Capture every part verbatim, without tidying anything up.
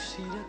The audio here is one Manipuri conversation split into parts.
ꯅꯨꯡꯁꯤꯔꯛ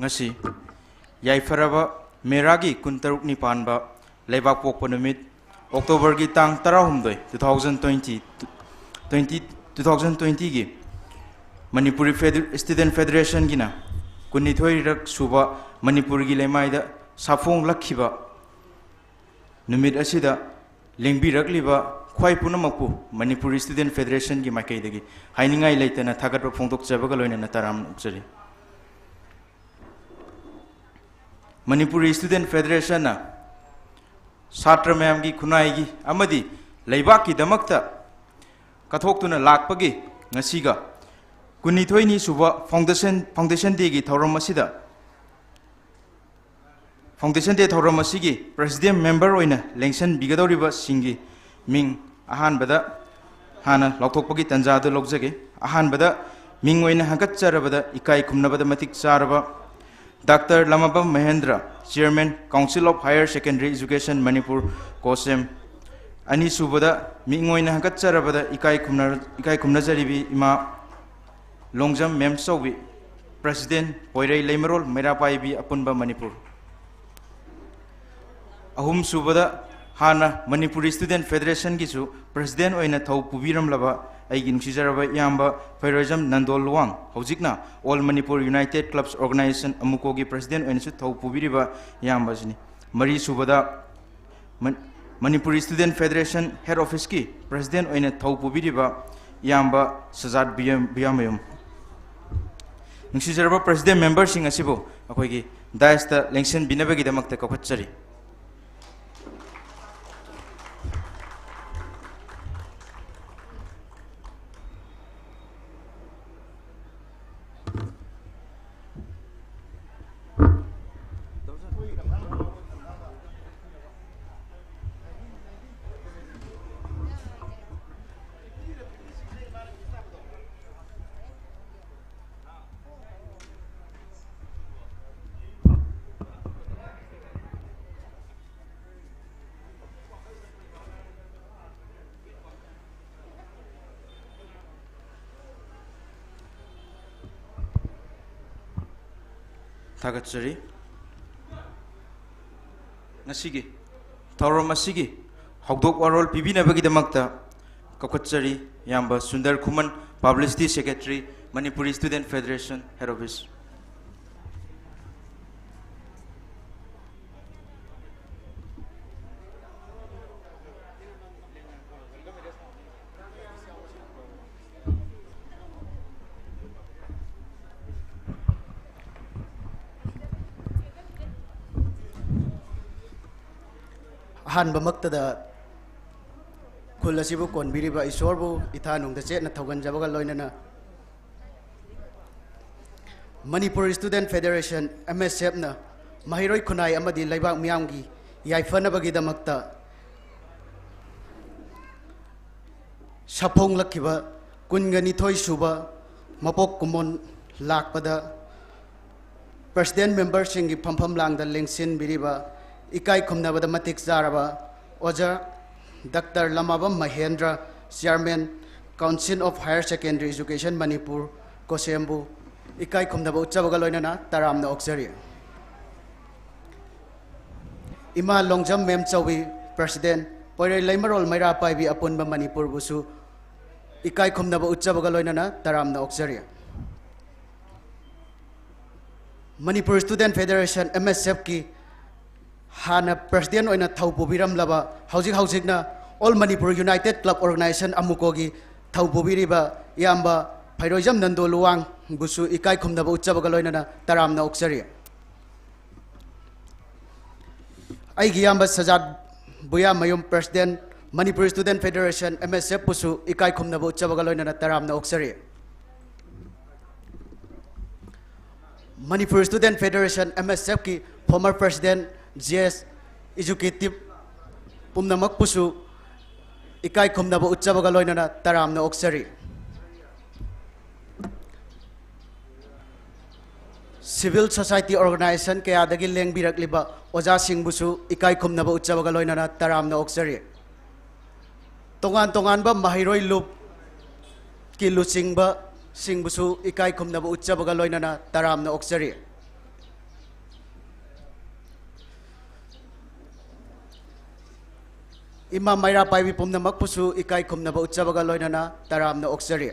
ꯉꯁꯤ ꯌꯥꯏꯐꯔꯕ ꯃꯦꯔꯥꯒꯤ ꯀꯨꯟꯇꯔꯨꯛꯅꯤ ꯄꯥꯟꯕ ꯂꯩꯕꯥꯛ ꯄꯣꯛꯄ ꯅꯨꯃꯤꯠ, ꯑꯣꯛꯇꯣꯕꯔꯒꯤ ꯇꯥꯡ ꯇꯔꯥꯍꯨꯝꯗꯣꯏ, two thousand twenty, twenty, two thousand twenty ꯒꯤ ꯃꯅꯤꯄꯨꯔꯤ ꯐꯦꯗ-, ꯁ꯭ꯇꯨꯗꯦꯟꯠ ꯐꯦꯗꯔꯦꯁꯟꯒꯤꯅ ꯀꯨꯟꯅꯤꯊꯣꯏꯔꯛ ꯁꯨꯕ ꯃꯅꯤꯄꯨꯔꯒꯤ ꯂꯩꯃꯥꯏꯗ ꯁꯥꯐꯣꯡꯂꯛꯈꯤꯕ ꯅꯨꯃꯤꯠ ꯑꯁꯤꯗ ꯂꯦꯡꯕꯤꯔꯛꯂꯤꯕ ꯈ꯭ꯋꯥꯏ ꯄꯨꯝꯅꯃꯛꯄꯨ ꯃꯅꯤꯄꯨꯔꯤ ꯁ꯭ꯇꯨꯗꯦꯟꯠ ꯐꯦꯗꯔꯦꯁꯟꯒꯤ ꯃꯥꯏꯀꯩꯗꯒꯤ ꯍꯥꯏꯅꯤꯡꯉꯥꯏ ꯂꯩꯇꯅ ꯊꯥꯒꯠꯄ ꯐꯣꯡꯗꯣꯛꯆꯕꯒ ꯂꯣꯏꯅꯅ ꯇꯔꯥꯝꯅ ꯑꯣꯛꯆꯔꯤ꯫ ꯃꯅꯤꯄꯨꯔꯤ ꯁ꯭ꯇꯨꯗꯦꯟꯠ ꯐꯦꯗꯔꯦꯁꯟꯅ ꯁꯥꯇ꯭ꯔ ꯃꯌꯥꯝꯒꯤ ꯈꯨꯟꯅꯥꯏꯒꯤ ꯑꯃꯗꯤ ꯂꯩꯕꯥꯛꯀꯤꯗꯃꯛꯇ ꯀꯠꯊꯣꯛꯇꯨꯅ ꯂꯥꯛꯄꯒꯤ ꯉꯁꯤꯒ ꯀꯨꯟꯅꯤꯊꯣꯏꯅꯤ ꯁꯨꯕ ꯐꯥꯎꯟꯗꯦꯁꯟ, ꯐꯥꯎꯟꯗꯦꯁꯟ ꯗꯦꯒꯤ ꯊꯧꯔꯝ ꯑꯁꯤꯗ, ꯐꯥꯎꯟꯗꯦꯁꯟ ꯗꯦ ꯊꯧꯔꯝ ꯑꯁꯤꯒꯤ ꯄ꯭ꯔꯦꯁꯤꯗꯦꯟꯠ ꯃꯦꯝꯕꯔ ꯑꯣꯏꯅ ꯂꯦꯡꯁꯟꯕꯤꯒꯗꯧꯔꯤꯕꯁꯤꯡꯒꯤ ꯃꯤꯡ ꯑꯍꯥꯟꯕꯗ ꯍꯥꯟꯅ ꯂꯥꯎꯊꯣꯛꯄꯒꯤ ꯇꯥꯟꯖꯥ ꯑꯗꯨ ꯂꯧꯖꯒꯦ꯫ ꯑꯍꯥꯟꯕꯗ ꯃꯤꯡ ꯑꯣꯏꯅ ꯍꯪꯒꯠꯆꯔꯕꯗ ꯏꯀꯥꯏ ꯈꯨꯝꯅꯕꯗ ꯃꯇꯤꯛ ꯆꯥꯔꯕ doctor Lamabam Mahendra, Chairman, Council of Higher Secondary Education Manipur, ꯀꯣꯁꯦꯝ꯫ ꯑꯅꯤꯁꯨꯕꯗ ꯃꯤꯡ ꯑꯣꯏꯅ ꯍꯪꯒꯠꯆꯔꯕꯗ ꯏꯀꯥꯏ ꯈꯨꯝꯅ-, ꯏꯀꯥꯏ ꯈꯨꯝꯅꯖꯔꯤꯕꯤ ꯏꯃꯥ ꯂꯣꯡꯖꯝ ꯃꯦꯝꯆꯧꯕꯤ, ꯄ꯭ꯔꯦꯁꯤꯗꯦꯟꯠ, ꯄꯣꯏꯔꯩ ꯂꯩꯃꯔꯣꯜ ꯃꯩꯔꯥ ꯄꯥꯏꯕꯤ ꯑꯄꯨꯟꯕ ꯃꯅꯤꯄꯨꯔ꯫ ꯑꯍꯨꯝꯁꯨꯕꯗ, ꯍꯥꯟꯅ ꯃꯅꯤꯄꯨꯔꯤ ꯁ꯭ꯇꯨꯗꯦꯟꯠ ꯐꯦꯗꯔꯦꯁꯟꯒꯤꯁꯨ ꯄ꯭ꯔꯦꯁꯤꯗꯦꯟꯠ ꯑꯣꯏꯅ ꯊꯧ ꯄꯨꯕꯤꯔꯝꯂꯕ ꯑꯩꯒꯤ ꯅꯨꯡꯁꯤꯖꯔꯕ ꯏꯌꯥꯝꯕ ꯐꯩꯔꯣꯏꯖꯝ ꯅꯟꯗꯣꯜ ꯂꯨꯋꯥꯡ, ꯍꯧꯖꯤꯛꯅ All Manipur United Clubs Organization, ꯑꯃꯨꯀꯣꯒꯤ ꯄ꯭ꯔꯦꯁꯤꯗꯦꯟꯠ ꯑꯣꯏꯅꯁꯨ ꯊꯧ ꯄꯨꯕꯤꯔꯤꯕ ꯏꯌꯥꯝꯕꯁꯤꯅꯤ꯫ ꯃꯔꯤꯁꯨꯕꯗ, ꯃꯟ-, ꯃꯅꯤꯄꯨꯔꯤ ꯁ꯭ꯇꯨꯗꯦꯟꯠ ꯐꯦꯗꯔꯦꯁꯟ ꯍꯦꯗ ꯑꯣꯐꯤꯁꯀꯤ ꯄ꯭ꯔꯦꯁꯤꯗꯦꯟꯠ ꯑꯣꯏꯅ ꯊꯧ ꯄꯨꯕꯤꯔꯤꯕ ꯏꯌꯥꯝꯕ ꯁꯖꯥꯠ ꯕꯨꯌꯥ-, ꯕꯨꯌꯥꯃꯌꯨꯝ꯫ ꯅꯨꯡꯁꯤꯖꯔꯕ ꯄ꯭ꯔꯦꯁꯤꯗꯦꯟꯠ ꯃꯦꯝꯕꯔꯁꯤꯡ ꯑꯁꯤꯕꯨ ꯑꯩꯈꯣꯏꯒꯤ ꯗꯥꯏꯁꯇ ꯂꯦꯡꯁꯤꯟꯕꯤꯅꯕꯒꯤꯗꯃꯛꯇ ꯀꯧꯈꯠꯆꯔꯤ꯫ ꯊꯥꯒꯠꯆꯔꯤ꯫ ꯉꯁꯤꯒꯤ ꯊꯧꯔꯝ ꯑꯁꯤꯒꯤ ꯍꯧꯗꯣꯛ ꯋꯥꯔꯣꯜ ꯄꯤꯕꯤꯅꯕꯒꯤꯗꯃꯛꯇ ꯀꯧꯈꯠꯆꯔꯤ ꯏꯌꯥꯝꯕ ꯁꯨꯟꯗꯔ ꯈꯨꯃꯟ, Publicity Secretary, Manipuri Student Federation, Head Office꯫ ꯑꯍꯥꯟꯕꯃꯛꯇꯗ ꯈꯨꯜ ꯑꯁꯤꯕꯨ ꯀꯣꯟꯕꯤꯔꯤꯕ ꯏꯁꯣꯔꯕꯨ ꯏꯊꯥꯅꯨꯡꯗ ꯆꯦꯠꯅ ꯊꯧꯒꯟꯖꯕꯒ ꯂꯣꯏꯅꯅ, Manipur Student Federation, M S F ꯅ ꯃꯍꯩꯔꯣꯏ ꯈꯨꯟꯅꯥꯏ ꯑꯃꯗꯤ ꯂꯩꯕꯥꯛ ꯃꯤꯌꯥꯝꯒꯤ ꯌꯥꯏꯐꯅꯕꯒꯤꯗꯃꯛꯇ ꯁꯥꯐꯣꯡꯂꯛꯈꯤꯕ ꯀꯨꯟꯒ ꯅꯤꯊꯣꯏ ꯁꯨꯕ ꯃꯄꯣꯛ ꯀꯨꯝꯑꯣꯟ ꯂꯥꯛꯄꯗ President member ꯁꯤꯡꯒꯤ ꯐꯝꯐꯝ ꯂꯥꯡꯗ ꯂꯦꯡꯁꯤꯟꯕꯤꯔꯤꯕ ꯏꯀꯥꯏ ꯈꯨꯝꯅꯕꯗ ꯃꯇꯤꯛ ꯆꯥꯔꯕ ꯑꯣꯖꯥ doctor Lamabam Mahendra, Chairman, Council of Higher Secondary Education Manipur, ꯀꯣꯁꯦꯝꯕꯨ ꯏꯀꯥꯏ ꯈꯨꯝꯅꯕ ꯎꯠꯆꯕꯒ ꯂꯣꯏꯅꯅ ꯇꯔꯥꯝꯅ ꯑꯣꯛꯆꯔꯤ꯫ ꯏꯃꯥ ꯂꯣꯡꯖꯝ ꯃꯦꯝꯆꯧꯕꯤ, President, ꯄꯣꯏꯔꯩ ꯂꯩꯃꯔꯣꯜ ꯃꯩꯔꯥ ꯄꯥꯏꯕꯤ ꯑꯄꯨꯟꯕ ꯃꯅꯤꯄꯨꯔꯕꯨꯁꯨ ꯏꯀꯥꯏ ꯈꯨꯝꯅꯕ ꯎꯠꯆꯕꯒ ꯂꯣꯏꯅꯅ ꯇꯔꯥꯝꯅ ꯑꯣꯛꯆꯔꯤ꯫ Manipur Student Federation, M S F ꯀꯤ ꯍꯥꯟꯅ President ꯑꯣꯏꯅ ꯊꯧ ꯄꯨꯕꯤꯔꯝꯂꯕ, ꯍꯧꯖꯤꯛ ꯍꯧꯖꯤꯛꯅ All Manipur United Club Organization, ꯑꯃꯨꯀꯣꯒꯤ ꯊꯧ ꯄꯨꯕꯤꯔꯤꯕ ꯏꯌꯥꯝꯕ ꯐꯩꯔꯣꯏꯖꯝ ꯅꯟꯗꯣ ꯂꯨꯋꯥꯡꯕꯨꯁꯨ ꯏꯀꯥꯏ ꯈꯨꯝꯅꯕ ꯎꯠꯆꯕꯒ ꯂꯣꯏꯅꯅ ꯇꯔꯥꯝꯅ ꯑꯣꯛꯆꯔꯤ꯫ ꯑꯩꯒꯤ ꯏꯌꯥꯝꯕ ꯁꯖꯥꯠ ꯕꯨꯌꯥꯃꯌꯨꯝ, President, Manipur Student Federation, M S F ꯄꯨꯁꯨ ꯏꯀꯥꯏ ꯈꯨꯝꯅꯕ ꯎꯠꯆꯕꯒ ꯂꯣꯏꯅꯅ ꯇꯔꯥꯝꯅ ꯑꯣꯛꯆꯔꯤ꯫ Manipur Student Federation, M S F ꯀꯤ former President, G S, Executive ꯄꯨꯝꯅꯃꯛꯄꯨꯁꯨ ꯏꯀꯥꯏ ꯈꯨꯝꯅꯕ ꯎꯠꯆꯕꯒ ꯂꯣꯏꯅꯅ ꯇꯔꯥꯝꯅ ꯑꯣꯛꯆꯔꯤ꯫ Civil society organization ꯀꯌꯥꯗꯒꯤ ꯂꯦꯡꯕꯤꯔꯛꯂꯤꯕ ꯑꯣꯖꯥꯁꯤꯡꯕꯨꯁꯨ ꯏꯀꯥꯏ ꯈꯨꯝꯅꯕ ꯎꯠꯆꯕꯒ ꯂꯣꯏꯅꯅ ꯇꯔꯥꯝꯅ ꯑꯣꯛꯆꯔꯤ꯫ ꯇꯣꯉꯥꯟ ꯇꯣꯉꯥꯟꯕ ꯃꯍꯩꯔꯣꯏ ꯂꯨꯞꯀꯤ ꯂꯨꯆꯤꯡꯕꯁꯤꯡꯕꯨꯁꯨ ꯏꯀꯥꯏ ꯈꯨꯝꯅꯕ ꯎꯠꯆꯕꯒ ꯂꯣꯏꯅꯅ ꯇꯔꯥꯝꯅ ꯑꯣꯛꯆꯔꯤ꯫ ꯏꯃꯥ ꯃꯩꯔꯥ ꯄꯥꯏꯕꯤ ꯄꯨꯝꯅꯃꯛꯄꯨꯁꯨ ꯏꯀꯥꯏ ꯈꯨꯝꯅꯕ ꯎꯠꯆꯕꯒ ꯂꯣꯏꯅꯅ ꯇꯔꯥꯝꯅ ꯑꯣꯛꯆꯔꯤ꯫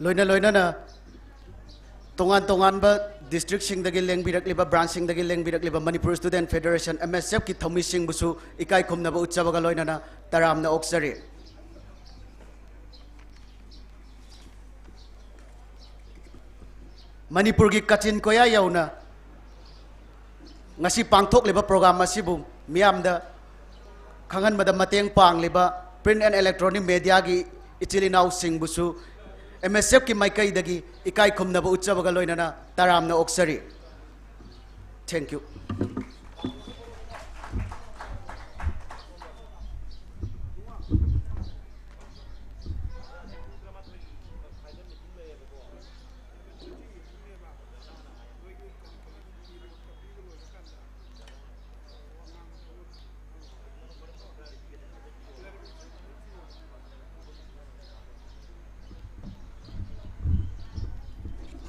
ꯂꯣꯏꯅ ꯂꯣꯏꯅꯅ ꯇꯣꯉꯥꯟ ꯇꯣꯉꯥꯟꯕ districtꯁꯤꯡꯗꯒꯤ ꯂꯦꯡꯕꯤꯔꯛꯂꯤꯕ, branchꯁꯤꯡꯗꯒꯤ ꯂꯦꯡꯕꯤꯔꯛꯂꯤꯕ Manipur Student Federation, M S Fꯀꯤ ꯊꯧꯃꯤꯁꯤꯡꯕꯨꯁꯨ ꯏꯀꯥꯏ ꯈꯨꯝꯅꯕ ꯎꯠꯆꯕꯒ ꯂꯣꯏꯅꯅ ꯇꯔꯥꯝꯅ ꯑꯣꯛꯆꯔꯤ꯫ ꯃꯅꯤꯄꯨꯔꯒꯤ ꯀꯥꯆꯤꯟ ꯀꯣꯌꯥ ꯌꯧꯅ ꯉꯁꯤ ꯄꯥꯡꯊꯣꯛꯂꯤꯕ program ꯑꯁꯤꯕꯨ ꯃꯤꯌꯥꯝꯗ ꯈꯪꯍꯟꯕꯗ ꯃꯇꯦꯡ ꯄꯥꯡꯂꯤꯕ print and electronic mediaꯒꯤ ꯏꯆꯤꯜ ꯏꯅꯥꯎꯁꯤꯡꯕꯨꯁꯨ M S Fꯀꯤ ꯃꯥꯏꯀꯩꯗꯒꯤ ꯏꯀꯥꯏ ꯈꯨꯝꯅꯕ ꯎꯠꯆꯕꯒ ꯂꯣꯏꯅꯅ ꯇꯔꯥꯝꯅ ꯑꯣꯛꯆꯔꯤ꯫ Thank you.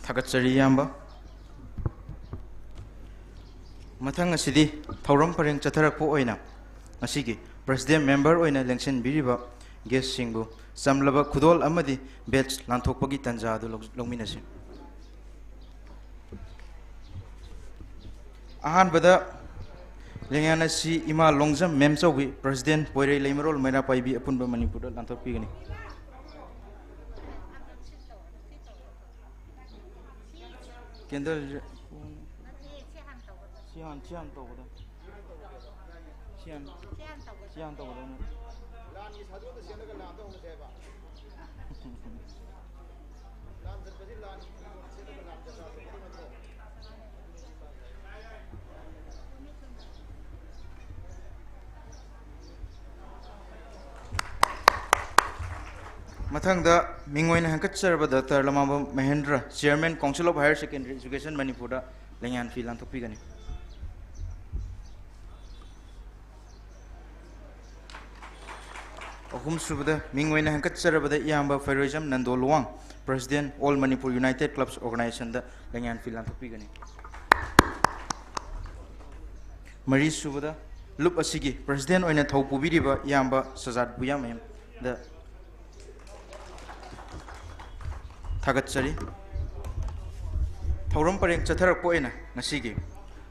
ꯊꯥꯒꯠꯆꯔꯤ, ꯏꯌꯥꯝꯕ꯫ ꯃꯊꯪ ꯑꯁꯤꯗꯤ ꯊꯧꯔꯝ ꯄꯔꯦꯡ ꯆꯠꯊꯔꯛꯄ ꯑꯣꯏꯅ ꯉꯁꯤꯒꯤ president member ꯑꯣꯏꯅ ꯂꯦꯡꯁꯤꯟꯕꯤꯔꯤꯕ guestꯁꯤꯡꯕꯨ ꯆꯝꯂꯕ ꯈꯨꯗꯣꯜ ꯑꯃꯗꯤ badge ꯂꯥꯟꯊꯣꯛꯄꯒꯤ ꯇꯥꯟꯖꯥ ꯑꯗꯨ ꯂꯧ-, ꯂꯧꯃꯤꯟꯅꯁꯤ꯫ ꯑꯍꯥꯟꯕꯗ ꯂꯦꯡꯌꯥꯟ ꯑꯁꯤ ꯏꯃꯥ ꯂꯣꯡꯖꯝ ꯃꯦꯝꯆꯧꯕꯤ, president, ꯄꯣꯏꯔꯩ ꯂꯩꯃꯔꯣꯜ ꯃꯩꯔꯥ ꯄꯥꯏꯕꯤ ꯑꯄꯨꯟꯕ ꯃꯅꯤꯄꯨꯔꯗ ꯂꯥꯟꯊꯣꯛꯄꯤꯒꯅꯤ꯫ Candle ꯁꯦ-, ꯁꯤ ꯍꯥꯟ-, ꯁꯤ ꯍꯥꯟ ꯇꯧꯒꯗꯕ꯫ ꯁꯤ ꯍꯥꯟ-, ꯁꯤ ꯍꯥꯟ ꯇꯧꯒꯗꯕꯅꯤ꯫ ꯃꯊꯪꯗ ꯃꯤꯡ ꯑꯣꯏꯅ ꯍꯦꯟꯒꯠꯆꯔꯕ Doctor Lamabam Mahendra, Chairman, Council of Higher Secondary Education, ꯃꯅꯤꯄꯨꯔꯗ ꯂꯦꯡꯌꯥꯟ ꯐꯤ ꯂꯥꯟꯊꯣꯛꯄꯤꯒꯅꯤ꯫ ꯑꯍꯨꯝꯁꯨꯕꯗ ꯃꯤꯡ ꯑꯣꯏꯅ ꯍꯦꯟꯒꯠꯆꯔꯕꯗ ꯏꯌꯥꯝꯕ Feiroijam Nando Luwang, President All Manipur United Clubs Organization ꯗ ꯂꯩꯉꯥꯛ ꯐꯤ ꯂꯥꯟꯊꯣꯛꯄꯤꯒꯅꯤ꯫ ꯃꯔꯤꯁꯨꯕꯗ ꯂꯨꯞ ꯑꯁꯤꯒꯤ President ꯑꯣꯏꯅ ꯊꯧ ꯄꯨꯕꯤꯔꯤꯕ ꯏꯌꯥꯝꯕ ꯁꯖꯥꯠ ꯕꯨꯌꯥꯃꯌꯨꯝꯗ ꯊꯥꯒꯠꯆꯔꯤ꯫ ꯊꯧꯔꯝ ꯄꯔꯦꯡ ꯆꯠꯊꯔꯛꯄ ꯑꯣꯏꯅ ꯉꯁꯤꯒꯤ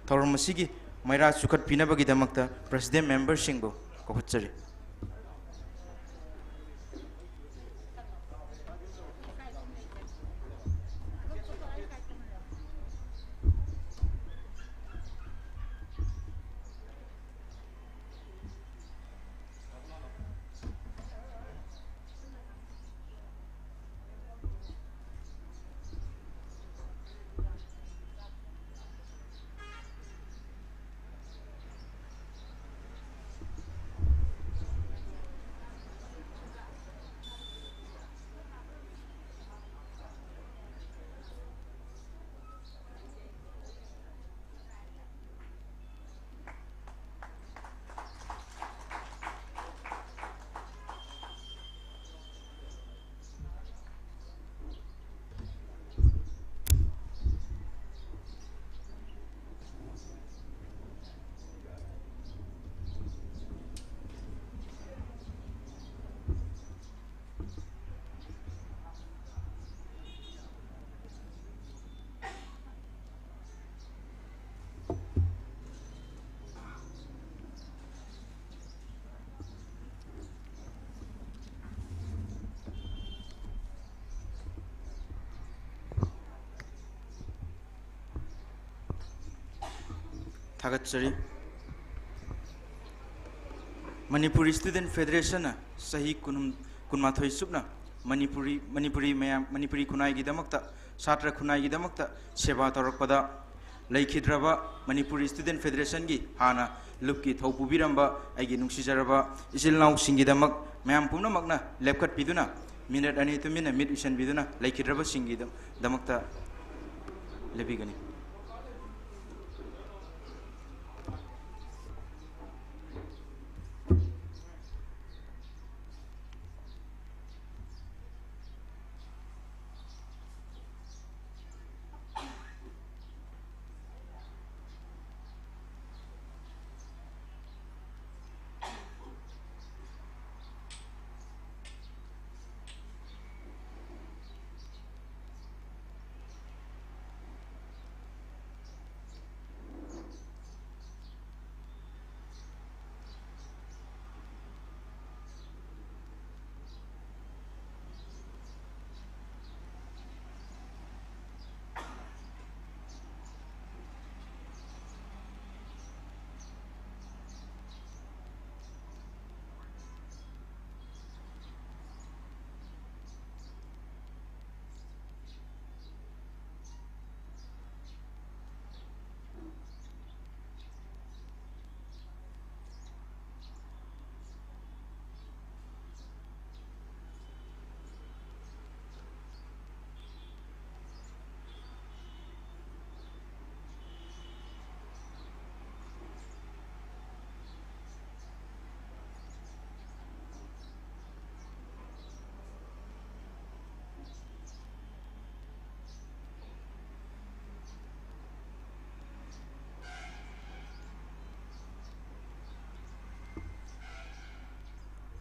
ꯊꯧꯔꯝ ꯑꯁꯤꯒꯤ ꯃꯩꯔꯥ ꯆꯨꯈꯠꯄꯤꯅꯕꯒꯤꯗꯃꯛꯇ President member ꯁꯤꯡꯕꯨ ꯀꯧꯈꯠꯆꯔꯤ꯫ ꯊꯥꯒꯠꯆꯔꯤ꯫ Manipuri Student Federation ꯅ ꯆꯍꯤ ꯀꯨꯟ, ꯀꯨꯟꯃꯥꯊꯣꯏ ꯆꯨꯞꯅ ꯃꯅꯤꯄꯨꯔꯤ, ꯃꯅꯤꯄꯨꯔꯤ ꯃꯌꯥꯝ, ꯃꯅꯤꯄꯨꯔꯤ ꯈꯨꯟꯅꯥꯏꯒꯤꯗꯃꯛꯇ, ꯁꯥꯇ꯭ꯔ ꯈꯨꯟꯅꯥꯏꯒꯤꯗꯃꯛꯇ ꯁꯦꯕꯥ ꯇꯧꯔꯛꯄꯗ, ꯂꯩꯈꯤꯗ꯭ꯔꯕ Manipuri Student Federation ꯒꯤ ꯍꯥꯟꯅ ꯂꯨꯞꯀꯤ ꯊꯧ ꯄꯨꯕꯤꯔꯝꯕ ꯑꯩꯒꯤ ꯅꯨꯡꯁꯤꯖꯔꯕ ꯏꯆꯤꯜ ꯏꯅꯥꯎꯁꯤꯡꯒꯤꯗꯃꯛ ꯃꯌꯥꯝ ꯄꯨꯝꯅꯃꯛꯅ ꯂꯦꯞꯈꯠꯄꯤꯗꯨꯅ, ꯃꯤꯅꯠ ꯑꯅꯤ ꯇꯨꯃꯤꯟꯅ ꯃꯤꯠ ꯎꯏꯁꯟꯕꯤꯗꯨꯅ ꯂꯩꯈꯤꯗ꯭ꯔꯕꯁꯤꯡꯒꯤꯗꯃꯛꯇ ꯂꯦꯞꯄꯤꯒꯅꯤ꯫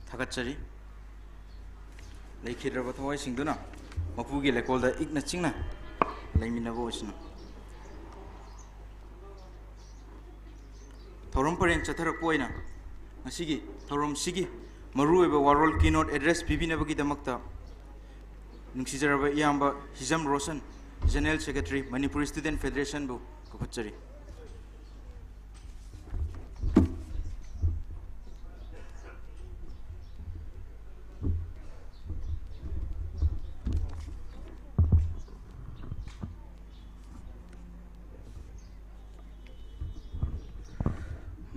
ꯊꯥꯒꯠꯆꯔꯤ꯫ ꯂꯩꯈꯤꯗ꯭ꯔꯕ ꯊꯋꯥꯏꯁꯤꯡꯗꯨꯅ ꯃꯄꯨꯒꯤ ꯂꯩꯀꯣꯜꯗ ꯏꯛꯅ ꯆꯤꯡꯅ ꯂꯩꯃꯤꯟꯅꯕ ꯑꯣꯏꯁꯅꯨ꯫ ꯊꯧꯔꯝ ꯄꯔꯦꯡ ꯆꯠꯊꯔꯛꯄ ꯑꯣꯏꯅ ꯉꯁꯤꯒꯤ ꯊꯧꯔꯝꯁꯤꯒꯤ ꯃꯔꯨꯑꯣꯏꯕ ꯋꯥꯔꯣꯜ keynote address ꯄꯤꯕꯤꯅꯕꯒꯤꯗꯃꯛꯇ ꯅꯨꯡꯁꯤꯖꯔꯕ ꯏꯌꯥꯝꯕ ꯍꯤꯖꯝ Roshan, General Secretary, Manipur Student Federation ꯕꯨ ꯀꯧꯈꯠꯆꯔꯤ꯫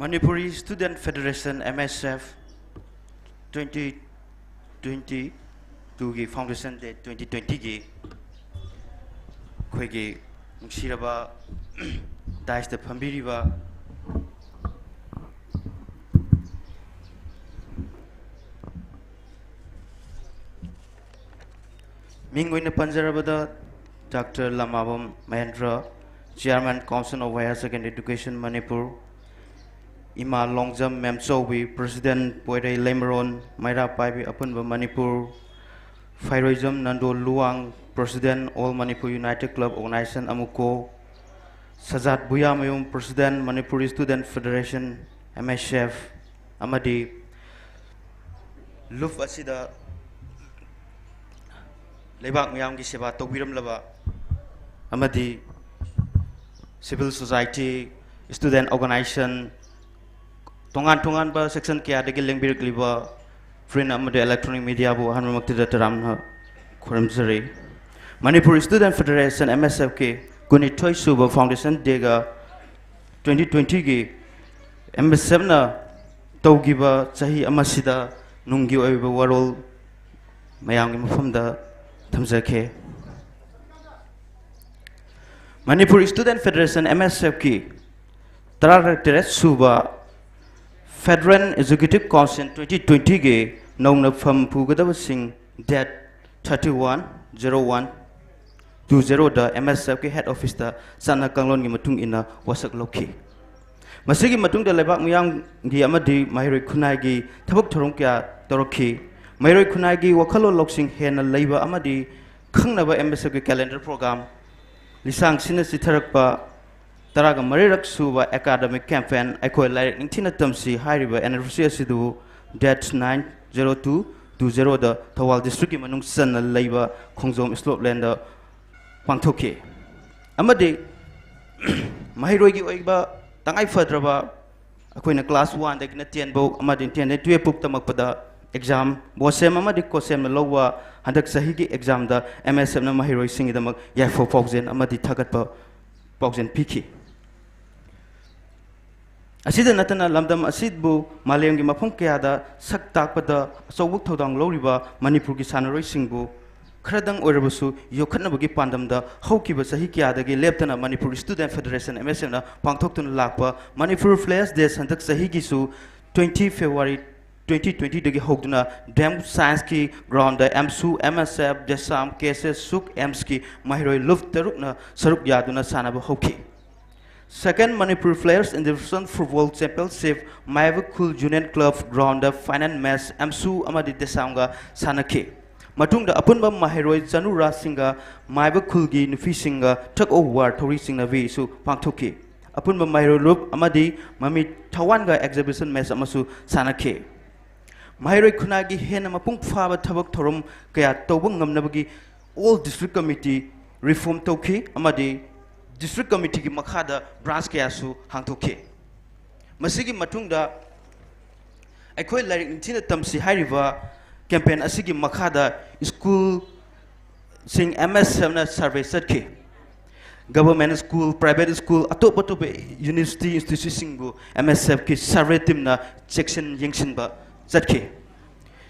Manipuri Student Federation, M S F, twenty twenty-two ꯒꯤ foundation day twenty twenty ꯒꯤ ꯑꯩꯈꯣꯏꯒꯤ ꯅꯨꯡꯁꯤꯔꯕ dais ꯇ ꯐꯝꯕꯤꯔꯤꯕ ꯃꯤꯡ ꯑꯣꯏꯅ ꯄꯟꯖꯔꯕꯗ, Doctor Lamabam Mahendra, Chairman, Council of Higher Secondary Education, Manipur, ꯏꯃꯥ ꯂꯣꯡꯖꯝ ꯃꯦꯝꯆꯧꯕꯤ, President, ꯄꯣꯏꯔꯩ ꯂꯩꯃꯔꯣꯟ ꯃꯩꯔꯥ ꯄꯥꯏꯕꯤ ꯑꯄꯨꯟꯕ Manipur, ꯐꯩꯔꯣꯏꯖꯝ Nando Luwang, President, All Manipur United Club Organization, ꯑꯃꯨꯀꯣ, ꯁꯖꯥꯠ ꯕꯨꯌꯥꯃꯌꯨꯝ, President, Manipuri Student Federation, M S F, ꯑꯃꯗꯤ ꯂꯨꯞ ꯑꯁꯤꯗ ꯂꯩꯕꯥꯛ ꯃꯤꯌꯥꯝꯒꯤ ꯁꯦꯕꯥ ꯇꯧꯕꯤꯔꯝꯂꯕ ꯑꯃꯗꯤ civil society, student organization, ꯇꯣꯉꯥꯟ ꯇꯣꯉꯥꯟꯕ section ꯀꯌꯥꯗꯒꯤ ꯂꯦꯡꯕꯤꯔꯛꯂꯤꯕ print ꯑꯃꯗꯤ electronic media ꯕꯨ ꯑꯍꯥꯟꯕꯃꯛꯇꯗ ꯇꯔꯥꯝꯅ ꯈꯨꯔꯨꯝꯖꯔꯤ꯫ Manipur Student Federation, M S F ꯀꯤ ꯀꯨꯟꯅꯤꯊꯣꯏ ꯁꯨꯕ foundation day ꯒ twenty twenty ꯒꯤ M S F ꯅ ꯇꯧꯈꯤꯕ ꯆꯍꯤ ꯑꯃꯁꯤꯗ ꯅꯨꯡꯒꯤ ꯑꯣꯏꯕ ꯋꯥꯔꯣꯜ ꯃꯌꯥꯝꯒꯤ ꯃꯐꯝꯗ ꯊꯝꯖꯈꯤ꯫ Manipur Student Federation, M S F ꯀꯤ ꯇꯔꯥꯇꯔꯦꯠ ꯁꯨꯕ Federal Executive Council twenty twenty ꯒꯤ ꯅꯧꯅ ꯐꯝ ꯄꯨꯒꯗꯕꯁꯤꯡ date thirty one zero one two zero ꯗ M S F ꯀꯤ head office ꯇ ꯆꯠꯅ ꯀꯥꯡꯂꯣꯟꯒꯤ ꯃꯇꯨꯡ ꯏꯟꯅ ꯋꯥꯁꯛ ꯂꯧꯈꯤ꯫ ꯃꯁꯤꯒꯤ ꯃꯇꯨꯡꯗ ꯂꯩꯕꯥꯛ ꯃꯤꯌꯥꯝꯒꯤ ꯑꯃꯗꯤ ꯃꯍꯩꯔꯣꯏ ꯈꯨꯟꯅꯥꯏꯒꯤ ꯊꯕꯛ ꯊꯧꯔꯝ ꯀꯌꯥ ꯇꯧꯔꯛꯈꯤ꯫ ꯃꯍꯩꯔꯣꯏ ꯈꯨꯟꯅꯥꯏꯒꯤ ꯋꯥꯈꯜꯂꯣꯟ ꯂꯧꯁꯤꯡ ꯍꯦꯟꯅ ꯂꯩꯕ ꯑꯃꯗꯤ ꯈꯪꯅꯕ M S F ꯀꯤ calendar program, ꯂꯤꯁꯥꯡ ꯁꯤꯟꯅ ꯆꯤꯊꯔꯛꯄ ꯇꯔꯥꯒ ꯃꯔꯤꯔꯛ ꯁꯨꯕ academic campaign ꯑꯩꯈꯣꯏ ꯂꯥꯏꯔꯤꯛ ꯅꯤꯡꯊꯤꯅ ꯇꯝꯁꯤ ꯍꯥꯏꯔꯤꯕ anniversary ꯑꯁꯤꯕꯨ date nine zero two two zero ꯗ ꯊꯧꯕꯥꯜ district ꯀꯤ ꯃꯅꯨꯡ ꯆꯟꯅ ꯂꯩꯕ ꯈꯣꯡꯖꯣꯝ slopeland ꯗ ꯄꯥꯡꯊꯣꯛꯈꯤ꯫ ꯑꯃꯗꯤ ꯃꯍꯩꯔꯣꯏꯒꯤ ꯑꯣꯏꯕ ꯇꯉꯥꯏ ꯐꯗ꯭ꯔꯕ ꯑꯩꯈꯣꯏꯅ class one ꯗꯒꯤꯅ ten ꯐꯥꯎ ꯑꯃꯗꯤ ten ꯗꯒꯤ twelve ꯐꯥꯎ ꯇꯝꯃꯛꯄꯗ exam BOSEM ꯑꯃꯗꯤ COHSEM ꯅ ꯂꯧꯕ ꯍꯟꯗꯛ ꯆꯍꯤꯒꯤ exam ꯗ M S F ꯅ ꯃꯍꯩꯔꯣꯏꯁꯤꯡꯒꯤꯗꯃꯛ ꯌꯥꯏꯐ ꯄꯥꯎꯖꯦꯜ ꯑꯃꯗꯤ ꯊꯥꯒꯠꯄ ꯄꯥꯎꯖꯦꯜ ꯄꯤꯈꯤ꯫ ꯑꯁꯤꯗ ꯅꯠꯇꯅ ꯂꯝꯗꯝ ꯑꯁꯤꯕꯨ ꯃꯥꯂꯦꯝꯒꯤ ꯃꯐꯝ ꯀꯌꯥꯗ ꯁꯛ ꯇꯥꯛꯄꯗ ꯑꯆꯧꯕ ꯊꯧꯗꯥꯡ ꯂꯧꯔꯤꯕ ꯃꯅꯤꯄꯨꯔꯒꯤ ꯁꯥꯟꯅꯔꯣꯏꯁꯤꯡꯕꯨ ꯈꯔꯗꯪ ꯑꯣꯏꯔꯕꯁꯨ ꯌꯣꯛꯈꯠꯅꯕꯒꯤ ꯄꯥꯟꯗꯝꯗ ꯍꯧꯈꯤꯕ ꯆꯍꯤ ꯀꯌꯥꯗꯒꯤ ꯂꯦꯞꯇꯅ Manipur Student Federation, M S F ꯅ ꯄꯥꯡꯊꯣꯛꯇꯨꯅ ꯂꯥꯛꯄ ꯃꯅꯤꯄꯨꯔ Players Day ꯍꯟꯗꯛ ꯆꯍꯤꯒꯤꯁꯨ twenty February twenty twenty ꯗꯒꯤ ꯍꯧꯗꯨꯅ D A M Science ꯀꯤ ground ꯗ AMSU, M S F, DESAM, K S S, SUK, AIMS ꯀꯤ ꯃꯍꯩꯔꯣꯏ ꯂꯨꯞ ꯇꯔꯨꯛꯅ ꯁꯔꯨꯛ ꯌꯥꯗꯨꯅ ꯁꯥꯟꯅꯕ ꯍꯧꯈꯤ꯫ Second Manipur Players Individual Football Championship ꯃꯥꯏꯕ ꯈꯨꯜ Union Club ground ꯗ final match AMSU ꯑꯃꯗꯤ DESAM ꯒ ꯁꯥꯟꯅꯈꯤ꯫ ꯃꯇꯨꯡꯗ ꯑꯄꯨꯟꯕ ꯃꯍꯩꯔꯣꯏ ꯆꯅꯨꯔꯥꯁꯤꯡꯒ ꯃꯥꯏꯕ ꯈꯨꯜꯒꯤ ꯅꯨꯄꯤꯁꯤꯡꯒ tug of war ꯊꯧꯔꯤ ꯆꯤꯡꯅꯕꯤꯁꯨ ꯄꯥꯡꯊꯣꯛꯈꯤ꯫ ꯑꯄꯨꯟꯕ ꯃꯍꯩꯔꯣꯏ ꯂꯨꯞ ꯑꯃꯗꯤ ꯃꯃꯤ ꯊꯋꯥꯟꯒ exhibition match ꯑꯃꯁꯨ ꯁꯥꯟꯅꯈꯤ꯫ ꯃꯍꯩꯔꯣꯏ ꯈꯨꯟꯅꯥꯏꯒꯤ ꯍꯦꯟꯅ ꯃꯄꯨꯡ ꯐꯥꯕ ꯊꯕꯛ ꯊꯧꯔꯝ ꯀꯌꯥ ꯇꯧꯕ ꯉꯝꯅꯕꯒꯤ all district committee reform ꯇꯧꯈꯤ ꯑꯃꯗꯤ district committee ꯒꯤ ꯃꯈꯥꯗ branch ꯀꯌꯥꯁꯨ ꯍꯥꯡꯗꯣꯛꯈꯤ꯫ ꯃꯁꯤꯒꯤ ꯃꯇꯨꯡꯗ ꯑꯩꯈꯣꯏ ꯂꯥꯏꯔꯤꯛ ꯅꯤꯡꯊꯤꯅ ꯇꯝꯁꯤ ꯍꯥꯏꯔꯤꯕ campaign ꯑꯁꯤꯒꯤ ꯃꯈꯥꯗ school ꯁꯤꯡ M S F ꯅ survey ꯆꯠꯈꯤ꯫ Government school, private school, ꯑꯇꯣꯞ ꯑꯇꯣꯞꯄ university, institute ꯁꯤꯡꯕꯨ M S F ꯀꯤ survey team ꯅ ꯆꯦꯛꯁꯤꯟ ꯌꯦꯡꯁꯤꯟꯕ ꯆꯠꯈꯤ꯫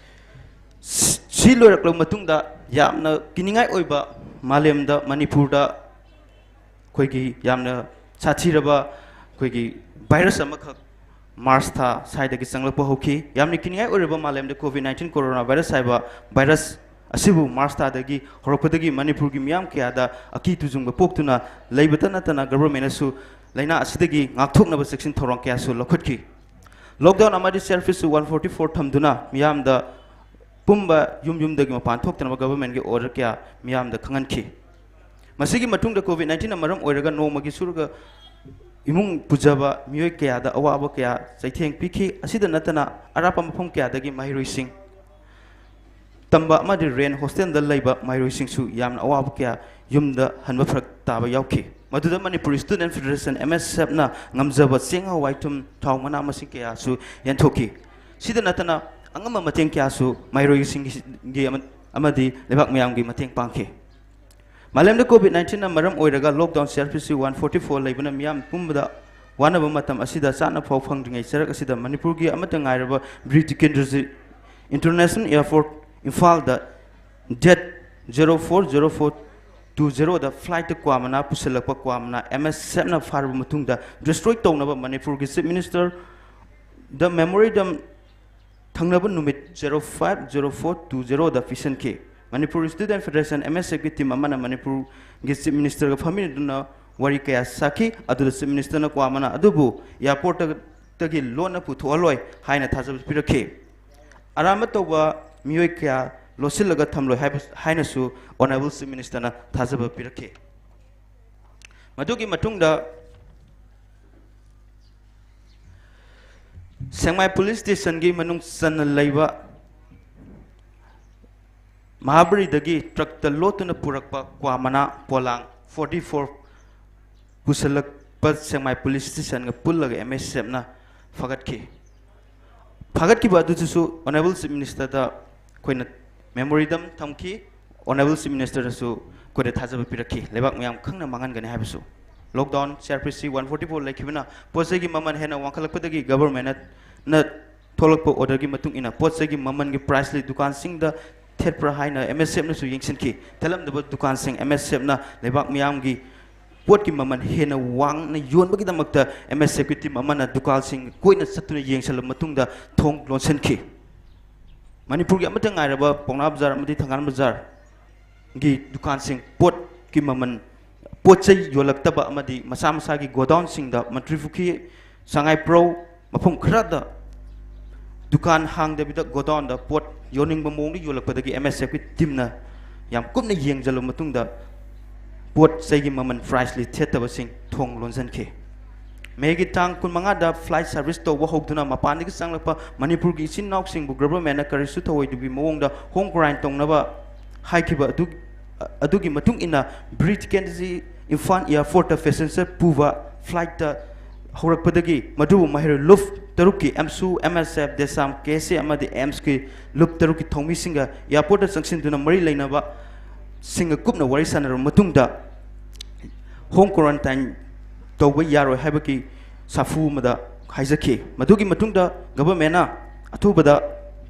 ꯁꯤ ꯂꯣꯏꯔꯛꯂꯕ ꯃꯇꯨꯡꯗ ꯌꯥꯝꯅ ꯀꯤꯅꯤꯡꯉꯥꯏ ꯑꯣꯏꯕ ꯃꯥꯂꯦꯝꯗ, ꯃꯅꯤꯄꯨꯔꯗ ꯑꯩꯈꯣꯏꯒꯤ ꯌꯥꯝꯅ ꯁꯥꯊꯤꯔꯕ ꯑꯩꯈꯣꯏꯒꯤ virus ꯑꯃꯈꯛ March ꯊꯥ ꯁ꯭ꯋꯥꯏꯗꯒꯤ ꯆꯪꯂꯛꯄ ꯍꯧꯈꯤ꯫ ꯌꯥꯝꯅ ꯀꯤꯅꯤꯡꯉꯥꯏ ꯑꯣꯏꯔꯕ ꯃꯥꯂꯦꯝꯗ COVID nineteen coronavirus ꯍꯥꯏꯕ virus ꯑꯁꯤꯕꯨ March ꯊꯥꯗꯒꯤ ꯍꯧꯔꯛꯄꯗꯒꯤ ꯃꯅꯤꯄꯨꯔꯒꯤ ꯃꯤꯌꯥꯝ ꯀꯌꯥꯗ ꯑꯀꯤ ꯇꯨꯖꯨꯡꯕ ꯄꯣꯛꯇꯨꯅ ꯂꯩꯕꯇ ꯅꯠꯇꯅ government ꯅꯁꯨ ꯂꯥꯏꯅꯥ ꯑꯁꯤꯗꯒꯤ ꯉꯥꯛꯊꯣꯛꯅꯕ ꯆꯦꯛꯁꯤꯟ ꯊꯧꯔꯥꯡ ꯀꯌꯥꯁꯨ ꯂꯧꯈꯠꯈꯤ꯫ Lockdown ꯑꯃꯗꯤ self restriction one forty four ꯊꯝꯗꯨꯅ ꯃꯤꯌꯥꯝꯗ ꯄꯨꯝꯕ ꯌꯨꯝ ꯌꯨꯝꯗꯒꯤ ꯃꯄꯥꯟ ꯊꯣꯛꯇꯅꯕ government ꯀꯤ order ꯀꯌꯥ ꯃꯤꯌꯥꯝꯗ ꯈꯪꯍꯟꯈꯤ꯫ ꯃꯁꯤꯒꯤ ꯃꯇꯨꯡꯗ COVID nineteen ꯅ ꯃꯔꯝ ꯑꯣꯏꯔꯒ ꯅꯣꯡꯃꯒꯤ ꯁꯨꯔꯒ ꯏꯃꯨꯡ ꯄꯨꯖꯕ ꯃꯤꯑꯣꯏ ꯀꯌꯥꯗ ꯑꯋꯥꯕ ꯀꯌꯥ ꯆꯩꯊꯦꯡ ꯄꯤꯈꯤ꯫ ꯑꯁꯤꯗ ꯅꯠꯇꯅ ꯑꯔꯥꯞꯄ ꯃꯐꯝ ꯀꯌꯥꯗꯒꯤ ꯃꯍꯩꯔꯣꯏꯁꯤꯡ ꯇꯝꯕ ꯑꯃꯗꯤ rent hostel ꯗ ꯂꯩꯕ ꯃꯍꯩꯔꯣꯏꯁꯤꯡꯁꯨ ꯌꯥꯝꯅ ꯑꯋꯥꯕ ꯀꯌꯥ ꯌꯨꯝꯗ ꯍꯟꯕ ꯐꯔꯛ ꯇꯥꯕ ꯌꯥꯎꯈꯤ꯫ ꯃꯗꯨꯗ Manipur Student Federation, M S F ꯅ ꯉꯝꯖꯕ ꯆꯦꯡ, ꯍꯋꯥꯏ, ꯊꯨꯝ, ꯊꯥꯎ, ꯃꯅꯥ ꯃꯁꯤꯡ ꯀꯌꯥꯁꯨ ꯌꯦꯟꯊꯣꯛꯈꯤ꯫ ꯁꯤꯗ ꯅꯠꯇꯅ ꯑꯉꯝꯕ ꯃꯇꯦꯡ ꯀꯌꯥꯁꯨ ꯃꯍꯩꯔꯣꯏꯁꯤꯡꯒꯤ ꯑꯃ-, ꯑꯃꯗꯤ ꯂꯩꯕꯥꯛ ꯃꯤꯌꯥꯝꯒꯤ ꯃꯇꯦꯡ ꯄꯥꯡꯈꯤ꯫ ꯃꯥꯂꯦꯝꯗ COVID nineteen ꯅ ꯃꯔꯝ ꯑꯣꯏꯔꯒ lockdown, self restriction one forty four ꯂꯩꯕꯅ ꯃꯤꯌꯥꯝ ꯄꯨꯝꯕꯗ ꯋꯥꯅꯕ ꯃꯇꯝ ꯑꯁꯤꯗ ꯆꯥꯅ ꯐꯥꯎ ꯐꯪꯗ꯭ꯔꯤꯉꯩ ꯆꯔꯛ ꯑꯁꯤꯗ ꯃꯅꯤꯄꯨꯔꯒꯤ ꯑꯃꯠꯇ ꯉꯥꯏꯔꯕ ꯕꯤꯔ ꯇꯤꯀꯦꯟꯗ꯭ꯔꯖꯤꯠ International Airport ꯏꯝꯐꯥꯜꯗ date zero four zero four two zero ꯗ flight ꯇ ꯀ꯭ꯋꯥ ꯃꯅꯥ ꯄꯨꯁꯤꯜꯂꯛꯄ ꯀ꯭ꯋꯥ ꯃꯅꯥ M S F ꯅ ꯐꯥꯔꯕ ꯃꯇꯨꯡꯗ destroy ꯇꯧꯅꯕ ꯃꯅꯤꯄꯨꯔꯒꯤ Chief Minister ꯗ memorandum ꯊꯪꯅꯕ ꯅꯨꯃꯤꯠ zero five zero four two zero ꯗ ꯄꯤꯁꯤꯟꯈꯤ꯫ Manipur Student Federation, M S F ꯀꯤ team ꯑꯃꯅ ꯃꯅꯤꯄꯨꯔꯒꯤ Chief Minister ꯒ ꯐꯝꯃꯤꯟꯅꯗꯨꯅ ꯋꯥꯔꯤ ꯀꯌꯥ ꯁꯥꯈꯤ꯫ ꯑꯗꯨꯗ Chief Minister ꯅ ꯀ꯭ꯋꯥ ꯃꯅꯥ ꯑꯗꯨꯕꯨ airport ꯇꯒꯤ ꯂꯣꯟꯅ ꯄꯨꯊꯣꯛꯍꯜꯂꯣꯏ ꯍꯥꯏꯅ ꯊꯥꯖꯕ ꯄꯤꯔꯛꯈꯤ꯫ ꯑꯔꯥꯟꯕ ꯇꯧꯕ ꯃꯤꯑꯣꯏ ꯀꯌꯥ ꯂꯣꯠꯁꯤꯜꯂꯒ ꯊꯝꯂꯣꯏ ꯍꯥꯏꯕ, ꯍꯥꯏꯅꯁꯨ Honourable Chief Minister ꯅ ꯊꯥꯖꯕ ꯄꯤꯔꯛꯈꯤ꯫ ꯃꯗꯨꯒꯤ ꯃꯇꯨꯡꯗ ꯁꯦꯡꯃꯥꯏ Police Station ꯒꯤ ꯃꯅꯨꯡ ꯆꯟꯅ ꯂꯩꯕ ꯃꯍꯥꯕꯔꯤꯗꯒꯤ truck ꯇ ꯂꯣꯠꯇꯨꯅ ꯄꯨꯔꯛꯄ ꯀ꯭ꯋꯥ ꯃꯅꯥ ꯄꯣꯂꯥꯡ forty four ꯄꯨꯁꯤꯜꯂꯛꯄ ꯁꯦꯡꯃꯥꯏ Police Station ꯒ ꯄꯨꯜꯂꯒ M S F ꯅ ꯐꯥꯒꯠꯈꯤ꯫ ꯐꯥꯒꯠꯈꯤꯕ ꯑꯗꯨꯗꯁꯨ Honourable Chief Minister ꯗ ꯑꯩꯈꯣꯏꯅ memorandum ꯊꯝꯈꯤ꯫ Honourable Chief Minister ꯅꯁꯨ ꯑꯩꯈꯣꯏꯗ ꯊꯥꯖꯕ ꯄꯤꯔꯛꯈꯤ, ꯂꯩꯕꯥꯛ ꯃꯌꯥꯝ ꯈꯪꯅ ꯃꯥꯡꯍꯟꯒꯅꯤ ꯍꯥꯏꯕꯁꯨ꯫ Lockdown, self restriction one forty four ꯂꯩꯈꯤꯕꯅ ꯄꯣꯠ ꯆꯩꯒꯤ ꯃꯃꯜ ꯍꯦꯟꯅ ꯋꯥꯡꯈꯠꯂꯛꯄꯗꯒꯤ government ꯅ ꯊꯣꯛꯂꯛꯄ order ꯒꯤ ꯃꯇꯨꯡ ꯏꯟꯅ ꯄꯣꯠ ꯆꯩꯒꯤ ꯃꯃꯜꯒꯤ price ꯂꯩ ꯗꯨꯀꯥꯟꯁꯤꯡꯗ ꯊꯦꯠꯄ꯭ꯔꯥ ꯍꯥꯏꯅ M S F ꯅꯁꯨ ꯌꯦꯡꯁꯤꯟꯈꯤ꯫ ꯊꯦꯠꯂꯝꯗꯕ ꯗꯨꯀꯥꯟꯁꯤꯡ M S F ꯅ ꯂꯩꯕꯥꯛ ꯃꯤꯌꯥꯝꯒꯤ ꯄꯣꯠꯀꯤ ꯃꯃꯜ ꯍꯦꯟꯅ ꯋꯥꯡꯅ ꯌꯣꯟꯕꯒꯤꯗꯃꯛꯇ M S F ꯀꯤ team ꯑꯃꯅ ꯗꯨꯀꯥꯟꯁꯤꯡ ꯀꯣꯏꯅ ꯆꯠꯇꯨꯅ ꯌꯦꯡꯁꯤꯜꯂꯕ ꯃꯇꯨꯡꯗ ꯊꯣꯡ ꯂꯣꯟꯁꯤꯟꯈꯤ꯫ ꯃꯅꯤꯄꯨꯔꯒꯤ ꯑꯃꯠꯇ ꯉꯥꯏꯔꯕ ꯄꯥꯎꯅꯥ ꯕꯖꯥꯔ ꯑꯃꯗꯤ ꯊꯪꯒꯥꯜ ꯕꯖꯥꯔꯒꯤ ꯗꯨꯀꯥꯟꯁꯤꯡ ꯄꯣꯠꯀꯤ ꯃꯃꯜ ꯄꯣꯠ ꯆꯩ ꯌꯣꯜꯂꯛꯇꯕ ꯑꯃꯗꯤ ꯃꯁꯥ ꯃꯁꯥꯒꯤ ꯒꯣꯗꯥꯎꯟꯁꯤꯡꯗ, ꯃꯟꯇ꯭ꯔꯤ ꯄꯨꯈ꯭ꯔꯤ, ꯁꯉꯥꯏꯄ꯭ꯔꯧ, ꯃꯐꯝ ꯈꯔꯗ ꯗꯨꯀꯥꯟ ꯍꯥꯡꯗꯕꯤꯗ ꯒꯣꯗꯥꯎꯟꯗ ꯄꯣꯠ ꯌꯣꯟꯅꯤꯡꯕ ꯃꯑꯣꯡꯗ ꯌꯣꯜꯂꯛꯄꯗꯒꯤ ꯑꯦꯝ ꯑꯦꯁ ꯑꯦꯐꯀꯤ ꯇꯤꯝꯅ ꯌꯥꯝ ꯀꯨꯞꯅ ꯌꯦꯡꯁꯤꯜꯂꯕ ꯃꯇꯨꯡꯗ ꯄꯣꯠ ꯆꯩꯒꯤ ꯃꯃꯜ ꯄ꯭ꯔꯥꯏꯁ ꯂꯤꯁ ꯊꯦꯠꯇꯕꯁꯤꯡ ꯊꯣꯡ ꯂꯣꯟꯁꯤꯟꯈꯤ꯫ ꯃꯦꯒꯤ ꯇꯥꯡ ꯀꯨꯟꯃꯉꯥꯗ ꯐ꯭ꯂꯥꯏꯠ ꯁꯥꯔꯚꯤꯁ ꯇꯧꯕ ꯍꯧꯗꯨꯅ ꯃꯄꯥꯟꯗꯒꯤ ꯆꯪꯂꯛꯄ ꯃꯅꯤꯄꯨꯔꯒꯤ ꯏꯆꯤꯟ ꯏꯅꯥꯎꯁꯤꯡꯕꯨ ꯒꯚꯔꯟꯃꯦꯟꯠꯅ ꯀꯔꯤꯁꯨ ꯊꯧꯑꯣꯏꯗꯕꯤ ꯃꯑꯣꯡꯗ ꯍꯣꯝ ꯀ꯭ꯋꯥꯔꯦꯟ ꯇꯧꯅꯕ ꯍꯥꯏꯈꯤꯕ ꯑꯗꯨ, ꯑꯗꯨꯒꯤ ꯃꯇꯨꯡ ꯏꯟꯅ ꯕ꯭ꯔꯤꯇꯤꯁ ꯀꯦꯟꯗꯤꯁꯤ ꯏꯝꯐꯥꯜ ꯑꯦꯌꯥꯔꯄꯣꯔꯠꯇ ꯄꯦꯁꯦꯟꯖꯔ ꯄꯨꯕ ꯐ꯭ꯂꯥꯏꯠꯇ ꯍꯧꯔꯛꯄꯗꯒꯤ ꯃꯗꯨꯕꯨ ꯃꯍꯩꯔꯣꯏ ꯂꯨꯞ ꯇꯔꯨꯛꯀꯤ ꯑꯦꯝꯁꯨ, ꯑꯦꯝ ꯑꯦꯁ ꯑꯦꯐ, ꯗꯦꯁꯥꯝ, ꯀꯦ ꯑꯦꯁ ꯑꯦ ꯑꯃꯗꯤ ꯑꯦꯝꯁꯀꯤ ꯂꯨꯞ ꯇꯔꯨꯛꯀꯤ ꯊꯧꯃꯤꯁꯤꯡꯒ ꯑꯦꯌꯥꯔꯄꯣꯔꯠꯇ ꯆꯪꯁꯤꯟꯗꯨꯅ ꯃꯔꯤ ꯂꯩꯅꯕꯁꯤꯡꯒ ꯀꯨꯞꯅ ꯋꯥꯔꯤ ꯁꯥꯟꯅꯔꯕ ꯃꯇꯨꯡꯗ ꯍꯣꯝ ꯀ꯭ꯋꯥꯔꯦꯟꯇꯥꯏꯟ ꯇꯧꯕ ꯌꯥꯔꯣꯏ ꯍꯥꯏꯕꯒꯤ ꯁꯥꯐꯨ ꯑꯃꯗ ꯍꯥꯏꯖꯈꯤ꯫ ꯃꯗꯨꯒꯤ ꯃꯇꯨꯡꯗ ꯒꯚꯔꯟꯃꯦꯟꯠꯅ ꯑꯊꯨꯕꯗ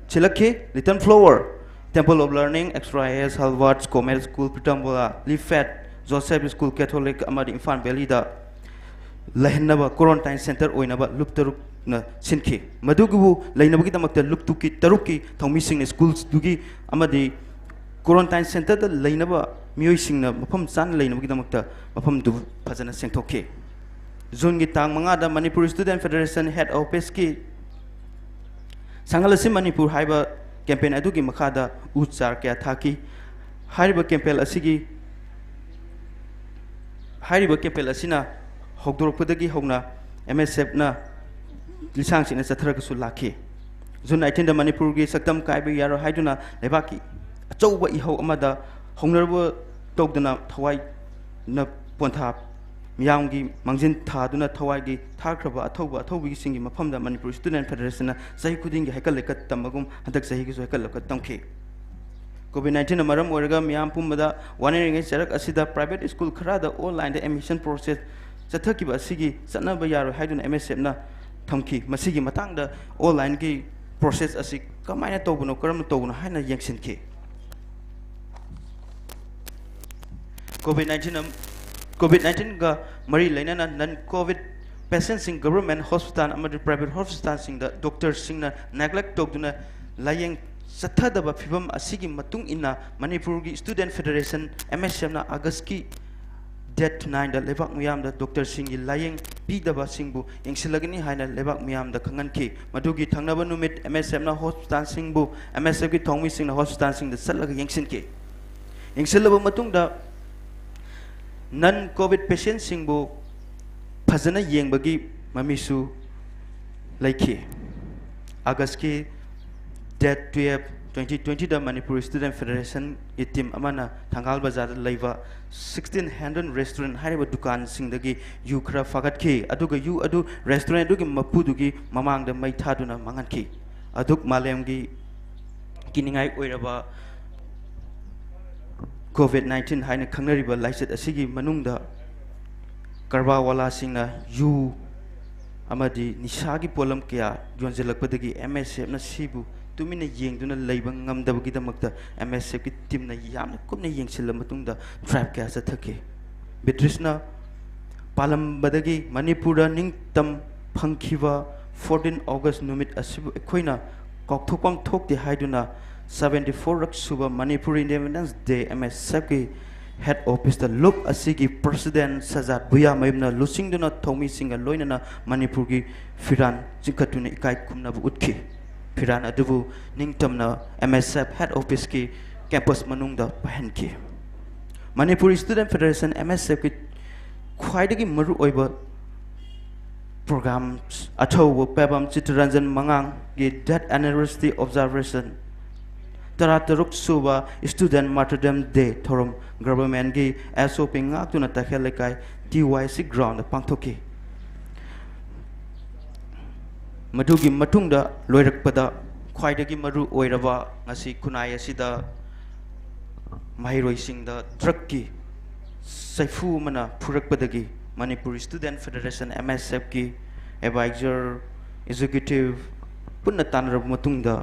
ꯁꯤꯜꯂꯛꯈꯤ꯫ Little flower, temple of learning, extra higher, Harvard comet school, ꯄꯤꯇꯝꯕꯣꯂꯥ, ꯂꯤꯐꯦꯠ, ꯖꯣꯁꯦꯐ ꯁ꯭ꯀꯨꯜ, ꯀꯦꯊꯣꯂꯤꯛ ꯑꯃꯗꯤ ꯏꯝꯐꯥꯜ ꯚꯦꯂꯤꯗ ꯂꯩꯍꯟꯅꯕ ꯀ꯭ꯋꯥꯔꯦꯟꯇꯥꯏꯟ ꯁꯦꯟꯇꯔ ꯑꯣꯏꯅꯕ ꯂꯨꯞ ꯇꯔꯨꯛꯅ ꯁꯤꯟꯈꯤ꯫ ꯃꯗꯨꯕꯨ ꯂꯩꯅꯕꯒꯤꯗꯃꯛꯇ ꯂꯨꯞ ꯇꯔꯨꯛꯀꯤ, ꯇꯔꯨꯛꯀꯤ ꯊꯧꯃꯤꯁꯤꯡꯅ ꯁ꯭ꯀꯨꯜꯗꯨꯒꯤ ꯑꯃꯗꯤ ꯀ꯭ꯋꯥꯔꯦꯟꯇꯥꯏꯟ ꯁꯦꯟꯇꯔꯗ ꯂꯩꯅꯕ ꯃꯤꯑꯣꯏꯁꯤꯡꯅ ꯃꯐꯝ ꯆꯥꯅ ꯂꯩꯅꯕꯒꯤꯗꯃꯛꯇ ꯃꯐꯝꯗꯨ ꯐꯖꯅ ꯁꯦꯡꯗꯣꯛꯈꯤ꯫ ꯖꯨꯟꯒꯤ ꯇꯥꯡ ꯃꯉꯥꯗ ꯃꯅꯤꯄꯨꯔ ꯁ꯭ꯇꯨꯗꯦꯟꯠ ꯐꯦꯗꯔꯦꯁꯟ ꯍꯦꯗ ꯑꯣꯐꯤꯁꯀꯤ ꯁꯪꯍꯜꯂꯁꯤ ꯃꯅꯤꯄꯨꯔ ꯍꯥꯏꯕ ꯀꯦꯝꯄꯦꯟ ꯑꯗꯨꯒꯤ ꯃꯈꯥꯗ ꯎ ꯆꯥꯔ ꯀꯌꯥ ꯊꯥꯈꯤ꯫ ꯍꯥꯏꯔꯤꯕ ꯀꯦꯝꯄꯦꯟ ꯑꯁꯤꯒꯤ, ꯍꯥꯏꯔꯤꯕ ꯀꯦꯝꯄꯦꯟ ꯑꯁꯤꯅ ꯍꯧꯗꯣꯔꯛꯄꯗꯒꯤ ꯍꯧꯅ ꯑꯦꯝ ꯑꯦꯁ ꯑꯦꯐꯅ ꯂꯤꯁꯥꯡ ꯁꯤꯠꯅ ꯆꯠꯊꯔꯒꯁꯨ ꯂꯥꯛꯈꯤ꯫ ꯖꯨꯟ ꯑꯩꯠꯇꯤꯟꯗ ꯃꯅꯤꯄꯨꯔꯒꯤ ꯁꯛꯇꯝ ꯀꯥꯏꯕ ꯌꯥꯔꯣꯏ ꯍꯥꯏꯗꯨꯅ ꯂꯩꯕꯥꯛꯀꯤ ꯑꯆꯧꯕ ꯏꯍꯧ ꯑꯃꯗ ꯍꯧꯅꯔꯨꯕ ꯇꯧꯗꯅ ꯊꯋꯥꯏꯅ ꯄꯣꯟꯊꯥ ꯃꯤꯌꯥꯝꯒꯤ ꯃꯥꯡꯖꯤꯟ ꯊꯥꯗꯨꯅ ꯊꯋꯥꯏꯒꯤ ꯊꯥꯈ꯭ꯔꯕ ꯑꯊꯧꯕ ꯑꯊꯧꯕꯤꯁꯤꯡꯒꯤ ꯃꯐꯝꯗ ꯃꯅꯤꯄꯨꯔ ꯁ꯭ꯇꯨꯗꯦꯟꯠ ꯐꯦꯗꯔꯦꯁꯟꯅ ꯆꯍꯤ ꯈꯨꯗꯤꯡꯒꯤ ꯍꯩꯀꯠ ꯂꯩꯀꯠ ꯇꯝꯕꯒꯨꯝ ꯍꯟꯗꯛ ꯆꯍꯤꯒꯤꯁꯨ ꯍꯩꯀꯠ ꯂꯩꯀꯠ ꯇꯝꯈꯤ꯫ ꯀꯣꯚꯤꯗ ꯅꯥꯏꯟꯇꯤꯟꯅ ꯃꯔꯝ ꯑꯣꯏꯔꯒ ꯃꯤꯌꯥꯝ ꯄꯨꯝꯕꯗ ꯋꯥꯅꯔꯤꯉꯩ ꯆꯩꯔꯛ ꯑꯁꯤꯗ ꯄ꯭ꯔꯥꯏꯚꯦꯠ ꯁ꯭ꯀꯨꯜ ꯈꯔꯗ ꯑꯣꯟꯂꯥꯏꯟꯗ ꯑꯦꯗꯃꯤꯁꯟ ꯄ꯭ꯔꯣꯁꯦꯁ ꯆꯠꯊꯈꯤꯕ ꯑꯁꯤꯒꯤ ꯆꯠꯅꯕ ꯌꯥꯔꯣꯏ ꯍꯥꯏꯗꯨꯅ ꯑꯦꯝ ꯑꯦꯁ ꯑꯦꯐꯅ ꯊꯝꯈꯤ꯫ ꯃꯁꯤꯒꯤ ꯃꯇꯥꯡꯗ ꯑꯣꯟꯂꯥꯏꯟꯒꯤ ꯄ꯭ꯔꯣꯁꯦꯁ ꯑꯁꯤ ꯀꯃꯥꯏꯅ ꯇꯧꯕꯅꯣ, ꯀꯔꯝꯅ ꯇꯧꯕꯅꯣ ꯍꯥꯏꯅ ꯌꯦꯡꯁꯤꯟꯈꯤ꯫ ꯀꯣꯚꯤꯗ ꯅꯥꯏꯟꯇꯤꯟ ꯑꯃ-, ꯀꯣꯚꯤꯗ ꯅꯥꯏꯟꯇꯤꯟꯒ ꯃꯔꯤ ꯂꯩꯅꯅ ꯅꯟ ꯀꯣꯚꯤꯗ ꯄꯦꯁꯦꯟꯠꯁꯤꯡ ꯒꯚꯔꯟꯃꯦꯟꯠ ꯍꯣꯁꯄꯤꯇꯥꯜ ꯑꯃꯗꯤ ꯄ꯭ꯔꯥꯏꯚꯦꯠ ꯍꯣꯁꯄꯤꯇꯥꯜꯁꯤꯡꯗ ꯗꯣꯛꯇꯔꯁꯤꯡꯅ ꯅꯦꯒ꯭ꯂꯦꯛ ꯇꯧꯗꯨꯅ ꯂꯥꯌꯦꯡ ꯆꯠꯊꯗꯕ ꯐꯤꯚꯝ ꯑꯁꯤꯒꯤ ꯃꯇꯨꯡ ꯏꯟꯅ ꯃꯅꯤꯄꯨꯔꯒꯤ ꯁ꯭ꯇꯨꯗꯦꯟꯠ ꯐꯦꯗꯔꯦꯁꯟ, ꯑꯦꯝ ꯑꯦꯁ ꯑꯦꯐꯅ ꯑꯥꯒꯁꯀꯤ ꯗꯦꯠ ꯅꯥꯏꯟꯗ ꯂꯩꯕꯥꯛ ꯃꯤꯌꯥꯝꯗ ꯗꯣꯛꯇꯔꯁꯤꯡꯒꯤ ꯂꯥꯌꯦꯡ ꯄꯤꯗꯕꯁꯤꯡꯕꯨ ꯌꯦꯡꯁꯤꯜꯂꯒꯅꯤ ꯍꯥꯏꯅ ꯂꯩꯕꯥꯛ ꯃꯤꯌꯥꯝꯗ ꯈꯪꯍꯟꯈꯤ꯫ ꯃꯗꯨꯒꯤ ꯊꯪꯅꯕ ꯅꯨꯃꯤꯠ ꯑꯦꯝ ꯑꯦꯁ ꯑꯦꯐꯅ ꯍꯣꯁꯄꯤꯇꯥꯜꯁꯤꯡꯕꯨ, ꯑꯦꯝ ꯑꯦꯁ ꯑꯦꯐꯀꯤ ꯊꯧꯃꯤꯁꯤꯡꯅ ꯍꯣꯁꯄꯤꯇꯥꯜꯁꯤꯡꯗ ꯆꯠꯂꯒ ꯌꯦꯡꯁꯤꯟꯈꯤ꯫ ꯌꯦꯡꯁꯤꯜꯂꯕ ꯃꯇꯨꯡꯗ ꯅꯟ ꯀꯣꯚꯤꯗ ꯄꯦꯁꯦꯟꯁꯤꯡꯕꯨ ꯐꯖꯅ ꯌꯦꯡꯕꯒꯤ ꯃꯃꯤꯁꯨ ꯂꯩꯈꯤ꯫ ꯑꯥꯒꯁꯀꯤ ꯗꯦꯠ ꯇꯨꯌꯦꯜꯐ, ꯇ꯭ꯋꯦꯟꯇꯤ ꯇ꯭ꯋꯦꯟꯇꯤꯗ ꯃꯅꯤꯄꯨꯔ ꯁ꯭ꯇꯨꯗꯦꯟ ꯐꯦꯗꯔꯦꯁꯟꯒꯤ ꯇꯤꯝ ꯑꯃꯅ ꯊꯪꯒꯥꯜ ꯕꯖꯥꯔꯗ ꯂꯩꯕ ꯁꯤꯛꯁꯇꯤꯟ ꯍꯦꯟꯗ꯭ꯔꯦꯠ ꯔꯦꯁꯇꯨꯔꯦꯟ ꯍꯥꯏꯔꯤꯕ ꯗꯨꯀꯥꯟꯁꯤꯡꯗꯒꯤ ꯌꯨ ꯈꯔ ꯐꯥꯒꯠꯈꯤ꯫ ꯑꯗꯨꯒ ꯌꯨ ꯑꯗꯨ ꯔꯦꯁꯇꯨꯔꯦꯟ ꯑꯗꯨꯒꯤ ꯃꯄꯨꯗꯨꯒꯤ ꯃꯃꯥꯡꯗ ꯃꯩ ꯊꯥꯗꯨꯅ ꯃꯥꯡꯍꯟꯈꯤ꯫ ꯑꯗꯨꯛ ꯃꯥꯂꯦꯝꯒꯤ ꯀꯤꯅꯤꯡꯉꯥꯏ ꯑꯣꯏꯔꯕ ꯀꯣꯚꯤꯗ ꯅꯥꯏꯟꯇꯤꯟ ꯍꯥꯏꯅ ꯈꯪꯅꯔꯤꯕ ꯂꯥꯏꯆꯠ ꯑꯁꯤꯒꯤ ꯃꯅꯨꯡꯗ ꯀꯔꯕꯥꯔꯋꯥꯂꯥꯁꯤꯡꯅ ꯌꯨ ꯑꯃꯗꯤ ꯅꯤꯁꯥꯒꯤ ꯄꯣꯠꯂꯝ ꯀꯌꯥ ꯌꯣꯟꯁꯤꯜꯂꯛꯄꯗꯒꯤ ꯑꯦꯝ ꯑꯦꯁ ꯑꯦꯐꯅ ꯁꯤꯕꯨ ꯇꯨꯃꯤꯟꯅ ꯌꯦꯡꯗꯨꯅ ꯂꯩꯕ ꯉꯝꯗꯕꯒꯤꯗꯃꯛꯇ ꯑꯦꯝ ꯑꯦꯁ ꯑꯦꯐꯀꯤ ꯇꯤꯝꯅ ꯌꯥꯝꯅ ꯀꯨꯞꯅ ꯌꯦꯡꯁꯤꯜꯂ ꯃꯇꯨꯡꯗ ꯗ꯭ꯔꯥꯏꯚ ꯀꯌꯥ ꯆꯠꯊꯈꯤ꯫ ꯕ꯭ꯔꯤꯇꯤꯁꯅ ꯄꯥꯜꯂꯝꯕꯗꯒꯤ ꯃꯅꯤꯄꯨꯔꯗ ꯅꯤꯡꯇꯝ ꯐꯪꯈꯤꯕ ꯐꯣꯔꯇꯤꯟ ꯑꯣꯒꯁ ꯅꯨꯃꯤꯠ ꯑꯁꯤꯕꯨ ꯑꯩꯈꯣꯏꯅ ꯀꯥꯎꯊꯣꯛꯐꯝ ꯊꯣꯛꯇꯦ ꯍꯥꯏꯗꯨꯅ ꯁꯕꯦꯟꯇꯤ ꯐꯣꯔ ꯔꯛ ꯁꯨꯕ ꯃꯅꯤꯄꯨꯔ ꯏꯟꯗꯤꯄꯦꯟꯗꯦꯟꯁ ꯗꯦ ꯑꯦꯝ ꯑꯦꯁ ꯑꯦꯐꯀꯤ ꯍꯦꯗ ꯑꯣꯐꯤꯁꯇ ꯂꯨꯞ ꯑꯁꯤꯒꯤ ꯄ꯭ꯔꯁꯤꯗꯦꯟ ꯁꯖꯥꯗ ꯚꯨꯌꯥꯃꯌꯨꯝꯅ ꯂꯨꯆꯤꯡꯗꯨꯅ ꯊꯧꯃꯤꯁꯤꯡꯒ ꯂꯣꯏꯅꯅ ꯃꯅꯤꯄꯨꯔꯒꯤ ꯐꯤꯔꯥꯟ ꯆꯤꯡꯈꯠꯇꯨꯅ ꯏꯀꯥꯏ ꯈꯨꯝꯅꯕ ꯎꯠꯈꯤ꯫ ꯐꯤꯔꯥꯟ ꯑꯗꯨꯕꯨ ꯅꯤꯡꯇꯝꯅ ꯑꯦꯝ ꯑꯦꯁ ꯑꯦꯐ ꯍꯦꯗ ꯑꯣꯐꯤꯁꯀꯤ ꯀꯦꯝꯄꯁ ꯃꯅꯨꯡꯗ ꯄꯥꯏꯍꯟꯈꯤ꯫ Manipur student federation, M S ꯑꯦꯐꯀꯤ ꯈ꯭ꯋꯥꯏꯗꯒꯤ ꯃꯔꯨꯑꯣꯏꯕ programme ꯑꯊꯧꯕ ꯄꯥꯏꯕꯝ Chittaranjan ꯃꯉꯥꯡꯒꯤ date anniversary observation ꯇꯔꯥꯇꯔꯨꯛ ꯁꯨꯕ ꯁ꯭ꯇꯨꯗꯦꯟ ꯃꯥꯔꯇꯔꯗꯝ ꯗꯦ ꯊꯧꯔꯝ ꯒꯚꯔꯟꯃꯦꯟꯒꯤ ꯑꯦꯁ ꯑꯣ ꯄꯤ ꯉꯥꯛꯇꯨꯅ ꯇꯈꯦꯜ ꯂꯩꯀꯥꯏ ꯇꯤ ꯋꯥꯏ ꯁꯤ ꯒ꯭ꯔꯥꯎꯟꯗ ꯄꯥꯡꯊꯣꯛꯈꯤ꯫ ꯃꯗꯨꯒꯤ ꯃꯇꯨꯡꯗ ꯂꯣꯏꯔꯛꯄꯗ ꯈ꯭ꯋꯥꯏꯗꯒꯤ ꯃꯔꯨ ꯑꯣꯏꯔꯕ ꯉꯁꯤ ꯈꯨꯟꯅꯥꯏ ꯑꯁꯤꯗ ꯃꯍꯩꯔꯣꯏꯁꯤꯡꯗ ꯗ꯭ꯔꯒꯀꯤ ꯆꯩꯐꯨ ꯑꯃꯅ ꯐꯨꯔꯛꯄꯗꯒꯤ Manipur student federation, M S ꯑꯦꯐꯀꯤ adviser, executive ꯄꯨꯟꯅ ꯇꯥꯟꯅꯔꯕ ꯃꯇꯨꯡꯗ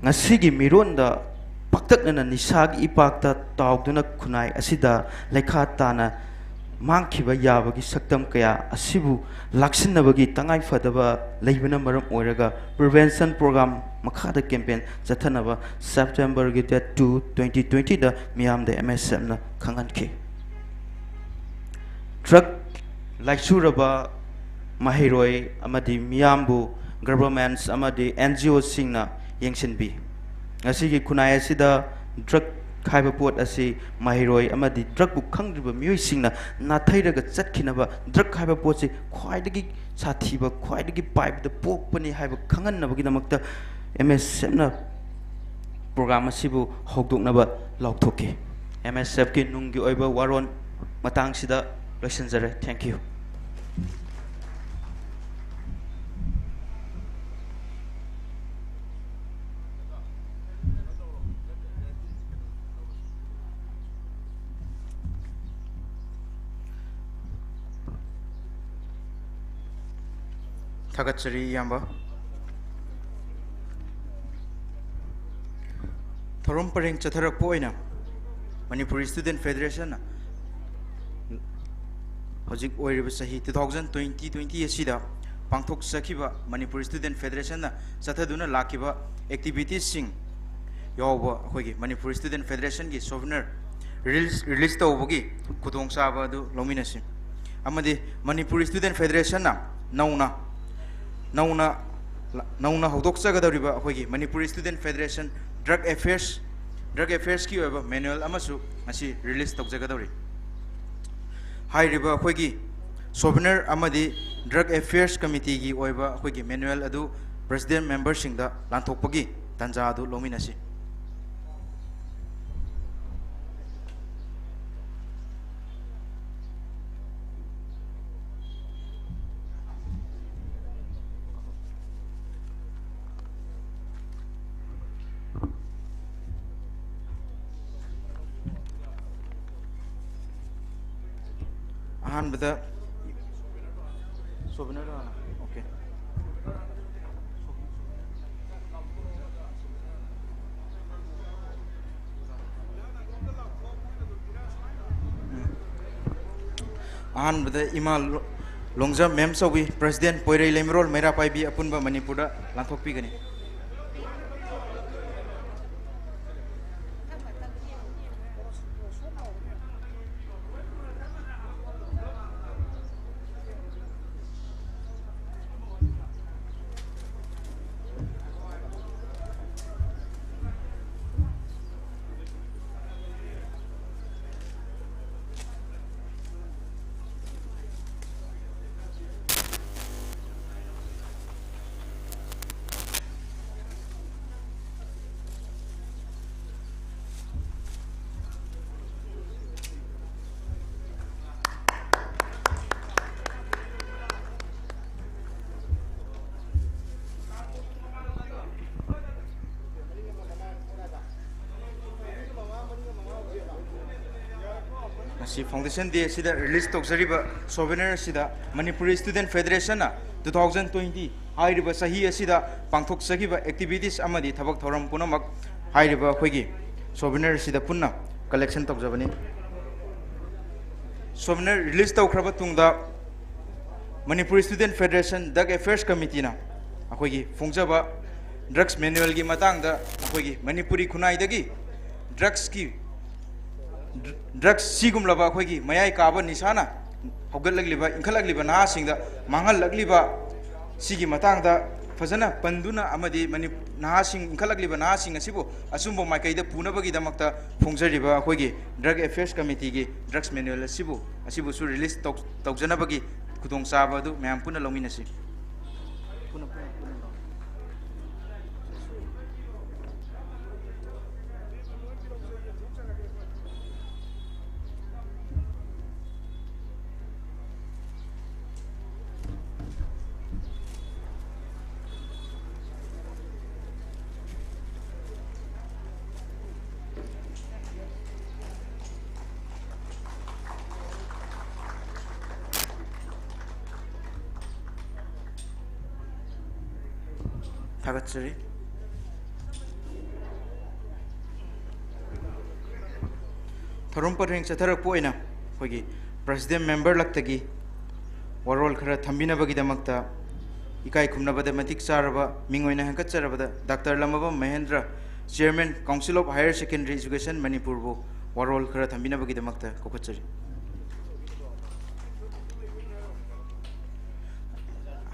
ꯉꯁꯤꯒꯤ ꯃꯤꯔꯣꯟꯗ ꯄꯥꯛꯇꯛꯅꯅ ꯅꯤꯁꯥꯒꯤ ꯏꯄꯥꯛꯇ ꯇꯥꯎꯗꯨꯅ ꯈꯨꯟꯅꯥꯏ ꯑꯁꯤꯗ ꯂꯩꯈꯥ ꯇꯥꯅ ꯃꯥꯡꯈꯤꯕ ꯌꯥꯕꯒꯤ ꯁꯛꯇꯝ ꯀꯌꯥ ꯑꯁꯤꯕꯨ ꯂꯥꯛꯁꯤꯟꯅꯕꯒꯤ ꯇꯉꯥꯏꯐꯗꯕ ꯂꯩꯕꯅ ꯃꯔꯝ ꯑꯣꯏꯔꯒ ꯄ꯭ꯔꯤꯚꯦꯟꯁꯟ ꯄ꯭ꯔꯣꯒ꯭ꯔꯥꯝ ꯃꯈꯥꯗ ꯀꯦꯝꯄꯦꯟ ꯆꯠꯊꯅꯕ ꯁꯦꯞꯇꯦꯝꯕꯔꯒꯤ ꯗꯦꯠ ꯇꯨ, ꯇ꯭ꯋꯦꯟꯇꯤ ꯇ꯭ꯋꯦꯟꯇꯤꯗ ꯃꯤꯌꯥꯝꯗ ꯑꯦꯝ ꯑꯦꯁ ꯑꯦꯐꯅ ꯈꯪꯍꯟꯈꯤ꯫ ꯗ꯭ꯔꯒ ꯂꯥꯏꯆꯨꯔꯕ ꯃꯍꯩꯔꯣꯏ ꯑꯃꯗꯤ ꯃꯤꯌꯥꯝꯕꯨ ꯒꯚꯔꯟꯃꯦꯟꯠꯁ ꯑꯃꯗꯤ ꯑꯦꯟ ꯖꯤ ꯑꯣꯁꯤꯡꯅ ꯌꯦꯡꯁꯤꯟꯕꯤ꯫ ꯉꯁꯤꯒꯤ ꯈꯨꯟꯅꯥꯏ ꯑꯁꯤꯗ ꯗ꯭ꯔꯒ ꯍꯥꯏꯕ ꯄꯣꯠ ꯑꯁꯤ ꯃꯍꯩꯔꯣꯏ ꯑꯃꯗꯤ ꯗ꯭ꯔꯒꯄꯨ ꯈꯪꯗ꯭ꯔꯤꯕ ꯃꯤꯑꯣꯏꯁꯤꯡꯅ ꯅꯥꯊꯩꯔꯒ ꯆꯠꯈꯤꯅꯕ, ꯗ꯭ꯔꯒ ꯍꯥꯏꯕ ꯄꯣꯠꯁꯤ ꯈ꯭ꯋꯥꯏꯗꯒꯤ ꯁꯥꯊꯤꯕ, ꯈ꯭ꯋꯥꯏꯗꯒꯤ ꯄꯥꯏꯕꯗ ꯄꯣꯛꯄꯅꯤ ꯍꯥꯏꯕ ꯈꯪꯍꯟꯅꯕꯒꯤꯗꯃꯛꯇ ꯑꯦꯝ ꯑꯦꯁ ꯑꯦꯐꯅ ꯄ꯭ꯔꯣꯒ꯭ꯔꯥꯝ ꯑꯁꯤꯕꯨ ꯍꯧꯗꯣꯛꯅꯕ ꯂꯥꯎꯊꯣꯛꯈꯤ꯫ ꯑꯦꯝ ꯑꯦꯁ ꯑꯦꯐꯀꯤ ꯅꯨꯡꯒꯤ ꯑꯣꯏꯕ ꯋꯥꯔꯣꯜ ꯃꯇꯥꯡꯁꯤꯗ ꯂꯣꯏꯁꯤꯟꯖꯔꯦ꯫ Thank you꯫ ꯊꯥꯒꯠꯆꯔꯤ ꯏꯌꯥꯝꯕ꯫ ꯊꯧꯔꯝ ꯄꯔꯦꯡ ꯆꯠꯊꯔꯛꯄ ꯑꯣꯏꯅ ꯃꯅꯤꯄꯨꯔ ꯏꯁꯇꯨꯗꯦꯟ ꯐꯦꯗꯔꯦꯁꯟꯅ ꯍꯧꯖꯤꯛ ꯑꯣꯏꯔꯤꯕ ꯆꯍꯤ two thousand twenty twenty ꯑꯁꯤꯗ ꯄꯥꯡꯊꯣꯛꯆꯈꯤꯕ ꯃꯅꯤꯄꯨꯔ ꯏꯁꯇꯨꯗꯦꯟ ꯐꯦꯗꯔꯦꯁꯟꯅ ꯆꯠꯊꯗꯨꯅ ꯂꯥꯛꯈꯤꯕ ꯑꯦꯛꯇꯤꯚꯤꯇꯤꯁꯁꯤꯡ ꯌꯥꯎꯕ ꯑꯩꯈꯣꯏꯒꯤ ꯃꯅꯤꯄꯨꯔ ꯏꯁꯇꯨꯗꯦꯟ ꯐꯦꯗꯔꯦꯁꯟꯒꯤ ꯁꯣꯚꯦꯅꯤꯌꯔ ꯔꯤꯂꯤꯁ ꯇꯧꯕꯒꯤ ꯈꯨꯗꯣꯡꯆꯥꯕ ꯑꯗꯨ ꯂꯧꯃꯤꯟꯅꯁꯤ꯫ ꯑꯃꯗꯤ ꯃꯅꯤꯄꯨꯔ ꯏꯁꯇꯨꯗꯦꯟ ꯐꯦꯗꯔꯦꯁꯟꯅ ꯅꯧꯅ ꯅꯧꯅ ꯅꯧꯅ ꯍꯧꯗꯣꯛꯆꯒꯗꯧꯔꯤꯕ ꯑꯩꯈꯣꯏꯒꯤ Manipur student federation drug affairs drug ꯑꯦꯐꯤꯌꯔꯁꯀꯤ ꯑꯣꯏꯕ ꯃꯦꯅꯨꯋꯦꯜ ꯑꯃꯁꯨ ꯉꯁꯤ ꯔꯤꯂꯤꯁ ꯇꯧꯖꯒꯗꯧꯔꯤ꯫ ꯍꯥꯏꯔꯤꯕ ꯑꯩꯈꯣꯏꯒꯤ ꯁꯣꯚꯦꯅꯤꯌꯔ ꯑꯃꯗꯤ ꯗ꯭ꯔꯒ ꯑꯦꯐꯤꯌꯔꯁ ꯀꯃꯤꯇꯤꯒꯤ ꯑꯣꯏꯕ ꯑꯩꯈꯣꯏꯒꯤ ꯃꯦꯅꯨꯋꯦꯜ ꯑꯗꯨ ꯄ꯭ꯔꯦꯁꯤꯗꯦꯟꯠ ꯃꯦꯝꯕꯔꯁꯤꯡꯗ ꯂꯥꯟꯊꯣꯛꯄꯒꯤ ꯇꯥꯟꯖꯥ ꯑꯗꯨ ꯂꯧꯃꯤꯟꯅꯁꯤ꯫ ꯑꯍꯥꯟꯕꯗ ꯁꯣꯚꯦꯅꯤꯌꯔ ꯍꯥꯟꯅ꯫ ꯑꯣꯀꯦ꯫ ꯑꯍꯥꯟꯕꯗ ꯏꯃꯥ ꯂꯣ-, ꯂꯣꯡꯖꯝ ꯃꯦꯝꯆꯧꯕꯤ, ꯄ꯭ꯔꯦꯁꯤꯗꯦꯟꯠ, ꯄꯣꯏꯔꯩ ꯂꯩꯃꯔꯣꯜ ꯃꯩꯔꯥ ꯄꯥꯏꯕꯤ ꯑꯄꯨꯟꯕ ꯃꯅꯤꯄꯨꯔꯗ ꯂꯥꯟꯊꯣꯛꯄꯤꯒꯅꯤ꯫ ꯁꯤ Foundation Day ꯑꯁꯤꯗ release ꯇꯧꯖꯔꯤꯕ souvenir ꯑꯁꯤꯗ Manipuri Student Federation ꯅ two thousand twenty ꯍꯥꯏꯔꯤꯕ ꯆꯍꯤ ꯑꯁꯤꯗ ꯄꯥꯡꯊꯣꯛꯆꯈꯤꯕ activities ꯑꯃꯗꯤ ꯊꯕꯛ ꯊꯧꯔꯝ ꯄꯨꯝꯅꯃꯛ ꯍꯥꯏꯔꯤꯕ ꯑꯩꯈꯣꯏꯒꯤ souvenir ꯑꯁꯤꯗ ꯄꯨꯟꯅ collection ꯇꯧꯖꯕꯅꯤ꯫ Souvenir release ꯇꯧꯈ꯭ꯔꯕ ꯇꯨꯡꯗ Manipuri Student Federation Drug Affairs Committee ꯅ ꯑꯩꯈꯣꯏꯒꯤ ꯐꯣꯡꯖꯕ drugs manual ꯒꯤ ꯃꯇꯥꯡꯗ ꯑꯩꯈꯣꯏꯒꯤ ꯃꯅꯤꯄꯨꯔꯤ ꯈꯨꯟꯅꯥꯏꯗꯒꯤ drugs ꯀꯤ drugs ꯁꯤꯒꯨꯝꯂꯕ ꯑꯩꯈꯣꯏꯒꯤ ꯃꯌꯥꯏ ꯀꯥꯕ ꯅꯤꯁꯥꯅ ꯍꯧꯒꯠꯂꯛꯂꯤꯕ, ꯏꯟꯈꯠꯂꯛꯂꯤꯕ ꯅꯍꯥꯁꯤꯡꯗ ꯃꯥꯡꯍꯜꯂꯛꯂꯤꯕ ꯁꯤꯒꯤ ꯃꯇꯥꯡꯗ ꯐꯖꯅ ꯄꯟꯗꯨꯅ ꯑꯃꯗꯤ ꯃꯅꯤ-, ꯅꯍꯥꯁꯤꯡ, ꯏꯟꯈꯠꯂꯛꯂꯤꯕ ꯅꯍꯥꯁꯤꯡ ꯑꯁꯤꯕꯨ ꯑꯆꯨꯝꯕ ꯃꯥꯏꯀꯩꯗ ꯄꯨꯅꯕꯒꯤꯗꯃꯛꯇ ꯐꯣꯡꯖꯔꯤꯕ ꯑꯩꯈꯣꯏꯒꯤ Drug Affairs Committee ꯒꯤ drugs manual ꯑꯁꯤꯕꯨ, ꯑꯁꯤꯕꯨꯁꯨ release ꯇꯧ-, ꯇꯧꯖꯅꯕꯒꯤ ꯈꯨꯗꯣꯡꯆꯥꯕ ꯑꯗꯨ ꯃꯌꯥꯝ ꯄꯨꯟꯅ ꯂꯧꯃꯤꯟꯅꯁꯤ꯫ ꯄꯨꯟꯅ, ꯄꯨꯟꯅ, ꯄꯨꯟꯅ ꯂꯧ꯫ ꯊꯥꯒꯠꯆꯔꯤ꯫ ꯊꯧꯔꯝ ꯄꯔꯦꯡ ꯆꯠꯊꯔꯛꯄ ꯑꯣꯏꯅ ꯑꯩꯈꯣꯏꯒꯤ President Member ꯂꯛꯇꯒꯤ ꯋꯥꯔꯣꯜ ꯈꯔ ꯊꯝꯕꯤꯅꯕꯒꯤꯗꯃꯛꯇ ꯏꯀꯥꯏ ꯈꯨꯝꯅꯕꯗ ꯃꯇꯤꯛ ꯆꯥꯔꯕ ꯃꯤꯡ ꯑꯣꯏꯅ ꯍꯦꯟꯒꯠꯆꯔꯕꯗ Doctor ꯂꯃꯕꯝ Mahendra, Chairman, Council of Higher Secondary Education ꯃꯅꯤꯄꯨꯔꯕꯨ ꯋꯥꯔꯣꯜ ꯈꯔ ꯊꯝꯕꯤꯅꯕꯒꯤꯗꯃꯛꯇ ꯀꯧꯈꯠꯆꯔꯤ꯫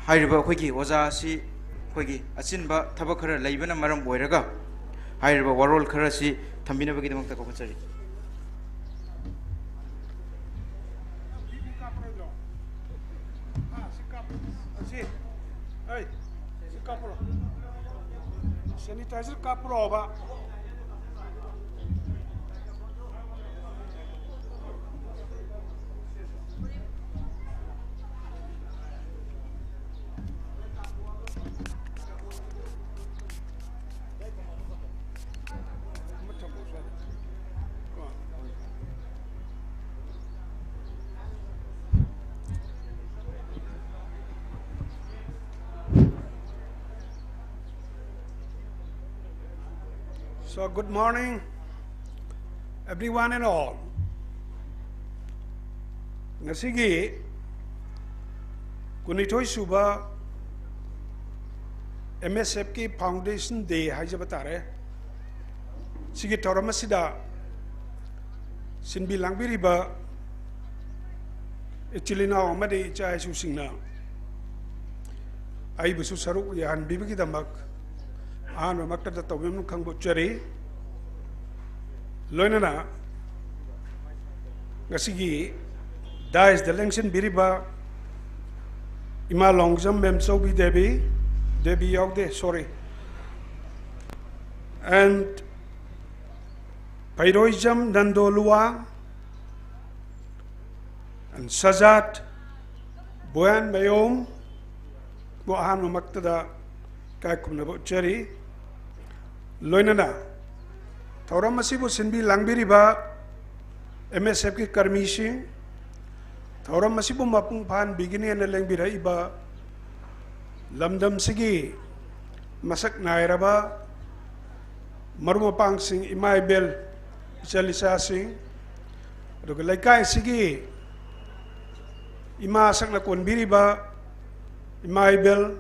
ꯍꯥꯏꯔꯤꯕ ꯑꯩꯈꯣꯏꯒꯤ ꯑꯣꯖꯥ ꯑꯁꯤ ꯑꯩꯈꯣꯏꯒꯤ ꯑꯆꯤꯟꯕ ꯊꯕꯛ ꯈꯔ ꯂꯩꯕꯅ ꯃꯔꯝ ꯑꯣꯏꯔꯒ ꯍꯥꯏꯔꯤꯕ ꯋꯥꯔꯣꯜ ꯈꯔ ꯑꯁꯤ ꯊꯝꯕꯤꯅꯕꯒꯤꯗꯃꯛꯇ ꯀꯧꯈꯠꯆꯔꯤ꯫ ꯑꯁꯤ, ꯑꯩ, ꯁꯤ ꯀꯥꯞꯄ꯭ꯔꯣ? Sanitizer ꯀꯥꯞꯄ꯭ꯔꯣꯕ? So, good morning, everyone and all. ꯉꯁꯤꯒꯤ ꯀꯨꯟꯅꯤꯊꯣꯏ ꯁꯨꯕ M S F ꯀꯤ Foundation Day ꯍꯥꯏꯖꯕ ꯇꯥꯔꯦ꯫ ꯁꯤꯒꯤ ꯊꯧꯔꯝ ꯑꯁꯤꯗ ꯁꯤꯟꯕꯤ ꯂꯥꯡꯕꯤꯔꯤꯕ ꯏꯆꯤꯜ ꯏꯅꯥꯎ ꯑꯃꯗꯤ ꯏꯆꯥ ꯏꯁꯨꯁꯤꯡꯅ ꯑꯩꯕꯨꯁꯨ ꯁꯔꯨꯛ ꯌꯥꯍꯟꯕꯤꯕꯒꯤꯗꯃꯛ ꯑꯍꯥꯟꯕꯃꯛꯇꯗ ꯇꯧꯕꯤꯃꯜ ꯈꯪꯕ ꯎꯠꯆꯔꯤ꯫ ꯂꯣꯏꯅꯅ ꯉꯁꯤꯒꯤ dais ꯇ ꯂꯦꯡꯁꯤꯟꯕꯤꯔꯤꯕ ꯏꯃꯥ ꯂꯣꯡꯖꯝ ꯃꯦꯝꯆꯧꯕꯤ ꯗꯦꯕꯤ, ꯗꯦꯕꯤ ꯌꯥꯎꯗꯦ, sorry, and ꯐꯩꯔꯣꯏꯖꯝ ꯅꯟꯗꯣꯂꯨꯋꯥ, and ꯁꯖꯥꯠ ꯕꯣꯌꯥꯟꯃꯌꯨꯝ ꯕꯨ ꯑꯍꯥꯟꯕꯃꯛꯇꯗ ꯏꯀꯥꯏ ꯈꯨꯝꯅꯕ ꯎꯠꯆꯔꯤ꯫ ꯂꯣꯏꯅꯅ ꯊꯧꯔꯝ ꯑꯁꯤꯕꯨ ꯁꯤꯟꯕꯤ ꯂꯥꯡꯕꯤꯔꯤꯕ M S F ꯀꯤ ꯀꯔꯃꯤꯁꯤꯡ, ꯊꯧꯔꯝ ꯑꯁꯤꯕꯨ ꯃꯄꯨꯡ ꯐꯥꯍꯟꯕꯤꯒꯅꯤ ꯍꯥꯏꯅ ꯂꯦꯡꯕꯤꯔꯛꯏꯕ ꯂꯝꯗꯝꯁꯤꯒꯤ ꯃꯁꯛ ꯅꯥꯏꯔꯕ ꯃꯔꯨꯞ ꯃꯄꯥꯡꯁꯤꯡ, ꯏꯃꯥ ꯏꯕꯦꯜ, ꯏꯆꯜ ꯏꯆꯥꯁꯤꯡ, ꯑꯗꯨꯒ ꯂꯩꯀꯥꯏꯁꯤꯒꯤ ꯏꯃꯥ ꯁꯛꯅ ꯀꯣꯟꯕꯤꯔꯤꯕ ꯏꯃꯥ ꯏꯕꯦꯜ,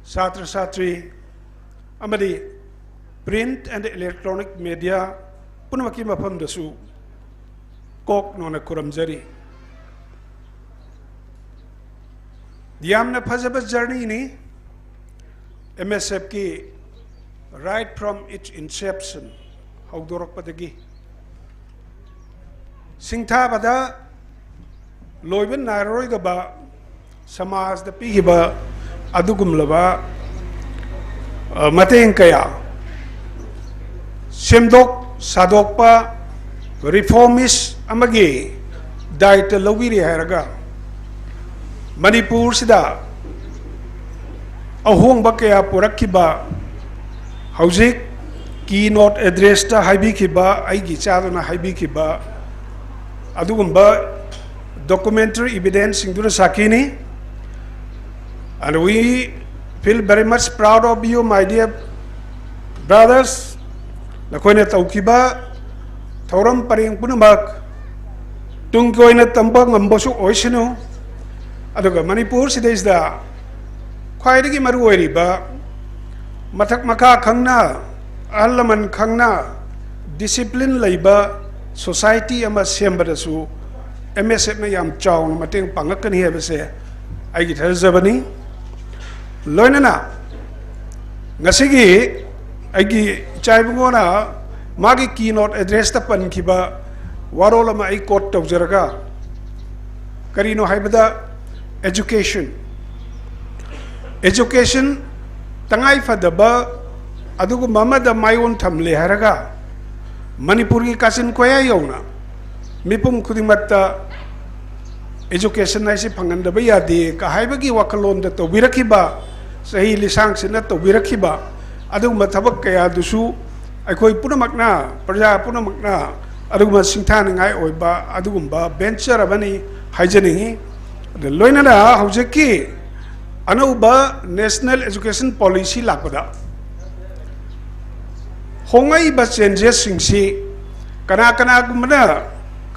ꯁꯥꯇ꯭ꯔ ꯁꯥꯇ꯭ꯔꯤ ꯑꯃꯗꯤ print and electronic media ꯄꯨꯝꯅꯃꯛꯀꯤ ꯃꯐꯝꯗꯁꯨ ꯀꯣꯛ ꯅꯧꯅ ꯈꯨꯔꯨꯝꯖꯔꯤ꯫ ꯌꯥꯝꯅ ꯐꯖꯕ journey ꯅꯤ M S F ꯀꯤ, right from its inception, ꯍꯧꯗꯣꯔꯛꯄꯗꯒꯤ ꯁꯤꯡꯊꯥꯕꯗ ꯂꯣꯏꯕ ꯅꯥꯏꯔꯔꯣꯏꯗꯕ ꯁꯃꯥꯖꯗ ꯄꯤꯈꯤꯕ ꯑꯗꯨꯒꯨꯝꯂꯕ, ꯑ, ꯃꯇꯦꯡ ꯀꯌꯥ, ꯁꯦꯝꯗꯣꯛ ꯁꯥꯗꯣꯛꯄ, reformist ꯑꯃꯒꯤ ꯗꯥꯏꯇ ꯂꯧꯕꯤꯔꯤ ꯍꯥꯏꯔꯒ ꯃꯅꯤꯄꯨꯔꯁꯤꯗ ꯑꯍꯣꯡꯕ ꯀꯌꯥ ꯄꯨꯔꯛꯈꯤꯕ, ꯍꯧꯖꯤꯛ keynote address ꯇ ꯍꯥꯏꯕꯤꯈꯤꯕ, ꯑꯩꯒꯤ ꯏꯆꯥꯗꯨꯅ ꯍꯥꯏꯕꯤꯈꯤꯕ ꯑꯗꯨꯒꯨꯝꯕ documentary evidence ꯁꯤꯡꯗꯨꯅ ꯁꯥꯈꯤꯅꯤ꯫ And we feel very much proud of you, my dear brothers, ꯅꯈꯣꯏꯅ ꯇꯧꯈꯤꯕ ꯊꯧꯔꯝ ꯄꯔꯦꯡ ꯄꯨꯝꯅꯃꯛ ꯇꯨꯡꯒꯤ ꯑꯣꯏꯅ ꯇꯝꯕ ꯉꯝꯕꯁꯨ ꯑꯣꯏꯁꯅꯨ꯫ ꯑꯗꯨꯒ ꯃꯅꯤꯄꯨꯔꯁꯤꯗꯩꯁꯤꯗ ꯈ꯭ꯋꯥꯏꯗꯒꯤ ꯃꯔꯨ ꯑꯣꯏꯔꯤꯕ, ꯃꯊꯛ ꯃꯈꯥ ꯈꯪꯅ, ꯑꯍꯜ ꯂꯃꯟ ꯈꯪꯅ, discipline ꯂꯩꯕ society ꯑꯃ ꯁꯦꯝꯕꯗꯁꯨ M S F ꯅ ꯌꯥꯝ ꯆꯥꯎꯅ ꯃꯇꯦꯡ ꯄꯥꯡꯉꯛꯀꯅꯤ ꯍꯥꯏꯕꯁꯦ ꯑꯩꯒꯤ ꯊꯥꯖꯖꯕꯅꯤ꯫ ꯂꯣꯏꯅꯅ ꯉꯁꯤꯒꯤ ꯑꯩꯒꯤ ꯏꯆꯥ ꯏꯕꯨꯡꯉꯣꯅ ꯃꯥꯒꯤ keynote address ꯇ ꯄꯟꯈꯤꯕ ꯋꯥꯔꯣꯜ ꯑꯃ ꯑꯩ quote ꯇꯧꯖꯔꯒ, ꯀꯔꯤꯅꯣ ꯍꯥꯏꯕꯗ, education, education ꯇꯉꯥꯏ ꯐꯗꯕ ꯑꯗꯨꯒꯨꯝꯕ ꯑꯃꯗ ꯃꯥꯏꯑꯣꯟ ꯊꯝꯂꯦ ꯍꯥꯏꯔꯒ, ꯃꯅꯤꯄꯨꯔꯒꯤ ꯀꯥꯆꯤꯟ ꯀꯣꯌꯥ ꯌꯧꯅ ꯃꯤꯄꯨꯝ ꯈꯨꯗꯤꯡꯃꯛꯇ education ꯍꯥꯏꯁꯤ ꯐꯪꯍꯟꯗꯕ ꯌꯥꯗꯦ ꯀ ꯍꯥꯏꯕꯒꯤ ꯋꯥꯈꯜꯂꯣꯟꯗ ꯇꯧꯕꯤꯔꯛꯈꯤꯕ, ꯆꯍꯤ ꯂꯤꯁꯥꯡꯁꯤꯠꯅ ꯇꯧꯕꯤꯔꯛꯈꯤꯕ ꯑꯗꯨꯒꯨꯝꯕ ꯊꯕꯛ ꯀꯌꯥꯗꯨꯁꯨ ꯑꯩꯈꯣꯏ ꯄꯨꯝꯅꯃꯛꯅ, ꯄ꯭ꯔꯖꯥ ꯄꯨꯝꯅꯃꯛꯅ ꯑꯗꯨꯒꯨꯝꯕ ꯁꯤꯡꯊꯥꯅꯤꯡꯉꯥꯏ ꯑꯣꯏꯕ ꯑꯗꯨꯒꯨꯝꯕ venture ꯑꯃꯅꯤ ꯍꯥꯏꯖꯅꯤꯡꯏ꯫ ꯑꯗꯨ ꯂꯣꯏꯅꯅ ꯍꯧꯖꯤꯛꯀꯤ ꯑꯅꯧꯕ National Education Policy ꯂꯥꯛꯄꯗ ꯍꯣꯡꯂꯛꯏꯕ changes ꯁꯤꯡꯁꯤ ꯀꯅꯥ ꯀꯅꯥꯒꯨꯝꯕꯅ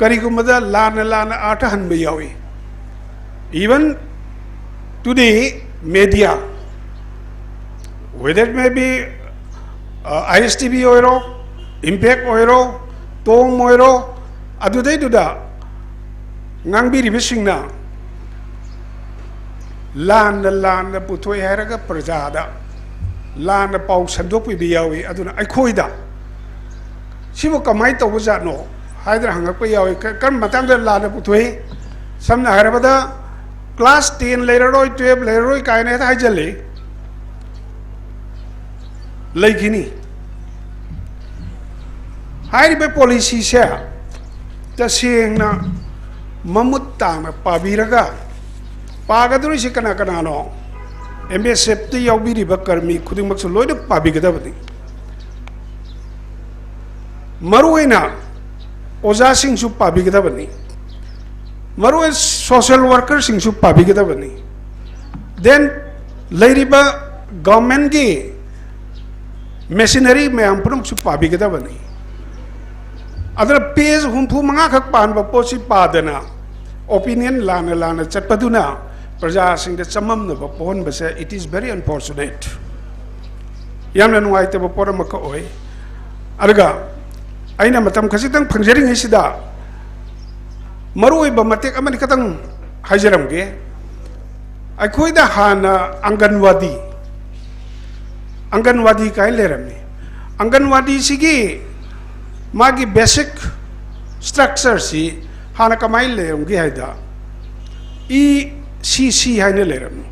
ꯀꯔꯤꯒꯨꯝꯕꯗ ꯂꯥꯟꯅ ꯂꯥꯟꯅ ꯑꯥꯔꯊ ꯍꯟꯕ ꯌꯥꯎꯏ꯫ Even to the media, whether it may be, uh, I S T V ꯑꯣꯏꯔꯣ, Impact ꯑꯣꯏꯔꯣ, ꯇꯣꯝ ꯑꯣꯏꯔꯣ, ꯑꯗꯨꯗꯩꯗꯨꯗ ꯉꯥꯡꯕꯤꯔꯤꯕꯁꯤꯡꯅ ꯂꯥꯟꯅ ꯂꯥꯟꯅ ꯄꯨꯊꯣꯛꯑꯦ ꯍꯥꯏꯔꯒ ꯄ꯭ꯔꯖꯥꯗ ꯂꯥꯟꯅ ꯄꯥꯎ ꯁꯟꯗꯣꯛꯄꯤꯕ ꯌꯥꯎꯏ꯫ ꯑꯗꯨꯅ ꯑꯩꯈꯣꯏꯗ ꯁꯤꯕꯨ ꯀꯃꯥꯏꯅ ꯇꯧꯕꯖꯥꯠꯅꯣ ꯍꯥꯏꯗꯅ ꯍꯪꯉꯛꯄ ꯌꯥꯎꯏ꯫ ꯀ-, ꯀꯔꯝꯕ ꯃꯇꯥꯡꯗ ꯂꯥꯟꯅ ꯄꯨꯊꯣꯛꯏ? ꯁꯝꯅ ꯍꯥꯏꯔꯕꯗ, class ten ꯂꯩꯔꯔꯣꯏ, twelve ꯂꯩꯔꯔꯣꯏ ꯀꯥꯏꯅ ꯍꯦꯛꯇ ꯍꯥꯏꯖꯜꯂꯤ꯫ ꯂꯩꯈꯤꯅꯤ꯫ ꯍꯥꯏꯔꯤꯕ policy ꯁꯦ ꯇꯁꯦꯡꯅ ꯃꯃꯨꯠ ꯇꯥꯅ ꯄꯥꯕꯤꯔꯒ, ꯄꯥꯒꯗꯧꯔꯤꯁꯤ ꯀꯅꯥ ꯀꯅꯥꯅꯣ? M S F ꯇ ꯌꯥꯎꯕꯤꯔꯤꯕ ꯀꯔꯃꯤ ꯈꯨꯗꯤꯡꯃꯛꯁꯨ ꯂꯣꯏꯅ ꯄꯥꯕꯤꯒꯗꯕꯅꯤ꯫ ꯃꯔꯨꯑꯣꯏꯅ ꯑꯣꯖꯥꯁꯤꯡꯁꯨ ꯄꯥꯕꯤꯒꯗꯕꯅꯤ꯫ ꯃꯔꯨꯑꯣꯏꯅ social worker ꯁꯤꯡꯁꯨ ꯄꯥꯕꯤꯒꯗꯕꯅꯤ꯫ Then ꯂꯩꯔꯤꯕ government ꯀꯤ ꯃꯦꯁꯤꯅꯔꯤ ꯃꯌꯥꯝ ꯄꯨꯝꯅꯃꯛꯁꯨ ꯄꯥꯕꯤꯒꯗꯕꯅꯤ꯫ ꯑꯗꯨꯅ ꯄꯦꯖ ꯍꯨꯝꯐꯨ ꯃꯉꯥ ꯈꯛ ꯄꯥꯟꯕ ꯄꯣꯠꯁꯤ ꯄꯥꯗꯅ ꯑꯣꯄꯤꯅꯤꯌꯟ ꯂꯥꯟꯅ ꯂꯥꯟꯅ ꯆꯠꯄꯗꯨꯅ ꯄ꯭ꯔꯖꯥꯁꯤꯡꯗ ꯆꯃꯝꯅꯕ ꯄꯣꯛꯍꯟꯕꯁꯦ, it is very unfortunate꯫ ꯌꯥꯝꯅ ꯅꯨꯡꯉꯥꯏꯇꯕ ꯄꯣꯠ ꯑꯃꯈꯛ ꯑꯣꯏ꯫ ꯑꯗꯨꯒ ꯑꯩꯅ ꯃꯇꯝ ꯈꯖꯤꯛꯇꯪ ꯐꯪꯖꯔꯤꯉꯩꯁꯤꯗ ꯃꯔꯨꯑꯣꯏꯕ ꯃꯇꯦꯛ ꯑꯃꯅꯤ ꯈꯛꯇꯪ ꯍꯥꯏꯖꯔꯝꯒꯦ꯫ ꯑꯩꯈꯣꯏꯗ ꯍꯥꯟꯅ ꯑꯪꯒꯟꯋꯥꯗꯤ, ꯑꯪꯒꯟꯋꯥꯗꯤ ꯀꯥꯏꯅ ꯂꯩꯔꯝꯃꯤ꯫ ꯑꯪꯒꯟꯋꯥꯗꯤꯁꯤꯒꯤ ꯃꯥꯒꯤ ꯕꯦꯁꯤꯛ ꯁ꯭ꯇ꯭ꯔꯛꯆꯔꯁꯤ ꯍꯥꯟꯅ ꯀꯃꯥꯏꯅ ꯂꯩꯔꯝꯒꯦ ꯍꯥꯏꯗ, ꯏ ꯁꯤ ꯁꯤ ꯍꯥꯏꯅ ꯂꯩꯔꯝꯃꯤ,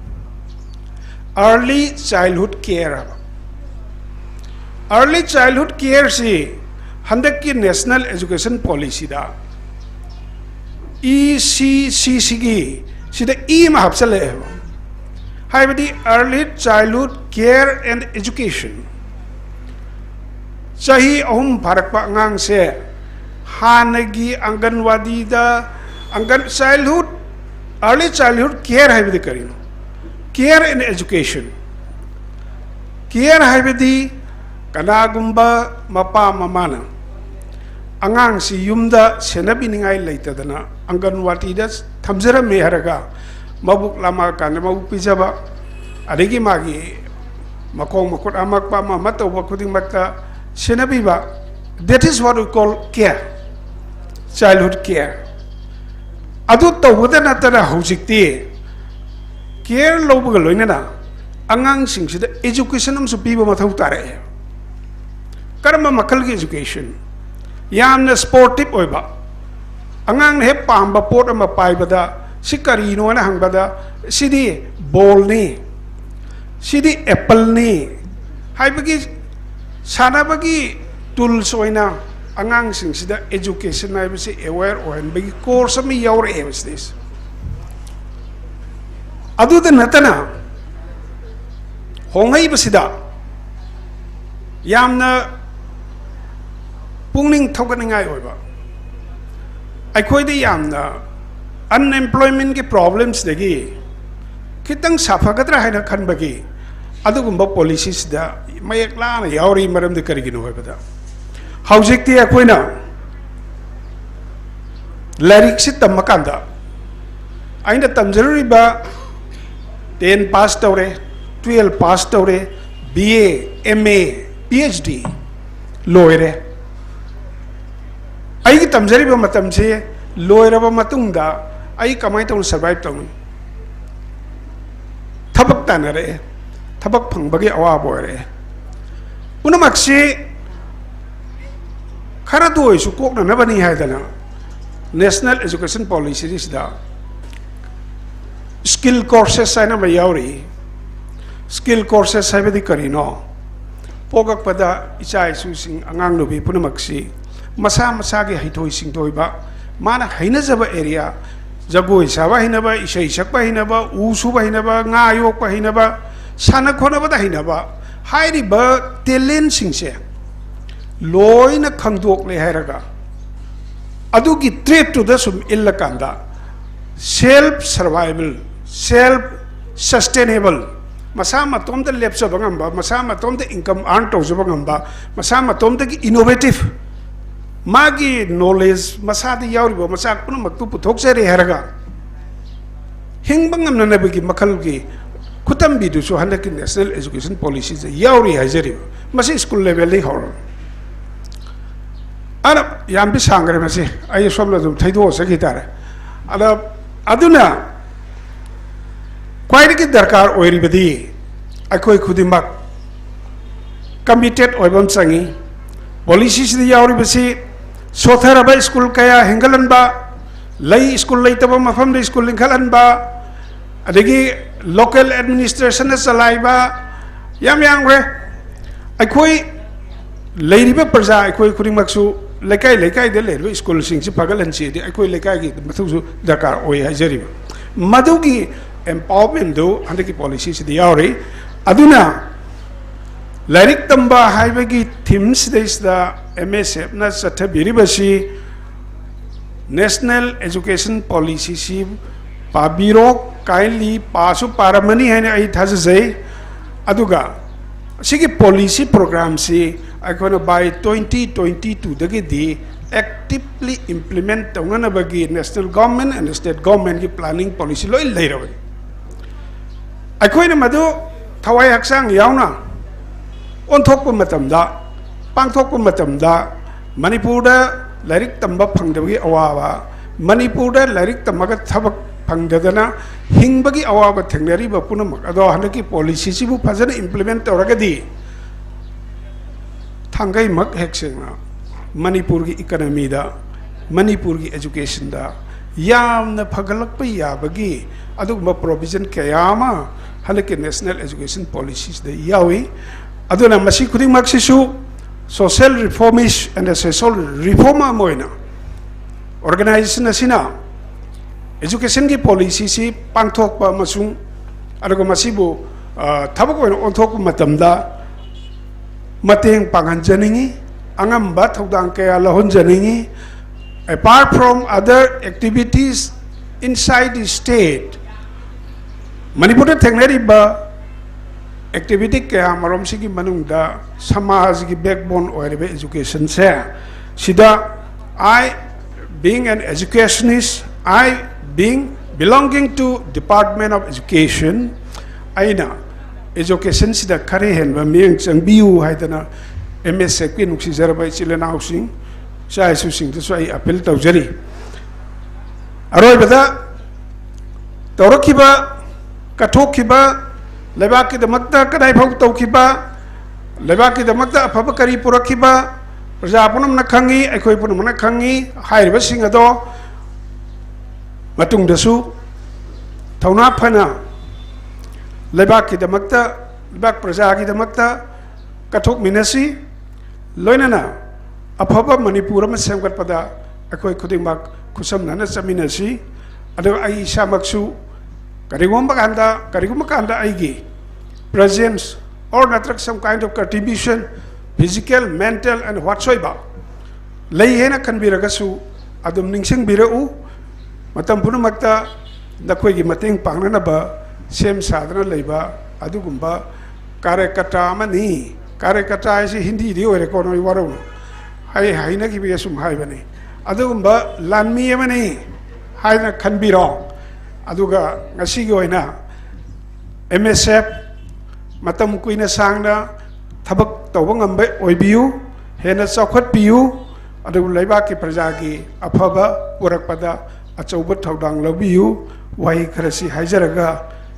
Early Childhood Care ꯍꯥꯏꯕ꯫ Early Childhood Careꯁꯤ ꯍꯟꯗꯛꯀꯤ National Education Policyꯗ ꯏ ꯁꯤ ꯁꯤ ꯁꯤꯒꯤ ꯁꯤꯗ ꯏ ꯑꯃ ꯍꯥꯞꯆꯜꯂꯛꯑꯦꯕ꯫ ꯍꯥꯏꯕꯗꯤ Early Childhood Care and Education꯫ ꯆꯍꯤ ꯑꯍꯨꯝ ꯐꯥꯔꯛꯄ ꯑꯉꯥꯡꯁꯦ ꯍꯥꯟꯅꯒꯤ ꯑꯪꯒꯟꯋꯥꯗꯤꯗ, ꯑꯪꯒꯟ, childhood, early childhood care ꯍꯥꯏꯕꯗꯤ ꯀꯔꯤꯅꯣ? Care and education꯫ Care ꯍꯥꯏꯕꯗꯤ ꯀꯅꯥꯒꯨꯝꯕ ꯃꯄꯥ ꯃꯃꯥꯅ ꯑꯉꯥꯡꯁꯤ ꯌꯨꯝꯗ ꯁꯦꯟꯅꯕꯤꯅꯤꯡꯉꯥꯏ ꯂꯩꯇꯗꯅ ꯑꯪꯒꯟꯋꯥꯗꯤꯗ ꯊꯝꯖꯔꯝꯃꯦ ꯍꯥꯏꯔꯒ ꯃꯕꯨꯛ ꯂꯥꯝꯃꯛꯑꯀꯥꯟꯗ ꯃꯕꯨꯛ ꯄꯤꯖꯕ, ꯑꯗꯒꯤ ꯃꯥꯒꯤ ꯃꯈꯣꯡ ꯃꯈꯨꯠ ꯑꯃꯛꯄ ꯑꯃ ꯑꯃ ꯇꯧꯕ ꯈꯨꯗꯤꯡꯃꯛꯇ ꯁꯦꯟꯅꯕꯤꯕ, that is what we call care, childhood care꯫ ꯑꯗꯨ ꯇꯧꯕꯗ ꯅꯠꯇꯅ ꯍꯧꯖꯤꯛꯇꯤ care ꯂꯧꯕꯒ ꯂꯣꯏꯅꯅ ꯑꯉꯥꯡꯁꯤꯡꯁꯤꯗ education ꯑꯃꯁꯨ ꯄꯤꯕ ꯃꯊꯧ ꯇꯥꯔꯛꯑꯦ꯫ ꯀꯔꯝꯕ ꯃꯈꯜꯒꯤ education? ꯌꯥꯝꯅ sportive ꯑꯣꯏꯕ, ꯑꯉꯥꯡꯅ ꯍꯦꯛ ꯄꯥꯝꯕ ꯄꯣꯠ ꯑꯃ ꯄꯥꯏꯕꯗ, "ꯁꯤ ꯀꯔꯤꯅꯣ?" ꯍꯥꯏꯅ ꯍꯪꯕꯗ, "ꯁꯤꯗꯤ ballꯅꯤ, ꯁꯤꯗꯤ appleꯅꯤ" ꯍꯥꯏꯕꯒꯤ ꯁꯥꯟꯅꯕꯒꯤ tools ꯑꯣꯏꯅ ꯑꯉꯥꯡꯁꯤꯡꯁꯤꯗ education ꯍꯥꯏꯕꯁꯤ aware ꯑꯣꯏꯍꯟꯕꯒꯤ course ꯑꯃ ꯌꯥꯎꯔꯛꯑꯦꯕ ꯁꯤꯗꯩꯁꯦ꯫ ꯑꯗꯨꯗ ꯅꯠꯇꯅ ꯍꯣꯡꯉꯛꯏꯕꯁꯤꯗ ꯌꯥꯝꯅ ꯄꯨꯛꯅꯤꯡ ꯊꯧꯒꯠꯅꯤꯡꯉꯥꯏ ꯑꯣꯏꯕ, ꯑꯩꯈꯣꯏꯗ ꯌꯥꯝꯅ unemploymentꯀꯤ problemꯁꯤꯗꯒꯤ ꯈꯤꯇꯪ ꯁꯥꯐꯒꯗ꯭ꯔꯥ ꯍꯥꯏꯅ ꯈꯟꯕꯒꯤ ꯑꯗꯨꯒꯨꯝꯕ policyꯁꯤꯗ ꯃꯌꯦꯛ ꯂꯥꯅ ꯌꯥꯎꯔꯤ꯫ ꯃꯔꯝꯗꯤ ꯀꯔꯤꯒꯤꯅꯣ ꯍꯥꯏꯕꯗ, ꯍꯧꯖꯤꯛꯇꯤ ꯑꯩꯈꯣꯏꯅ ꯂꯥꯏꯔꯤꯛꯁꯤ ꯇꯝꯃꯀꯥꯟꯗ, ꯑꯩꯅ ꯇꯝꯖꯔꯨꯔꯤꯕ ten pass ꯇꯧꯔꯦ, twelve pass ꯇꯧꯔꯦ, B A, M A, P H D ꯂꯣꯏꯔꯦ꯫ ꯑꯩꯒꯤ ꯇꯝꯖꯔꯤꯕ ꯃꯇꯝꯁꯤ ꯂꯣꯏꯔꯕ ꯃꯇꯨꯡꯗ ꯑꯩ ꯀꯃꯥꯏꯅ ꯇꯧꯅ survive ꯇꯧꯅꯤ? ꯊꯕꯛ ꯇꯥꯟꯅꯔꯛꯑꯦ, ꯊꯕꯛ ꯐꯪꯕꯒꯤ ꯑꯋꯥꯕ ꯑꯣꯏꯔꯛꯑꯦ꯫ ꯄꯨꯝꯅꯃꯛꯁꯤ ꯈꯔꯗ ꯑꯣꯏꯔꯁꯨ ꯀꯣꯛꯅꯅꯕꯅꯤ ꯍꯥꯏꯗꯅ National Education Policy ꯁꯤꯗ skill courses ꯍꯥꯏꯅ ꯑꯃ ꯌꯥꯎꯔꯤ꯫ Skill courses ꯍꯥꯏꯕꯗꯤ ꯀꯔꯤꯅꯣ? ꯄꯣꯛꯂꯛꯄꯗ ꯏꯆꯥ ꯏꯁꯨꯁꯤꯡ, ꯑꯉꯥꯡ ꯅꯨꯕꯤ ꯄꯨꯝꯅꯃꯛꯁꯤ ꯃꯁꯥ ꯃꯁꯥꯒꯤ ꯍꯩꯊꯣꯏ ꯁꯤꯡꯊꯣꯏꯕ, ꯃꯥꯅ ꯍꯩꯅꯖꯕ area, ꯖꯒꯣꯏ ꯁꯥꯕ ꯍꯩꯅꯕ, ꯏꯁꯩ ꯁꯛꯄ ꯍꯩꯅꯕ, ꯎ ꯁꯨꯕ ꯍꯩꯅꯕ, ꯉꯥ ꯌꯣꯛꯄ ꯍꯩꯅꯕ, ꯁꯥꯟꯅ ꯈꯣꯠꯅꯕꯗ ꯍꯩꯅꯕ, ꯍꯥꯏꯔꯤꯕ talent ꯁꯤꯡꯁꯦ ꯂꯣꯏꯅ ꯈꯪꯗꯣꯛꯂꯦ ꯍꯥꯏꯔꯒ, ꯑꯗꯨꯒꯤ track ꯇꯨꯗ ꯁꯨꯝ ꯏꯜꯂꯀꯥꯟꯗ self survival, self sustainable, ꯃꯁꯥ ꯃꯇꯣꯝꯇ ꯂꯦꯞꯆꯕ ꯉꯝꯕ, ꯃꯁꯥ ꯃꯇꯣꯝꯇ income earn ꯇꯧꯖꯕ ꯉꯝꯕ, ꯃꯁꯥ ꯃꯇꯣꯝꯇꯒꯤ innovative, ꯃꯥꯒꯤ knowledge ꯃꯁꯥꯗ ꯌꯥꯎꯔꯤꯕ ꯃꯆꯥꯛ ꯄꯨꯝꯅꯃꯛꯇꯨ ꯄꯨꯊꯣꯛꯆꯔꯦ ꯍꯥꯏꯔꯒ ꯍꯤꯡꯕ ꯉꯝꯅꯅꯕꯒꯤ ꯃꯈꯜꯒꯤ ꯈꯨꯇꯝꯕꯤꯗꯨꯁꯨ ꯍꯟꯗꯛꯀꯤ National Education Policy ꯗ ꯌꯥꯎꯔꯤ ꯍꯥꯏꯖꯔꯤꯕ꯫ ꯃꯁꯤ school level ꯗꯒꯤ ꯍꯧꯔꯒ꯫ ꯑꯗ ꯌꯥꯝꯗꯤ ꯁꯥꯡꯈ꯭ꯔꯦ ꯃꯁꯤ, ꯑꯩ ꯁꯣꯝꯗ ꯑꯗꯨꯝ ꯊꯩꯗꯣꯛꯑ ꯆꯠꯈꯤ ꯇꯥꯔꯦ꯫ ꯑꯗ ꯑꯗꯨꯅ ꯈ꯭ꯋꯥꯏꯗꯒꯤ ꯗꯔꯀꯥꯔ ꯑꯣꯏꯔꯤꯕꯗꯤ ꯑꯩꯈꯣꯏ ꯈꯨꯗꯤꯡꯃꯛ committed ꯑꯣꯏꯕ ꯑꯃ ꯆꯪꯉꯤ꯫ Policy ꯁꯤꯗ ꯌꯥꯎꯔꯤꯕꯁꯤ ꯁꯣꯊꯔꯕ school ꯀꯌꯥ ꯍꯤꯡꯒꯠꯍꯟꯕ, ꯂꯩ, school ꯂꯩꯇꯕ ꯃꯐꯝꯗ school ꯂꯤꯡꯈꯠꯍꯟꯕ, ꯑꯗꯒꯤ local administration ꯅ ꯆꯂꯥꯏꯕ ꯌꯥꯝ ꯌꯥꯝꯈ꯭ꯔꯦ꯫ ꯑꯩꯈꯣꯏ ꯂꯩꯔꯤꯕ ꯄ꯭ꯔꯖꯥ ꯑꯩꯈꯣꯏ ꯈꯨꯗꯤꯡꯃꯛꯁꯨ ꯂꯩꯀꯥꯏ ꯂꯩꯀꯥꯏꯗ ꯂꯩꯔꯤꯕ school ꯁꯤꯡꯁꯤ ꯐꯒꯠꯍꯟꯁꯤꯗꯤ ꯑꯩꯈꯣꯏ ꯂꯩꯀꯥꯏꯒꯤ ꯃꯊꯧꯁꯨ ꯗꯔꯀꯥꯔ ꯑꯣꯏ ꯍꯥꯏꯖꯔꯤꯕ꯫ ꯃꯗꯨꯒꯤ empowerment ꯗꯨ ꯍꯟꯗꯛꯀꯤ policy ꯁꯤꯗ ꯌꯥꯎꯔꯤ꯫ ꯑꯗꯨꯅ ꯂꯥꯏꯔꯤꯛ ꯇꯝꯕ ꯍꯥꯏꯕꯒꯤ theme ꯁꯤꯗꯩꯁꯤꯗ M S F ꯅ ꯆꯠꯊꯕꯤꯔꯤꯕꯁꯤ National Education Policy ꯁꯤ ꯄꯥꯕꯤꯔꯣ, kindly ꯄꯥꯁꯨ ꯄꯥꯔꯝꯃꯅꯤ ꯍꯥꯏꯅ ꯑꯩ ꯊꯥꯖꯖꯩ꯫ ꯑꯗꯨꯒ ꯑꯁꯤꯒꯤ policy programꯁꯤ ꯑꯩꯈꯣꯏꯅ by twenty twenty twoꯗꯒꯤꯗꯤ actively implement ꯇꯧꯅꯅꯕꯒꯤ national government and state governmentꯀꯤ planning policy ꯂꯣꯏ ꯂꯩꯔꯕꯅꯤ꯫ ꯑꯩꯈꯣꯏꯅ ꯃꯗꯨ ꯊꯋꯥꯏ ꯍꯛꯆꯥꯡ ꯌꯥꯎꯅ ꯑꯣꯟꯊꯣꯛꯄ ꯃꯇꯝꯗ, ꯄꯥꯡꯊꯣꯛꯄ ꯃꯇꯝꯗ, ꯃꯅꯤꯄꯨꯔꯗ ꯂꯥꯏꯔꯤꯛ ꯇꯝꯕ ꯐꯪꯗꯕꯒꯤ ꯑꯋꯥꯕ, ꯃꯅꯤꯄꯨꯔꯗ ꯂꯥꯏꯔꯤꯛ ꯇꯝꯃꯒ ꯊꯕꯛ ꯐꯪꯗꯗꯅ ꯍꯤꯡꯕꯒꯤ ꯑꯋꯥꯕ ꯊꯦꯡꯅꯔꯤꯕ ꯄꯨꯝꯅꯃꯛ ꯑꯗꯣ ꯍꯟꯗꯛꯀꯤ policyꯁꯤꯕꯨ ꯐꯖꯅ implement ꯇꯧꯔꯒꯗꯤ ꯊꯥꯡꯒꯩꯃꯛ ꯍꯦꯛ ꯁꯦꯡꯅ ꯃꯅꯤꯄꯨꯔꯒꯤ economyꯗ, ꯃꯅꯤꯄꯨꯔꯒꯤ educationꯗ ꯌꯥꯝꯅ ꯐꯒꯠꯂꯛꯄ ꯌꯥꯕꯒꯤ ꯑꯗꯨꯒꯨꯝꯕ provision ꯀꯌꯥ ꯑꯃ ꯍꯟꯗꯛꯀꯤ national education policyꯁꯤꯗ ꯌꯥꯎꯏ꯫ ꯑꯗꯨꯅ ꯃꯁꯤ ꯈꯨꯗꯤꯡꯃꯛꯁꯤꯁꯨ social reformist and social reformer ꯑꯃ ꯑꯣꯏꯅ organization ꯑꯁꯤꯅ educationꯒꯤ policyꯁꯤ ꯄꯥꯡꯊꯣꯛꯄ ꯑꯃꯁꯨꯡ ꯑꯗꯨꯒ ꯃꯁꯤꯕꯨ, ꯑ, ꯊꯕꯛ ꯑꯣꯏꯅ ꯑꯣꯟꯊꯣꯛꯄ ꯃꯇꯝꯗ ꯃꯇꯦꯡ ꯄꯥꯡꯍꯟꯖꯅꯤꯡꯏ, ꯑꯉꯝꯕ ꯊꯧꯗꯥꯡ ꯀꯌꯥ ꯂꯧꯍꯟꯖꯅꯤꯡꯏ꯫ Apart from other activities inside the state, ꯃꯅꯤꯄꯨꯔꯗ ꯊꯦꯡꯅꯔꯤꯕ activity ꯀꯌꯥ ꯃꯔꯨꯝꯁꯤꯒꯤ ꯃꯅꯨꯡꯗ ꯁꯃꯥꯖꯒꯤ backbone ꯑꯣꯏꯔꯤꯕ educationꯁꯦ, ꯁꯤꯗ I, being an educationist, I, being belonging to Department of Education, ꯑꯩꯅ educationꯁꯤꯗ ꯈꯔ ꯍꯦꯟꯕ ꯃꯤꯠꯌꯦꯡ ꯆꯪꯕꯤꯌꯨ ꯍꯥꯏꯗꯅ MSFꯀꯤ ꯅꯨꯡꯁꯤꯖꯔꯕ ꯏꯆꯤꯜ ꯏꯅꯥꯎꯁꯤꯡ, ꯏꯆꯥ ꯏꯁꯨꯁꯤꯡꯗꯁꯨ ꯑꯩ appeal ꯇꯧꯖꯔꯤ꯫ ꯑꯔꯣꯏꯕꯗ, ꯇꯧꯔꯛꯈꯤꯕ, ꯀꯠꯊꯣꯛꯈꯤꯕ, ꯂꯩꯕꯥꯛꯀꯤꯗꯃꯛꯇ ꯀꯗꯥꯏ ꯐꯥꯎ ꯇꯧꯈꯤꯕ, ꯂꯩꯕꯥꯛꯀꯤꯗꯃꯛꯇ ꯑꯐꯕ ꯀꯔꯤ ꯄꯨꯔꯛꯈꯤꯕ, ꯄ꯭ꯔꯖꯥ ꯄꯨꯝꯅꯃꯛꯅ ꯈꯪꯉꯤ, ꯑꯩꯈꯣꯏ ꯄꯨꯝꯅꯃꯛꯅ ꯈꯪꯉꯤ꯫ ꯍꯥꯏꯔꯤꯕꯁꯤꯡ ꯑꯗꯣ ꯃꯇꯨꯡꯗꯁꯨ ꯊꯧꯅꯥ ꯐꯅ ꯂꯩꯕꯥꯛꯀꯤꯗꯃꯛꯇ, ꯂꯩꯕꯥꯛ ꯄ꯭ꯔꯖꯥꯒꯤꯗꯃꯛꯇ ꯀꯠꯊꯣꯛꯃꯤꯟꯅꯁꯤ꯫ ꯂꯣꯏꯅꯅ ꯑꯐꯕ ꯃꯅꯤꯄꯨꯔ ꯑꯃ ꯁꯦꯝꯒꯠꯄꯗ ꯑꯩꯈꯣꯏ ꯈꯨꯗꯤꯡꯃꯛ ꯈꯨꯠꯁꯝꯅꯅ ꯆꯠꯃꯤꯟꯅꯁꯤ꯫ ꯑꯗꯨꯒ ꯑꯩ ꯏꯁꯥꯃꯛꯁꯨ ꯀꯔꯤꯒꯨꯝꯕ ꯀꯥꯟꯗ, ꯀꯔꯤꯒꯨꯝꯕ ꯀꯥꯟꯗ ꯑꯩꯒꯤ presence or ꯅꯠꯇ꯭ꯔꯒ some kind of contribution, physical, mental and whatsoever ꯂꯩ ꯍꯥꯏꯅ ꯈꯟꯕꯤꯔꯒꯁꯨ ꯑꯗꯨꯝ ꯅꯤꯡꯁꯤꯡꯕꯤꯔꯛꯎ꯫ ꯃꯇꯝ ꯄꯨꯝꯅꯃꯛꯇ ꯅꯈꯣꯏꯒꯤ ꯃꯇꯦꯡ ꯄꯥꯡꯅꯅꯕ ꯁꯦꯝ ꯁꯥꯗꯨꯅ ꯂꯩꯕ ꯑꯗꯨꯒꯨꯝꯕ ꯀꯥꯔꯌꯀꯔꯇꯥ ꯑꯃꯅꯤ, ꯀꯥꯔꯌꯀꯔꯇꯥ ꯍꯥꯏꯁꯤ ꯍꯤꯟꯗꯤꯗꯤ ꯑꯣꯏꯔꯦꯀꯣ, ꯅꯣꯏ ꯋꯥꯔꯧꯅꯨ, ꯑꯩ ꯍꯩꯅꯈꯤꯕꯒꯤ ꯑꯁꯨꯝ ꯍꯥꯏꯕꯅꯤ꯫ ꯑꯗꯨꯒꯨꯝꯕ ꯂꯥꯟꯃꯤ ꯑꯃꯅꯤ ꯍꯥꯏꯅ ꯈꯟꯕꯤꯔꯣ꯫ ꯑꯗꯨꯒ ꯉꯁꯤꯒꯤ ꯑꯣꯏꯅ ꯑꯦꯝ ꯑꯦꯁ ꯑꯦꯐ ꯃꯇꯝ ꯀꯨꯏꯅ ꯁꯥꯡꯅ ꯊꯕꯛ ꯇꯧꯕ ꯉꯝꯕ ꯑꯣꯏꯕꯤꯌꯨ, ꯍꯦꯟꯅ ꯆꯥꯎꯈꯠꯄꯤꯌꯨ, ꯑꯗꯨꯕꯨ ꯂꯩꯕꯥꯛꯀꯤ ꯄ꯭ꯔꯖꯥꯒꯤ ꯑꯐꯕ ꯄꯨꯔꯛꯄꯗ ꯑꯆꯧꯕ ꯊꯧꯗꯥꯡ ꯂꯧꯕꯤꯌꯨ꯫ ꯋꯥꯍꯩ ꯈꯔꯁꯤ ꯍꯥꯏꯖꯔꯒ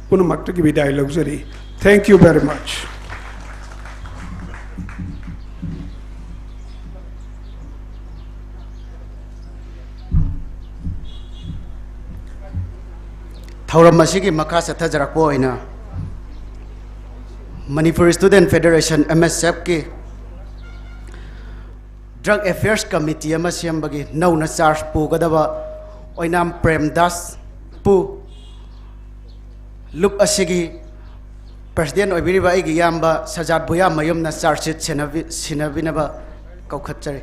ꯄꯨꯝꯅꯃꯛꯇꯒꯤ ꯕꯤꯗꯥꯏ ꯂꯧꯖꯔꯤ꯫ Thank you very much. ꯊꯧꯔꯝ ꯑꯁꯤꯒꯤ ꯃꯈꯥ ꯆꯠꯊꯖꯔꯛꯄ ꯑꯣꯏꯅ Manipur student federation, M S ꯑꯦꯐꯀꯤ drug affairs committee ꯑꯃ ꯁꯦꯝꯕꯒꯤ ꯅꯧꯅ ꯆꯥꯔꯖ ꯄꯨꯒꯗꯕ ꯑꯣꯏꯅꯥꯝ ꯄ꯭ꯔꯦꯝꯗꯥꯁꯄꯨ ꯂꯨꯞ ꯑꯁꯤꯒꯤ ꯄ꯭ꯔꯁꯤꯗꯦꯟꯠ ꯑꯣꯏꯕꯤꯔꯤꯕ ꯑꯩꯒꯤ ꯏꯌꯥꯝꯕ ꯁꯖꯥꯠ ꯕꯨꯌꯥꯃꯌꯨꯝꯅ ꯆꯥꯔꯖ ꯁꯤꯠ ꯁꯤꯟꯅꯕꯤ-, ꯁꯤꯟꯅꯕꯤꯅꯕ ꯀꯧꯈꯠꯆꯔꯤ꯫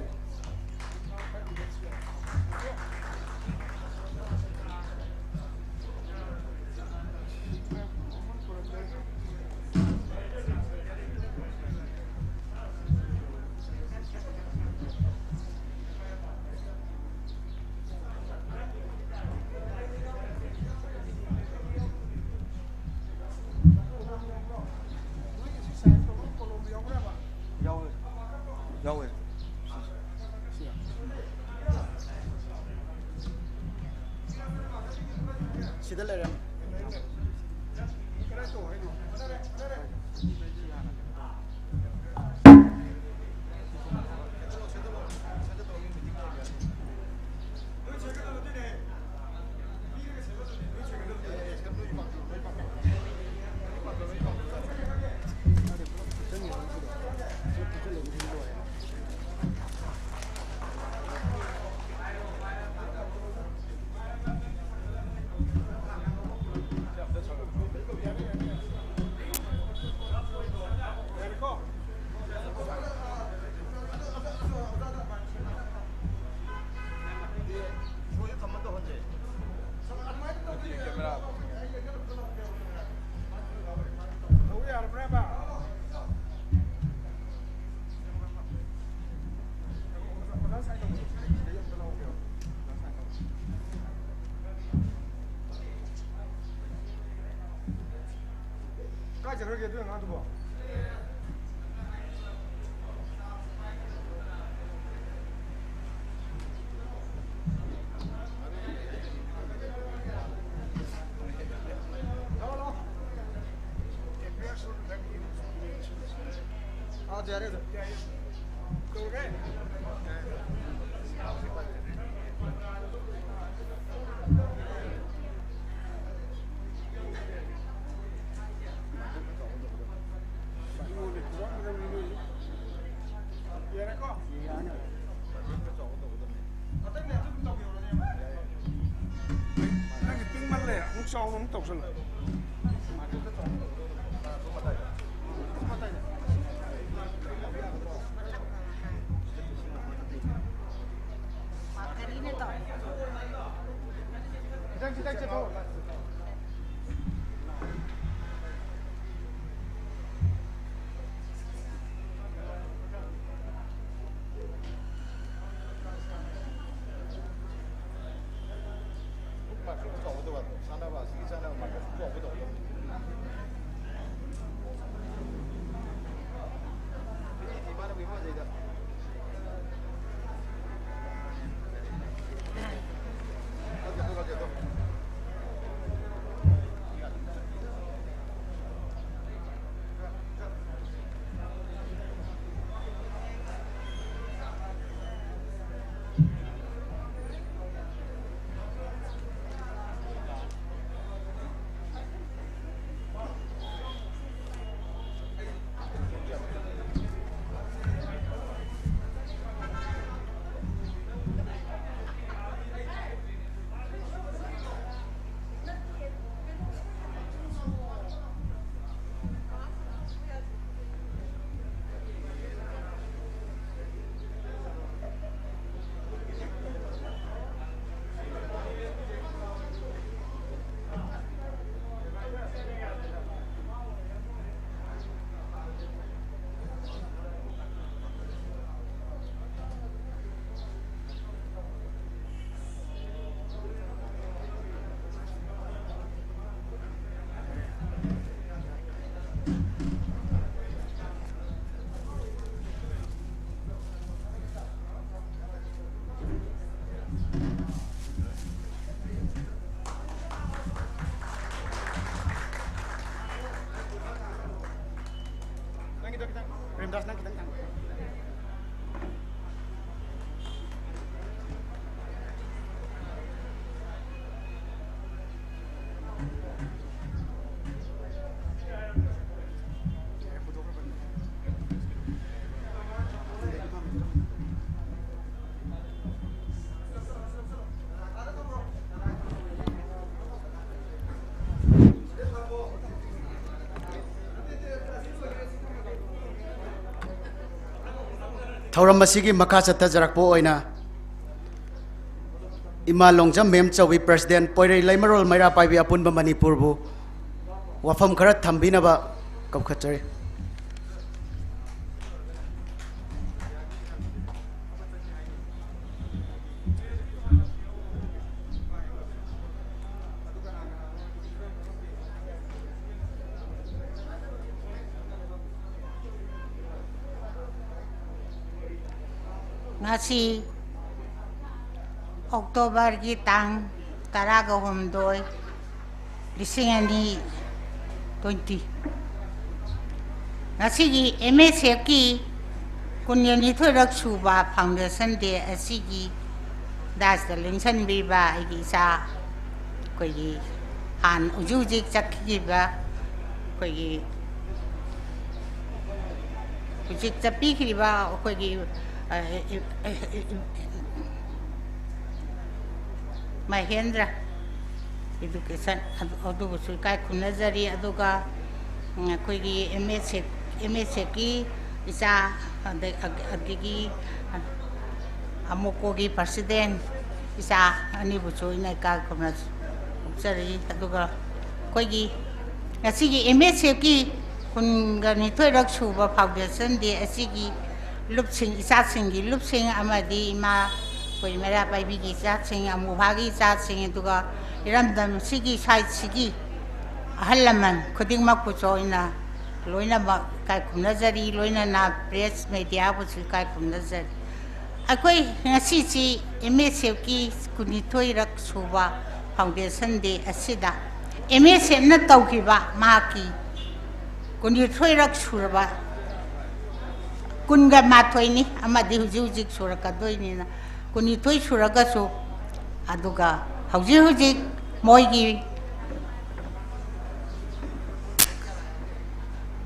ꯌꯥꯎꯋꯦ꯫ ꯌꯥꯎꯋꯦ꯫ ꯁꯤꯗ ꯂꯩꯔꯦ꯫ ꯈꯔꯒꯦ ꯑꯗꯨ ꯑꯉꯥꯡꯗꯨꯕꯣ꯫ ꯂꯥꯛꯑꯣ, ꯂꯥꯛꯑꯣ꯫ ꯑꯥ, ꯌꯥꯔꯦ ꯑꯗꯨ꯫ ꯅꯪꯒꯤ ꯄꯤꯛꯃꯜꯂꯦ, ꯑꯃꯨꯛ ꯆꯥꯎꯅ ꯑꯃꯨꯛ ꯇꯧꯁꯜꯂꯣ꯫ ꯈꯤꯇꯪ, ꯈꯤꯇꯪ ꯆꯠꯊꯣꯛꯑꯣ꯫ ꯊꯧꯔꯝ ꯑꯁꯤꯒꯤ ꯃꯈꯥ ꯆꯠꯊꯖꯔꯛꯄ ꯑꯣꯏꯅ ꯏꯃꯥ ꯂꯣꯡꯖꯝ ꯃꯦꯝ ꯆꯧꯕꯤ, ꯄ꯭ꯔꯦꯁꯤꯗꯦꯟꯠ, ꯄꯣꯏꯔꯩ ꯂꯩꯃꯔꯣꯜ ꯃꯩꯔꯥ ꯄꯥꯏꯕꯤ ꯑꯄꯨꯟꯕ ꯃꯅꯤꯄꯨꯔꯕꯨ ꯋꯥꯐꯝ ꯈꯔ ꯊꯝꯕꯤꯅꯕ ꯀꯧꯈꯠꯆꯔꯤ꯫ ꯉꯁꯤ ꯑꯣꯛꯇꯣꯕꯔꯒꯤ ꯇꯥꯡ ꯇꯔꯥꯒ ꯍꯨꯝꯗꯣꯏ, ꯂꯤꯁꯤꯡ ꯑꯅꯤ ꯇ꯭ꯋꯦꯟꯇꯤ꯫ ꯉꯁꯤꯒꯤ ꯑꯦꯝ ꯑꯦꯁ ꯑꯦꯐꯀꯤ ꯀꯨꯟꯒ ꯅꯤꯊꯣꯏꯔꯛ ꯁꯨꯕ ꯐꯥꯎꯟꯗꯦꯁꯟ ꯗꯦ ꯑꯁꯤꯒꯤ ꯗꯥꯏꯁꯇ ꯂꯦꯡꯁꯤꯟꯕꯤꯕ ꯑꯩꯒꯤ ꯏꯆꯥ, ꯑꯩꯈꯣꯏꯒꯤ ꯍꯥꯟꯅ ꯍꯧꯖꯤꯛ ꯍꯧꯖꯤꯛ ꯆꯠꯈꯤꯕ, ꯑꯩꯈꯣꯏꯒꯤ ꯍꯧꯖꯤꯛ ꯆꯠꯄꯤꯈ꯭ꯔꯤꯕ ꯑꯩꯈꯣꯏꯒꯤ, ꯑ, ꯃꯍꯦꯟꯗ꯭ꯔ ꯏꯗꯨꯀꯦꯁꯟ ꯑꯗꯨ, ꯑꯗꯨꯕꯨꯁꯨ ꯏꯀꯥꯏ ꯈꯨꯝꯅꯖꯔꯤ꯫ ꯑꯗꯨꯒ, ꯎꯝ, ꯑꯩꯈꯣꯏꯒꯤ ꯑꯦꯝ ꯑꯦꯁ ꯑꯦꯐ, ꯑꯦꯝ ꯑꯦꯁ ꯑꯦꯐꯀꯤ ꯏꯆꯥ, ꯑꯗ-, ꯑꯗꯒꯤ ꯑꯃꯣꯀꯣꯒꯤ ꯄ꯭ꯔꯁꯤꯗꯦꯟ ꯏꯆꯥ ꯑꯅꯤꯕꯨꯁꯨ ꯑꯩꯅ ꯏꯀꯥꯏ ꯈꯨꯝꯅ ꯐꯣꯡꯆꯔꯤ꯫ ꯑꯗꯨꯒ ꯑꯩꯈꯣꯏꯒꯤ ꯉꯁꯤꯒꯤ ꯑꯦꯝ ꯑꯦꯁ ꯑꯦꯐꯀꯤ ꯀꯨꯟꯒ ꯅꯤꯊꯣꯏꯔꯛ ꯁꯨꯕ ꯐꯥꯎꯟꯗꯦꯁꯟ ꯗꯦ ꯑꯁꯤꯒꯤ ꯂꯨꯞꯁꯤꯡ, ꯏꯆꯥꯁꯤꯡꯒꯤ ꯂꯨꯞꯁꯤꯡ ꯑꯃꯗꯤ ꯏꯃꯥ ꯑꯩꯈꯣꯏ ꯃꯩꯔꯥ ꯄꯥꯏꯕꯤꯒꯤ ꯏꯆꯥꯁꯤꯡ, ꯑꯃꯨꯕꯥꯒꯤ ꯏꯆꯥꯁꯤꯡ, ꯑꯗꯨꯒ ꯏꯔꯝꯗꯝꯁꯤꯒꯤ ꯁ꯭ꯋꯥꯏꯁꯤꯒꯤ ꯑꯍꯜ ꯂꯃꯟ ꯈꯨꯗꯤꯡꯃꯛꯄꯨꯁꯨ ꯑꯩꯅ ꯂꯣꯏꯅꯃꯛ ꯏꯀꯥꯏ ꯈꯨꯝꯅꯖꯔꯤ, ꯂꯣꯏꯅꯅ ꯄ꯭ꯔꯦꯁ ꯃꯦꯗꯤꯌꯥꯕꯨꯁꯨ ꯏꯀꯥꯏ ꯈꯨꯝꯅꯖꯔꯤ꯫ ꯑꯩꯈꯣꯏ ꯉꯁꯤꯁꯤ ꯑꯦꯝ ꯑꯦꯁ ꯑꯦꯐꯀꯤ ꯀꯨꯟꯅꯤꯊꯣꯏꯔꯛ ꯁꯨꯕ ꯐꯥꯎꯟꯗꯦꯁꯟ ꯗꯦ ꯑꯁꯤꯗ ꯑꯦꯝ ꯑꯦꯁ ꯑꯦꯐꯅ ꯇꯧꯈꯤꯕ ꯃꯍꯥꯛꯀꯤ ꯀꯨꯟꯅꯤꯊꯣꯏꯔꯛ ꯁꯨꯔꯕ, ꯀꯨꯟꯒ ꯃꯥꯊꯣꯏꯅꯤ ꯑꯃꯗꯤ ꯍꯧꯖꯤꯛ ꯍꯧꯖꯤꯛ ꯁꯨꯔꯛꯀꯗꯣꯏꯅꯤꯅ, ꯀꯨꯟꯅꯤꯊꯣꯏ ꯁꯨꯔꯒꯁꯨ, ꯑꯗꯨꯒ ꯍꯧꯖꯤꯛ ꯍꯧꯖꯤꯛ ꯃꯣꯏꯒꯤ,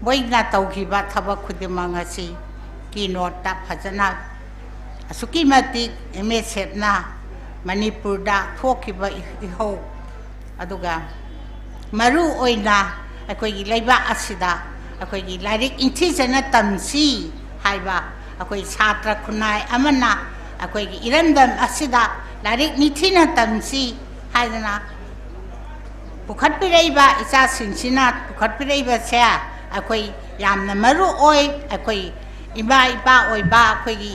ꯃꯣꯏꯅ ꯇꯧꯈꯤꯕ ꯊꯕꯛ ꯈꯨꯗꯤꯡꯃꯛ ꯑꯁꯤ ꯀꯤꯅꯣꯠꯇ ꯐꯖꯅ, ꯑꯁꯨꯛꯀꯤ ꯃꯇꯤꯛ ꯑꯦꯝ ꯑꯦꯁ ꯑꯦꯐꯅ ꯃꯅꯤꯄꯨꯔꯗ ꯊꯣꯛꯈꯤꯕ ꯏꯍꯧ, ꯑꯗꯨꯒ ꯃꯔꯨ ꯑꯣꯏꯅ ꯑꯩꯈꯣꯏꯒꯤ ꯂꯩꯕꯥꯛ ꯑꯁꯤꯗ ꯑꯩꯈꯣꯏꯒꯤ ꯂꯥꯏꯔꯤꯛ ꯅꯤꯡꯊꯤꯖꯅ ꯇꯝꯁꯤ ꯍꯥꯏꯕ ꯑꯩꯈꯣꯏ ꯁꯥꯇ꯭ꯔ ꯈꯨꯟꯅꯥꯏ ꯑꯃꯅ ꯑꯩꯈꯣꯏꯒꯤ ꯏꯔꯝꯗꯝ ꯑꯁꯤꯗ ꯂꯥꯏꯔꯤꯛ ꯅꯤꯡꯊꯤꯅ ꯇꯝꯁꯤ ꯍꯥꯏꯗꯅ ꯄꯨꯈꯠꯄꯤꯔꯛꯏꯕ ꯏꯆꯥꯁꯤꯡꯁꯤꯅ ꯄꯨꯈꯠꯄꯤꯔꯛꯏꯕꯁꯦ ꯑꯩꯈꯣꯏ ꯌꯥꯝꯅ ꯃꯔꯨ ꯑꯣꯏ꯫ ꯑꯩꯈꯣꯏ ꯏꯃꯥ ꯏꯄꯥ ꯑꯣꯏꯕ ꯑꯩꯈꯣꯏꯒꯤ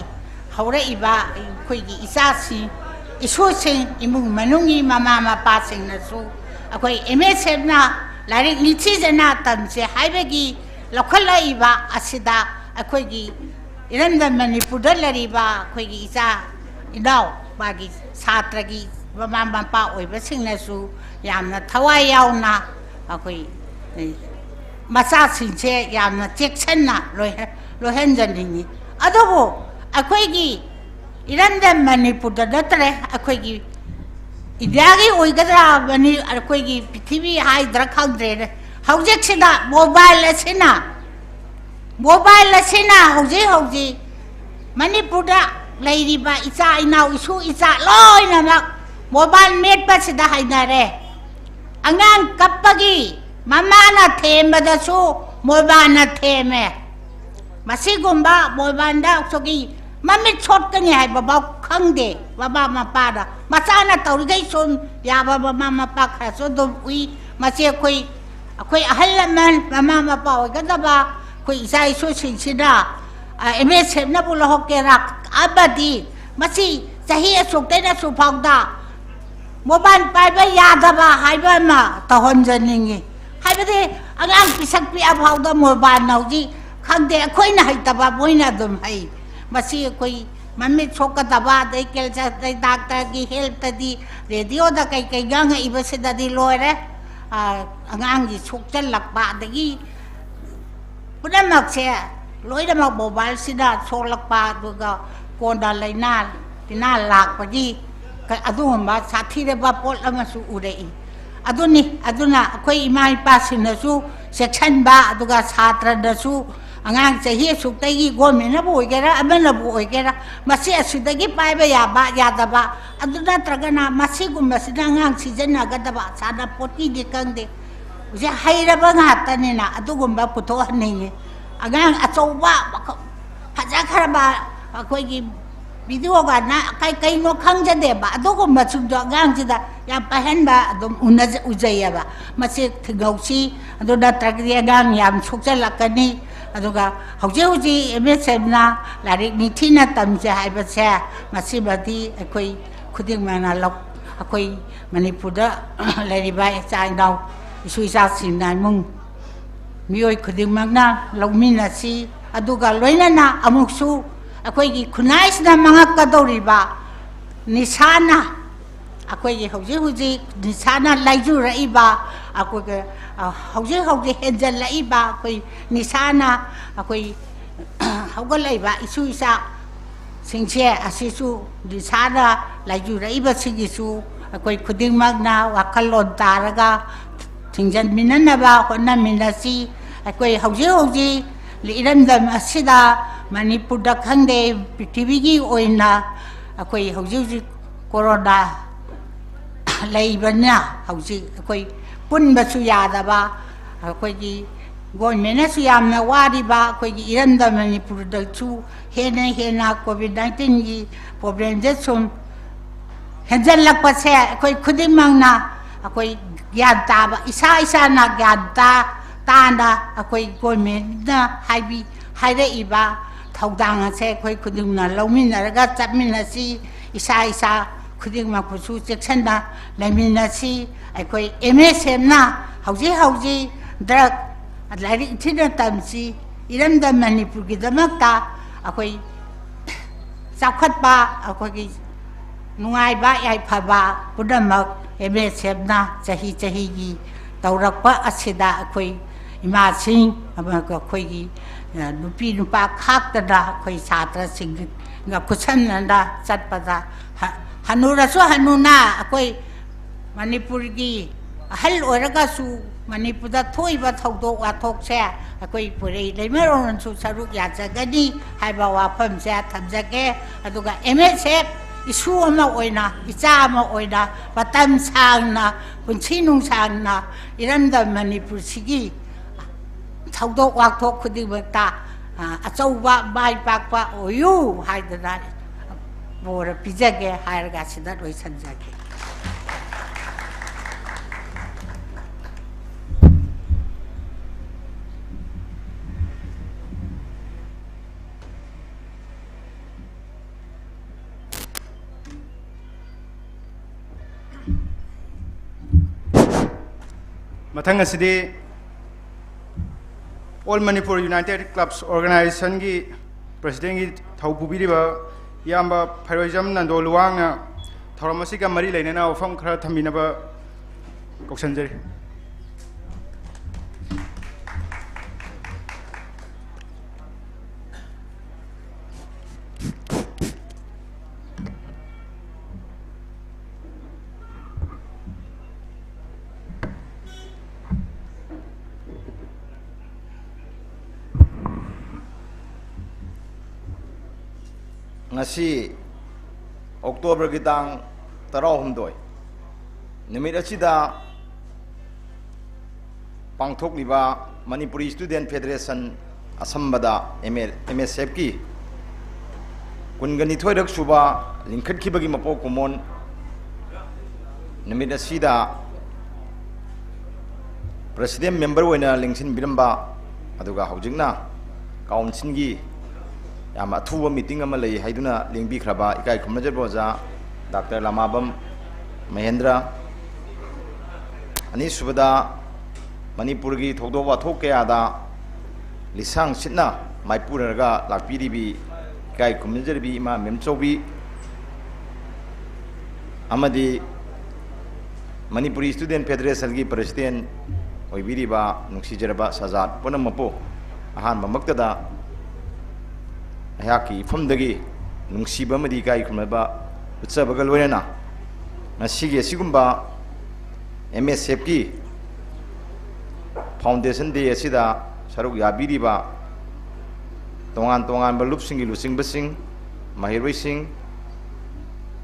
ꯍꯧꯔꯛꯏꯕ ꯑꯩꯈꯣꯏꯒꯤ ꯏꯆꯥꯁꯤꯡ, ꯏꯁꯨꯁꯤꯡ, ꯏꯃꯨꯡ ꯃꯅꯨꯡꯒꯤ ꯃꯃꯥ ꯃꯄꯥꯁꯤꯡꯅꯁꯨ ꯑꯩꯈꯣꯏ ꯑꯦꯝ ꯑꯦꯁ ꯑꯦꯐꯅ ꯂꯥꯏꯔꯤꯛ ꯅꯤꯡꯊꯤꯖꯅ ꯇꯝꯁꯦ ꯍꯥꯏꯕꯒꯤ ꯂꯧꯈꯠꯂꯛꯏꯕ ꯑꯁꯤꯗ ꯑꯩꯈꯣꯏꯒꯤ ꯏꯔꯝꯗꯝ ꯃꯅꯤꯄꯨꯔꯗ ꯂꯩꯔꯤꯕ ꯑꯩꯈꯣꯏꯒꯤ ꯏꯆꯥ ꯏꯅꯥꯎ, ꯃꯥꯒꯤ ꯁꯥꯇ꯭ꯔꯒꯤ ꯃꯃꯥ ꯃꯄꯥ ꯑꯣꯏꯕꯁꯤꯡꯅꯁꯨ ꯌꯥꯝꯅ ꯊꯋꯥꯏ ꯌꯥꯎꯅ ꯑꯩꯈꯣꯏ ꯃꯆꯥꯁꯤꯡꯁꯦ ꯌꯥꯝꯅ ꯆꯦꯛꯁꯤꯟꯅ ꯂꯣꯏꯍ-, ꯂꯣꯏꯍꯟꯖꯅꯤꯡꯉꯤ꯫ ꯑꯗꯨꯕꯨ ꯑꯩꯈꯣꯏꯒꯤ ꯏꯔꯝꯗꯝ ꯃꯅꯤꯄꯨꯔꯗ ꯅꯠꯇ꯭ꯔꯦ, ꯑꯩꯈꯣꯏꯒꯤ ꯏꯟꯗꯤꯌꯥꯒꯤ ꯑꯣꯏꯒꯗ꯭ꯔꯥ, ꯃꯅꯤ-, ꯑꯩꯈꯣꯏꯒꯤ ꯄ꯭ꯔꯤꯊꯤꯕꯤ ꯍꯥꯏꯗ꯭ꯔꯥ ꯈꯪꯗ꯭ꯔꯦꯅꯦ, ꯍꯧꯖꯤꯛꯁꯤꯗ ꯃꯣꯕꯥꯏꯜ ꯑꯁꯤꯅ, ꯃꯣꯕꯥꯏꯜ ꯑꯁꯤꯅ ꯍꯧꯖꯤꯛ ꯍꯧꯖꯤꯛ ꯃꯅꯤꯄꯨꯔꯗ ꯂꯩꯔꯤꯕ ꯏꯆꯥ ꯏꯅꯥꯎ, ꯏꯁꯨ ꯏꯆꯥ ꯂꯣꯏꯅꯃꯛ ꯃꯣꯕꯥꯏꯜ ꯃꯦꯠꯄꯁꯤꯗ ꯍꯩꯅꯔꯦ꯫ ꯑꯉꯥꯡ ꯀꯞꯄꯒꯤ ꯃꯃꯥꯅ ꯊꯦꯝꯕꯗꯁꯨ ꯃꯣꯕꯥꯏꯜꯅ ꯊꯦꯝꯃꯦ꯫ ꯃꯁꯤꯒꯨꯝꯕ ꯃꯣꯕꯥꯏꯜꯗ ꯑꯩꯈꯣꯏꯒꯤ ꯃꯃꯤꯠ ꯁꯣꯠꯀꯅꯤ ꯍꯥꯏꯕꯐꯥꯎ ꯈꯪꯗꯦ ꯃꯃꯥ ꯃꯄꯥꯗ꯫ ꯃꯆꯥꯅ ꯇꯧꯔꯤꯈꯩ ꯁꯨꯝ ꯌꯥꯕ ꯃꯃꯥ ꯃꯄꯥ ꯈꯔꯁꯨ ꯑꯗꯨꯝ ꯎꯏ꯫ ꯃꯁꯤ ꯑꯩꯈꯣꯏ, ꯑꯩꯈꯣꯏ ꯑꯍꯜ ꯂꯃꯟ, ꯃꯃꯥ ꯃꯄꯥ ꯑꯣꯏꯒꯗꯕ ꯑꯩꯈꯣꯏ ꯏꯆꯥ ꯏꯁꯨꯁꯤꯡꯁꯤꯅ, ꯑ, ꯑꯦꯝ ꯑꯦꯁ ꯑꯦꯐꯅꯕꯨ ꯂꯧꯍꯧꯒꯦꯔꯥ, ꯑꯃꯗꯤ ꯃꯁꯤ ꯆꯍꯤ ꯑꯁꯨꯛꯇꯩꯅ ꯑꯁꯨꯛ ꯐꯥꯎꯗ ꯃꯣꯕꯥꯏꯜ ꯄꯥꯏꯕ ꯌꯥꯗꯕ ꯍꯥꯏꯕ ꯑꯃ ꯇꯧꯍꯟꯖꯅꯤꯡꯉꯤ꯫ ꯍꯥꯏꯕꯗꯤ ꯑꯉꯥꯡ ꯄꯤꯁꯛ ꯄꯤꯛꯑ ꯐꯥꯎꯗ ꯃꯣꯕꯥꯏꯜ ꯍꯧꯖꯤꯛ ꯈꯪꯗꯦ, ꯑꯩꯈꯣꯏꯅ ꯍꯩꯇꯕ ꯃꯣꯏꯅ ꯑꯗꯨꯝ ꯍꯩ꯫ ꯃꯁꯤ ꯑꯩꯈꯣꯏ ꯃꯃꯤꯠ ꯁꯣꯛꯀꯗꯕ, ꯑꯗꯩ ꯀꯦꯟꯁꯔ, ꯑꯗꯩ ꯗꯥꯛꯇꯔꯒꯤ ꯍꯦꯜꯠꯇꯗꯤ, ꯔꯦꯗꯤꯑꯣꯗ ꯀꯩꯀꯩ ꯉꯥꯡꯉꯛꯏꯕꯁꯤꯗꯗꯤ ꯂꯣꯏꯔꯦ꯫ ꯑ, ꯑꯉꯥꯡꯒꯤ ꯁꯣꯛꯆꯜꯂꯛꯄ, ꯑꯗꯒꯤ ꯄꯨꯝꯅꯃꯛꯁꯦ ꯂꯣꯏꯅꯃꯛ ꯃꯣꯕꯥꯏꯜꯁꯤꯗ ꯁꯣꯛꯂꯛꯄ, ꯑꯗꯨꯒ ꯀꯣꯟꯅ ꯂꯥꯏꯅꯥ ꯇꯤꯟꯅꯥ ꯂꯥꯛꯄꯒꯤ ꯀ-, ꯑꯗꯨꯒꯨꯝꯕ ꯁꯥꯊꯤꯔꯕ ꯄꯣꯠ ꯑꯃꯁꯨ ꯎꯔꯛꯏ꯫ ꯑꯗꯨꯅꯤ, ꯑꯗꯨꯅ ꯑꯩꯈꯣꯏ ꯏꯃꯥ ꯏꯄꯥꯁꯤꯡꯅꯁꯨ ꯆꯦꯛꯁꯤꯟꯕ, ꯑꯗꯨꯒ ꯁꯥꯇ꯭ꯔꯗꯁꯨ ꯑꯉꯥꯡ ꯆꯍꯤ ꯑꯁꯨꯛꯇꯒꯤ ꯒꯣꯔꯃꯦꯟꯅꯕꯨ ꯑꯣꯏꯒꯦꯔꯥ, ꯑꯃꯅꯕꯨ ꯑꯣꯏꯒꯦꯔꯥ, ꯃꯁꯤ ꯑꯁꯤꯗꯒꯤ ꯄꯥꯏꯕ ꯌꯥꯕ ꯌꯥꯗꯕ, ꯑꯗꯨ ꯅꯠꯇ꯭ꯔꯒꯅ ꯃꯁꯤꯒꯨꯝꯕꯁꯤꯅ ꯑꯉꯥꯡ ꯁꯤꯖꯤꯟꯅꯒꯗꯕ, ꯁꯥꯟꯅꯄꯣꯠꯀꯤꯗꯤ ꯈꯪꯗꯦ, ꯍꯧꯖꯤꯛ ꯍꯩꯔꯕ ꯉꯥꯛꯇꯅꯤꯅ ꯑꯗꯨꯒꯨꯝꯕ ꯄꯨꯊꯣꯛꯍꯟꯅꯤꯡꯉꯤ꯫ ꯑꯉꯥꯡ ꯑꯆꯧꯕ ꯃꯈ-, ꯐꯖ ꯈꯔꯕ ꯑꯩꯈꯣꯏꯒꯤ ꯚꯤꯗꯤꯑꯣꯒ ꯅ ꯀꯩ ꯀꯩꯅꯣ ꯈꯪꯖꯗꯦꯕ, ꯑꯗꯨꯒꯨꯝꯕꯁꯤꯡꯗꯣ ꯑꯉꯥꯡꯁꯤꯗ ꯌꯥꯝ ꯄꯥꯏꯍꯟꯕ ꯑꯗꯨꯝ ꯎꯅꯖ-, ꯎꯖꯩꯌꯦꯕ꯫ ꯃꯁꯤ ꯊꯤꯡꯒꯧꯁꯤ, ꯑꯗꯨ ꯅꯠꯇ꯭ꯔꯒꯗꯤ ꯑꯉꯥꯡ ꯌꯥꯝ ꯁꯣꯛꯆꯜꯂꯛꯀꯅꯤ꯫ ꯑꯗꯨꯒ ꯍꯧꯖꯤꯛ ꯍꯧꯖꯤꯛ ꯑꯦꯝ ꯑꯦꯁ ꯑꯦꯝꯅ ꯂꯥꯏꯔꯤꯛ ꯅꯤꯡꯊꯤꯅ ꯇꯝꯁꯦ ꯍꯥꯏꯕꯁꯦ, ꯃꯁꯤꯃꯗꯤ ꯑꯩꯈꯣꯏ ꯈꯨꯗꯤꯡꯃꯛꯅ ꯂꯧ-, ꯑꯩꯈꯣꯏ ꯃꯅꯤꯄꯨꯔꯗ ꯂꯩꯔꯤꯕ ꯏꯆꯥ ꯏꯅꯥꯎ, ꯏꯁꯨ ꯏꯆꯥꯁꯤꯡꯅ, ꯏꯃꯨꯡ ꯃꯤꯑꯣꯏ ꯈꯨꯗꯤꯡꯃꯛꯅ ꯂꯧꯃꯤꯟꯅꯁꯤ꯫ ꯑꯗꯨꯒ ꯂꯣꯏꯅꯅ ꯑꯃꯨꯛꯁꯨ ꯑꯩꯈꯣꯏꯒꯤ ꯈꯨꯟꯅꯥꯏꯁꯤꯗ ꯃꯥꯡꯉꯛꯀꯗꯧꯔꯤꯕ ꯅꯤꯁꯥꯅ, ꯑꯩꯈꯣꯏꯒꯤ ꯍꯧꯖꯤꯛ ꯍꯧꯖꯤꯛ ꯅꯤꯁꯥꯅ ꯂꯥꯏꯖꯨꯔꯛꯏꯕ, ꯑꯩꯈꯣꯏꯒꯤ, ꯑ, ꯍꯧꯖꯤꯛ ꯍꯧꯖꯤꯛ ꯍꯦꯟꯖꯜꯂꯛꯏꯕ ꯑꯩꯈꯣꯏ ꯅꯤꯁꯥꯅ ꯑꯩꯈꯣꯏ ꯍꯧꯒꯠꯂꯛꯏꯕ ꯏꯁꯨ ꯏꯆꯥꯁꯤꯡꯁꯦ ꯑꯁꯤꯁꯨ ꯅꯤꯁꯥꯅ ꯂꯥꯏꯖꯨꯔꯛꯏꯕꯁꯤꯒꯤꯁꯨ ꯑꯩꯈꯣꯏ ꯈꯨꯗꯤꯡꯃꯛꯅ ꯋꯥꯈꯜꯂꯣꯟ ꯇꯥꯔꯒ ꯊꯤꯡꯖꯤꯟꯃꯤꯟꯅꯅꯕ ꯍꯣꯠꯅꯃꯤꯟꯅꯁꯤ꯫ ꯑꯩꯈꯣꯏ ꯍꯧꯖꯤꯛ ꯍꯧꯖꯤꯛ ꯏꯔꯝꯗꯝ ꯑꯁꯤꯗ ꯃꯅꯤꯄꯨꯔꯗ ꯈꯪꯗꯦ, ꯄ꯭ꯔꯤꯊꯤꯕꯤꯒꯤ ꯑꯣꯏꯅ ꯑꯩꯈꯣꯏ ꯍꯧꯖꯤꯛ ꯍꯧꯖꯤꯛ ꯀꯣꯔꯣꯅꯥ ꯂꯩꯕꯅ ꯍꯧꯖꯤꯛ ꯑꯩꯈꯣꯏ ꯄꯨꯟꯕꯁꯨ ꯌꯥꯗꯕ, ꯑꯩꯈꯣꯏꯒꯤ ꯒꯣꯔꯃꯦꯟꯅꯁꯨ ꯌꯥꯝꯅ ꯋꯥꯔꯤꯕ ꯑꯩꯈꯣꯏꯒꯤ ꯏꯔꯝꯗꯝ ꯃꯅꯤꯄꯨꯔꯗꯁꯨ ꯍꯦꯟꯅ ꯍꯦꯟꯅ ꯀꯣꯚꯤꯗ ꯅꯥꯏꯟꯇꯤꯟꯒꯤ ꯄ꯭ꯔꯣꯕ꯭ꯂꯦꯝꯁꯦ ꯁꯨꯝ ꯍꯦꯟꯖꯜꯂꯛꯄꯁꯦ ꯑꯩꯈꯣꯏ ꯈꯨꯗꯤꯡꯃꯛꯅ ꯑꯩꯈꯣꯏ ꯒ꯭ꯌꯥꯟ ꯇꯥꯕ, ꯏꯁꯥ ꯏꯁꯥꯅ ꯒ꯭ꯌꯥꯟ ꯇꯥ-, ꯇꯥꯅ ꯑꯩꯈꯣꯏ ꯒꯣꯔꯃꯦꯟꯅ ꯍꯥꯏꯕꯤ-, ꯍꯥꯏꯔꯛꯏꯕ ꯊꯧꯗꯥꯡ ꯑꯁꯦ ꯑꯩꯈꯣꯏ ꯈꯨꯗꯤꯡꯃꯛꯅ ꯂꯧꯃꯤꯟꯅꯔꯒ ꯆꯠꯃꯤꯟꯅꯁꯤ꯫ ꯏꯁꯥ ꯏꯁꯥ ꯈꯨꯗꯤꯡꯃꯛꯄꯨꯁꯨ ꯆꯦꯛꯁꯤꯟꯅ ꯂꯩꯃꯤꯟꯅꯁꯤ꯫ ꯑꯩꯈꯣꯏ ꯑꯦꯝ ꯑꯦꯁ ꯑꯦꯝꯅ ꯍꯧꯖꯤꯛ ꯍꯧꯖꯤꯛ ꯗ꯭ꯔꯒ ꯂꯥꯏꯔꯤꯛ ꯊꯤꯅ ꯇꯝꯁꯤ, ꯏꯔꯝꯗꯝ ꯃꯅꯤꯄꯨꯔꯒꯤꯗꯃꯛꯇ ꯑꯩꯈꯣꯏ ꯆꯥꯎꯈꯠꯄ, ꯑꯩꯈꯣꯏꯒꯤ ꯅꯨꯡꯉꯥꯏꯕ ꯌꯥꯏꯐꯕ ꯄꯨꯝꯅꯃꯛ ꯑꯦꯝ ꯑꯦꯁ ꯑꯦꯝꯅ ꯆꯍꯤ ꯆꯍꯤꯒꯤ ꯇꯧꯔꯛꯄ ꯑꯁꯤꯗ ꯑꯩꯈꯣꯏ ꯏꯃꯥꯁꯤꯡ, ꯑꯃꯒ ꯑꯩꯈꯣꯏꯒꯤ, ꯑ, ꯅꯨꯄꯤ ꯅꯨꯄꯥ ꯈꯥꯛꯇꯅ ꯑꯩꯈꯣꯏ ꯁꯥꯇ꯭ꯔꯁꯤꯡꯒ ꯈꯨꯠꯁꯝꯅꯅ ꯆꯠꯄꯗ ꯍ-, ꯍꯅꯨꯔꯁꯨ ꯍꯅꯨꯅ ꯑꯩꯈꯣꯏ ꯃꯅꯤꯄꯨꯔꯒꯤ ꯑꯍꯜ ꯑꯣꯏꯔꯒꯁꯨ ꯃꯅꯤꯄꯨꯔꯗ ꯊꯣꯛꯏꯕ ꯊꯧꯗꯣꯛ ꯋꯥꯊꯣꯛꯁꯦ ꯑꯩꯈꯣꯏ ꯄꯨꯔꯩ ꯂꯩꯃꯔꯣꯟꯁꯨ ꯁꯔꯨꯛ ꯌꯥꯖꯒꯅꯤ ꯍꯥꯏꯕ ꯋꯥꯐꯝꯁꯦ ꯊꯝꯖꯒꯦ꯫ ꯑꯗꯨꯒ ꯑꯦꯝ ꯑꯦꯁ ꯑꯦꯐ ꯏꯁꯨ ꯑꯃ ꯑꯣꯏꯅ, ꯏꯆꯥ ꯑꯃ ꯑꯣꯏꯅ ꯃꯇꯝ ꯁꯥꯡꯅ, ꯄꯨꯟꯁꯤ ꯅꯨꯡꯁꯥꯡꯅ ꯏꯔꯝꯗꯝ ꯃꯅꯤꯄꯨꯔꯁꯤꯒꯤ ꯊꯧꯗꯣꯛ ꯋꯥꯊꯣꯛ ꯈꯨꯗꯤꯡꯃꯛꯇ ꯑ, ꯑꯆꯧꯕ ꯃꯥꯏ ꯄꯥꯛꯄ ꯑꯣꯏꯌꯨ ꯍꯥꯏꯗꯅ ꯕꯣꯔ ꯄꯤꯖꯒꯦ ꯍꯥꯏꯔꯒ ꯁꯤꯗ ꯂꯣꯏꯁꯤꯟꯖꯒꯦ꯫ ꯃꯊꯪ ꯑꯁꯤꯗꯤ All Manipur United Clubs Organizationꯒꯤ Presidentꯀꯤ ꯊꯧ ꯄꯨꯕꯤꯔꯤꯕ ꯏꯌꯥꯝꯕ ꯐꯩꯔꯣꯏꯖꯝ ꯅꯟꯗꯣ ꯂꯨꯋꯥꯡꯅ ꯊꯧꯔꯝ ꯑꯁꯤꯒ ꯃꯔꯤ ꯂꯩꯅꯅ ꯋꯥꯐꯝ ꯈꯔ ꯊꯝꯕꯤꯅꯕ ꯀꯧꯁꯤꯟꯖꯔꯤ꯫ ꯉꯁꯤ Octoberꯒꯤ ꯇꯥꯡ ꯇꯔꯥꯍꯨꯝꯗꯣꯏ, ꯅꯨꯃꯤꯠ ꯑꯁꯤꯗ ꯄꯥꯡꯊꯣꯛꯂꯤꯕ ꯃꯅꯤꯄꯨꯔꯤ Student Federation ꯑꯁꯝꯕꯗ ꯑꯦꯝ ꯑꯦ, ꯑꯦꯝ ꯑꯦꯁ ꯑꯦꯐꯀꯤ ꯀꯨꯟꯒ ꯅꯤꯊꯣꯏꯔꯛ ꯁꯨꯕ ꯂꯤꯡꯈꯠꯈꯤꯕꯒꯤ ꯃꯄꯣꯛ ꯀꯨꯝꯑꯣꯟ ꯅꯨꯃꯤꯠ ꯑꯁꯤꯗ President member ꯑꯣꯏꯅ ꯂꯦꯡꯁꯤꯟꯕꯤꯔꯝꯕ, ꯑꯗꯨꯒ ꯍꯧꯖꯤꯛꯅ Councilꯒꯤ ꯌꯥꯝ ꯑꯊꯨꯕ meeting ꯑꯃ ꯂꯩ ꯍꯥꯏꯗꯨꯅ ꯂꯦꯡꯕꯤꯈ꯭ꯔꯕ ꯏꯀꯥꯏ ꯈꯨꯝꯅꯖꯔꯕ ꯑꯣꯖꯥ ꯗꯥꯛꯇꯔ ꯂꯃꯥꯕꯝ ꯃꯍꯦꯟꯗ꯭ꯔ, ꯑꯅꯤꯁꯨꯕꯗ ꯃꯅꯤꯄꯨꯔꯒꯤ ꯊꯧꯗꯣꯛ ꯋꯥꯊꯣꯛ ꯀꯌꯥꯗ ꯂꯤꯁꯥꯡ ꯁꯤꯠꯅ ꯃꯥꯏꯄꯨꯅꯔꯒ ꯂꯥꯛꯄꯤꯔꯤꯕꯤ ꯏꯀꯥꯏ ꯈꯨꯝꯅꯖꯔꯤꯕꯤ ꯏꯃꯥ ꯃꯦꯝꯆꯧꯕꯤ, ꯑꯃꯗꯤ ꯃꯅꯤꯄꯨꯔꯤ Student Federationꯒꯤ President ꯑꯣꯏꯕꯤꯔꯤꯕ ꯅꯨꯡꯁꯤꯖꯔꯕ ꯁꯖꯥꯠ ꯄꯨꯝꯅꯃꯛꯄꯨ ꯑꯍꯥꯟꯕꯃꯛꯇꯗ ꯑꯩꯍꯥꯛꯀꯤ ꯏꯐꯝꯗꯒꯤ ꯅꯨꯡꯁꯤꯕ ꯑꯃꯗꯤ ꯏꯀꯥꯏ ꯈꯨꯝꯅꯕ ꯎꯠꯆꯕꯒ ꯂꯣꯏꯅꯅ, ꯉꯁꯤꯒꯤ ꯑꯁꯤꯒꯨꯝꯕ ꯑꯦꯝ ꯑꯦꯁ ꯑꯦꯐꯀꯤ Foundation Day ꯑꯁꯤꯗ ꯁꯔꯨꯛ ꯌꯥꯕꯤꯔꯤꯕ ꯇꯣꯉꯥꯟ ꯇꯣꯉꯥꯟꯕ ꯂꯨꯞꯁꯤꯡꯒꯤ ꯂꯨꯆꯤꯡꯕꯁꯤꯡ, ꯃꯍꯩꯔꯣꯏꯁꯤꯡ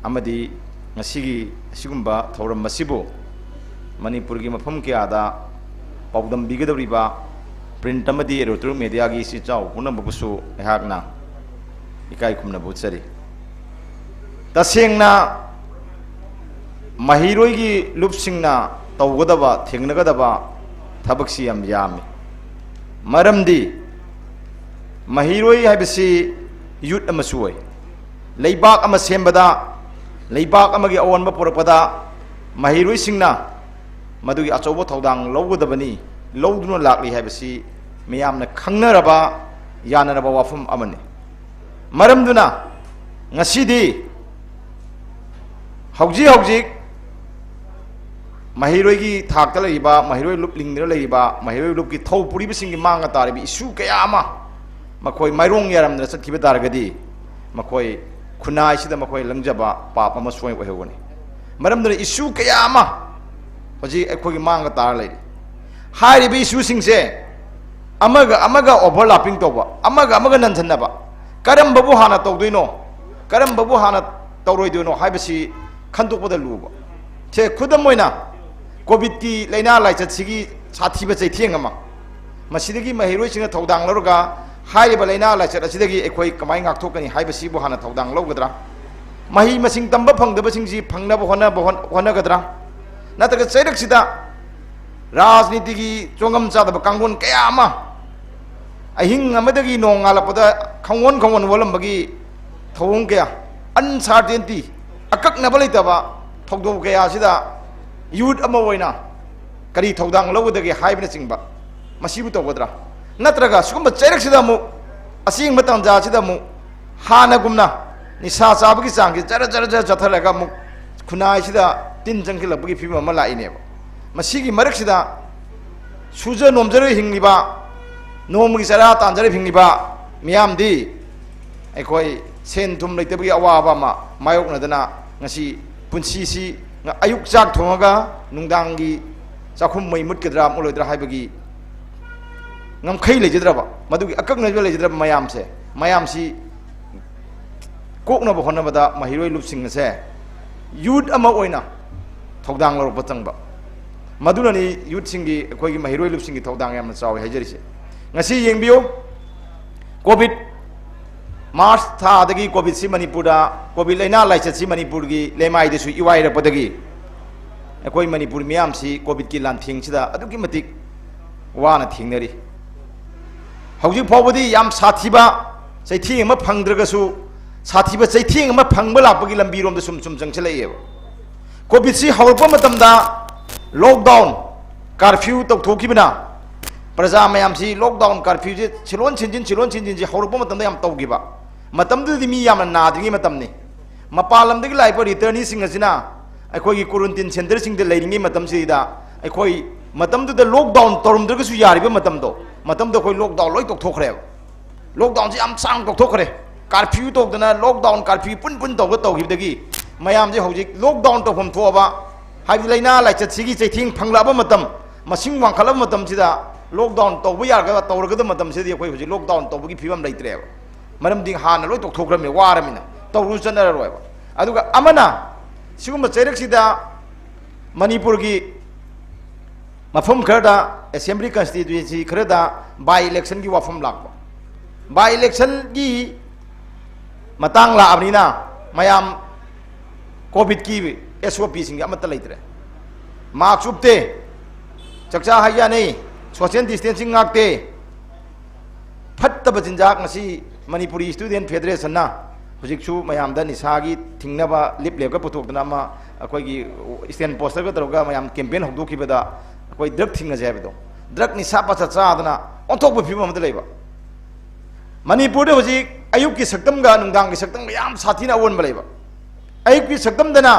ꯑꯃꯗꯤ ꯉꯁꯤꯒꯤ ꯑꯁꯤꯒꯨꯝꯕ ꯊꯧꯔꯝ ꯑꯁꯤꯕꯨ ꯃꯅꯤꯄꯨꯔꯒꯤ ꯃꯐꯝ ꯀꯌꯥꯗ ꯄꯥꯎꯗꯝꯕꯤꯒꯗꯧꯔꯤꯕ ꯄ꯭ꯔꯤꯟꯠ ꯑꯃꯗꯤ ꯏꯂꯦꯛꯇ꯭ꯔꯣꯅꯤꯛ ꯃꯦꯗꯤꯌꯥꯒꯤ ꯏꯆꯤꯟ ꯏꯆꯥꯎ ꯄꯨꯝꯅꯃꯛꯄꯨꯁꯨ ꯑꯩꯍꯥꯛꯅ ꯏꯀꯥꯏ ꯈꯨꯝꯅꯕ ꯎꯠꯆꯔꯤ꯫ ꯇꯁꯦꯡꯅ ꯃꯍꯩꯔꯣꯏꯒꯤ ꯂꯨꯞꯁꯤꯡꯅ ꯇꯧꯒꯗꯕ, ꯊꯦꯡꯅꯒꯗꯕ ꯊꯕꯛꯁꯤ ꯌꯥꯝ ꯌꯥꯝꯃꯤ꯫ ꯃꯔꯝꯗꯤ ꯃꯍꯩꯔꯣꯏ ꯍꯥꯏꯕꯁꯤ ꯌꯨꯠ ꯑꯃꯁꯨ ꯑꯣꯏ꯫ ꯂꯩꯕꯥꯛ ꯑꯃ ꯁꯦꯝꯕꯗ, ꯂꯩꯕꯥꯛ ꯑꯃꯒꯤ ꯑꯑꯣꯟꯕ ꯄꯨꯔꯛꯄꯗ ꯃꯍꯩꯔꯣꯏꯁꯤꯡꯅ ꯃꯗꯨꯒꯤ ꯑꯆꯧꯕ ꯊꯧꯗꯥꯡ ꯂꯧꯒꯗꯕꯅꯤ, ꯂꯧꯗꯨꯅ ꯂꯥꯛꯂꯤ ꯍꯥꯏꯕꯁꯤ ꯃꯤꯌꯥꯝꯅ ꯈꯪꯅꯔꯕ, ꯌꯥꯅꯔꯕ ꯋꯥꯐꯝ ꯑꯃꯅꯤ꯫ ꯃꯔꯝꯗꯨꯅ ꯉꯁꯤꯗꯤ ꯍꯧꯖꯤꯛ ꯍꯧꯖꯤꯛ ꯃꯍꯩꯔꯣꯏꯒꯤ ꯊꯥꯛꯇ ꯂꯩꯔꯤꯕ, ꯃꯍꯩꯔꯣꯏ ꯂꯨꯞ ꯂꯤꯡꯗꯨꯅ ꯂꯩꯔꯤꯕ, ꯃꯍꯩꯔꯣꯏ ꯂꯨꯞꯀꯤ ꯊꯧ ꯄꯨꯔꯤꯕꯁꯤꯡꯒꯤ ꯃꯥꯡꯗ ꯇꯥꯔꯤꯕ ꯏꯁꯨ ꯀꯌꯥ ꯑꯃ ꯃꯈꯣꯏ ꯃꯥꯏꯔꯣꯡ ꯌꯥꯔꯝꯗꯅ ꯆꯠꯈꯤꯕ ꯇꯥꯔꯒꯗꯤ, ꯃꯈꯣꯏ ꯈꯨꯟꯅꯥꯏꯁꯤꯗ ꯃꯈꯣꯏ ꯂꯪꯖꯕ ꯄꯥꯞ ꯑꯃ ꯁꯣꯏ ꯑꯣꯏꯍꯧꯒꯅꯤ꯫ ꯃꯔꯝꯗꯨꯅ ꯏꯁꯨ ꯀꯌꯥ ꯑꯃ ꯍꯧꯖꯤꯛ ꯑꯩꯈꯣꯏꯒꯤ ꯃꯥꯡꯗ ꯇꯥꯔ ꯂꯩꯔꯤ꯫ ꯍꯥꯏꯔꯤꯕ ꯏꯁꯨꯁꯤꯡꯁꯦ ꯑꯃꯒ ꯑꯃꯒ overlapping ꯇꯧꯕ, ꯑꯃꯒ ꯑꯃꯒ ꯅꯟꯁꯤꯟꯅꯕ, ꯀꯔꯝꯕꯕꯨ ꯍꯥꯟꯅ ꯇꯧꯗꯣꯏꯅꯣ, ꯀꯔꯝꯕꯕꯨ ꯍꯥꯟꯅ ꯇꯧꯔꯣꯏꯗꯣꯏꯅꯣ ꯍꯥꯏꯕꯁꯤ ꯈꯟꯗꯣꯛꯄꯗ ꯂꯨꯕ꯫ ꯁꯦ, ꯈꯨꯗꯝ ꯑꯣꯏꯅ, ꯀꯣꯚꯤꯗꯀꯤ ꯂꯥꯏꯅꯥ ꯂꯥꯏꯆꯠꯁꯤꯒꯤ ꯁꯥꯊꯤꯕ ꯆꯩꯊꯦꯡ ꯑꯃ, ꯃꯁꯤꯗꯒꯤ ꯃꯍꯩꯔꯣꯏꯁꯤꯡꯅ ꯊꯧꯗꯥꯡ ꯂꯧꯔꯒ ꯍꯥꯏꯔꯤꯕ ꯂꯥꯏꯅꯥ ꯂꯥꯏꯆꯠ ꯑꯁꯤꯗꯒꯤ ꯑꯩꯈꯣꯏ ꯀꯃꯥꯏꯅ ꯉꯥꯛꯊꯣꯛꯀꯅꯤ ꯍꯥꯏꯕꯁꯤꯕꯨ ꯍꯥꯟꯅ ꯊꯧꯗꯥꯡ ꯂꯧꯒꯗ꯭ꯔꯥ? ꯃꯍꯩ ꯃꯁꯤꯡ ꯇꯝꯕ ꯐꯪꯗꯕꯁꯤꯡꯁꯤ ꯐꯪꯅꯕ ꯍꯣꯠꯅꯕ ꯍꯣꯠ-, ꯍꯣꯠꯅꯒꯗ꯭ꯔꯥ? ꯅꯠꯇ꯭ꯔꯒ ꯆꯩꯔꯛꯁꯤꯗ ꯔꯥꯖꯅꯤꯇꯤꯒꯤ ꯆꯣꯡꯉꯝ ꯆꯥꯗꯕ ꯀꯥꯡꯂꯣꯟ ꯀꯌꯥ ꯑꯃ, ꯑꯍꯤꯡ ꯑꯃꯗꯒꯤ ꯅꯣꯡ ꯉꯥꯜꯂꯛꯄꯗ ꯈꯪꯋꯣꯟ ꯈꯪꯋꯣꯟ ꯑꯣꯜꯂꯝꯕꯒꯤ ꯊꯧꯑꯣꯡ ꯀꯌꯥ, uncertainty, ꯑꯀꯛꯅꯕ ꯂꯩꯇꯕ ꯊꯧꯗꯣꯛ ꯀꯌꯥ ꯑꯁꯤꯗ ꯌꯨꯠ ꯑꯃ ꯑꯣꯏꯅ ꯀꯔꯤ ꯊꯧꯗꯥꯡ ꯂꯧꯒꯗꯒꯦ ꯍꯥꯏꯕꯅꯆꯤꯡꯕ, ꯃꯁꯤꯕꯨ ꯇꯧꯒꯗ꯭ꯔꯥ? ꯅꯠꯇ꯭ꯔꯒ ꯁꯤꯒꯨꯝꯕ ꯆꯩꯔꯛꯁꯤꯗ ꯑꯃꯨꯛ, ꯑꯁꯦꯡꯕ ꯇꯥꯟꯖꯥꯁꯤꯗ ꯑꯃꯨꯛ ꯍꯥꯟꯅꯒꯨꯝꯅ ꯅꯤꯁꯥ ꯆꯥꯕꯒꯤ ꯆꯥꯡꯁꯤ ꯖꯔ ꯖꯔ ꯖꯔ ꯆꯠꯊꯔꯒ ꯑꯃꯨꯛ ꯈꯨꯟꯅꯥꯏꯁꯤꯗ ꯇꯤꯟ ꯆꯪꯁꯤꯜꯂꯛꯄꯒꯤ ꯐꯤꯕꯝ ꯑꯃ ꯂꯥꯛꯏꯅꯦꯕ꯫ ꯃꯁꯤꯒꯤ ꯃꯔꯛꯁꯤꯗ ꯁꯨꯖ ꯅꯣꯝꯖꯔꯒ ꯍꯤꯡꯂꯤꯕ, ꯅꯣꯡꯃꯒꯤ ꯆꯔꯥ ꯇꯥꯟꯖꯔꯒ ꯍꯤꯡꯂꯤꯕ ꯃꯤꯌꯥꯝꯗꯤ ꯑꯩꯈꯣꯏ ꯁꯦꯟ ꯊꯨꯝ ꯂꯩꯇꯕꯒꯤ ꯑꯋꯥꯕ ꯑꯃ ꯃꯥꯌꯣꯛꯅꯗꯅ ꯉꯁꯤ ꯄꯨꯟꯁꯤꯁꯤ ꯑꯌꯨꯛ ꯆꯥꯛ ꯊꯣꯡꯉꯒ ꯅꯨꯡꯗꯥꯡꯒꯤ ꯆꯥꯛꯈꯨꯝ ꯃꯩ ꯃꯨꯠꯀꯗ꯭ꯔꯥ ꯃꯨꯠꯂꯣꯏꯗ꯭ꯔꯥ ꯍꯥꯏꯕꯒꯤ ꯉꯝꯈꯩ ꯂꯩꯖꯗ꯭ꯔꯕ, ꯃꯗꯨꯒꯤ ꯑꯀꯛꯅꯕ ꯂꯩꯖꯗ꯭ꯔꯕ ꯃꯌꯥꯝꯁꯦ, ꯃꯌꯥꯝꯁꯤ ꯀꯣꯛꯅꯕ ꯍꯣꯠꯅꯕꯗ ꯃꯍꯩꯔꯣꯏ ꯂꯨꯞꯁꯤꯡ ꯑꯁꯦ ꯌꯨꯠ ꯑꯃ ꯑꯣꯏꯅ ꯊꯧꯗꯥꯡ ꯂꯧꯔꯛꯄ ꯆꯪꯕ꯫ ꯃꯗꯨꯅꯅꯤ ꯌꯨꯠꯁꯤꯡꯒꯤ, ꯑꯩꯈꯣꯏꯒꯤ ꯃꯍꯩꯔꯣꯏ ꯂꯨꯞꯁꯤꯡꯒꯤ ꯊꯧꯗꯥꯡ ꯌꯥꯝꯅ ꯆꯥꯎꯏ ꯍꯥꯏꯖꯔꯤꯁꯦ꯫ ꯉꯁꯤ ꯌꯦꯡꯕꯤꯌꯨ, ꯀꯣꯚꯤꯗ, ꯃꯥꯔꯆ ꯊꯥꯗꯒꯤ ꯀꯣꯚꯤꯗꯁꯤ ꯃꯅꯤꯄꯨꯔꯗ, ꯀꯣꯚꯤꯗ ꯂꯥꯏꯅꯥ ꯂꯥꯏꯆꯠꯁꯤ ꯃꯅꯤꯄꯨꯔꯒꯤ ꯂꯩꯃꯥꯏꯗꯁꯨ ꯏꯋꯥꯏꯔꯛꯄꯗꯒꯤ ꯑꯩꯈꯣꯏ ꯃꯅꯤꯄꯨꯔ ꯃꯤꯌꯥꯝꯁꯤ ꯀꯣꯚꯤꯗꯀꯤ ꯂꯥꯟꯊꯦꯡꯁꯤꯗ ꯑꯗꯨꯛꯀꯤ ꯃꯇꯤꯛ ꯋꯥꯅ ꯊꯦꯡꯅꯔꯤ꯫ ꯍꯧꯖꯤꯛ ꯐꯥꯎꯕꯗꯤ ꯌꯥꯝ ꯁꯥꯊꯤꯕ ꯆꯩꯊꯦꯡ ꯑꯃ ꯐꯪꯗ꯭ꯔꯒꯁꯨ, ꯁꯥꯊꯤꯕ ꯆꯩꯊꯦꯡ ꯑꯃ ꯐꯪꯕ ꯂꯥꯛꯄꯒꯤ ꯂꯝꯕꯤꯔꯣꯝꯗ ꯁꯨꯝ ꯁꯨꯝ ꯆꯪꯁꯤꯜꯂꯛꯑꯦꯕ꯫ ꯀꯣꯚꯤꯗꯁꯤ ꯍꯧꯔꯛꯄ ꯃꯇꯝꯗ ꯂꯣꯛꯗꯥꯎꯟ, ꯀꯥꯔꯐ꯭ꯌꯨ ꯇꯧꯊꯣꯛꯈꯤꯕꯅ ꯄ꯭ꯔꯖꯥ ꯃꯌꯥꯝꯁꯤ ꯂꯣꯛꯗꯥꯎꯟ, ꯀꯥꯔꯐ꯭ꯌꯨꯁꯦ ꯁꯤꯂꯣꯟ ꯁꯤꯟꯖꯤꯟ, ꯁꯤꯂꯣꯟ ꯁꯤꯟꯖꯤꯟꯁꯤ ꯍꯧꯔꯛꯄ ꯃꯇꯝꯗ ꯌꯥꯝ ꯇꯧꯈꯤꯕ꯫ ꯃꯇꯝꯗꯨꯗꯗꯤ ꯃꯤ ꯌꯥꯝꯅ ꯅꯥꯗ꯭ꯔꯤꯉꯩ ꯃꯇꯝꯅꯤ꯫ ꯃꯄꯥꯟ ꯂꯝꯗꯒꯤ ꯂꯥꯛꯏꯕ ꯔꯤꯇꯔꯅꯤꯁꯤꯡ ꯑꯁꯤꯅ ꯑꯩꯈꯣꯏꯒꯤ ꯀ꯭ꯋꯥꯔꯦꯟꯇꯤꯟ ꯁꯦꯟꯇꯔꯁꯤꯡꯗ ꯂꯩꯔꯤꯉꯩ ꯃꯇꯝꯁꯤꯗ, ꯑꯩꯈꯣꯏ ꯃꯇꯝꯗꯨꯗ ꯂꯣꯛꯗꯥꯎꯟ ꯇꯧꯔꯝꯗ꯭ꯔꯒꯁꯨ ꯌꯥꯔꯤꯕ ꯃꯇꯝꯗꯣ, ꯃꯇꯝꯗ ꯑꯩꯈꯣꯏ ꯂꯣꯛꯗꯥꯎꯟ ꯂꯣꯏ ꯇꯧꯊꯣꯛꯈ꯭ꯔꯦꯕ꯫ ꯂꯣꯛꯗꯥꯎꯟꯁꯤ ꯌꯥꯝ ꯁꯥꯡꯅ ꯇꯧꯊꯣꯛꯈ꯭ꯔꯦ꯫ ꯀꯥꯔꯐ꯭ꯌꯨ ꯇꯧꯗꯅ, ꯂꯣꯛꯗꯥꯎꯟ ꯀꯥꯔꯐ꯭ꯌꯨ ꯄꯨꯟ ꯄꯨꯟ ꯇꯧꯕ ꯇꯧꯈꯤꯕꯗꯒꯤ ꯃꯌꯥꯝꯁꯦ ꯍꯧꯖꯤꯛ ꯂꯣꯛꯗꯥꯎꯟ ꯇꯧꯐꯝ ꯊꯣꯛꯑꯕ, ꯍꯥꯏꯕꯗꯤ ꯂꯥꯏꯅꯥ ꯂꯥꯏꯆꯠꯁꯤꯒꯤ ꯆꯩꯊꯦꯡ ꯐꯪꯂꯛꯑꯕ ꯃꯇꯝ, ꯃꯁꯤꯡ ꯋꯥꯡꯈꯠꯂꯕ ꯃꯇꯝꯁꯤꯗ ꯂꯣꯛꯗꯥꯎꯟ ꯇꯧꯕ ꯌꯥꯔꯒ ꯇꯧꯔꯒꯗꯕ ꯃꯇꯝꯁꯤꯗꯗꯤ ꯑꯩꯈꯣꯏ ꯍꯧꯖꯤꯛ ꯂꯣꯛꯗꯥꯎꯟ ꯇꯧꯕꯒꯤ ꯐꯤꯕꯝ ꯂꯩꯇ꯭ꯔꯦꯕ꯫ ꯃꯔꯝꯗꯤ ꯍꯥꯟꯅ ꯂꯣꯏ ꯇꯧꯊꯣꯛꯈ꯭ꯔꯕꯅꯤ, ꯋꯥꯔꯃꯤꯅ ꯇꯧꯔꯨ ꯆꯠꯅꯔꯔꯣꯏꯕ꯫ ꯑꯗꯨꯒ ꯑꯃꯅ, ꯁꯤꯒꯨꯝꯕ ꯆꯩꯔꯛꯁꯤꯗ ꯃꯅꯤꯄꯨꯔꯒꯤ ꯃꯐꯝ ꯈꯔꯗ, ꯑꯦꯁꯦꯝꯕ꯭ꯂꯤ ꯀꯟꯁꯇꯤꯇ꯭ꯌꯨꯟꯁꯤ ꯈꯔꯗ ꯕꯥꯏ ꯏꯂꯦꯛꯁꯟꯒꯤ ꯋꯥꯐꯝ ꯂꯥꯛꯄ꯫ ꯕꯥꯏ ꯏꯂꯦꯛꯁꯟꯒꯤ ꯃꯇꯥꯡ ꯂꯥꯛꯑꯕꯅꯤꯅ ꯃꯌꯥꯝ ꯀꯣꯚꯤꯗꯀꯤ ꯑꯦꯁ ꯑꯣ ꯄꯤꯁꯤꯡꯁꯦ ꯑꯃꯠꯇ ꯂꯩꯇ꯭ꯔꯦ꯫ ꯃꯥꯛꯁ ꯎꯞꯇꯦ, ꯆꯥꯛꯆꯥ ꯍꯩꯖꯥꯟꯅꯩ, ꯁꯣꯁꯤꯌꯦꯜ ꯗꯤꯁꯇꯦꯟꯁꯤꯡ ꯉꯥꯛꯇꯦ꯫ ꯐꯠꯇꯕ ꯆꯤꯟꯖꯥꯛ ꯉꯁꯤ ꯃꯅꯤꯄꯨꯔꯤ ꯁ꯭ꯇꯨꯗꯦꯟ ꯐꯦꯗꯔꯦꯁꯟꯅ ꯍꯧꯖꯤꯛꯁꯨ ꯃꯌꯥꯝꯗ ꯅꯤꯁꯥꯒꯤ ꯊꯤꯡꯅꯕ ꯂꯤꯞ ꯂꯦꯞꯀ ꯄꯨꯊꯣꯛꯇꯅ ꯑꯃ ꯑꯩꯈꯣꯏꯒꯤ ꯁ꯭ꯇꯦꯟ ꯄꯣꯁꯇꯔꯒ ꯇꯧꯔꯒ ꯃꯌꯥꯝ ꯀꯦꯝꯄꯦꯟ ꯍꯧꯗꯣꯛꯈꯤꯕꯗ ꯑꯩꯈꯣꯏ ꯗ꯭ꯔꯒ ꯊꯤꯡꯉꯁꯦ ꯍꯥꯏꯕꯗꯣ, ꯗ꯭ꯔꯒ ꯅꯤꯁꯥ ꯄꯥꯁꯥ ꯆꯥꯗꯅ ꯑꯣꯟꯊꯣꯛꯄ ꯐꯤꯕꯝ ꯑꯃꯗ ꯂꯩꯕ꯫ ꯃꯅꯤꯄꯨꯔꯗ ꯍꯧꯖꯤꯛ ꯑꯌꯨꯛꯀꯤ ꯁꯛꯇꯝꯒ ꯅꯨꯡꯗꯥꯡꯒꯤ ꯁꯛꯇꯝꯒ ꯌꯥꯝ ꯁꯥꯊꯤꯅ ꯑꯑꯣꯟꯕ ꯂꯩꯕ꯫ ꯑꯌꯨꯛꯀꯤ ꯁꯛꯇꯝꯗꯅ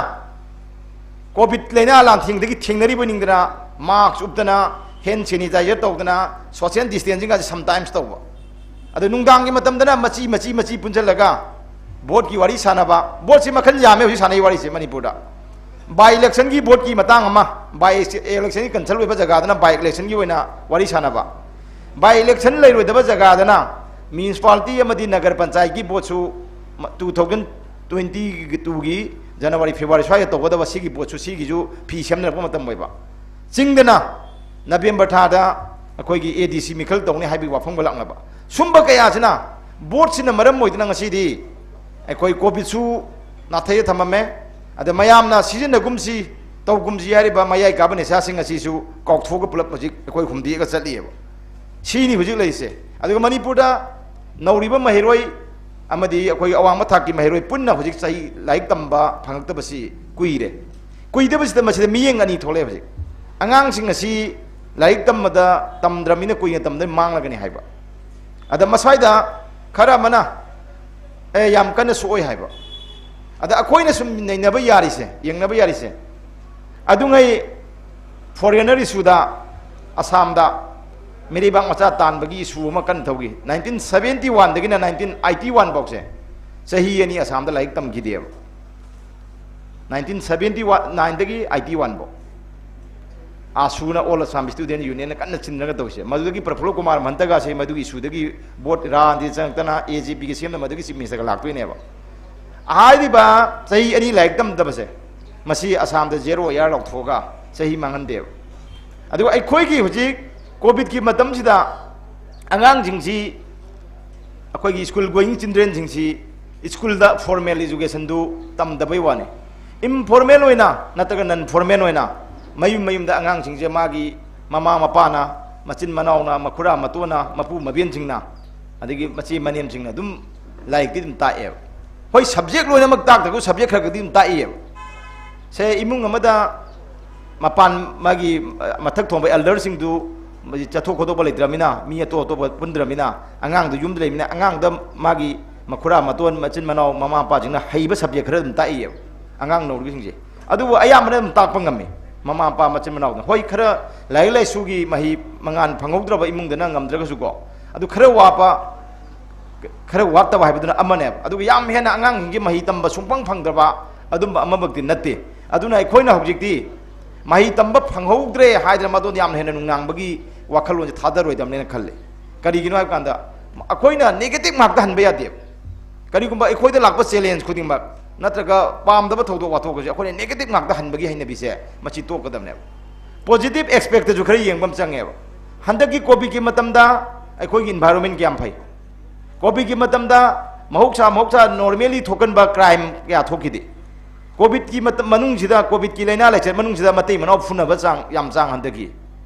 ꯀꯣꯚꯤꯗ ꯂꯥꯏꯅꯥ ꯂꯥꯟꯊꯦꯡꯗꯒꯤ ꯊꯦꯡꯅꯔꯤꯕ ꯅꯤꯡꯗꯅ, ꯃꯥꯛꯁ ꯎꯞꯇꯅ, ꯍꯦꯟ ꯁꯦꯅꯤꯇꯥꯏꯖꯔ ꯇꯧꯗꯅ, ꯁꯣꯁꯤꯌꯦꯜ ꯗꯤꯁꯇꯦꯟꯁꯤꯡꯒꯁꯦ ꯁꯝꯇꯥꯏꯝꯁ ꯇꯧꯕ꯫ ꯑꯗꯨ ꯅꯨꯡꯗꯥꯡꯒꯤ ꯃꯇꯝꯗꯅ ꯃꯆꯤ ꯃꯆꯤ ꯃꯆꯤ ꯄꯨꯟꯁꯤꯜꯂꯒ ꯚꯣꯠꯀꯤ ꯋꯥꯔꯤ ꯁꯥꯟꯅꯕ꯫ ꯚꯣꯠꯁꯤ ꯃꯈꯜ ꯌꯥꯝꯃꯦ ꯍꯧꯖꯤꯛ ꯁꯥꯟꯅꯩ ꯋꯥꯔꯤꯁꯦ ꯃꯅꯤꯄꯨꯔꯗ꯫ ꯕꯥꯏ ꯏꯂꯦꯛꯁꯟꯒꯤ ꯚꯣꯠꯀꯤ ꯃꯇꯥꯡ ꯑꯃ, ꯕꯥꯏ ꯏꯂꯦꯛꯁꯟꯒꯤ ꯑꯣꯏꯅ ꯋꯥꯔꯤ ꯁꯥꯟꯅꯕ꯫ ꯕꯥꯏ ꯏꯂꯦꯛꯁꯟ ꯂꯩꯔꯣꯏꯗꯕ ꯖꯒꯥꯗꯅ ꯃ꯭ꯌꯨꯅꯤꯁꯤꯄꯥꯂꯤꯇꯤ ꯑꯃꯗꯤ ꯅꯒꯔ ꯄꯟꯆꯥꯌꯠꯀꯤ ꯚꯣꯠꯁꯨ ꯇꯨ ꯊꯥꯎꯖꯟ ꯇ꯭ꯋꯦꯟꯇꯤ ꯇꯨꯒꯤ ꯖꯅꯋꯥꯔꯤ, ꯐꯦꯕ꯭ꯔꯨꯋꯥꯔꯤ ꯁ꯭ꯋꯥꯏꯗ ꯇꯧꯒꯗꯕ ꯁꯤꯒꯤ ꯚꯣꯠꯁꯨ ꯁꯤꯒꯤꯁꯨ ꯐꯤ ꯁꯦꯝꯅꯔꯛꯄ ꯃꯇꯝ ꯑꯣꯏꯕ꯫ ꯆꯤꯡꯗꯅ ꯅꯕꯦꯝꯕꯔ ꯊꯥꯗ ꯑꯩꯈꯣꯏꯒꯤ ꯑꯦ ꯗꯤ ꯁꯤ ꯃꯤꯈꯜ ꯇꯧꯅꯤ ꯍꯥꯏꯕꯒꯤ ꯋꯥꯐꯝꯒ ꯂꯥꯛꯅꯕ, ꯁꯨꯝꯕ ꯀꯌꯥꯁꯤꯅ ꯕꯣꯔꯗꯁꯤꯅ ꯃꯔꯝ ꯑꯣꯏꯗꯨꯅ ꯉꯁꯤꯗꯤ ꯑꯩꯈꯣꯏ ꯀꯣꯚꯤꯗꯁꯨ ꯅꯥꯊꯩꯗ ꯊꯝꯃꯝꯃꯦ꯫ ꯑꯗ ꯃꯌꯥꯝꯅ ꯁꯤꯖꯤꯟꯅꯒꯨꯝꯁꯤ, ꯇꯧꯒꯨꯝꯁꯤ ꯍꯥꯏꯔꯤꯕ ꯃꯌꯥꯏ ꯀꯥꯕ ꯅꯤꯁꯥꯁꯤꯡ ꯑꯁꯤꯁꯨ ꯀꯥꯎꯊꯣꯛꯑꯒ ꯄꯨꯂꯞ ꯍꯧꯖꯤꯛ ꯑꯩꯈꯣꯏ ꯍꯨꯝꯗꯦꯛꯑꯒ ꯆꯠꯂꯤꯑꯕ꯫ ꯁꯤꯅꯤ ꯍꯧꯖꯤꯛ ꯂꯩꯔꯤꯁꯦ꯫ ꯑꯗꯨꯒ ꯃꯅꯤꯄꯨꯔꯗ ꯅꯧꯔꯤꯕ ꯃꯍꯩꯔꯣꯏ ꯑꯃꯗꯤ ꯑꯩꯈꯣꯏꯒꯤ ꯑꯋꯥꯡꯕ ꯊꯥꯛꯀꯤ ꯃꯍꯩꯔꯣꯏ ꯄꯨꯟꯅ ꯍꯧꯖꯤꯛ ꯆꯍꯤ ꯂꯥꯏꯔꯤꯛ ꯇꯝꯕ ꯐꯪꯉꯛꯇꯕꯁꯤ ꯀꯨꯏꯔꯦ꯫ ꯀꯨꯏꯗꯕꯁꯤꯗ ꯃꯁꯤꯗ ꯃꯤꯠꯌꯦꯡ ꯑꯅꯤ ꯊꯣꯛꯂꯛꯑꯦ ꯍꯧꯖꯤꯛ꯫ ꯑꯉꯥꯡꯁꯤꯡ ꯑꯁꯤ ꯂꯥꯏꯔꯤꯛ ꯇꯝꯕꯗ, ꯇꯝꯗ꯭ꯔꯕꯅꯤꯅ ꯀꯨꯏꯅ ꯇꯝꯗ꯭ꯔꯗꯤ ꯃꯥꯡꯂꯒꯅꯤ ꯍꯥꯏꯕ꯫ ꯑꯗ ꯃꯁ꯭ꯋꯥꯏꯗ ꯈꯔ ꯑꯃꯅ ꯑꯦ, ꯌꯥꯝ ꯀꯟꯅ ꯁꯣꯛꯑꯣꯏ ꯍꯥꯏꯕ꯫ ꯑꯗ ꯑꯩꯈꯣꯏꯅ ꯁꯨꯝ ꯅꯩꯅꯕ ꯌꯥꯔꯤꯁꯦ, ꯌꯦꯡꯅꯕ ꯌꯥꯔꯤꯁꯦ, ꯑꯗꯨꯉꯩ ꯐꯣꯔꯦꯅꯔ ꯏꯁꯨꯗ ꯑꯁꯥꯝꯗ ꯃꯤꯔꯩꯕꯥꯛ ꯃꯆꯥ ꯇꯥꯟꯕꯒꯤ ꯏꯁꯨ ꯑꯃ ꯀꯟꯅ ꯊꯧꯈꯤ꯫ ꯅꯥꯏꯟꯇꯤꯟ ꯁꯕꯦꯟꯇꯤ ꯋꯥꯟꯗꯒꯤꯅ ꯅꯥꯏꯟꯇꯤꯟ ꯑꯩꯠꯇꯤ ꯋꯥꯟ ꯐꯥꯎꯁꯦ ꯆꯍꯤ ꯑꯅꯤ ꯑꯁꯥꯝꯗ ꯂꯥꯏꯔꯤꯛ ꯇꯝꯈꯤꯗꯦꯕ꯫ ꯅꯥꯏꯟꯇꯤꯟ ꯁꯕꯦꯟꯇꯤ ꯅꯥꯏꯟꯗꯒꯤ ꯑꯩꯠꯇꯤ ꯋꯥꯟ ꯐꯥꯎ꯫ ꯑꯥꯁꯨꯅ, All Assam Student Unionꯅ ꯀꯟꯅ ꯆꯤꯟꯗꯅ ꯇꯧꯔꯤꯁꯦ꯫ ꯃꯗꯨꯗꯒꯤ ꯄ꯭ꯔꯐꯨꯜꯂ ꯀꯨꯃꯥꯔ ꯃꯍꯟꯇꯒꯁꯦ ꯃꯗꯨꯒꯤ ꯏꯁꯨꯗꯒꯤ ꯕꯣꯔꯗ ꯔꯥꯟꯗꯤ ꯆꯪꯉꯛꯇꯅ ꯑꯦ ꯖꯦ ꯄꯤꯒꯤ ꯁꯦꯝꯅ ꯃꯗꯨꯒꯤ ꯆꯤꯐ ꯃꯤꯅꯤꯁꯇꯔꯒ ꯂꯥꯛꯇꯣꯏꯅꯦꯕ꯫ ꯍꯥꯏꯔꯤꯕ ꯆꯍꯤ ꯑꯅꯤ ꯂꯥꯏꯔꯤꯛ ꯇꯝꯗꯕꯁꯦ, ꯃꯁꯤ ꯑꯁꯥꯝꯗ ꯖꯦꯔꯣ ꯏꯌꯥꯔ ꯂꯥꯎꯊꯣꯛꯑꯒ ꯆꯍꯤ ꯃꯥꯡꯍꯟꯗꯦꯕ꯫ ꯑꯗꯨꯒ ꯑꯩꯈꯣꯏꯒꯤ ꯍꯧꯖꯤꯛ ꯀꯣꯚꯤꯗꯀꯤ ꯃꯇꯝꯁꯤꯗ ꯑꯉꯥꯡꯁꯤꯡꯁꯤ, ꯑꯩꯈꯣꯏꯒꯤ ꯁ꯭ꯀꯨꯜ ꯒꯣꯌꯤꯡ ꯆꯤꯜꯗ꯭ꯔꯦꯟꯁꯤꯡꯁꯤ ꯁ꯭ꯀꯨꯜꯗ ꯐꯣꯔꯃꯦꯜ ꯏꯖꯨꯀꯦꯁꯟꯗꯨ ꯇꯝꯗꯕꯩ ꯋꯥꯅꯤ꯫ ꯏꯟꯐꯣꯔꯃꯦꯜ ꯑꯣꯏꯅ ꯅꯠꯇ꯭ꯔꯒ ꯅꯟ ꯐꯣꯔꯃꯦꯜ ꯑꯣꯏꯅ ꯃꯌꯨꯝ ꯃꯌꯨꯝꯗ ꯑꯉꯥꯡꯁꯤꯡꯁꯦ ꯃꯥꯒꯤ ꯃꯃꯥ ꯃꯄꯥꯅ, ꯃꯆꯤꯟ ꯃꯅꯥꯎꯅ, ꯃꯈꯨꯔꯥ ꯃꯇꯣꯟꯅ, ꯃꯄꯨ ꯃꯕꯦꯟꯁꯤꯡꯅ, ꯑꯗꯒꯤ ꯃꯆꯦ ꯃꯅꯦꯝꯁꯤꯡꯅ ꯑꯗꯨꯝ ꯂꯥꯏꯔꯤꯛꯇꯤ ꯑꯗꯨꯝ ꯇꯥꯛꯑꯦꯕ꯫ ꯍꯣꯏ, ꯁꯕꯖꯦꯛ ꯂꯣꯏꯅꯃꯛ ꯇꯥꯛꯇ꯭ꯔꯒꯁꯨ ꯁꯕꯖꯦꯛ ꯈꯔ ꯈꯔꯗꯤ ꯑꯗꯨꯝ ꯇꯥꯛꯏꯌꯦꯕ꯫ ꯁꯦ, ꯏꯃꯨꯡ ꯑꯃꯗ ꯃꯄꯥꯟ, ꯃꯥꯒꯤ, ꯑ, ꯃꯊꯛ ꯊꯣꯡꯕ ꯑꯦꯜꯗꯔꯁꯤꯡꯗꯨ ꯆꯠꯊꯣꯛ ꯈꯣꯠꯇꯣꯛꯄ ꯂꯩꯇ꯭ꯔꯕꯅꯤꯅ, ꯃꯤ ꯑꯇꯣꯞ ꯑꯇꯣꯞꯄ ꯄꯨꯟꯗ꯭ꯔꯕꯅꯤꯅ, ꯑꯉꯥꯡꯗꯨ ꯌꯨꯝꯗ ꯂꯩꯕꯅꯤꯅ, ꯑꯉꯥꯡꯗ ꯃꯥꯒꯤ ꯃꯈꯨꯔꯥ ꯃꯇꯣꯟ, ꯃꯆꯤꯟ ꯃꯅꯥꯎ, ꯃꯃꯥ ꯃꯄꯥꯁꯤꯡꯅ ꯍꯩꯕ ꯁꯕꯖꯦꯛ ꯈꯔ ꯑꯗꯨꯝ ꯇꯥꯛꯏꯌꯦꯕ ꯑꯉꯥꯡ ꯅꯧꯔꯤꯕꯁꯤꯡꯁꯦ꯫ ꯑꯗꯨꯕꯨ ꯑꯌꯥꯝꯕꯅ ꯑꯗꯨꯝ ꯇꯥꯛꯄ ꯉꯝꯃꯤ꯫ ꯃꯃꯥ ꯃꯄꯥ ꯃꯆꯤꯟ ꯃꯅꯥꯎꯗ, ꯍꯣꯏ, ꯈꯔ ꯂꯥꯏꯔꯤꯛ ꯂꯥꯏꯁꯨꯒꯤ ꯃꯍꯩ ꯃꯉꯥꯜ ꯐꯪꯍꯧꯗ꯭ꯔꯕ ꯏꯃꯨꯡꯗꯅ ꯉꯝꯗ꯭ꯔꯒꯁꯨꯀꯣ, ꯑꯗꯨ ꯈꯔ ꯋꯥꯠꯄ, ꯈꯔ ꯋꯥꯠꯇꯕ ꯍꯥꯏꯕꯗꯨꯅ ꯑꯃꯅꯦꯕ꯫ ꯑꯗꯨꯒ ꯌꯥꯝ ꯍꯦꯟꯅ ꯑꯉꯥꯡꯁꯤꯡꯒꯤ ꯃꯍꯩ ꯇꯝꯕ ꯁꯨꯡꯐꯪ ꯐꯪꯗ꯭ꯔꯕ ꯑꯗꯨꯝꯕ ꯑꯃꯃꯛꯇꯤ ꯅꯠꯇꯦ꯫ ꯑꯗꯨꯅ ꯑꯩꯈꯣꯏꯅ ꯍꯧꯖꯤꯛꯇꯤ ꯃꯍꯩ ꯇꯝꯕ ꯐꯪꯍꯧꯗ꯭ꯔꯦ ꯍꯥꯏꯗꯅ ꯃꯗꯨꯗ ꯌꯥꯝꯅ ꯍꯦꯟꯅ ꯅꯨꯡꯅꯥꯡꯕꯒꯤ ꯋꯥꯈꯜꯂꯣꯟꯁꯦ ꯊꯥꯗꯔꯣꯏꯗꯕꯅꯦꯅ ꯈꯜꯂꯤ꯫ ꯀꯔꯤꯒꯤꯅꯣ ꯍꯥꯏꯕ ꯀꯥꯟꯗ, ꯑꯩꯈꯣꯏꯅ ꯅꯦꯒꯦꯇꯤꯚ ꯉꯥꯛꯇ ꯍꯟꯕ ꯌꯥꯗꯦꯕ꯫ ꯀꯔꯤꯒꯨꯝꯕ ꯑꯩꯈꯣꯏꯗ ꯂꯥꯛꯄ ꯆꯦꯂꯦꯟꯖ ꯈꯨꯗꯤꯡꯃꯛ ꯅꯠꯇ꯭ꯔꯒ ꯄꯥꯝꯗꯕ ꯊꯧꯗꯣꯛ ꯋꯥꯊꯣꯛ ꯑꯁꯤ ꯑꯩꯈꯣꯏꯅ ꯅꯦꯒꯦꯇꯤꯚ ꯉꯥꯛꯇ ꯍꯟꯕꯒꯤ ꯍꯩꯅꯕꯤꯁꯦ, ꯃꯁꯤ ꯇꯣꯛꯀꯗꯕꯅꯦꯕ꯫ ꯄꯣꯖꯤꯇꯤꯚ ꯑꯦꯁꯄꯦꯛꯇꯁꯨ ꯈꯔ ꯌꯦꯡꯕ ꯑꯃ ꯆꯪꯉꯦꯕ꯫ ꯍꯟꯗꯛꯀꯤ ꯀꯣꯚꯤꯗꯀꯤ ꯃꯇꯝꯗ ꯑꯩꯈꯣꯏꯒꯤ ꯏꯟꯚꯥꯏꯔꯣꯟꯃꯦꯟ ꯀꯌꯥꯝ ꯐꯩ? ꯀꯣꯚꯤꯗꯀꯤ ꯃꯇꯝꯗ ꯃꯍꯧꯁꯥ ꯃꯍꯧꯁꯥ ꯅꯣꯔꯃꯦꯂꯤ ꯊꯣꯛꯀꯟꯕ ꯀ꯭ꯔꯥꯏꯝ ꯀꯌꯥ ꯊꯣꯛꯈꯤꯗꯦ꯫ ꯀꯣꯚꯤꯗꯀꯤ ꯃꯇꯝ ꯃꯅꯨꯡꯁꯤꯗ, ꯀꯣꯚꯤꯗꯀꯤ ꯂꯥꯏꯅꯥ ꯂꯥꯏꯆꯠ ꯃꯅꯨꯡꯁꯤꯗ ꯃꯇꯩ ꯃꯅꯥꯎ ꯐꯨꯅꯕ ꯆꯥꯡ ꯌꯥꯝ ꯆꯥꯡ ꯍꯟꯊꯈꯤ꯫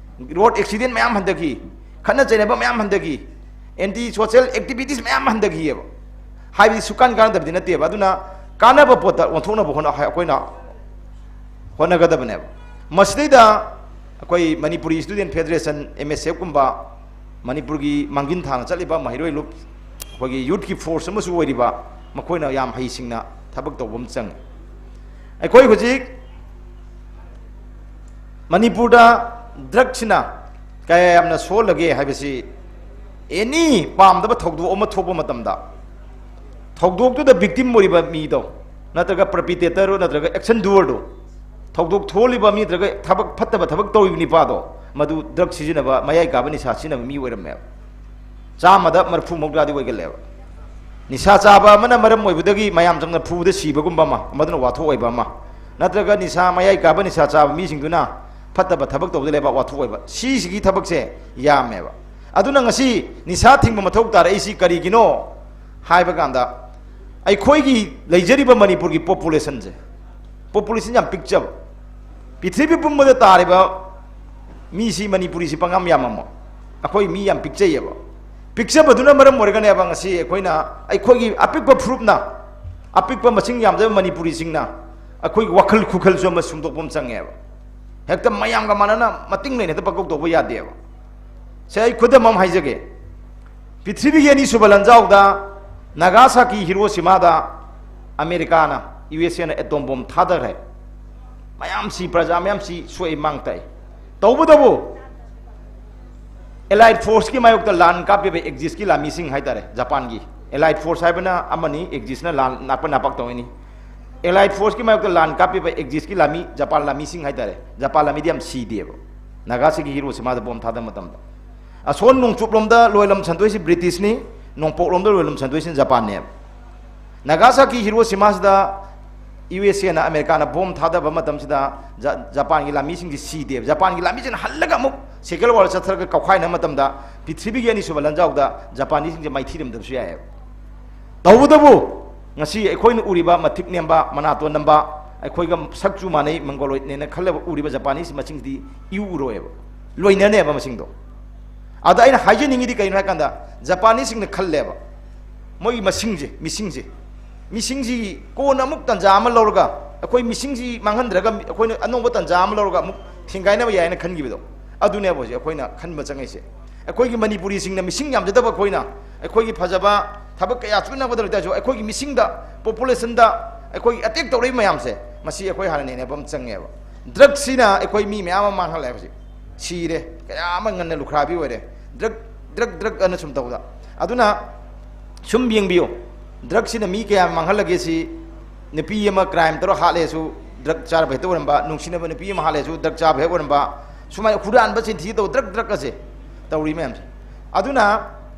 ꯔꯣꯗ ꯑꯦꯛꯁꯤꯗꯦꯟ ꯃꯌꯥꯝ ꯍꯟꯊꯈꯤ꯫ ꯈꯠꯅ ꯆꯩꯅꯕ ꯃꯌꯥꯝ ꯍꯟꯊꯈꯤ꯫ ꯑꯦꯟꯇꯤ ꯁꯣꯁꯦꯜ ꯑꯦꯛꯇꯤꯚꯤꯇꯤꯁ ꯃꯌꯥꯝ ꯍꯟꯊꯈꯤꯑꯕ꯫ ꯍꯥꯏꯕꯗꯤ ꯁꯨꯀꯥꯟ ꯀꯥꯟꯅꯗꯕꯗꯤ ꯅꯠꯇꯦꯕ꯫ ꯑꯗꯨꯅ ꯀꯥꯟꯅꯕ ꯄꯣꯠꯇ ꯑꯣꯟꯊꯣꯛꯅꯕ ꯍꯣꯠꯅ-, ꯑꯩꯈꯣꯏꯅ ꯍꯣꯠꯅꯒꯗꯕꯅꯦꯕ꯫ ꯃꯁꯤꯗꯩꯗ ꯑꯩꯈꯣꯏ ꯃꯅꯤꯄꯨꯔꯤ ꯁ꯭ꯇꯨꯗꯦꯟ ꯐꯦꯗꯔꯦꯁꯟ, ꯑꯦꯝ ꯑꯦꯁ ꯑꯦꯐꯀꯨꯝꯕ, ꯃꯅꯤꯄꯨꯔꯒꯤ ꯃꯥꯡꯖꯤꯟ ꯊꯥꯅ ꯆꯠꯂꯤꯕ ꯃꯍꯩꯔꯣꯏ ꯂꯨꯞ-, ꯑꯩꯈꯣꯏꯒꯤ ꯌꯨꯠꯀꯤ ꯐꯣꯔꯁ ꯑꯃꯁꯨ ꯑꯣꯏꯔꯤꯕ, ꯃꯈꯣꯏꯅ ꯌꯥꯝ ꯍꯩꯁꯤꯡꯅ ꯊꯕꯛ ꯇꯧꯕ ꯑꯃ ꯆꯪꯉꯤ꯫ ꯑꯩꯈꯣꯏ ꯍꯧꯖꯤꯛ ꯃꯅꯤꯄꯨꯔꯗ ꯗ꯭ꯔꯒꯁꯤꯅ ꯀꯌꯥ ꯌꯥꯝꯅ ꯁꯣꯛꯍꯜꯂꯒꯦ ꯍꯥꯏꯕꯁꯤ, ꯑꯦꯅꯤ ꯄꯥꯝꯗꯕ ꯊꯧꯗꯣꯛ ꯑꯃ ꯊꯣꯛꯄ ꯃꯇꯝꯗ, ꯊꯧꯗꯣꯛꯇꯨꯗ ꯚꯤꯛꯇꯤꯝ ꯑꯣꯏꯔꯤꯕ ꯃꯤꯗꯣ, ꯅꯠꯇ꯭ꯔꯒ ꯄꯔꯄꯤꯇꯦꯇꯔ ꯅꯠꯇ꯭ꯔꯒ ꯑꯦꯛꯁꯟ ꯗꯨꯋꯔꯗꯣ, ꯊꯧꯗꯣꯛ ꯊꯣꯛꯍꯜꯂꯤꯕ ꯃꯤ ꯅꯠꯇ꯭ꯔꯒ ꯊꯕꯛ ꯐꯠꯇꯕ ꯊꯕꯛ ꯇꯧꯔꯤꯕ ꯅꯤꯄꯥꯗꯣ, ꯃꯗꯨ ꯗ꯭ꯔꯒ ꯁꯤꯖꯤꯟꯅꯕ, ꯃꯌꯥꯏ ꯀꯥꯕ ꯅꯤꯁꯥ ꯁꯤꯖꯤꯟꯅꯕ ꯃꯤ ꯑꯣꯏꯔꯝꯃꯦꯕ꯫ ꯆꯥꯝꯃꯗ ꯃꯔꯤꯐꯨ ꯃꯧꯗ꯭ꯔꯥꯗꯤ ꯑꯣꯏꯒꯜꯂꯦꯕ꯫ ꯅꯤꯁꯥ ꯆꯥꯕ ꯑꯃꯅ ꯃꯔꯝ ꯑꯣꯏꯕꯗꯒꯤ ꯃꯌꯥꯝ ꯆꯪꯅ ꯐꯨꯕꯗ ꯁꯤꯕꯒꯨꯝꯕ ꯑꯃ, ꯃꯗꯨꯅ ꯋꯥꯊꯣꯛ ꯑꯣꯏꯕ ꯑꯃ, ꯅꯠꯇ꯭ꯔꯒ ꯅꯤꯁꯥ, ꯃꯌꯥꯏ ꯀꯥꯕ ꯅꯤꯁꯥ ꯆꯥꯕ ꯃꯤꯁꯤꯡꯗꯨꯅ ꯐꯠꯇꯕ ꯊꯕꯛ ꯇꯧꯕꯗ ꯂꯩꯕꯥꯛ ꯋꯥꯊꯣꯛ ꯑꯣꯏꯕ, ꯁꯤꯁꯤꯒꯤ ꯊꯕꯛꯁꯦ ꯌꯥꯝꯃꯦꯕ꯫ ꯑꯗꯨꯅ ꯉꯁꯤ ꯅꯤꯁꯥ ꯊꯤꯡꯕ ꯃꯊꯧ ꯇꯥꯔꯛꯏꯁꯤ ꯀꯔꯤꯒꯤꯅꯣ ꯍꯥꯏꯕ ꯀꯥꯟꯗ, ꯑꯩꯈꯣꯏꯒꯤ ꯂꯩꯖꯔꯤꯕ ꯃꯅꯤꯄꯨꯔꯒꯤ ꯄꯣꯄꯨꯂꯦꯁꯟꯁꯦ, ꯄꯣꯄꯨꯂꯦꯁꯟ ꯌꯥꯝ ꯄꯤꯛꯆꯕ, ꯄ꯭ꯔꯤꯊꯤꯕꯤ ꯄꯨꯝꯕꯗ ꯇꯥꯔꯤꯕ ꯃꯤꯁꯤ, ꯃꯅꯤꯄꯨꯔꯤꯁꯤ ꯄꯪꯌꯥꯝ ꯌꯥꯝꯃꯝꯃꯣ꯫ ꯑꯩꯈꯣꯏ ꯃꯤ ꯌꯥꯝ ꯄꯤꯛꯆꯩꯌꯦꯕ꯫ ꯄꯤꯛꯆꯕꯗꯨꯅ ꯃꯔꯝ ꯑꯣꯏꯔꯒꯅꯦꯕ ꯉꯁꯤ ꯑꯩꯈꯣꯏꯅ, ꯑꯩꯈꯣꯏꯒꯤ ꯑꯄꯤꯛꯄ ꯐꯨꯔꯨꯞꯅ, ꯑꯄꯤꯛꯄ ꯃꯁꯤꯡ ꯌꯥꯝꯖꯕ ꯃꯅꯤꯄꯨꯔꯤꯁꯤꯡꯅ ꯑꯩꯈꯣꯏꯒꯤ ꯋꯥꯈꯜ ꯈꯨꯈꯜꯁꯨ ꯑꯃ ꯁꯨꯝꯗꯣꯛꯄ ꯑꯃ ꯆꯪꯉꯦꯕ꯫ ꯍꯦꯛꯇ ꯃꯌꯥꯝꯒ ꯃꯥꯟꯅꯅ ꯃꯇꯤꯡ ꯂꯩꯅ ꯍꯦꯛꯇ ꯄꯪꯇꯧ ꯇꯧꯕ ꯌꯥꯗꯦꯕ꯫ ꯁꯦ, ꯑꯩ ꯈꯨꯗꯝ ꯑꯃ ꯍꯥꯏꯖꯒꯦ꯫ ꯄ꯭ꯔꯤꯊꯤꯕꯤꯒꯤ ꯑꯅꯤꯁꯨꯕ ꯂꯥꯟꯖꯥꯎꯗ ꯅꯥꯒꯥꯁꯥꯀꯤ ꯍꯤꯔꯣꯁꯤꯃꯥꯗ ꯑꯃꯦꯔꯤꯀꯥꯅ, ꯌꯨ ꯑꯦꯁ ꯑꯦꯅ ꯑꯦꯇꯣꯝ ꯕꯣꯝ ꯊꯥꯗꯈ꯭ꯔꯦ꯫ ꯃꯌꯥꯝꯁꯤ, ꯄ꯭ꯔꯖꯥ ꯃꯌꯥꯝꯁꯤ ꯁꯣꯛꯏ, ꯃꯥꯡ ꯇꯥꯛꯏ꯫ ꯇꯧꯕꯇꯕꯨ ꯑꯦꯂꯥꯏꯠ ꯐꯣꯔꯁꯀꯤ ꯃꯥꯌꯣꯛꯇ ꯂꯥꯟ ꯀꯥꯞꯄꯤꯕ ꯑꯦꯛꯖꯤꯁꯀꯤ ꯂꯥꯟꯃꯤꯁꯤꯡ ꯍꯥꯏꯇꯥꯔꯦ, ꯖꯄꯥꯟꯒꯤ꯫ ꯑꯦꯂꯥꯏꯠ ꯐꯣꯔꯁ ꯍꯥꯏꯕꯅ ꯑꯃꯅꯤ, ꯑꯦꯛꯖꯤꯁꯅ ꯂꯥꯟ ꯅꯥꯛꯄ ꯅꯥꯄꯥꯛ ꯇꯧꯔꯤꯅꯤ꯫ ꯑꯦꯂꯥꯏꯠ ꯐꯣꯔꯁꯀꯤ ꯃꯥꯌꯣꯛꯇ ꯂꯥꯟ ꯀꯥꯞꯄꯤꯕ ꯑꯦꯛꯖꯤꯁꯀꯤ ꯂꯥꯟꯃꯤ, ꯖꯄꯥꯟ ꯂꯥꯟꯃꯤꯁꯤꯡ ꯍꯥꯏꯇꯥꯔꯦ, ꯖꯄꯥꯟ ꯂꯥꯟꯃꯤꯗꯤ ꯌꯥꯝ ꯁꯤꯗꯦꯕ ꯅꯥꯒꯥꯁꯤꯒꯤ ꯍꯤꯔꯣꯁꯤꯃꯥꯗ ꯕꯣꯝ ꯊꯥꯗꯕ ꯃꯇꯝꯗ꯫ ꯑꯁꯣꯟ ꯅꯣꯡꯆꯨꯞꯂꯣꯝꯗ ꯂꯣꯏꯂꯝ ꯁꯟꯗꯣꯏꯁꯤ ꯕ꯭ꯔꯤꯇꯤꯁꯅꯤ, ꯅꯣꯡꯄꯣꯛꯂꯣꯝꯗ ꯂꯣꯏꯂꯝ ꯁꯟꯗꯣꯏꯁꯤꯅ ꯖꯄꯥꯟꯅꯦꯕ꯫ ꯅꯥꯒꯥꯁꯥꯀꯤ ꯍꯤꯔꯣꯁꯤꯃꯥꯁꯤꯗ ꯌꯨ ꯑꯦꯁ ꯑꯦꯅ, ꯑꯃꯦꯔꯤꯀꯥꯅ ꯕꯣꯝ ꯊꯥꯗꯕ ꯃꯇꯝꯁꯤꯗ ꯖ-, ꯖꯄꯥꯟꯒꯤ ꯂꯥꯟꯃꯤꯁꯤꯡꯁꯤ ꯁꯤꯗꯦꯕ꯫ ꯖꯄꯥꯟꯒꯤ ꯂꯥꯟꯃꯤꯁꯤꯡ ꯍꯜꯂꯒ ꯑꯃꯨꯛ ꯁꯦꯀꯦꯟ ꯋꯥꯔꯜ ꯆꯠꯊꯔꯒ ꯀꯥꯎꯈꯥꯏꯅꯕ ꯃꯇꯝꯗ ꯄ꯭ꯔꯤꯊꯤꯕꯤꯒꯤ ꯑꯅꯤꯁꯨꯕ ꯂꯥꯟꯖꯥꯎꯗ ꯖꯄꯥꯅꯤꯁꯤꯡꯁꯦ ꯃꯥꯏꯊꯤꯔꯝꯗꯕꯁꯨ ꯌꯥꯏꯑꯕ꯫ ꯇꯧꯕꯇꯕꯨ ꯉꯁꯤ ꯑꯩꯈꯣꯏꯅ ꯎꯔꯤꯕ ꯃꯊꯤꯛ ꯅꯦꯝꯕ, ꯃꯅꯥꯇꯣꯟ ꯅꯝꯕ, ꯑꯩꯈꯣꯏꯒ ꯁꯛ ꯆꯨ ꯃꯥꯟꯅꯩ, ꯃꯪꯒꯣꯂꯣꯏꯗꯅꯦꯅ ꯈꯜꯂꯕ ꯎꯔꯤꯕ ꯖꯄꯥꯅꯤꯁ ꯃꯁꯤꯡꯁꯤꯗꯤ ꯏꯎ ꯎꯔꯣꯏꯕ, ꯂꯣꯏꯅꯅꯦꯕ ꯃꯁꯤꯡꯗꯣ꯫ ꯑꯗ ꯑꯩꯅ ꯍꯥꯏꯖꯅꯤꯡꯉꯤꯗꯤ ꯀꯩꯅꯣ ꯍꯥꯏ ꯀꯥꯟꯗ, ꯖꯄꯥꯅꯤꯁꯁꯤꯡꯅ ꯈꯜꯂꯦꯕ, ꯃꯣꯏꯒꯤ ꯃꯁꯤꯡꯁꯦ, ꯃꯤꯁꯤꯡꯁꯦ, ꯃꯤꯁꯤꯡꯁꯤ ꯀꯣꯟꯅ ꯑꯃꯨꯛ ꯇꯟꯖꯥ ꯑꯃ ꯂꯧꯔꯒ, ꯑꯩꯈꯣꯏ ꯃꯤꯁꯤꯡꯁꯤ ꯃꯥꯡꯍꯟꯗ꯭ꯔꯒ ꯑꯩꯈꯣꯏꯅ ꯑꯅꯧꯕ ꯇꯟꯖꯥ ꯑꯃ ꯂꯧꯔꯒ ꯑꯃꯨꯛ ꯊꯤꯡꯒꯥꯏꯅꯕ ꯌꯥꯏꯅ ꯈꯟꯈꯤꯕꯗꯣ, ꯑꯗꯨꯅꯦꯕ ꯍꯧꯖꯤꯛ ꯑꯩꯈꯣꯏꯅ ꯈꯟꯕ ꯆꯪꯉꯛꯏꯁꯦ꯫ ꯑꯩꯈꯣꯏꯒꯤ ꯃꯅꯤꯄꯨꯔꯤꯁꯤꯡꯅ ꯃꯤꯁꯤꯡ ꯌꯥꯝꯖꯗꯕ ꯑꯩꯈꯣꯏꯅ, ꯑꯩꯈꯣꯏꯒꯤ ꯐꯖꯕ ꯊꯕꯛ ꯀꯌꯥ ꯁꯨꯅꯕꯗ ꯂꯩꯇꯥꯔꯁꯨ, ꯑꯩꯈꯣꯏꯒꯤ ꯃꯤꯁꯤꯡꯗ, ꯄꯣꯄꯨꯂꯦꯁꯟꯗ ꯑꯩꯈꯣꯏꯒꯤ ꯑꯦꯇꯦꯛ ꯇꯧꯔꯛꯏ ꯃꯌꯥꯝꯁꯦ, ꯃꯁꯤ ꯑꯩꯈꯣꯏ ꯍꯥꯟꯅ ꯅꯩꯅꯕ ꯑꯃ ꯆꯪꯉꯦꯕ꯫ ꯗ꯭ꯔꯒꯁꯤꯅ ꯑꯩꯈꯣꯏ ꯃꯤ ꯃꯌꯥꯝ ꯑꯃ ꯃꯥꯡꯍꯜꯂꯦ ꯍꯧꯖꯤꯛ꯫ ꯁꯤꯔꯦ, ꯀꯌꯥ ꯑꯃ ꯉꯟꯅ ꯂꯨꯈ꯭ꯔꯥꯕꯤ ꯑꯣꯏꯔꯦ, ꯗ꯭ꯔꯒ, ꯗ꯭ꯔꯒ, ꯗ꯭ꯔꯒ ꯑꯅ ꯁꯨꯝ ꯇꯧꯕꯗ꯫ ꯑꯗꯨꯅ ꯁꯨꯝ ꯌꯦꯡꯕꯤꯌꯨ, ꯗ꯭ꯔꯒꯁꯤꯅ ꯃꯤ ꯀꯌꯥ ꯃꯥꯡꯍꯜꯂꯒꯦ ꯁꯤ꯫ ꯅꯨꯄꯤ ꯑꯃ ꯀ꯭ꯔꯥꯏꯝ ꯇꯧꯔ ꯍꯥꯠꯂꯦꯁꯨ ꯗ꯭ꯔꯒ ꯆꯥꯔꯕ ꯍꯦꯛꯇ ꯑꯣꯏꯔꯝꯕ, ꯅꯨꯡꯁꯤꯅꯕ ꯅꯨꯄꯤ ꯑꯃ ꯍꯥꯠꯂꯦꯁꯨ ꯗ꯭ꯔꯒ ꯆꯥꯕ ꯍꯦꯛ ꯑꯣꯏꯔꯝꯕ, ꯁꯨꯃꯥꯏꯅ ꯍꯨꯔꯥꯟꯕ ꯆꯤꯟꯊꯤ ꯇꯧ, ꯗ꯭ꯔꯒ, ꯗ꯭ꯔꯒ ꯑꯁꯦ ꯇꯧꯔꯤ ꯃꯌꯥꯝꯁꯦ꯫ ꯑꯗꯨꯅ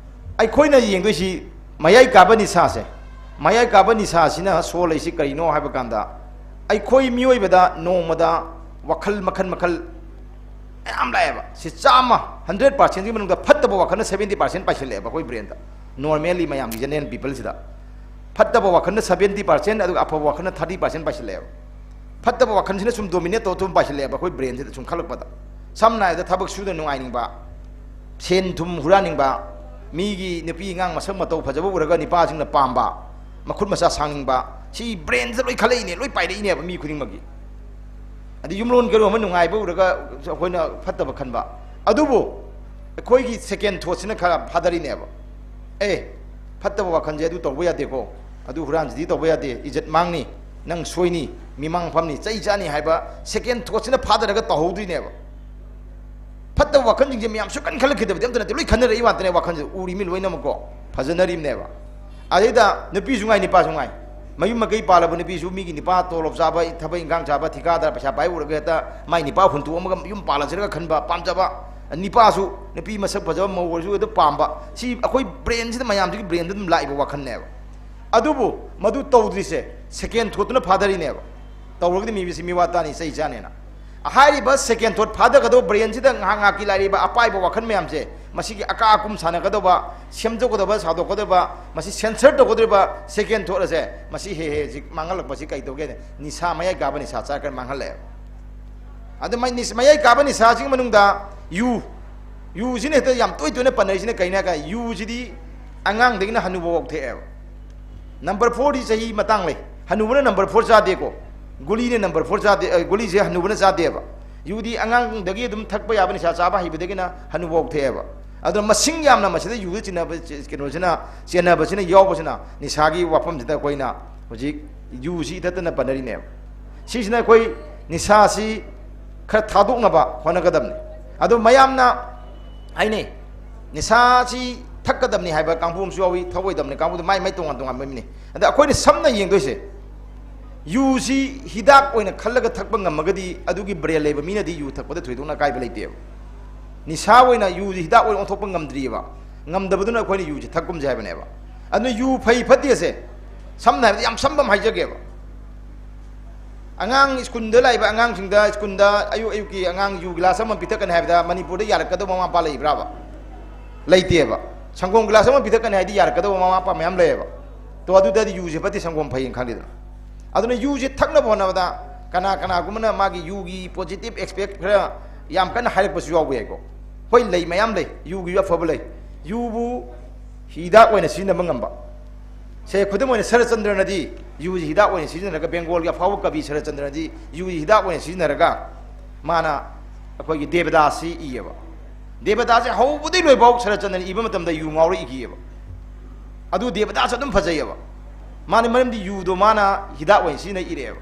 ꯑꯩꯈꯣꯏꯅ ꯌꯦꯡꯗꯣꯏꯁꯤ ꯃꯌꯥꯏ ꯀꯥꯕ ꯅꯤꯁꯥꯁꯦ꯫ ꯃꯌꯥꯏ ꯀꯥꯕ ꯅꯤꯁꯥꯁꯤꯅ ꯁꯣꯜꯂꯤꯁꯤ ꯀꯔꯤꯅꯣ ꯍꯥꯏꯕ ꯀꯥꯟꯗ, ꯑꯩꯈꯣꯏ ꯃꯤꯑꯣꯏꯕꯗ ꯅꯣꯡꯃꯗ ꯋꯥꯈꯜ ꯃꯈꯜ ꯃꯈꯜ ꯃꯌꯥꯝ ꯂꯥꯛꯑꯦꯕ꯫ ꯁꯤ ꯆꯥꯝꯃ, ꯍꯟꯗ꯭ꯔꯦꯠ ꯄꯥꯔꯁꯦꯟꯒꯤ ꯃꯅꯨꯡꯗ ꯐꯠꯇꯕ ꯋꯥꯈꯜꯅ ꯁꯦꯚꯦꯟꯇꯤ ꯄꯥꯔꯁꯦꯟ ꯄꯥꯏꯁꯤꯜꯂꯛꯑꯦꯕ ꯑꯩꯈꯣꯏ ꯕ꯭ꯔꯦꯟꯗ꯫ ꯅꯣꯔꯃꯦꯜꯂꯤ ꯃꯌꯥꯝꯒꯤ ꯖꯦꯅꯔꯦꯜ ꯄꯤꯄꯜꯁꯤꯗ ꯐꯠꯇꯕ ꯋꯥꯈꯜꯅ ꯁꯦꯚꯦꯟꯇꯤ ꯄꯥꯔꯁꯦꯟ, ꯑꯗꯨꯒ ꯑꯐꯕ ꯋꯥꯈꯜꯅ ꯊꯥꯔꯇꯤ ꯄꯥꯔꯁꯦꯟ ꯄꯥꯏꯁꯤꯜꯂꯛꯑꯦꯕ꯫ ꯐꯠꯇꯕ ꯋꯥꯈꯜꯁꯤꯅ ꯁꯨꯝ ꯗꯣꯃꯤꯅꯦꯠ ꯇꯧꯔ ꯑꯗꯨꯝ ꯄꯥꯏꯁꯤꯜꯂꯛꯑꯦꯕ ꯑꯩꯈꯣꯏ ꯕ꯭ꯔꯦꯟꯁꯤꯗ ꯁꯨꯝ ꯈꯜꯂꯛꯄꯗ꯫ ꯁꯝꯅ ꯍꯥꯏꯔꯕꯗ, ꯊꯕꯛ ꯁꯨꯗ ꯅꯨꯡꯉꯥꯏꯅꯤꯡꯕ, ꯁꯦꯟ ꯊꯨꯝ ꯍꯨꯔꯥꯟꯅꯤꯡꯕ, ꯃꯤꯒꯤ ꯅꯨꯄꯤ ꯑꯉꯥꯡ ꯃꯁꯛ ꯃꯇꯧ ꯐꯖꯕ ꯎꯔꯒ ꯅꯤꯄꯥꯁꯤꯡꯅ ꯄꯥꯝꯕ, ꯃꯈꯨꯠ ꯃꯁꯥ ꯁꯥꯡꯅꯤꯡꯕ, ꯁꯤ ꯕ꯭ꯔꯦꯟꯁꯤꯗ ꯂꯣꯏ ꯈꯜꯂꯛꯏꯅꯦ, ꯂꯣꯏ ꯄꯥꯏꯔꯛꯏꯅꯦꯕ ꯃꯤ ꯈꯨꯗꯤꯡꯃꯛꯀꯤ꯫ ꯑꯗꯩ ꯌꯨꯝꯂꯣꯟ ꯀꯩꯔꯣꯟ ꯑꯃ ꯅꯨꯡꯉꯥꯏꯕ ꯎꯔꯒ ꯑꯩꯈꯣꯏꯅ ꯐꯠꯇꯕ ꯈꯟꯕ꯫ ꯑꯗꯨꯕꯨ ꯑꯩꯈꯣꯏꯒꯤ ꯁꯦꯀꯦꯟ ꯊꯣꯠꯁꯤꯅ ꯈꯔ ꯐꯥꯗꯔꯤꯅꯦꯕ꯫ ꯑꯦ, ꯐꯠꯇꯕ ꯋꯥꯈꯜꯁꯦ ꯑꯗꯨ ꯇꯧꯕ ꯌꯥꯗꯦꯀꯣ, ꯑꯗꯨ ꯍꯨꯔꯥꯟꯁꯤꯗꯤ ꯇꯧꯕ ꯌꯥꯗꯦ, ꯏꯖꯠ ꯃꯥꯡꯅꯤ, ꯅꯪ ꯁꯣꯏꯅꯤ, ꯃꯤꯃꯥꯡ ꯐꯝꯅꯤ, ꯆꯩ ꯆꯥꯅꯤ ꯍꯥꯏꯕ ꯁꯦꯀꯦꯟ ꯊꯣꯠꯁꯤꯅ ꯐꯥꯗꯔꯒ ꯇꯧꯍꯧꯗꯣꯏꯅꯦꯕ꯫ ꯐꯠꯇꯕ ꯋꯥꯈꯜꯁꯤꯡꯁꯦ ꯃꯌꯥꯝ ꯁꯨꯛꯈꯟ ꯈꯜꯂꯛꯈꯤꯗꯕꯗꯤ ꯑꯝꯇ ꯅꯠꯇꯦ, ꯂꯣꯏ ꯈꯟꯅꯔꯛꯏ ꯋꯥꯇꯅꯦ꯫ ꯋꯥꯈꯜꯁꯦ ꯎꯔꯤ ꯃꯤ ꯂꯣꯏꯅꯃꯛꯀꯣ, ꯐꯖꯅꯔꯤꯕꯅꯦꯕ꯫ ꯑꯗꯩꯗ ꯅꯨꯄꯤꯁꯨ ꯉꯥꯏ, ꯅꯨꯄꯥꯁꯨ ꯉꯥꯏ, ꯃꯌꯨꯝ ꯃꯀꯩ ꯄꯥꯜꯂꯕ ꯅꯨꯄꯤꯁꯨ ꯃꯤꯒꯤ ꯅꯨꯄꯥ ꯇꯣꯂꯣꯞ ꯆꯥꯕ, ꯊꯕꯛ ꯏꯟꯈꯥꯡ ꯆꯥꯕ, ꯊꯤꯀꯥꯗꯥꯔ ꯄꯩꯁꯥ ꯄꯥꯏ ꯎꯔꯒ ꯍꯦꯛꯇ ꯃꯥꯏ ꯅꯨꯄꯥ ꯍꯨꯟꯇꯣꯛꯑꯝꯃꯒ ꯌꯨꯝ ꯄꯥꯜꯂꯁꯤꯔꯒ ꯈꯟꯕ, ꯄꯥꯝꯖꯕ꯫ ꯅꯨꯄꯥꯁꯨ ꯅꯨꯄꯤ ꯃꯁꯛ ꯐꯖꯕ ꯃꯧ ꯑꯣꯏꯔꯁꯨ ꯍꯦꯛꯇ ꯄꯥꯝꯕ꯫ ꯁꯤ ꯑꯩꯈꯣꯏ ꯕ꯭ꯔꯦꯟꯁꯤꯗ, ꯃꯌꯥꯝꯁꯤꯒꯤ ꯕ꯭ꯔꯦꯟꯗ ꯑꯗꯨꯝ ꯂꯥꯛꯏꯕ ꯋꯥꯈꯜꯅꯦꯕ꯫ ꯑꯗꯨꯕꯨ ꯃꯗꯨ ꯇꯧꯗ꯭ꯔꯤꯁꯦ Second thoughtꯇꯨꯅ ꯐꯥꯗꯔꯤꯅꯦꯕ꯫ ꯇꯧꯔꯒꯗꯤ ꯃꯤꯁꯤ ꯃꯤꯋꯥ ꯇꯥꯅꯤ, ꯆꯩ ꯆꯥꯅꯦꯅ꯫ ꯍꯥꯏꯔꯤꯕ second thought ꯐꯥꯗꯒꯗꯧꯕ brainꯁꯤꯗ ꯉꯥꯏꯍꯥꯛ ꯉꯥꯏꯍꯥꯛꯀꯤ ꯂꯥꯛꯏꯕ ꯑꯄꯥꯏꯕ ꯋꯥꯈꯜ ꯃꯌꯥꯝꯁꯦ, ꯃꯁꯤꯒꯤ ꯑꯀꯥ ꯑꯀꯨꯝ ꯁꯥꯟꯅꯒꯗꯧꯕ, ꯁꯦꯝꯗꯣꯛꯀꯗꯕ, ꯁꯥꯗꯣꯛꯀꯗꯕ, ꯃꯁꯤ censor ꯇꯧꯒꯗꯧꯔꯤꯕ second thought ꯑꯁꯦ, ꯃꯁꯤ ꯍꯦꯛ ꯍꯦꯛ ꯍꯧꯖꯤꯛ ꯃꯥꯡꯍꯜꯂꯛꯄꯁꯤ ꯀꯩ ꯇꯧꯒꯦ? ꯅꯤꯁꯥ ꯃꯌꯥꯏ ꯀꯥꯕ ꯅꯤꯁꯥ ꯆꯥꯔꯀꯥꯟꯗ ꯃꯥꯡꯍꯜꯂꯛꯑꯦꯕ꯫ ꯑꯗꯨ ꯃꯥꯏ ꯅꯤꯁ-, ꯃꯌꯥꯏ ꯀꯥꯕ ꯅꯤꯁꯥꯁꯤꯒꯤ ꯃꯅꯨꯡꯗ ꯌꯨ, ꯌꯨꯁꯤꯅ ꯍꯦꯛꯇ ꯌꯥꯝ ꯇꯣꯏ ꯇꯣꯏꯅ ꯄꯟꯅꯔꯤꯁꯤꯅ ꯀꯩꯅꯣ ꯍꯥꯏ ꯀꯥꯟꯗ, ꯌꯨꯁꯤꯗꯤ ꯑꯉꯥꯡꯗꯒꯤꯅ ꯍꯅꯨꯕꯐꯥꯎ ꯊꯛꯑꯦꯕ꯫ Number fourꯗꯤ ꯆꯍꯤ ꯃꯇꯥꯡ ꯂꯩ꯫ ꯍꯅꯨꯕꯅ number four ꯆꯥꯗꯦꯀꯣ꯫ ꯒꯨꯂꯤꯅ number four ꯆꯥꯗꯦ, ꯑ, ꯒꯨꯂꯤꯁꯦ ꯍꯅꯨꯕꯅ ꯆꯥꯗꯦꯕ꯫ ꯌꯨꯗꯤ ꯑꯉꯥꯡꯗꯒꯤ ꯑꯗꯨꯝ ꯊꯛꯄ ꯌꯥꯕ ꯅꯤꯁꯥ ꯆꯥꯕ ꯍꯩꯕꯗꯒꯤꯅ ꯍꯅꯨꯕꯐꯥꯎ ꯊꯛꯑꯦꯕ꯫ ꯑꯗꯨꯅ ꯃꯁꯤꯡ ꯌꯥꯝꯅ ꯃꯁꯤꯗ ꯌꯨꯗ ꯆꯤꯟꯅꯕ, ꯆꯦ-, ꯀꯩꯅꯣꯁꯤꯅ, ꯆꯦꯟꯅꯕꯁꯤꯅ ꯌꯥꯎꯕꯁꯤꯅ ꯅꯤꯁꯥꯒꯤ ꯋꯥꯐꯝꯁꯤꯗ ꯑꯩꯈꯣꯏꯅ ꯍꯧꯖꯤꯛ ꯌꯨꯁꯤ ꯏꯊꯠꯇꯅ ꯄꯟꯅꯔꯤꯅꯦꯕ꯫ ꯁꯤꯁꯤꯅ ꯑꯩꯈꯣꯏ ꯅꯤꯁꯥꯁꯤ ꯈꯔ ꯊꯥꯗꯣꯛꯅꯕ ꯍꯣꯠꯅꯒꯗꯕꯅꯤ꯫ ꯑꯗꯨ ꯃꯌꯥꯝꯅ ꯍꯥꯏꯅꯩ, ꯅꯤꯁꯥꯁꯤ ꯊꯛꯀꯗꯕꯅꯤ ꯍꯥꯏꯕ ꯀꯥꯡꯕꯨ ꯑꯃꯁꯨ ꯌꯥꯎꯏ, ꯊꯛꯑꯣꯏꯗꯕꯅꯤ ꯀꯥꯡꯕꯨꯗꯤ ꯃꯥꯏ ꯃꯥꯏ ꯇꯣꯉꯥꯟ ꯇꯣꯉꯥꯟꯕ ꯃꯤꯅꯤ꯫ ꯑꯗ ꯑꯩꯈꯣꯏꯅ ꯁꯝꯅ ꯌꯦꯡꯗꯣꯏꯁꯦ, ꯌꯨꯁꯤ ꯍꯤꯗꯥꯛ ꯑꯣꯏꯅ ꯈꯜꯂꯒ ꯊꯛꯄ ꯉꯝꯃꯒꯗꯤ ꯑꯗꯨꯒꯤ brain ꯂꯩꯕ ꯃꯤꯅꯗꯤ ꯌꯨ ꯊꯛꯄꯗ ꯊꯣꯏꯗꯣꯛꯅ ꯑꯀꯥꯏꯕ ꯂꯩꯇꯦꯕ꯫ ꯅꯤꯁꯥ ꯑꯣꯏꯅ ꯌꯨꯁꯤ ꯍꯤꯗꯥꯛ ꯑꯣꯏꯅ ꯑꯣꯟꯊꯣꯛꯄ ꯉꯝꯗ꯭ꯔꯤꯑꯕ꯫ ꯉꯝꯗꯕꯗꯨꯅ ꯑꯩꯈꯣꯏꯅ ꯌꯨꯁꯤ ꯊꯛꯀꯨꯝꯁꯦ ꯍꯥꯏꯕꯅꯦꯕ꯫ ꯑꯗꯨꯅ ꯌꯨ ꯐꯩ ꯐꯠꯇꯦꯁꯦ ꯁꯝꯅ ꯍꯥꯏꯔꯕꯗ ꯌꯥꯝ ꯁꯝꯕ ꯑꯃ ꯍꯥꯏꯖꯒꯦꯕ꯫ ꯑꯉꯥꯡ ꯁ꯭ꯀꯨꯜꯗ ꯂꯥꯛꯏꯕ ꯑꯉꯥꯡꯁꯤꯡꯗ, ꯁ꯭ꯀꯨꯜꯗ ꯑꯌꯨꯛ ꯑꯌꯨꯛꯀꯤ ꯑꯉꯥꯡ ꯌꯨ ꯒꯤꯂꯥꯁ ꯑꯃ ꯄꯤꯊꯛꯀꯅꯤ ꯍꯥꯏꯕꯗ ꯃꯅꯤꯄꯨꯔꯗ ꯌꯥꯔꯛꯀꯗꯧꯕ ꯃꯃꯥ ꯃꯄꯥ ꯂꯩꯕ꯭ꯔꯥꯕ? ꯂꯩꯇꯦꯕ꯫ ꯁꯪꯒꯣꯝ ꯒꯤꯂꯥꯁ ꯑꯃ ꯄꯤꯊꯛꯀꯅꯤ ꯍꯥꯏꯗꯤ ꯌꯥꯔꯛꯀꯗꯧꯕ ꯃꯃꯥ ꯃꯄꯥ ꯃꯌꯥꯝ ꯂꯩꯌꯦꯕ꯫ ꯇꯣ, ꯑꯗꯨꯗꯗꯤ ꯌꯨꯁꯦ ꯐꯠꯇꯦ, ꯁꯪꯒꯣꯝ ꯐꯩꯌꯦꯅ ꯈꯪꯗꯦꯗꯅ꯫ ꯑꯗꯨꯅ ꯌꯨꯁꯦ ꯊꯛꯅꯕ ꯍꯣꯠꯅꯕꯗ ꯀꯅꯥ ꯀꯅꯥꯒꯨꯝꯕꯅ ꯃꯥꯒꯤ ꯌꯨꯒꯤ positive aspect ꯈꯔ ꯌꯥꯝ ꯀꯟꯅ ꯍꯥꯏꯔꯛꯄꯁꯨ ꯌꯥꯎꯕ ꯌꯥꯏꯀꯣ꯫ ꯍꯣꯏ, ꯂꯩ, ꯃꯌꯥꯝ ꯂꯩ, ꯌꯨꯒꯤꯁꯨ ꯑꯐꯕ ꯂꯩ꯫ ꯌꯨꯕꯨ ꯍꯤꯗꯥꯛ ꯑꯣꯏꯅ ꯁꯤꯖꯤꯟꯅꯕ ꯉꯝꯕ꯫ ꯁꯦ, ꯈꯨꯗꯝ ꯑꯣꯏꯅ ꯁꯔꯠꯆꯟꯗ꯭ꯔꯅꯗꯤ ꯌꯨꯁꯤ ꯍꯤꯗꯥꯛ ꯑꯣꯏꯅ ꯁꯤꯖꯤꯟꯅꯔꯒ, ꯕꯦꯡꯒꯣꯜꯒꯤ ꯑꯐꯥꯎꯕ ꯀꯕꯤ ꯁꯔꯠꯆꯟꯗ꯭ꯔꯅꯗꯤ ꯌꯨꯁꯤ ꯍꯤꯗꯥꯛ ꯑꯣꯏꯅ ꯁꯤꯖꯤꯟꯅꯔꯒ ꯃꯥꯅ ꯑꯩꯈꯣꯏꯒꯤ ꯗꯦꯕꯗꯥꯁꯁꯤ ꯏꯌꯦꯕ꯫ ꯗꯦꯕꯗꯥꯁꯁꯦ ꯍꯧꯕꯗꯩ ꯂꯣꯏꯐꯥꯎ ꯁꯔꯠꯆꯟꯗ꯭ꯔꯅ ꯏꯕ ꯃꯇꯝꯗ ꯌꯨ ꯉꯥꯎꯔ ꯏꯈꯤꯑꯕ꯫ ꯑꯗꯨ ꯗꯦꯕꯗꯥꯁ ꯑꯗꯨꯝ ꯐꯖꯩꯌꯦꯕ꯫ ꯃꯥꯅ, ꯃꯔꯝꯗꯤ ꯌꯨꯗꯣ ꯃꯥꯅ ꯍꯤꯗꯥꯛ ꯑꯣꯏꯅ ꯁꯤꯖꯤꯟꯅ ꯏꯔꯛꯑꯦꯕ꯫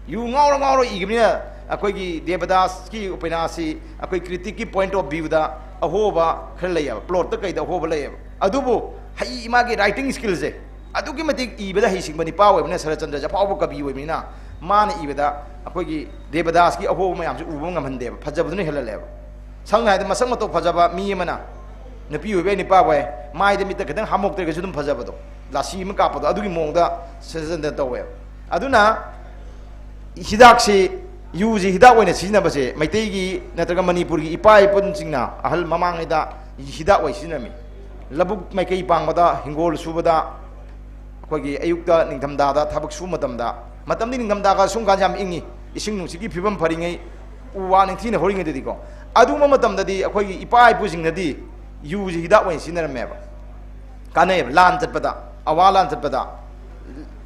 ꯌꯨ ꯉꯥꯎꯔ ꯉꯥꯎꯔ ꯏꯈꯤꯕꯅꯤꯅ ꯑꯩꯈꯣꯏꯒꯤ ꯗꯦꯕꯗꯥꯁꯀꯤ ꯎꯄꯟꯌꯥꯁꯁꯤ ꯑꯩꯈꯣꯏ criticꯀꯤ point of viewꯗ ꯑꯍꯣꯕ ꯈꯔ ꯂꯩꯌꯦꯕ, plotꯇ ꯀꯩꯗ ꯑꯍꯣꯕ ꯂꯩꯌꯦꯕ꯫ ꯑꯗꯨꯕꯨ ꯍꯩ, ꯃꯥꯒꯤ writing skillꯁꯦ ꯑꯗꯨꯛꯀꯤ ꯃꯇꯤꯛ ꯏꯕꯗ ꯍꯩꯁꯤꯡꯕ ꯅꯤꯄꯥ ꯑꯣꯏꯕꯅꯤꯅ, ꯁꯔꯠꯆꯟꯗ꯭ꯔꯁꯦ ꯑꯐꯥꯎꯕ ꯀꯕꯤ ꯑꯣꯏꯕꯅꯤꯅ, ꯃꯥꯅ ꯏꯕꯗ ꯑꯩꯈꯣꯏꯒꯤ ꯗꯦꯕꯗꯥꯁꯀꯤ ꯑꯍꯣꯕ ꯃꯌꯥꯝꯁꯦ ꯎꯕ ꯉꯝꯍꯟꯗꯦꯕ, ꯐꯖꯕꯗꯨꯅ ꯍꯦꯜꯍꯜꯂꯦꯕ꯫ ꯁꯝꯅ ꯍꯥꯏꯔꯕꯗ ꯃꯁꯛ ꯃꯇꯧ ꯐꯖꯕ ꯃꯤ ꯑꯃꯅ, ꯅꯨꯄꯤ ꯑꯣꯏꯕ ꯌꯥꯏ, ꯅꯨꯄꯥ ꯑꯣꯏ, ꯃꯥꯏꯗ ꯃꯤꯠꯇ ꯈꯤꯇꯪ ꯍꯥꯝꯃꯣꯛꯇ꯭ꯔꯒꯁꯨ ꯑꯗꯨꯝ ꯐꯖꯕꯗꯣ, ꯂꯥꯁꯤ ꯑꯃ ꯀꯥꯞꯄꯗꯣ, ꯑꯗꯨꯒꯤ ꯃꯑꯣꯡꯗ ꯁꯔꯠꯆꯟꯗ꯭ꯔ ꯇꯧꯋꯦꯕ꯫ ꯑꯗꯨꯅ ꯍꯤꯗꯥꯛꯁꯤ, ꯌꯨꯁꯤ ꯍꯤꯗꯥꯛ ꯑꯣꯏꯅ ꯁꯤꯖꯤꯟꯅꯕꯁꯦ ꯃꯩꯇꯩꯒꯤ ꯅꯠꯇ꯭ꯔꯒ ꯃꯅꯤꯄꯨꯔꯒꯤ ꯏꯄꯥ ꯏꯄꯨꯁꯤꯡꯅ ꯑꯍꯜ ꯃꯃꯥꯡꯉꯩꯗ ꯍꯤꯗꯥꯛ ꯑꯣꯏꯅ ꯁꯤꯖꯤꯟꯅꯔꯝꯃꯤ꯫ ꯂꯧꯕꯨꯛ ꯃꯥꯏꯀꯩ ꯄꯥꯡꯕꯗ, ꯍꯤꯡꯒꯣꯜ ꯁꯨꯕꯗ, ꯑꯩꯈꯣꯏꯒꯤ ꯑꯌꯨꯛꯇ ꯅꯤꯡꯊꯝꯊꯥꯗ ꯊꯕꯛ ꯁꯨꯕ ꯃꯇꯝꯗ, ꯃꯇꯝꯗꯤ ꯅꯤꯡꯊꯝꯊꯥꯒ ꯁꯨꯝ ꯀꯥꯟꯁꯦ ꯌꯥꯝ ꯏꯪꯉꯤ, ꯏꯁꯤꯡ ꯅꯨꯡꯁꯤꯠꯀꯤ ꯐꯤꯕꯝ ꯐꯔꯤꯉꯩ, ꯎ ꯋꯥ ꯅꯤꯡꯊꯤꯅ ꯍꯧꯔꯤꯉꯩꯗꯗꯤꯀꯣ꯫ ꯑꯗꯨꯒꯨꯝꯕ ꯃꯇꯝꯗꯗꯤ ꯑꯩꯈꯣꯏꯒꯤ ꯏꯄꯥ ꯏꯄꯨꯁꯤꯡꯅꯗꯤ ꯌꯨꯁꯤ ꯍꯤꯗꯥꯛ ꯑꯣꯏꯅ ꯁꯤꯖꯤꯟꯅꯔꯝꯃꯦꯕ꯫ ꯀꯥꯟꯅꯩꯌꯦꯕ꯫ ꯂꯥꯟ ꯆꯠꯄꯗ, ꯑꯋꯥ ꯂꯥꯟ ꯆꯠꯄꯗ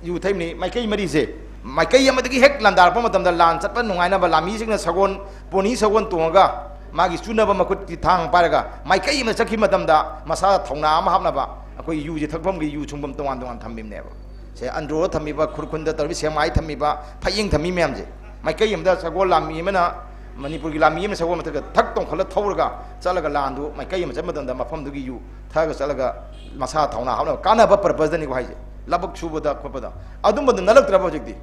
ꯌꯨ ꯊꯛꯏꯕꯅꯤ꯫ ꯃꯥꯏꯀꯩ ꯃꯔꯤꯁꯦ, ꯃꯥꯏꯀꯩ ꯑꯃꯗꯒꯤ ꯍꯦꯛ ꯂꯥꯟꯗꯥꯔꯛꯄ ꯃꯇꯝꯗ, ꯂꯥꯟ ꯆꯠꯄ ꯅꯨꯡꯉꯥꯏꯅꯕ ꯂꯥꯟꯃꯤꯁꯤꯡꯅ ꯁꯒꯣꯜ, ꯄꯣꯅꯤ ꯁꯒꯣꯜ ꯇꯣꯡꯉꯒ, ꯃꯥꯒꯤ ꯆꯨꯅꯕ ꯃꯈꯨꯠꯀꯤ ꯊꯥꯡ ꯄꯥꯏꯔꯒ ꯃꯥꯏꯀꯩ ꯑꯃꯗ ꯆꯠꯈꯤꯕ ꯃꯇꯝꯗ, ꯃꯁꯥꯗ ꯊꯧꯅꯥ ꯑꯃ ꯍꯥꯞꯅꯕ ꯑꯩꯈꯣꯏ ꯌꯨꯁꯦ ꯊꯛꯐꯝꯒꯤ ꯌꯨ ꯁꯨꯡꯐꯝ ꯇꯣꯉꯥꯟ ꯇꯣꯉꯥꯟ ꯊꯝꯃꯤꯕꯅꯦꯕ꯫ ꯁꯦ, ꯑꯟꯗ꯭ꯔꯣꯗ ꯊꯝꯃꯤꯕ, ꯈꯨꯔꯈꯨꯜꯗ ꯇꯧꯔꯤꯕ, ꯁꯦꯛꯃꯥꯏ ꯊꯝꯃꯤꯕ, ꯐꯌꯦꯡ ꯊꯝꯃꯤ ꯃꯌꯥꯝꯁꯦ, ꯃꯥꯏꯀꯩ ꯑꯃꯗ ꯁꯒꯣꯜ ꯂꯥꯟꯃꯤ ꯑꯃꯅ, ꯃꯅꯤꯄꯨꯔꯒꯤ ꯂꯥꯟꯃꯤ ꯑꯃꯅ ꯁꯒꯣꯜ ꯃꯊꯛꯇ ꯊꯛ ꯇꯣꯡꯈꯠꯂ ꯊꯧꯔꯒ ꯆꯠꯂꯒ ꯂꯥꯟꯗꯨ ꯃꯥꯏꯀꯩ ꯑꯃ ꯆꯠꯄ ꯃꯇꯝꯗ ꯃꯐꯝꯗꯨꯒꯤ ꯌꯨ ꯊꯛꯑꯒ ꯆꯠꯂꯒ ꯃꯁꯥ ꯊꯧꯅꯥ ꯍꯥꯞꯅꯕ ꯀꯥꯟꯅꯕ purposeꯇꯅꯤꯀꯣ ꯍꯥꯏꯁꯦ, ꯂꯕꯨꯛ ꯁꯨꯕꯗ ꯈꯣꯠꯄꯗ꯫ ꯑꯗꯨꯝꯕꯗꯨ ꯅꯠꯂꯛꯇ꯭ꯔꯕ ꯍꯧꯖꯤꯛꯇꯤ?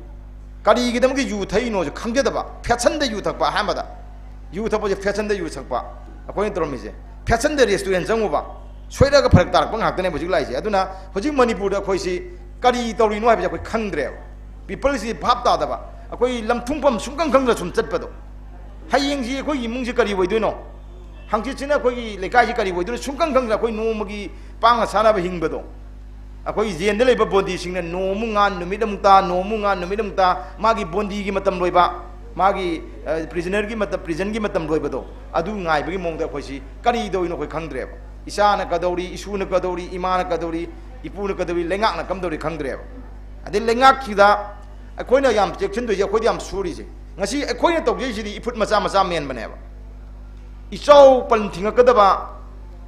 ꯀꯔꯤꯒꯤꯗꯃꯛꯇ ꯌꯨ ꯊꯛꯏꯅꯣꯁꯨ ꯈꯪꯖꯗꯕ, fashionꯗ ꯌꯨ ꯊꯛꯄ꯫ ꯑꯍꯥꯟꯕꯗ ꯌꯨ ꯊꯛꯄꯁꯦ fashionꯗ ꯌꯨ ꯊꯛꯄ ꯑꯩꯈꯣꯏꯅ ꯇꯧꯔꯝꯃꯤꯁꯦ꯫ Fashionꯗ restaurant ꯆꯪꯉꯨꯕ, ꯁꯣꯏꯔꯒ ꯐꯔꯛ ꯇꯥꯔꯛꯄ ꯉꯥꯛꯇꯅꯦꯕ ꯍꯧꯖꯤꯛ ꯂꯥꯛꯏꯁꯦ꯫ ꯑꯗꯨꯅ ꯍꯧꯖꯤꯛ ꯃꯅꯤꯄꯨꯔꯗ ꯑꯩꯈꯣꯏꯁꯤ ꯀꯔꯤ ꯇꯧꯔꯤꯅꯣ ꯍꯥꯏꯕꯁꯦ ꯑꯩꯈꯣꯏ ꯈꯪꯗ꯭ꯔꯦꯕ꯫ Peopleꯁꯤ ꯚꯥꯞ ꯇꯥꯗꯕ, ꯑꯩꯈꯣꯏ ꯂꯝꯊꯨꯡꯐꯝ ꯁꯨꯡꯈꯪ ꯈꯪꯗꯅ ꯁꯨꯝ ꯆꯠꯄꯗꯣ꯫ ꯍꯌꯦꯡꯁꯤ ꯑꯩꯈꯣꯏꯒꯤ ꯏꯃꯨꯡꯁꯤ ꯀꯔꯤ ꯑꯣꯏꯗꯣꯏꯅꯣ, ꯍꯪꯆꯤꯠꯁꯤꯅ ꯑꯩꯈꯣꯏꯒꯤ ꯂꯩꯀꯥꯏꯁꯤ ꯀꯔꯤ ꯑꯣꯏꯗꯣꯏꯅꯣ, ꯁꯨꯡꯈꯪ ꯈꯪꯗꯅ ꯑꯩꯈꯣꯏ ꯅꯣꯡꯃꯒꯤ ꯄꯥꯡꯅ ꯁꯥꯟꯅꯕ ꯍꯤꯡꯕꯗꯣ꯫ ꯑꯩꯈꯣꯏꯒꯤ ꯖꯦꯜꯗ ꯂꯩꯕ ꯕꯣꯟꯗꯤꯁꯤꯡꯅ ꯅꯣꯡꯃꯨꯛ ꯉꯥꯟ, ꯅꯨꯃꯤꯠ ꯑꯃꯨꯛ ꯇꯥ, ꯅꯣꯡꯃꯨꯛ ꯉꯥꯟ, ꯅꯨꯃꯤꯠ ꯑꯃꯨꯛ ꯇꯥ, ꯃꯥꯒꯤ ꯕꯣꯟꯗꯤꯒꯤ ꯃꯇꯝ ꯂꯣꯏꯕ, ꯃꯥꯒꯤ, ꯑ, prisonerꯒꯤ ꯃꯇꯝ, prisonꯒꯤ ꯃꯇꯝ ꯂꯣꯏꯕꯗꯣ, ꯑꯗꯨ ꯉꯥꯏꯕꯒꯤ ꯃꯑꯣꯡꯗ ꯑꯩꯈꯣꯏꯁꯤ ꯀꯔꯤ ꯇꯧꯔꯤꯅꯣ ꯑꯩꯈꯣꯏ ꯈꯪꯗ꯭ꯔꯦꯕ꯫ ꯏꯆꯥꯅ ꯀꯗꯧꯔꯤ, ꯏꯁꯨꯅ ꯀꯗꯧꯔꯤ, ꯏꯃꯥꯅ ꯀꯗꯧꯔꯤ, ꯏꯄꯨꯅ ꯀꯗꯧꯔꯤ, ꯂꯩꯉꯥꯛꯅ ꯀꯝꯗꯧꯔꯤ ꯈꯪꯗ꯭ꯔꯦꯕ꯫ ꯑꯗꯩ ꯂꯩꯉꯥꯛꯁꯤꯗ ꯑꯩꯈꯣꯏꯅ ꯌꯥꯝ ꯆꯦꯛꯁꯤꯟꯗꯣꯏꯁꯦ, ꯑꯩꯈꯣꯏꯗꯤ ꯌꯥꯝ ꯁꯨꯔꯤꯁꯦ꯫ ꯉꯁꯤ ꯑꯩꯈꯣꯏꯅ ꯇꯧꯖꯩꯁꯤꯗꯤ ꯏꯐꯨꯠ ꯃꯆꯥ ꯃꯆꯥ ꯃꯦꯟꯕꯅꯦꯕ꯫ ꯏꯆꯥꯎ ꯄꯟ ꯊꯤꯡꯉꯛꯀꯗꯕ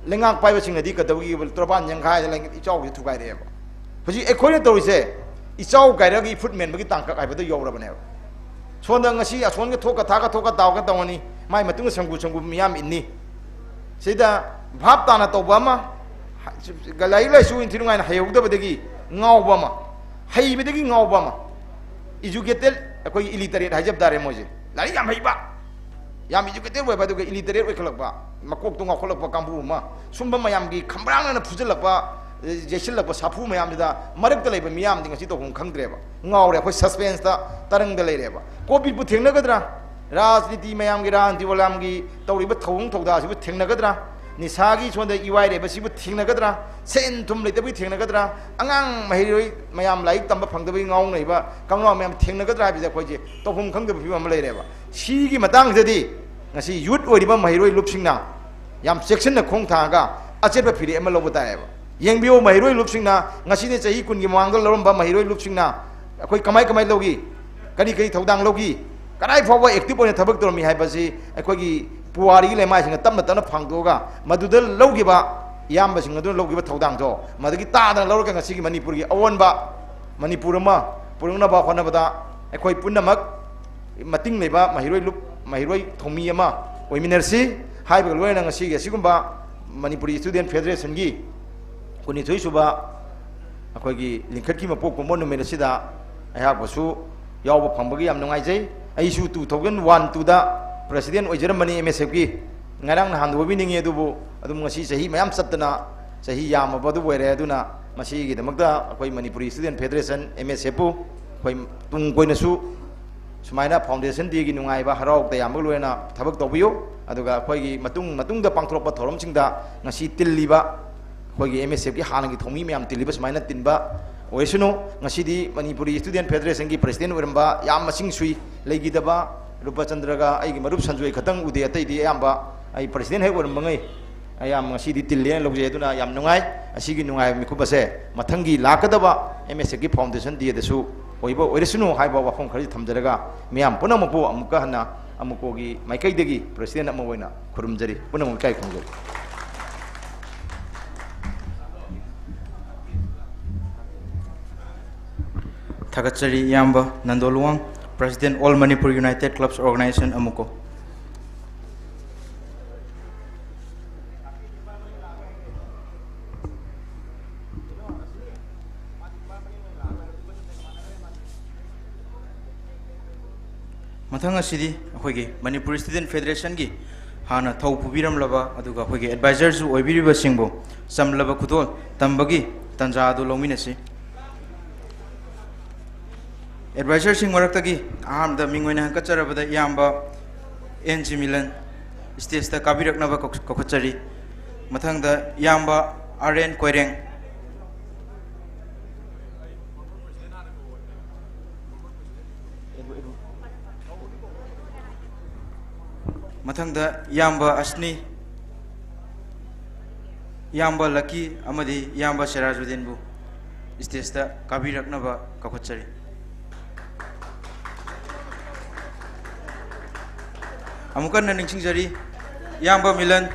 ꯂꯩꯉꯥꯛ ꯄꯥꯏꯕꯁꯤꯡꯅꯗꯤ ꯀꯩꯗꯧꯒꯤ ꯇꯣꯔꯕꯥꯟ ꯌꯥꯡꯈꯥꯏꯗ ꯂꯩ-, ꯏꯆꯥꯎꯁꯦ ꯊꯨꯒꯥꯏꯔꯛꯑꯦꯕ꯫ ꯍꯧꯖꯤꯛ ꯑꯩꯈꯣꯏꯅ ꯇꯧꯔꯤꯁꯦ ꯏꯆꯥꯎ ꯀꯥꯏꯔꯒ ꯏꯐꯨꯠ ꯃꯦꯟꯕꯒꯤ ꯇꯥꯡꯀꯛ ꯍꯥꯏꯕꯗꯣ ꯌꯧꯔꯕꯅꯦꯕ꯫ ꯁꯣꯝꯗ ꯉꯁꯤ ꯑꯁꯣꯟꯒ ꯊꯣꯛꯀ ꯊꯥꯛꯀ ꯊꯣꯛꯀ ꯇꯥꯎꯒ ꯇꯧꯔꯅꯤ, ꯃꯥꯏ ꯃꯇꯨꯡꯗ ꯁꯪꯒꯨ ꯁꯪꯒꯨ ꯃꯤꯌꯥꯝ ꯏꯟꯅꯤ꯫ ꯁꯤꯗ ꯚꯥꯞ ꯇꯥꯅ ꯇꯧꯕ ꯑꯃ, ꯂꯥꯏꯔꯤꯛ ꯂꯥꯏꯁꯨ ꯏꯟꯊꯤ ꯅꯨꯡꯉꯥꯏꯅ ꯍꯩꯍꯧꯗꯕꯗꯒꯤ ꯉꯥꯎꯕ ꯑꯃ, ꯍꯩꯕꯗꯒꯤ ꯉꯥꯎꯕ ꯑꯃ, educated, ꯑꯩꯈꯣꯏꯒꯤ illiterate ꯍꯥꯏꯖꯕ ꯇꯥꯔꯦ ꯃꯣꯏꯁꯦ꯫ ꯂꯥꯏꯔꯤꯛ ꯌꯥꯝ ꯍꯩꯕ, ꯌꯥꯝ educated ꯑꯣꯏꯕ, ꯑꯗꯨꯒ illiterate ꯑꯣꯏꯈꯠꯂꯛꯄ, ꯃꯀꯣꯛꯇꯣ ꯉꯥꯎꯈꯠꯂꯛꯄ ꯀꯥꯡꯕꯨ ꯑꯃ, ꯁꯨꯝꯕ ꯃꯌꯥꯝꯒꯤ ꯈꯝꯕ꯭ꯔꯥꯡꯅꯅ ꯐꯨꯖꯜꯂꯛꯄ ꯌꯩꯁꯤꯜꯂꯛꯄ ꯁꯥꯐꯨ ꯃꯌꯥꯝꯁꯤꯗ ꯃꯔꯛꯇ ꯂꯩꯕ ꯃꯤꯌꯥꯝꯗꯤ ꯉꯁꯤ ꯇꯧꯐꯝ ꯈꯪꯗ꯭ꯔꯦꯕ, ꯉꯥꯎꯔꯦ꯫ ꯑꯩꯈꯣꯏ ꯁꯁꯄꯦꯟꯁꯇ ꯇꯔꯪꯗ ꯂꯩꯔꯦꯕ꯫ ꯀꯣꯚꯤꯗꯄꯨ ꯊꯦꯡꯅꯒꯗ꯭ꯔꯥ? ꯔꯥꯖꯅꯤꯇꯤ ꯃꯌꯥꯝꯒꯤ, ꯔꯥꯖꯅꯤꯇꯤ ꯋꯥꯂꯥꯝꯒꯤ ꯇꯧꯔꯤꯕ ꯊꯧꯑꯣꯡ ꯊꯧꯗꯥꯁꯤꯕꯨ ꯊꯦꯡꯅꯒꯗ꯭ꯔꯥ? ꯅꯤꯁꯥꯒꯤ ꯁꯣꯟꯗ ꯏꯋꯥꯏꯔꯦꯕꯁꯤꯕꯨ ꯊꯦꯡꯅꯒꯗ꯭ꯔꯥ? ꯁꯦꯟ ꯊꯨꯝ ꯂꯩꯇꯕꯒꯤ ꯊꯦꯡꯅꯒꯗ꯭ꯔꯥ? ꯑꯉꯥꯡ ꯃꯍꯩꯔꯣꯏ ꯃꯌꯥꯝ ꯂꯥꯏꯔꯤꯛ ꯇꯝꯕ ꯐꯪꯗꯕꯒꯤ ꯉꯥꯎꯅꯔꯤꯕ ꯀꯪꯂꯥ ꯃꯌꯥꯝ ꯊꯦꯡꯅꯒꯗ꯭ꯔꯥ ꯍꯥꯏꯕꯁꯦ ꯑꯩꯈꯣꯏꯁꯦ ꯇꯧꯐꯝ ꯈꯪꯗꯕ ꯐꯤꯕꯝ ꯑꯃ ꯂꯩꯔꯦꯕ꯫ ꯁꯤꯒꯤ ꯃꯇꯥꯡꯁꯤꯗꯗꯤ ꯉꯁꯤ ꯌꯨꯠ ꯑꯣꯏꯔꯤꯕ ꯃꯍꯩꯔꯣꯏ ꯂꯨꯞꯁꯤꯡꯅ ꯌꯥꯝ ꯆꯦꯛꯁꯤꯟꯅ ꯈꯣꯡ ꯊꯥꯡꯉꯒ ꯑꯆꯦꯠꯄ ꯐꯤꯔꯦꯞ ꯑꯃ ꯂꯧꯕ ꯇꯥꯏꯌꯦꯕ꯫ ꯌꯦꯡꯕꯤꯌꯨ, ꯃꯍꯩꯔꯣꯏ ꯂꯨꯞꯁꯤꯡꯅ ꯉꯁꯤꯗꯤ ꯆꯍꯤ ꯀꯨꯟꯒꯤ ꯃꯃꯥꯡꯗ ꯂꯧꯔꯝꯕ ꯃꯍꯩꯔꯣꯏ ꯂꯨꯞꯁꯤꯡꯅ ꯑꯩꯈꯣꯏ ꯀꯃꯥꯏ ꯀꯃꯥꯏ ꯂꯧꯈꯤ, ꯀꯔꯤ ꯀꯔꯤ ꯊꯧꯗꯥꯡ ꯂꯧꯈꯤ, ꯀꯗꯥꯏ ꯐꯥꯎꯕ ꯑꯦꯛꯇꯤꯚ ꯑꯣꯏꯅ ꯊꯕꯛ ꯇꯧꯔꯝꯃꯤ ꯍꯥꯏꯕꯁꯤ ꯑꯩꯈꯣꯏꯒꯤ ꯄꯨꯋꯥꯔꯤꯒꯤ ꯂꯩꯃꯥꯏꯁꯤꯡꯅ ꯇꯞꯅ ꯇꯞꯅ ꯐꯥꯡꯗꯣꯛꯑꯒ ꯃꯗꯨꯗ ꯂꯧꯈꯤꯕ ꯏꯌꯥꯝꯕꯁꯤꯡ ꯑꯗꯨꯅ ꯂꯧꯈꯤꯕ ꯊꯧꯗꯥꯡꯗꯣ ꯃꯗꯨꯗꯒꯤ ꯇꯥꯗꯅ ꯂꯧꯔꯒ ꯉꯁꯤꯒꯤ ꯃꯅꯤꯄꯨꯔꯒꯤ ꯑꯑꯣꯟꯕ ꯃꯅꯤꯄꯨꯔ ꯑꯃ ꯄꯨꯔꯛꯅꯕ ꯍꯣꯠꯅꯕꯗ ꯑꯩꯈꯣꯏ ꯄꯨꯝꯅꯃꯛ ꯃꯇꯤꯡ ꯂꯩꯕ ꯃꯍꯩꯔꯣꯏ ꯂꯨꯞ-, ꯃꯍꯩꯔꯣꯏ ꯊꯧꯃꯤ ꯑꯃ ꯑꯣꯏꯃꯤꯟꯅꯔꯁꯤ ꯍꯥꯏꯕꯒ ꯂꯣꯏꯅꯅ ꯉꯁꯤꯒꯤ ꯑꯁꯤꯒꯨꯝꯕ ꯃꯅꯤꯄꯨꯔꯤ ꯏꯁꯇꯨꯗꯦꯟ ꯐꯦꯗꯔꯦꯁꯟꯒꯤ ꯀꯨꯟꯅꯤꯊꯣꯏ ꯁꯨꯕ ꯑꯩꯈꯣꯏꯒꯤ ꯂꯤꯡꯈꯠꯀꯤ ꯃꯄꯣꯛ ꯀꯨꯝꯕ ꯅꯨꯃꯤꯠ ꯑꯁꯤꯗ ꯑꯩꯍꯥꯛꯄꯨꯁꯨ ꯌꯥꯎꯕ ꯐꯪꯕꯒꯤ ꯌꯥꯝ ꯅꯨꯡꯉꯥꯏꯖꯩ꯫ ꯑꯩꯁꯨ two thousand one two ꯗ ꯄ꯭ꯔꯁꯤꯗꯦꯟ ꯑꯣꯏꯖꯔꯝꯕꯅꯤ ꯑꯦꯝ ꯑꯦꯁ ꯑꯦꯐꯀꯤ꯫ ꯉꯔꯥꯡ ꯅꯍꯥꯟꯗ ꯑꯣꯏꯕꯤꯅꯤꯡꯉꯤ, ꯑꯗꯨꯕꯨ ꯑꯗꯨꯝ ꯉꯁꯤ ꯆꯍꯤ ꯃꯌꯥꯝ ꯆꯠꯇꯅ ꯆꯍꯤ ꯌꯥꯝꯃꯕ ꯑꯗꯨ ꯑꯣꯏꯔꯦ꯫ ꯑꯗꯨꯅ ꯃꯁꯤꯒꯤꯗꯃꯛꯇ ꯑꯩꯈꯣꯏ ꯃꯅꯤꯄꯨꯔꯤ ꯏꯁꯇꯨꯗꯦꯟ ꯐꯦꯗꯔꯦꯁꯟ, ꯑꯦꯝ ꯑꯦꯁ ꯑꯦꯐꯄꯨ ꯑꯩꯈꯣꯏ ꯇꯨꯡ ꯀꯣꯏꯅꯁꯨ ꯁꯨꯃꯥꯏꯅ ꯐꯥꯎꯟꯗꯦꯁꯟ ꯗꯦꯒꯤ ꯅꯨꯡꯉꯥꯏꯕ ꯍꯔꯥꯎ ꯇꯌꯥꯝꯕꯒ ꯂꯣꯏꯅꯅ ꯊꯕꯛ ꯇꯧꯕꯤꯌꯨ꯫ ꯑꯗꯨꯒ ꯑꯩꯈꯣꯏꯒꯤ ꯃꯇꯨꯡ, ꯃꯇꯨꯡꯗ ꯄꯥꯡꯊꯣꯔꯛꯄ ꯊꯧꯔꯝꯁꯤꯡꯗ ꯉꯁꯤ ꯇꯤꯜꯂꯤꯕ ꯑꯩꯈꯣꯏꯒꯤ ꯑꯦꯝ ꯑꯦꯁ ꯑꯦꯐꯀꯤ ꯍꯥꯟꯅꯒꯤ ꯊꯧꯃꯤ ꯃꯌꯥꯝ ꯇꯤꯜꯂꯤꯕ ꯁꯨꯃꯥꯏꯅ ꯇꯤꯟꯕ ꯑꯣꯏꯁꯅꯨ꯫ ꯉꯁꯤꯗꯤ ꯃꯅꯤꯄꯨꯔꯤ ꯏꯁꯇꯨꯗꯦꯟ ꯐꯦꯗꯔꯦꯁꯟꯒꯤ ꯄ꯭ꯔꯁꯤꯗꯦꯟ ꯑꯣꯏꯔꯝꯕ ꯌꯥꯝ ꯃꯁꯤꯡ ꯁꯨꯏ ꯂꯩꯈꯤꯗꯕ ꯔꯨꯄꯆꯟꯗ꯭ꯔꯒ ꯑꯩꯒꯤ ꯃꯔꯨꯞ ꯁꯟꯖꯣꯏ ꯈꯛꯇꯪ ꯎꯗꯦ, ꯑꯇꯩꯗꯤ ꯑꯌꯥꯝꯕ ꯑꯩ ꯄ꯭ꯔꯁꯤꯗꯦꯟ ꯍꯦꯛ ꯑꯣꯏꯔꯝꯕꯉꯩ ꯑꯌꯥꯝꯕ ꯉꯁꯤꯗꯤ ꯇꯤꯜꯂꯦꯅ ꯂꯧꯖꯩ꯫ ꯑꯗꯨꯅ ꯌꯥꯝ ꯅꯨꯡꯉꯥꯏ꯫ ꯑꯁꯤꯒꯤ ꯅꯨꯡꯉꯥꯏꯕ ꯃꯤꯀꯨꯞ ꯑꯁꯦ ꯃꯊꯪꯒꯤ ꯂꯥꯛꯀꯗꯕ ꯑꯦꯝ ꯑꯦꯁ ꯑꯦꯐꯀꯤ ꯐꯥꯎꯟꯗꯦꯁꯟ ꯗꯦꯗꯁꯨ ꯑꯣꯏꯕ ꯑꯣꯏꯔꯁꯅꯨ ꯍꯥꯏꯕ ꯋꯥꯐꯝ ꯈꯔꯁꯤ ꯊꯝꯖꯔꯒ ꯃꯤꯌꯥꯝ ꯄꯨꯝꯅꯃꯛꯄꯨ ꯑꯃꯨꯛꯀ ꯍꯟꯅ ꯑꯃꯨꯛꯀꯣꯒꯤ ꯃꯥꯏꯀꯩꯗꯒꯤ ꯄ꯭ꯔꯁꯤꯗꯦꯟ ꯑꯃ ꯑꯣꯏꯅ ꯈꯨꯔꯨꯝꯖꯔꯤ꯫ ꯄꯨꯝꯅꯃꯛ ꯏꯀꯥꯏ ꯈꯨꯝꯅꯖꯔꯤ꯫ ꯊꯥꯒꯠꯆꯔꯤ ꯏꯌꯥꯝꯕ Nando Luwang, President All Manipur United Clubs Organization, ꯑꯃꯨꯛꯀꯣ꯫ ꯃꯊꯪ ꯑꯁꯤꯗꯤ ꯑꯩꯈꯣꯏꯒꯤ ꯃꯅꯤꯄꯨꯔ ꯏꯁꯇꯨꯗꯦꯟ ꯐꯦꯗꯔꯦꯁꯟꯒꯤ ꯍꯥꯟꯅ ꯊꯧ ꯄꯨꯕꯤꯔꯝꯂꯕ ꯑꯗꯨꯒ ꯑꯩꯈꯣꯏꯒꯤ ꯑꯦꯗꯚꯥꯏꯖꯔꯁꯨ ꯑꯣꯏꯕꯤꯔꯤꯕꯁꯤꯡꯕꯨ ꯆꯝꯂꯕ ꯈꯨꯗꯣꯜ ꯇꯝꯕꯒꯤ ꯇꯥꯟꯖꯥ ꯑꯗꯨ ꯂꯧꯃꯤꯟꯅꯁꯤ꯫ ꯑꯦꯗꯚꯥꯏꯖꯔꯁꯤꯡ ꯃꯔꯛꯇꯒꯤ ꯑꯍꯥꯟꯕꯗ ꯃꯤꯡ ꯑꯣꯏꯅ ꯍꯪꯀꯠꯆꯔꯕꯗ ꯏꯌꯥꯝꯕ ꯑꯦꯟ ꯖꯤ ꯃꯤꯂꯟ ꯁ꯭ꯇꯦꯖꯇ ꯀꯥꯕꯤꯔꯛꯅꯕ ꯀꯧ-, ꯀꯧꯈꯠꯆꯔꯤ꯫ ꯃꯊꯪꯗ ꯏꯌꯥꯝꯕ ꯑꯥꯔ ꯑꯦꯟ ꯀꯣꯏꯔꯦꯡ꯫ ꯃꯊꯪꯗ ꯏꯌꯥꯝꯕ ꯑꯁꯅꯤ, ꯏꯌꯥꯝꯕ ꯂꯛꯀꯤ ꯑꯃꯗꯤ ꯏꯌꯥꯝꯕ ꯁꯦꯔꯥꯖꯨꯗꯤꯟꯕꯨ ꯁ꯭ꯇꯦꯖꯇ ꯀꯥꯕꯤꯔꯛꯅꯕ ꯀꯧꯈꯠꯆꯔꯤ꯫ ꯑꯃꯨꯛ ꯍꯟꯅ ꯅꯤꯡꯁꯤꯡꯖꯔꯤ, ꯏꯌꯥꯝꯕ ꯃꯤꯂꯟ,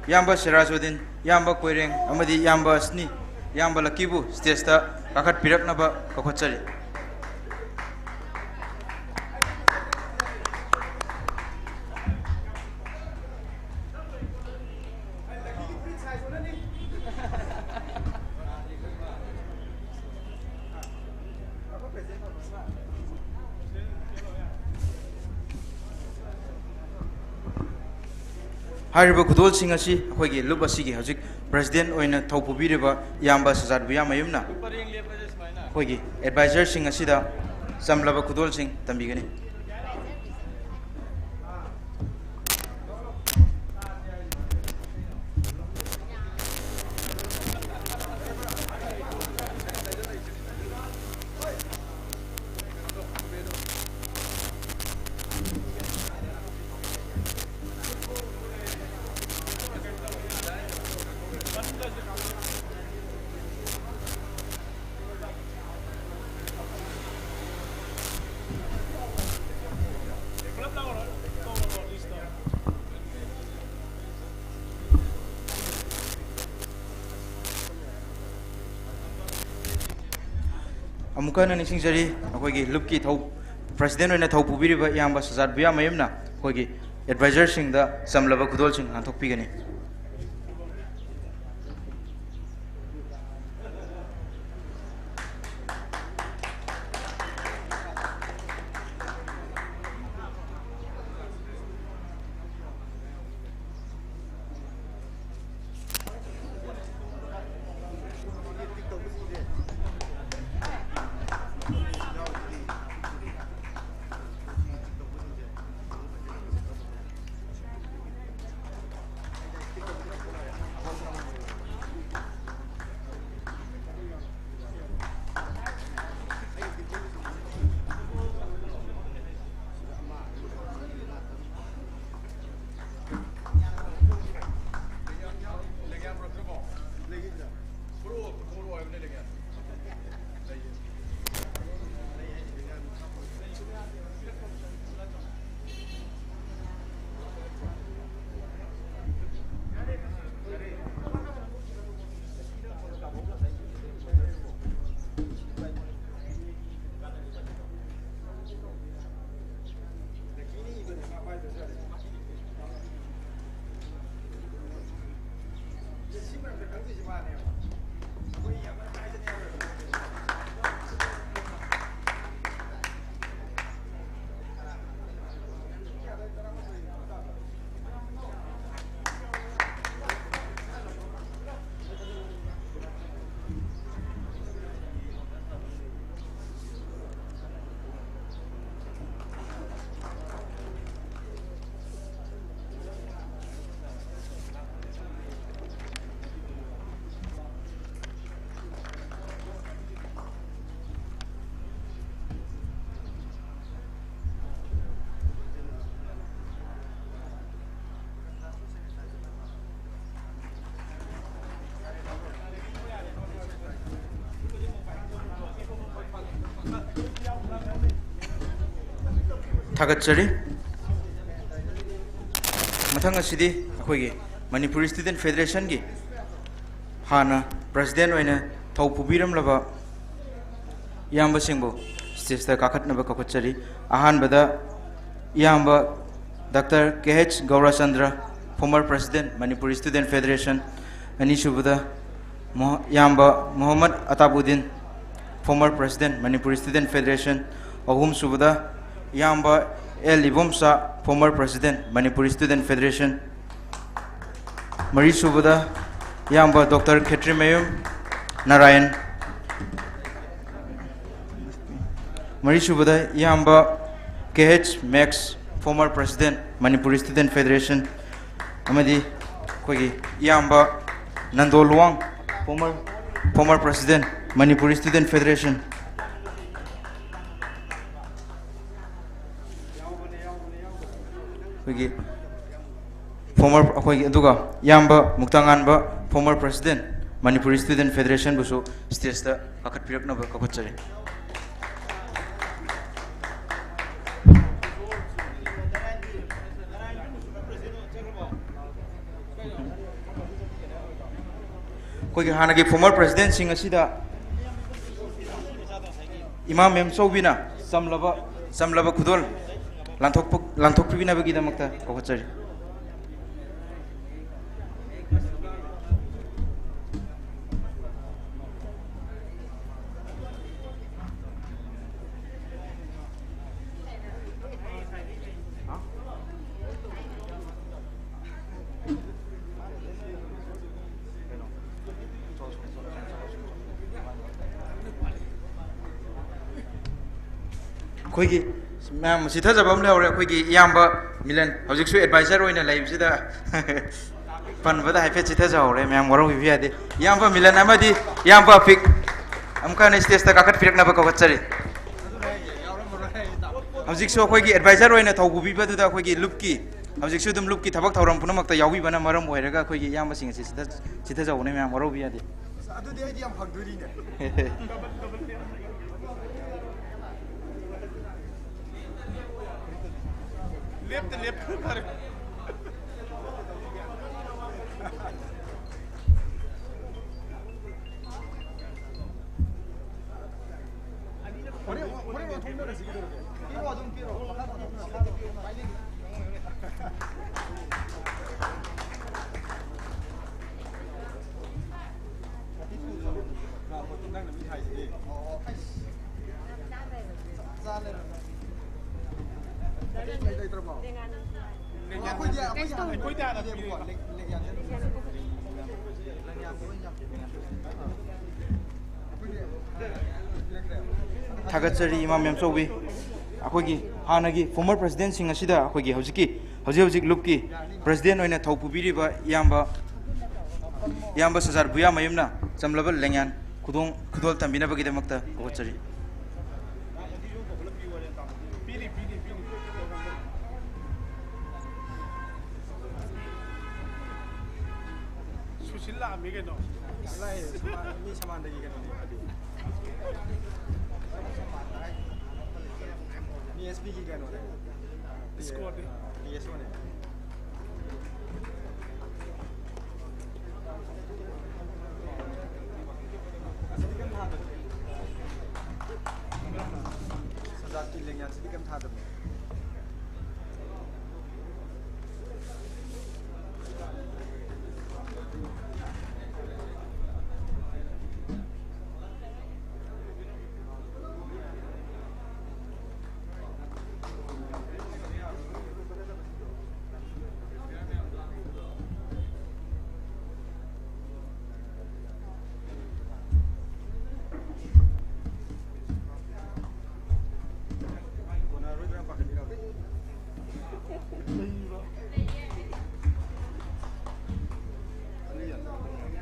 ꯏꯌꯥꯝꯕ ꯁꯦꯔꯥꯖꯨꯗꯤꯟ, ꯏꯌꯥꯝꯕ ꯀꯣꯏꯔꯦꯡ ꯑꯃꯗꯤ ꯏꯌꯥꯝꯕ ꯑꯁꯅꯤ, ꯏꯌꯥꯝꯕ ꯂꯛꯀꯤꯕꯨ ꯁ꯭ꯇꯦꯖꯇ ꯀꯥꯈꯠꯄꯤꯔꯛꯅꯕ ꯀꯧꯈꯠꯆꯔꯤ꯫ ꯍꯥꯏꯔꯤꯕ ꯈꯨꯗꯣꯜꯁꯤꯡ ꯑꯁꯤ ꯑꯩꯈꯣꯏꯒꯤ ꯂꯨꯞ ꯑꯁꯤꯒꯤ ꯍꯧꯖꯤꯛ ꯄ꯭ꯔꯦꯁꯤꯗꯦꯟ ꯑꯣꯏꯅ ꯊꯧ ꯄꯨꯕꯤꯔꯤꯕ ꯏꯌꯥꯝꯕ ꯁꯖꯥꯠ ꯕꯨꯌꯥꯃꯌꯨꯝꯅ ꯑꯩꯈꯣꯏꯒꯤ ꯑꯦꯗꯚꯥꯏꯖꯔꯁꯤꯡ ꯑꯁꯤꯗ ꯆꯝꯂꯕ ꯈꯨꯗꯣꯜꯁꯤꯡ ꯇꯝꯕꯤꯒꯅꯤ꯫ ꯑꯃꯨꯛꯀ ꯍꯟꯅ ꯅꯤꯡꯁꯤꯡꯖꯔꯤ, ꯑꯩꯈꯣꯏꯒꯤ ꯂꯨꯞꯀꯤ ꯊꯧ-, ꯄ꯭ꯔꯦꯁꯤꯗꯦꯟ ꯑꯣꯏꯅ ꯊꯧ ꯄꯨꯕꯤꯔꯤꯕ ꯏꯌꯥꯝꯕ ꯁꯖꯥꯠ ꯕꯨꯌꯥꯃꯌꯨꯝꯅ ꯑꯩꯈꯣꯏꯒꯤ ꯑꯦꯗꯚꯥꯏꯖꯔꯁꯤꯡꯗ ꯆꯝꯂꯕ ꯈꯨꯗꯣꯜꯁꯤꯡ ꯅꯥꯟꯊꯣꯛꯄꯤꯒꯅꯤ꯫ ꯊꯥꯒꯠꯆꯔꯤ꯫ ꯃꯊꯪ ꯑꯁꯤꯗꯤ ꯑꯩꯈꯣꯏꯒꯤ ꯃꯅꯤꯄꯨꯔꯤ ꯁ꯭ꯇꯨꯗꯦꯟꯠ ꯐꯦꯗꯔꯦꯁꯟꯒꯤ ꯍꯥꯟꯅ ꯄ꯭ꯔꯁꯤꯗꯦꯟꯠ ꯑꯣꯏꯅ ꯊꯧ ꯄꯨꯕꯤꯔꯝꯂꯕ ꯏꯌꯥꯝꯕꯁꯤꯡꯕꯨ ꯁ꯭ꯇꯦꯖꯇ ꯀꯥꯈꯠꯅꯕ ꯀꯧꯈꯠꯆꯔꯤ꯫ ꯑꯍꯥꯟꯕꯗ ꯏꯌꯥꯝꯕ ꯗꯥꯛꯇꯔ ꯀꯦ H ꯒꯧꯔꯆꯟꯗ꯭ꯔ, former president, Manipuri Student Federation, ꯑꯅꯤꯁꯨꯕꯗ ꯃꯣ-, ꯏꯌꯥꯝꯕ Mohammad ꯑꯇꯥꯕꯨꯗꯤꯟ, former president, Manipuri Student Federation, ꯑꯍꯨꯝꯁꯨꯕꯗ ꯏꯌꯥꯝꯕ L Ibomcha, former president, Manipuri Student Federation, ꯃꯔꯤꯁꯨꯕꯗ ꯏꯌꯥꯝꯕ ꯗꯣꯛꯇꯔ ꯈꯦꯇ꯭ꯔꯤꯃꯌꯨꯝ ꯅꯥꯔꯥꯌꯟ, ꯃꯔꯤꯁꯨꯕꯗ ꯏꯌꯥꯝꯕ K H Max, former president, Manipuri Student Federation, ꯑꯃꯗꯤ ꯑꯩꯈꯣꯏꯒꯤ ꯏꯌꯥꯝꯕ Nando Luwang, former, former president, Manipuri Student Federation, ꯑꯩꯈꯣꯏꯒꯤ former, ꯑꯩꯈꯣꯏꯒꯤ, ꯑꯗꯨꯒ ꯏꯌꯥꯝꯕ ꯃꯨꯛꯇꯥꯉꯥꯟꯕ, former president, Manipuri Student Federation ꯕꯨꯁꯨ ꯁ꯭ꯇꯦꯖꯇ ꯀꯥꯈꯠꯄꯤꯔꯛꯅꯕ ꯀꯧꯈꯠꯆꯔꯤ꯫ ꯑꯩꯈꯣꯏꯒꯤ ꯍꯥꯟꯅꯒꯤ former president ꯁꯤꯡ ꯑꯁꯤꯗ ꯏꯃꯥ ꯃꯦꯝꯆꯧꯕꯤꯅ ꯆꯝꯂꯕ, ꯆꯝꯂꯕ ꯈꯨꯗꯣꯜ ꯂꯥꯟꯊꯣꯛꯄ-, ꯂꯥꯟꯊꯣꯛꯄꯤꯅꯕꯒꯤꯗꯃꯛꯇ ꯀꯧꯈꯠꯆꯔꯤ꯫ ꯑꯩꯈꯣꯏꯒꯤ ꯃꯌꯥꯝ ꯆꯤꯊꯖꯕ ꯑꯃ ꯂꯩꯍꯧꯔꯦ꯫ ꯑꯩꯈꯣꯏꯒꯤ ꯏꯌꯥꯝꯕ ꯃꯤꯂꯟ, ꯍꯧꯖꯤꯛꯁꯨ advisor ꯑꯣꯏꯅ ꯂꯩꯕꯁꯤꯗ ꯄꯟꯕꯗ ꯍꯥꯏꯐꯦꯠ ꯆꯤꯊꯖꯍꯧꯔꯦ꯫ ꯃꯌꯥꯝ ꯋꯥꯔꯧꯕꯤꯕ ꯌꯥꯗꯦ꯫ ꯏꯌꯥꯝꯕ ꯃꯤꯂꯟ ꯑꯃꯗꯤ ꯏꯌꯥꯝꯕ ꯑꯄꯤꯛ, ꯑꯃꯨꯛꯀ ꯍꯟꯅ ꯁ꯭ꯇꯦꯖꯇ ꯀꯥꯈꯠꯄꯤꯔꯛꯅꯕ ꯀꯧꯈꯠꯆꯔꯤ꯫ ꯍꯧꯖꯤꯛꯁꯨ ꯑꯩꯈꯣꯏꯒꯤ advisor ꯑꯣꯏꯅ ꯊꯧ ꯄꯨꯕꯤꯕꯗꯨꯗ ꯑꯩꯈꯣꯏꯒꯤ ꯂꯨꯞꯀꯤ, ꯍꯧꯖꯤꯛꯁꯨ ꯑꯗꯨꯝ ꯂꯨꯞꯀꯤ ꯊꯕꯛ ꯊꯧꯔꯝ ꯄꯨꯝꯅꯃꯛꯇ ꯌꯥꯎꯕꯤꯕꯅ ꯃꯔꯝ ꯑꯣꯏꯔꯒ ꯑꯩꯈꯣꯏꯒꯤ ꯏꯌꯥꯝꯕꯁꯤꯡ ꯑꯁꯤ ꯆꯤꯊ-, ꯆꯤꯊꯖꯍꯧꯕꯅꯦ꯫ ꯃꯌꯥꯝ ꯋꯥꯔꯧꯕ ꯌꯥꯗꯦ꯫ ꯑꯗꯨꯗꯤ ꯑꯩꯗꯤ ꯌꯥꯝ ꯐꯪꯗꯣꯔꯤꯅꯦ꯫ ꯂꯦꯞꯇ ꯂꯦꯞꯄ ꯐꯔꯦ꯫ ꯍꯣꯔꯦꯟ, ꯍꯣꯔꯦꯟ ꯑꯣꯟꯊꯣꯛꯅꯔꯁꯤ ꯀꯩꯗꯧꯔꯒꯦ? ꯄꯤꯔꯣ, ꯑꯗꯨꯝ ꯄꯤꯔꯣ꯫ ꯃꯈꯥ ꯇꯥꯊꯣꯛꯅꯔꯁꯤ꯫ ꯅꯪꯅ ꯃꯤ ꯍꯥꯏꯁꯤꯗꯤ꯫ ꯑꯣ, ꯑꯣ, ꯑꯩꯁ꯫ ꯆꯞ ꯆꯥ ꯂꯩꯔꯝꯃꯦ꯫ ꯑꯇꯩ ꯂꯩꯇ꯭ꯔꯕꯣ? ꯑꯩꯈꯣꯏꯗꯤ, ꯑꯩꯈꯣꯏꯗꯤ ꯍꯥꯟꯅ ꯄꯤꯔꯦꯕꯀꯣ꯫ ꯂꯦꯡ-, ꯂꯦꯡꯌꯥꯟꯁꯦ ꯑꯗꯨꯝ ꯄꯤꯔꯦ꯫ ꯊꯥꯒꯠꯆꯔꯤ, ꯏꯃꯥ ꯃꯦꯝꯆꯧꯕꯤ꯫ ꯑꯩꯈꯣꯏꯒꯤ ꯍꯥꯟꯅꯒꯤ former presidentꯁꯤꯡ ꯑꯁꯤꯗ ꯑꯩꯈꯣꯏꯒꯤ ꯍꯧꯖꯤꯛꯀꯤ, ꯍꯧꯖꯤꯛ ꯍꯧꯖꯤꯛ ꯂꯨꯞꯀꯤ president ꯑꯣꯏꯅ ꯊꯧ ꯄꯨꯕꯤꯔꯤꯕ ꯏꯌꯥꯝꯕ, ꯏꯌꯥꯝꯕ ꯁꯖꯥꯔ ꯕꯨꯌꯥꯃꯌꯨꯝꯅ ꯆꯝꯂꯕ ꯂꯦꯡꯌꯥꯟ ꯈꯨꯗꯣꯡ, ꯈꯨꯗꯣꯜ ꯇꯝꯕꯤꯅꯕꯒꯤꯗꯃꯛꯇ ꯀꯧꯈꯠꯆꯔꯤ꯫ ꯁꯨꯁꯤꯜ ꯂꯥꯛꯑꯝꯃꯤ ꯀꯩꯅꯣ꯫ ꯂꯥꯛꯑꯦ, ꯁꯃꯥꯟ-, ꯃꯤ ꯁꯃꯥꯟꯗꯒꯤ ꯀꯩꯅꯣꯅꯦ ꯃꯥꯗꯤ꯫ ꯃꯤ S Pꯒꯤ ꯀꯩꯅꯣꯅꯦ꯫ Escortꯅꯦ꯫ ꯑꯥ, P S Oꯅꯦ꯫ ꯑꯁꯤꯗꯤ ꯀꯩꯝ ꯊꯥꯗꯕꯅꯦ꯫ ꯁꯖꯥꯠꯀꯤ ꯂꯦꯡꯌꯥꯟꯁꯤꯗꯤ ꯀꯩꯝ ꯊꯥꯗꯕꯅꯦ꯫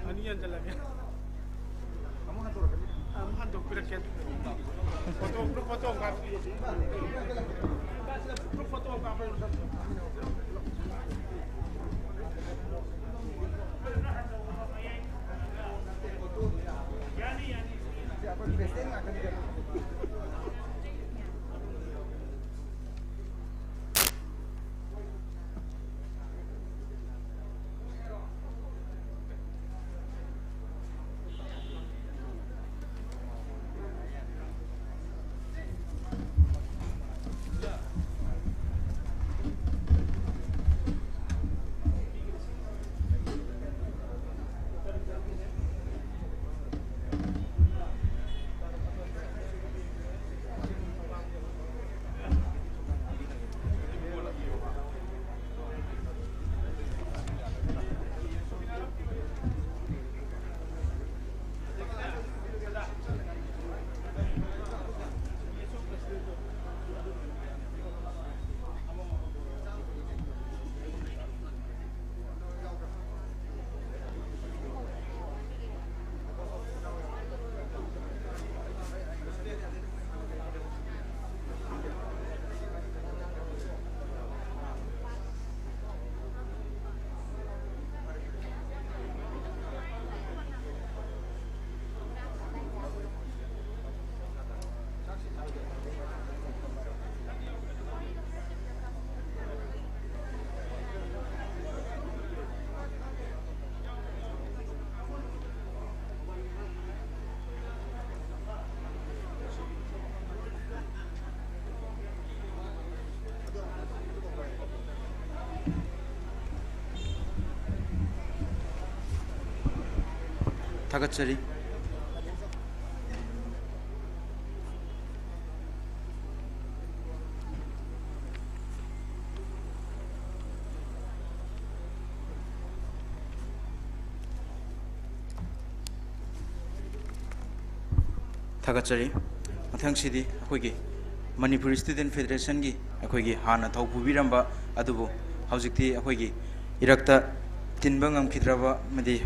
ꯑꯅꯤ ꯌꯥꯟꯁꯤꯜꯂꯒꯦ꯫ ꯑꯃꯨꯛ ꯍꯟꯗꯣꯛꯄꯤꯔꯛꯀꯦ꯫ ꯐꯣꯇꯣ, ꯒ꯭ꯔꯨꯞ ꯐꯣꯇꯣ ꯑꯃ ꯀꯥꯞꯄꯤꯔꯗꯤ꯫ ꯒ꯭ꯔꯨꯞ ꯐꯣꯇꯣ ꯑꯃ ꯀꯥꯞꯄ꯫ ꯌꯥꯅꯤ, ꯌꯥꯅꯤ꯫ ꯁꯤ ꯑꯩꯈꯣꯏ president ꯉꯥꯛꯇꯅꯤ ꯀꯩꯅꯣ꯫ ꯊꯥꯒꯠꯆꯔꯤ꯫ ꯊꯥꯒꯠꯆꯔꯤ꯫ ꯃꯊꯪꯁꯤꯗꯤ ꯑꯩꯈꯣꯏꯒꯤ ꯃꯅꯤꯄꯨꯔ ꯏꯁꯇꯨꯗꯦꯟ ꯐꯦꯗꯔꯦꯁꯟꯒꯤ ꯑꯩꯈꯣꯏꯒꯤ ꯍꯥꯟꯅ ꯊꯧ ꯄꯨꯕꯤꯔꯝꯕ ꯑꯗꯨꯕꯨ ꯍꯧꯖꯤꯛꯇꯤ ꯑꯩꯈꯣꯏꯒꯤ ꯏꯔꯛꯇ ꯇꯤꯟꯕ ꯉꯝꯈꯤꯗ꯭ꯔꯕ ꯑꯃꯗꯤ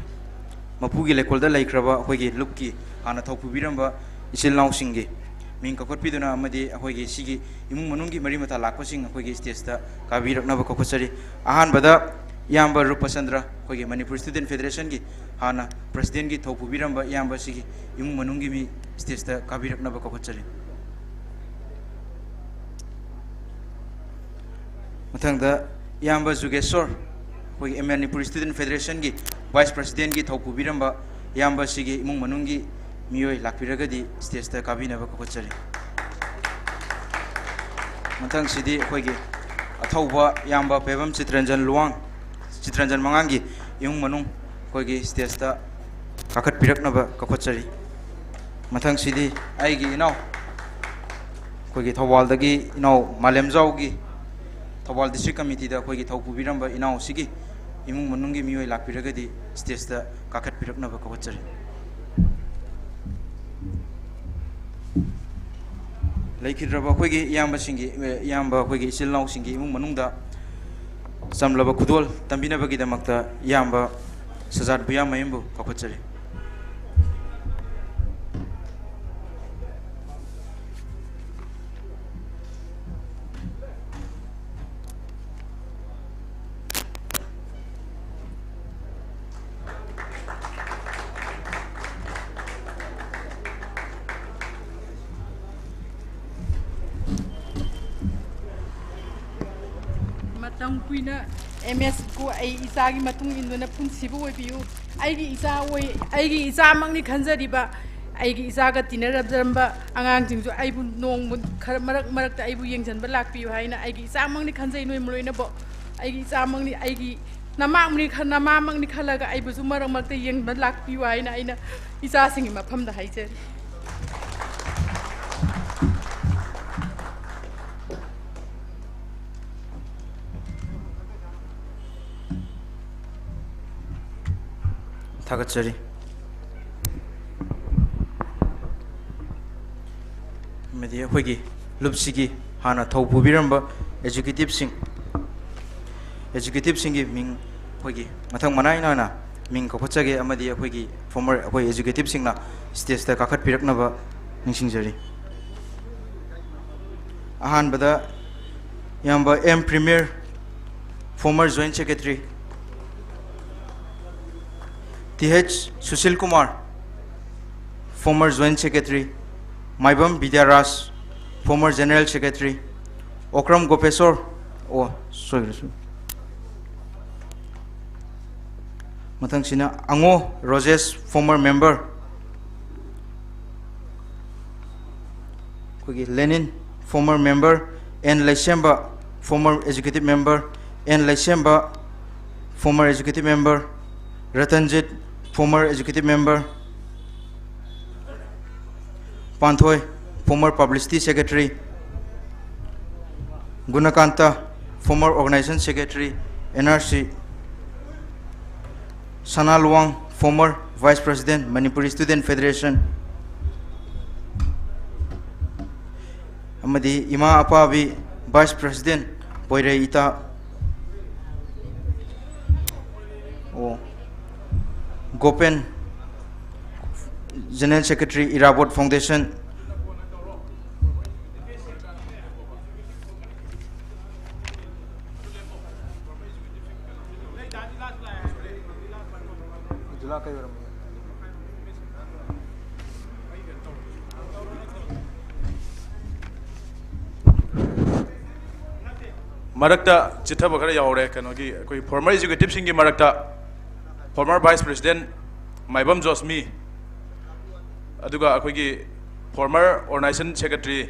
ꯃꯄꯨꯒꯤ ꯂꯩꯀꯣꯜꯗ ꯂꯩꯈ꯭ꯔꯕ ꯑꯩꯈꯣꯏꯒꯤ ꯂꯨꯞꯀꯤ ꯍꯥꯟꯅ ꯊꯧ ꯄꯨꯕꯤꯔꯝꯕ ꯏꯆꯤꯜ ꯏꯅꯥꯎꯁꯤꯡꯒꯤ ꯃꯤꯡ ꯀꯧꯈꯠꯄꯤꯗꯨꯅ ꯑꯃꯗꯤ ꯑꯩꯈꯣꯏꯒꯤ ꯁꯤꯒꯤ ꯏꯃꯨꯡ ꯃꯅꯨꯡꯒꯤ ꯃꯔꯤ ꯃꯇꯥ ꯂꯥꯛꯄꯁꯤꯡ ꯑꯩꯈꯣꯏꯒꯤ ꯁ꯭ꯇꯦꯖꯇ ꯀꯥꯕꯤꯔꯛꯅꯕ ꯀꯧꯈꯠꯆꯔꯤ꯫ ꯑꯍꯥꯟꯕꯗ ꯏꯌꯥꯝꯕ ꯔꯨꯄꯆꯟꯗ꯭ꯔ, ꯑꯩꯈꯣꯏꯒꯤ ꯃꯅꯤꯄꯨꯔ ꯏꯁꯇꯨꯗꯦꯟ ꯐꯦꯗꯔꯦꯁꯟꯒꯤ ꯍꯥꯟꯅ ꯄ꯭ꯔꯁꯤꯗꯦꯟꯒꯤ ꯊꯧ ꯄꯨꯕꯤꯔꯝꯕ ꯏꯌꯥꯝꯕ ꯑꯁꯤꯒꯤ ꯏꯃꯨꯡ ꯃꯅꯨꯡꯒꯤ ꯃꯤ ꯁ꯭ꯇꯦꯖꯇ ꯀꯥꯕꯤꯔꯛꯅꯕ ꯀꯧꯈꯠꯆꯔꯤ꯫ ꯃꯊꯪꯗ ꯏꯌꯥꯝꯕ ꯖꯨꯒꯦꯁꯣꯔ, ꯑꯩꯈꯣꯏꯒꯤ ꯃꯅꯤꯄꯨꯔ ꯏꯁꯇꯨꯗꯦꯟ ꯐꯦꯗꯔꯦꯁꯟꯒꯤ ꯚꯥꯏꯁ ꯄ꯭ꯔꯁꯤꯗꯦꯟꯒꯤ ꯊꯧ ꯄꯨꯕꯤꯔꯝꯕ ꯏꯌꯥꯝꯕ ꯑꯁꯤꯒꯤ ꯏꯃꯨꯡ ꯃꯅꯨꯡꯒꯤ ꯃꯤꯑꯣꯏ ꯂꯥꯛꯄꯤꯔꯒꯗꯤ ꯁ꯭ꯇꯦꯖꯇ ꯀꯥꯕꯤꯅꯕ ꯀꯧꯈꯠꯆꯔꯤ꯫ ꯃꯊꯪꯁꯤꯗꯤ ꯑꯩꯈꯣꯏꯒꯤ ꯑꯊꯧꯕ ꯏꯌꯥꯝꯕ ꯄꯦꯕꯝ ꯆꯤꯇꯔꯟꯖꯟ ꯂꯨꯋꯥꯡ, ꯆꯤꯇꯔꯟꯖꯟ ꯃꯉꯥꯡꯒꯤ ꯏꯃꯨꯡ ꯃꯅꯨꯡ ꯑꯩꯈꯣꯏꯒꯤ ꯁ꯭ꯇꯦꯖꯇ ꯀꯥꯈꯠꯄꯤꯔꯛꯅꯕ ꯀꯧꯈꯠꯆꯔꯤ꯫ ꯃꯊꯪꯁꯤꯗꯤ ꯑꯩꯒꯤ ꯏꯅꯥꯎ, ꯑꯩꯈꯣꯏꯒꯤ ꯊꯧꯕꯥꯜꯗꯒꯤ ꯏꯅꯥꯎ ꯃꯥꯂꯦꯝꯖꯥꯎꯒꯤ, ꯊꯧꯕꯥꯜ ꯗꯤꯁꯇ꯭ꯔꯤꯛ ꯀꯃꯤꯇꯤꯗ ꯑꯩꯈꯣꯏꯒꯤ ꯊꯧ ꯄꯨꯕꯤꯔꯝꯕ ꯏꯅꯥꯎꯁꯤꯒꯤ ꯏꯃꯨꯡ ꯃꯅꯨꯡꯒꯤ ꯃꯤꯑꯣꯏ ꯂꯥꯛꯄꯤꯔꯒꯗꯤ ꯁ꯭ꯇꯦꯖꯇ ꯀꯥꯈꯠꯄꯤꯔꯛꯅꯕ ꯀꯧꯈꯠꯆꯔꯤ꯫ ꯂꯩꯈꯤꯗ꯭ꯔꯕ ꯑꯩꯈꯣꯏꯒꯤ ꯏꯌꯥꯝꯕꯁꯤꯡꯒꯤ, ꯏꯌꯥꯝꯕ ꯑꯩꯈꯣꯏꯒꯤ ꯏꯆꯤꯜ ꯏꯅꯥꯎꯁꯤꯡꯒꯤ ꯏꯃꯨꯡ ꯃꯅꯨꯡꯗ ꯆꯝꯂꯕ ꯈꯨꯗꯣꯜ ꯇꯝꯕꯤꯅꯕꯒꯤꯗꯃꯛꯇ ꯏꯌꯥꯝꯕ ꯁꯖꯥꯠ ꯕꯨꯌꯥꯃꯌꯨꯝꯕꯨ ꯀꯧꯈꯠꯆꯔꯤ꯫ ꯃꯇꯝ ꯀꯨꯏꯅ ꯑꯦꯝ ꯑꯦꯁ ꯀꯣ ꯑꯩ ꯏꯆꯥꯒꯤ ꯃꯇꯨꯡ ꯏꯟꯗꯨꯅ ꯄꯨꯟꯁꯤꯕ ꯑꯣꯏꯕꯤꯌꯨ꯫ ꯑꯩꯒꯤ ꯏꯆꯥ ꯑꯣꯏ, ꯑꯩꯒꯤ ꯏꯆꯥꯃꯛꯅꯤ ꯈꯟꯖꯔꯤꯕ, ꯑꯩꯒꯤ ꯏꯆꯥꯒ ꯇꯤꯟꯅꯔꯝꯕ ꯑꯉꯥꯡꯁꯤꯡꯁꯨ ꯑꯩꯕꯨ ꯅꯣꯡꯃ ꯈꯔ ꯃꯔꯛ ꯃꯔꯛꯇ ꯑꯩꯕꯨ ꯌꯦꯡꯁꯤꯟꯕ ꯂꯥꯛꯄꯤꯌꯨ ꯍꯥꯏꯅ ꯑꯩꯒꯤ ꯏꯆꯥꯃꯛꯅꯤ ꯈꯟꯖꯩ꯫ ꯅꯣꯏ ꯂꯣꯏꯅꯃꯛ ꯑꯩꯒꯤ ꯏꯆꯥꯃꯛꯅꯤ, ꯑꯩꯒꯤ ꯅꯃꯥꯛꯅꯤ ꯈ-, ꯅꯃꯥꯃꯛꯅꯤ ꯈꯜꯂꯒ ꯑꯩꯕꯨꯁꯨ ꯃꯔꯛ ꯃꯔꯛꯇ ꯌꯦꯡꯕ ꯂꯥꯛꯄꯤꯌꯨ ꯍꯥꯏꯅ ꯑꯩꯅ ꯏꯆꯥꯁꯤꯡꯒꯤ ꯃꯐꯝꯗ ꯍꯥꯏꯖꯔꯤ꯫ ꯊꯥꯒꯠꯆꯔꯤ꯫ ꯑꯃꯗꯤ ꯑꯩꯈꯣꯏꯒꯤ ꯂꯨꯞꯁꯤꯒꯤ ꯍꯥꯟꯅ ꯊꯧ ꯄꯨꯕꯤꯔꯝꯕ ꯑꯦꯖꯨꯀꯦꯇꯤꯞꯁꯤꯡ, ꯑꯦꯖꯨꯀꯦꯇꯤꯞꯁꯤꯡꯒꯤ ꯃꯤꯡ ꯑꯩꯈꯣꯏꯒꯤ ꯃꯊꯪ ꯃꯅꯥꯏ ꯅꯥꯏꯅ ꯃꯤꯡ ꯀꯧꯈꯠꯆꯒꯦ, ꯑꯃꯗꯤ ꯑꯩꯈꯣꯏꯒꯤ ꯐꯣꯔꯃꯔ, ꯑꯩꯈꯣꯏ ꯑꯦꯖꯨꯀꯦꯇꯤꯞꯁꯤꯡꯅ ꯁ꯭ꯇꯦꯖꯇ ꯀꯥꯈꯠꯄꯤꯔꯛꯅꯕ ꯅꯤꯡꯁꯤꯡꯖꯔꯤ꯫ ꯑꯍꯥꯟꯕꯗ ꯏꯌꯥꯝꯕ M Premier, former joint secretary, T H Sushil Kumar, former joint secretary, Maibam Bidyaraj, former general secretary, Okram Gopeshor, ꯑꯣ, ꯁꯣꯏꯈ꯭ꯔꯦ, ꯁꯣꯏꯈ꯭ꯔꯦ꯫ ꯃꯊꯪꯁꯤꯅ ꯑꯉꯣ ꯔꯣꯖꯦꯁ, former member, ꯑꯩꯈꯣꯏꯒꯤ Lenin, former member, N Leishemba, former executive member, N Leishemba, former executive member, Ratanjit, former executive member, Panthoi, former publicity secretary, Gunakanta, former organization secretary, N R C, Sana Luwang, former vice president, Manipuri Student Federation, ꯑꯃꯗꯤ ꯏꯃꯥ ꯑꯄꯥꯕꯤ, vice president, ꯄꯣꯏꯔꯩ ꯏꯇꯥ, ꯑꯣ, ꯒꯣꯄꯦꯟ, general secretary, ꯏꯔꯥꯕꯣꯠ foundation, ꯃꯔꯛꯇ ꯆꯤꯠꯊꯕ ꯈꯔ ꯌꯥꯎꯔꯦ꯫ ꯀꯩꯅꯣꯒꯤ, ꯑꯩꯈꯣꯏ former executive ꯁꯤꯡꯒꯤ ꯃꯔꯛꯇ former vice president ꯃꯥꯏꯕꯝ ꯖꯣꯁꯃꯤ, ꯑꯗꯨꯒ ꯑꯩꯈꯣꯏꯒꯤ former organization secretary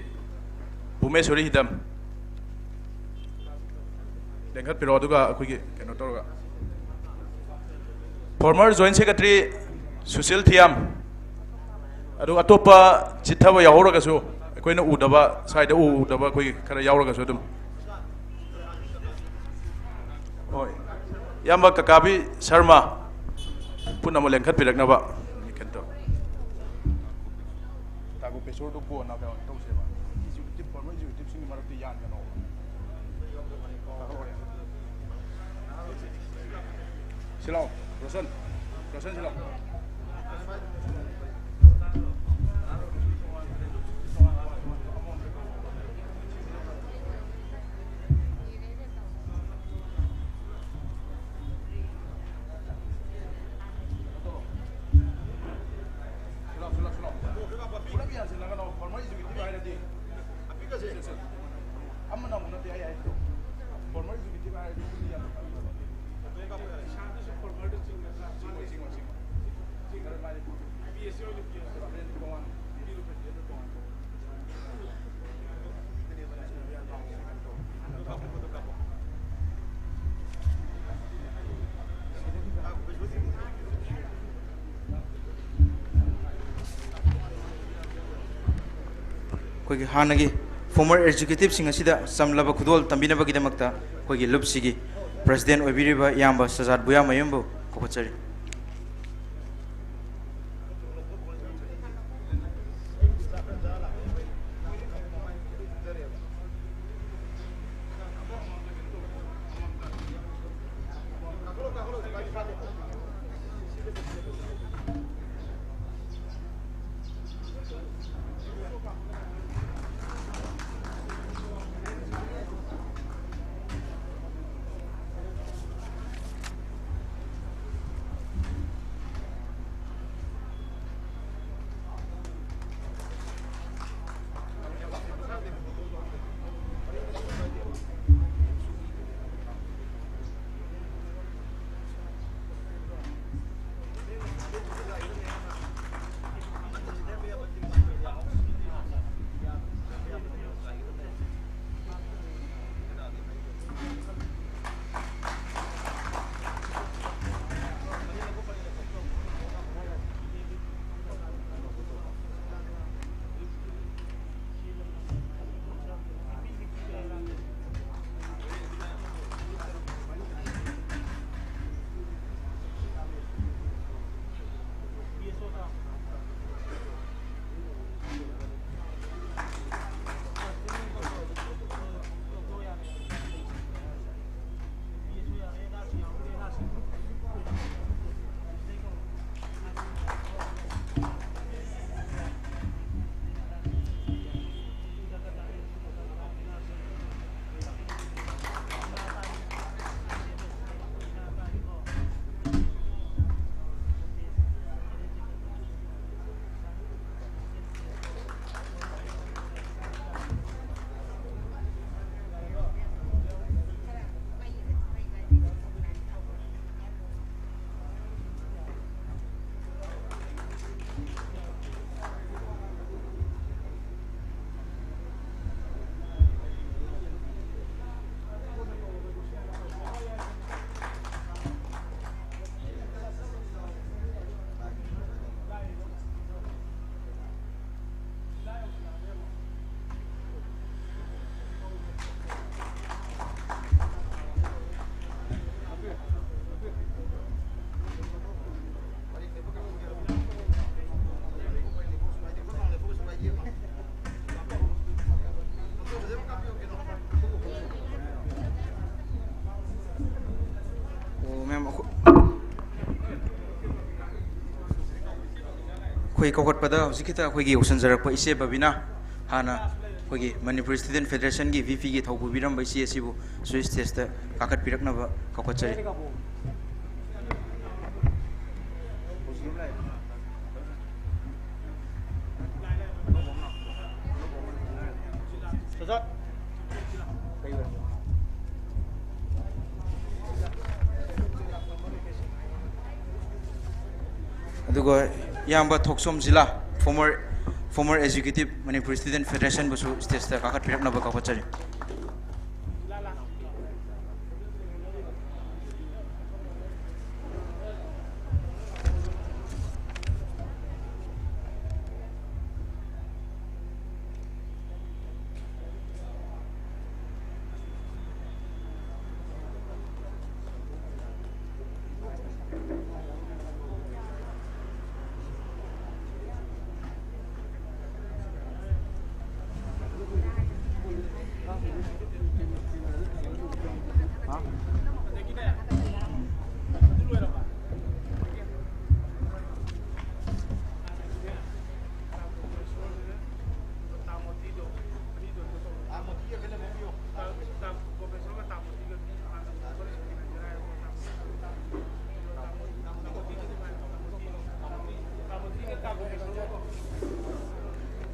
ꯚꯨꯃꯦꯁꯣꯔꯤ ꯍꯤꯗꯝ꯫ ꯂꯦꯡꯈꯠꯄꯤꯔꯣ, ꯑꯗꯨꯒ ꯑꯩꯈꯣꯏꯒꯤ ꯀꯩꯅꯣ ꯇꯧꯔꯒ꯫ Former Joint Secretary ꯁꯨꯁꯤꯜ ꯊꯤꯌꯥꯝ, ꯑꯗꯨꯒ ꯑꯇꯣꯞꯄ ꯆꯤꯠꯊꯕ ꯌꯥꯎꯍꯧꯔꯒꯁꯨ, ꯑꯩꯈꯣꯏꯅ ꯎꯗꯕ, ꯁ꯭ꯋꯥꯏꯗ ꯎꯗꯕ ꯑꯩꯈꯣꯏ ꯈꯔ ꯌꯥꯎꯔꯒꯁꯨ ꯑꯗꯨꯝ꯫ ꯍꯣꯏ, ꯏꯌꯥꯝꯕ ꯀꯀꯥꯕꯤ ꯁꯔꯃ ꯄꯨꯟꯅ ꯑꯃꯨꯛ ꯂꯦꯡꯈꯠꯄꯤꯔꯛꯅꯕ ꯀꯩꯅꯣ ꯇꯧ꯫ ꯇꯥꯒꯨ ꯄꯦꯁꯣꯔꯗꯨ ꯀꯣꯟꯅ ꯀꯩꯅꯣ ꯇꯧꯁꯦꯕ꯫ Executive, former executiveꯁꯤꯡꯒꯤ ꯃꯔꯛꯇ ꯌꯥꯟꯒꯅꯣꯕ꯫ ꯁꯤ ꯂꯥꯎ, ꯔꯣꯁꯟ꯫ ꯔꯣꯁꯟ, ꯁꯤ ꯂꯥꯎ꯫ ꯁꯤ ꯂꯥꯎ, ꯁꯤ ꯂꯥꯎ, ꯁꯤ ꯂꯥꯎ꯫ ꯄꯨꯂꯞ ꯌꯥꯟꯁꯤꯟꯅꯒꯅꯣ, former executive ꯍꯥꯏꯔꯗꯤ꯫ ꯑꯃꯅ ꯑꯃꯨꯛ ꯅꯠꯇꯦ ꯑꯩ ꯍꯥꯏꯗꯣ꯫ Former executive ꯍꯥꯏꯔꯗꯤ ꯃꯤ ꯌꯥꯝ ꯏꯁꯥꯗꯁꯨ formerꯗ ꯆꯤꯡꯒꯗ꯭ꯔꯥ? ꯆꯤꯡꯉꯣꯏ, ꯆꯤꯡꯉꯣꯏ, ꯆꯤꯡꯉꯣꯏ꯫ ꯆꯤꯡꯒꯗ꯭ꯔꯥ ꯃꯥꯗꯤ ꯄꯤ ꯑꯦꯁ ꯁꯤ ꯑꯣꯏꯅ ꯄꯤ ꯑꯦꯁ ꯁꯤ ꯇꯣꯉꯥꯟ, ꯄꯤ ꯑꯦꯁ ꯁꯤ ꯇꯣꯉꯥꯟ꯫ ꯑꯩꯈꯣꯏꯒꯤ ꯍꯥꯟꯅꯒꯤ former executiveꯁꯤꯡ ꯑꯁꯤꯗ ꯆꯝꯂꯕ ꯈꯨꯗꯣꯜ ꯇꯝꯕꯤꯅꯕꯒꯤꯗꯃꯛꯇ ꯑꯩꯈꯣꯏꯒꯤ ꯂꯨꯞꯁꯤꯒꯤ president ꯑꯣꯏꯕꯤꯔꯤꯕ ꯏꯌꯥꯝꯕ ꯁꯖꯥꯠ ꯕꯨꯌꯥꯃꯌꯨꯝꯕꯨ ꯀꯧꯈꯠꯆꯔꯤ꯫ ꯑꯩꯈꯣꯏ ꯀꯧꯈꯠꯄꯗ ꯍꯧꯖꯤꯛ ꯈꯤꯇ ꯑꯩꯈꯣꯏꯒꯤ ꯌꯥꯎꯁꯟꯖꯔꯛꯄ ꯏꯆꯦ ꯕꯕꯤꯅꯥ, ꯍꯥꯟꯅ ꯑꯩꯈꯣꯏꯒꯤ ꯃꯅꯤꯄꯨꯔ ꯁ꯭ꯇꯨꯗꯦꯟꯠ ꯐꯦꯗꯔꯦꯁꯟꯒꯤ ꯚꯤ ꯄꯤꯒꯤ ꯊꯧ ꯄꯨꯕꯤꯔꯝꯕ ꯏꯆꯦ ꯑꯁꯤꯕꯨꯁꯨ ꯁ꯭ꯇꯦꯖꯇ ꯀꯥꯈꯠꯄꯤꯔꯛꯅꯕ ꯀꯧꯈꯠꯆꯔꯤ꯫ ꯑꯗꯨꯒ ꯏꯌꯥꯝꯕ ꯊꯣꯛꯆꯣꯝ ꯖꯤꯂꯥ, former, former executive Manipur Student Federation ꯕꯨꯁꯨ ꯁ꯭ꯇꯦꯖꯇ ꯀꯥꯈꯠꯄꯤꯔꯛꯅꯕ ꯀꯧꯈꯠꯆꯔꯤ꯫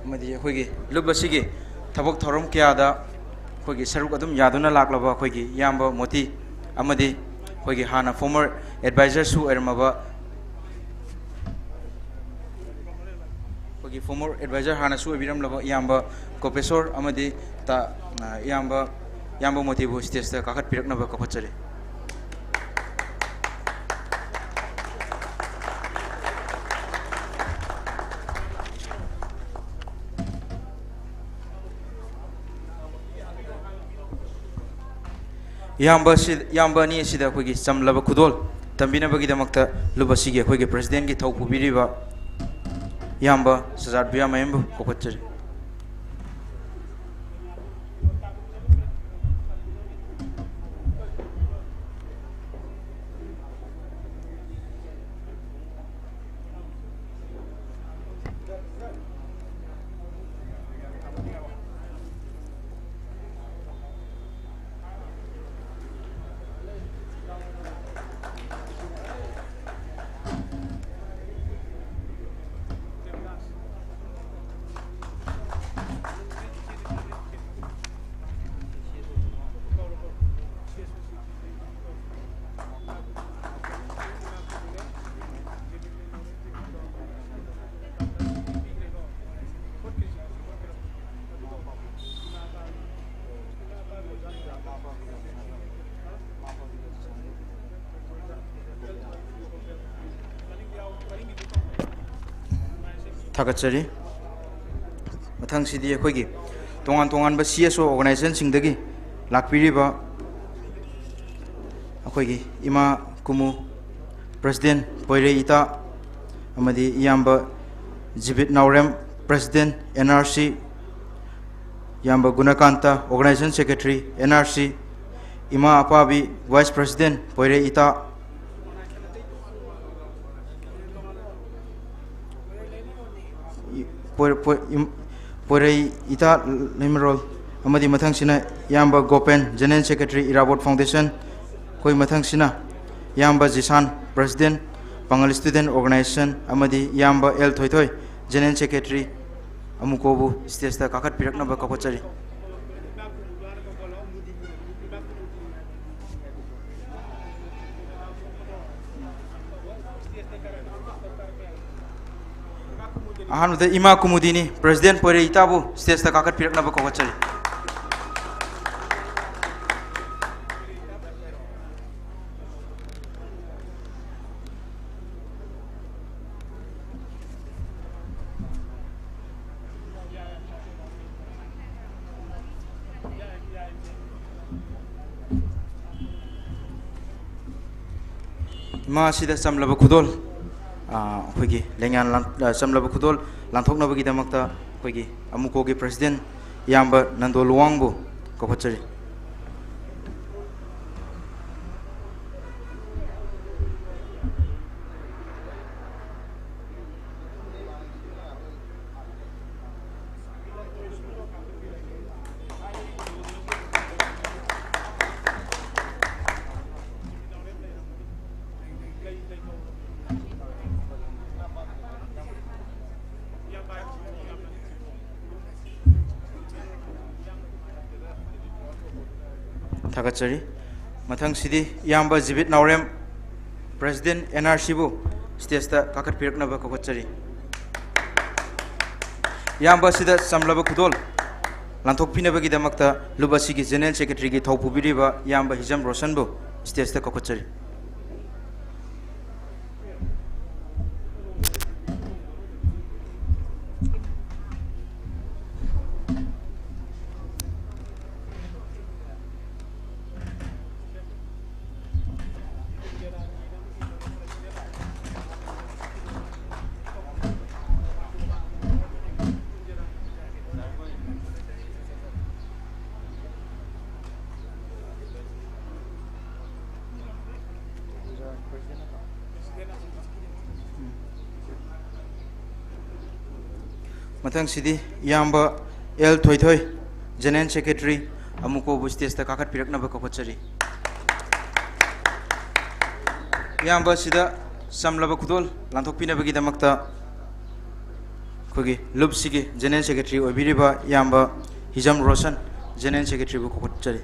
ꯑꯃꯗꯤ ꯑꯩꯈꯣꯏꯒꯤ ꯂꯨꯞ ꯑꯁꯤꯒꯤ ꯊꯕꯛ ꯊꯧꯔꯝ ꯀꯌꯥꯗ ꯑꯩꯈꯣꯏꯒꯤ ꯁꯔꯨꯛ ꯑꯗꯨꯝ ꯌꯥꯗꯨꯅ ꯂꯥꯛꯂꯕ ꯑꯩꯈꯣꯏꯒꯤ ꯏꯌꯥꯝꯕ ꯃꯣꯇꯤ ꯑꯃꯗꯤ ꯑꯩꯈꯣꯏꯒꯤ ꯍꯥꯟꯅ former adviser ꯁꯨ ꯑꯣꯏꯔꯝꯃꯕ, ꯑꯩꯈꯣꯏꯒꯤ former adviser ꯍꯥꯟꯅꯁꯨ ꯑꯣꯏꯕꯤꯔꯝꯂꯕ ꯏꯌꯥꯝꯕ ꯀꯣꯄꯦꯁꯣꯔ ꯑꯃꯗꯤ ꯇ-, ꯑ, ꯏꯌꯥꯝꯕ, ꯏꯌꯥꯝꯕ ꯃꯣꯇꯤꯕꯨ ꯁ꯭ꯇꯦꯖꯇ ꯀꯥꯈꯠꯄꯤꯔꯛꯅꯕ ꯀꯧꯈꯠꯆꯔꯤ꯫ ꯏꯌꯥꯝꯕ ꯑꯁꯤ, ꯏꯌꯥꯝꯕ ꯑꯅꯤ ꯑꯁꯤꯗ ꯑꯩꯈꯣꯏꯒꯤ ꯆꯝꯂꯕ ꯈꯨꯗꯣꯜ ꯇꯝꯕꯤꯅꯕꯒꯤꯗꯃꯛꯇ ꯂꯨꯞ ꯑꯁꯤꯒꯤ ꯑꯩꯈꯣꯏꯒꯤ president ꯀꯤ ꯊꯧ ꯄꯨꯕꯤꯔꯤꯕ ꯏꯌꯥꯝꯕ ꯁꯖꯥꯠ ꯕꯨꯌꯥꯃꯌꯨꯝꯕꯨ ꯀꯧꯈꯠꯆꯔꯤ꯫ ꯊꯥꯒꯠꯆꯔꯤ꯫ ꯃꯊꯪꯁꯤꯗꯤ ꯑꯩꯈꯣꯏꯒꯤ ꯇꯣꯉꯥꯟ ꯇꯣꯉꯥꯟꯕ C S O organizationꯁꯤꯡꯗꯒꯤ ꯂꯥꯛꯄꯤꯔꯤꯕ ꯑꯩꯈꯣꯏꯒꯤ ꯏꯃꯥ ꯀꯨꯃꯨ President ꯄꯣꯏꯔꯩ ꯏꯇꯥ ꯑꯃꯗꯤ ꯏꯌꯥꯝꯕ ꯖꯤꯕꯤꯠ ꯅꯥꯎꯔꯦꯝ President N R C, ꯏꯌꯥꯝꯕ ꯒꯨꯅꯀꯥꯟꯇ Organization Secretary N R C, ꯏꯃꯥ ꯑꯄꯥꯕꯤ Vice President ꯄꯣꯏꯔꯩ ꯏꯇꯥ, ꯄꯣꯏ-, ꯄꯣꯏ-, ꯏꯝ-, ꯄꯣꯏꯔꯩ ꯏꯇꯥ ꯂꯩꯃꯔꯣꯜ ꯑꯃꯗꯤ ꯃꯊꯪꯁꯤꯅ ꯏꯌꯥꯝꯕ ꯒꯣꯄꯦꯟ General Secretary Irabot Foundation, ꯑꯩꯈꯣꯏ ꯃꯊꯪꯁꯤꯅ ꯏꯌꯥꯝꯕ ꯖꯤꯁꯥꯟ President ꯄꯥꯡꯒꯜ Student Organization ꯑꯃꯗꯤ ꯏꯌꯥꯝꯕ ꯑꯦꯜ ꯊꯣꯏꯊꯣꯏ General Secretary ꯑꯃꯨꯀꯣꯕꯨ stageꯇ ꯀꯥꯈꯠꯄꯤꯔꯛꯅꯕ ꯀꯧꯈꯠꯆꯔꯤ꯫ ꯑꯍꯥꯟꯕꯗ ꯏꯃꯥ ꯀꯨꯃꯨꯗꯤꯅꯤ President ꯄꯣꯏꯔꯩ ꯏꯇꯥꯕꯨ stageꯇ ꯀꯥꯈꯠꯄꯤꯔꯛꯅꯕ ꯀꯧꯈꯠꯆꯔꯤ꯫ ꯏꯃꯥ ꯑꯁꯤꯗ ꯆꯝꯂꯕ ꯈꯨꯗꯣꯜ, ꯑ, ꯑꯩꯈꯣꯏꯒꯤ ꯂꯦꯡꯌꯥꯟ ꯂꯥꯟ-, ꯑ, ꯆꯝꯂꯕ ꯈꯨꯗꯣꯜ ꯂꯥꯟꯊꯣꯛꯅꯕꯒꯤꯗꯃꯛꯇ ꯑꯩꯈꯣꯏꯒꯤ ꯑꯃꯨꯀꯣꯒꯤ President ꯏꯌꯥꯝꯕ ꯅꯟꯗꯣ ꯂꯨꯋꯥꯡꯕꯨ ꯀꯧꯈꯠꯆꯔꯤ꯫ ꯊꯥꯒꯠꯆꯔꯤ꯫ ꯃꯊꯪꯁꯤꯗꯤ ꯏꯌꯥꯝꯕ ꯖꯤꯕꯤꯠ ꯅꯥꯎꯔꯦꯝ, President N R Cꯕꯨ stageꯇ ꯀꯥꯈꯠꯄꯤꯔꯛꯅꯕ ꯀꯧꯈꯠꯆꯔꯤ꯫ ꯏꯌꯥꯝꯕ ꯑꯁꯤꯗ ꯆꯝꯂꯕ ꯈꯨꯗꯣꯜ ꯂꯥꯟꯊꯣꯛꯄꯤꯅꯕꯒꯤꯗꯃꯛꯇ ꯂꯨꯞ ꯑꯁꯤꯒꯤ General Secretaryꯒꯤ ꯊꯧ ꯄꯨꯕꯤꯔꯤꯕ ꯏꯌꯥꯝꯕ ꯍꯤꯖꯝ ꯔꯣꯁꯟꯕꯨ stageꯇ ꯀꯧꯈꯠꯆꯔꯤ꯫ ꯃꯊꯪꯁꯤꯗꯤ ꯏꯌꯥꯝꯕ ꯑꯦꯜ ꯊꯣꯏꯊꯣꯏ, General Secretary, ꯑꯃꯨꯛꯀꯕꯨ stageꯇ ꯀꯥꯈꯠꯄꯤꯔꯛꯅꯕ ꯀꯧꯈꯠꯆꯔꯤ꯫ ꯏꯌꯥꯝꯕ ꯑꯁꯤꯗ ꯆꯝꯂꯕ ꯈꯨꯗꯣꯜ ꯂꯥꯟꯊꯣꯛꯄꯤꯅꯕꯒꯤꯗꯃꯛꯇ ꯑꯩꯈꯣꯏꯒꯤ ꯂꯨꯞꯁꯤꯒꯤ General Secretary ꯑꯣꯏꯕꯤꯔꯤꯕ ꯏꯌꯥꯝꯕ ꯍꯤꯖꯝ ꯔꯣꯁꯟ, General Secretaryꯕꯨ ꯀꯧꯈꯠꯆꯔꯤ꯫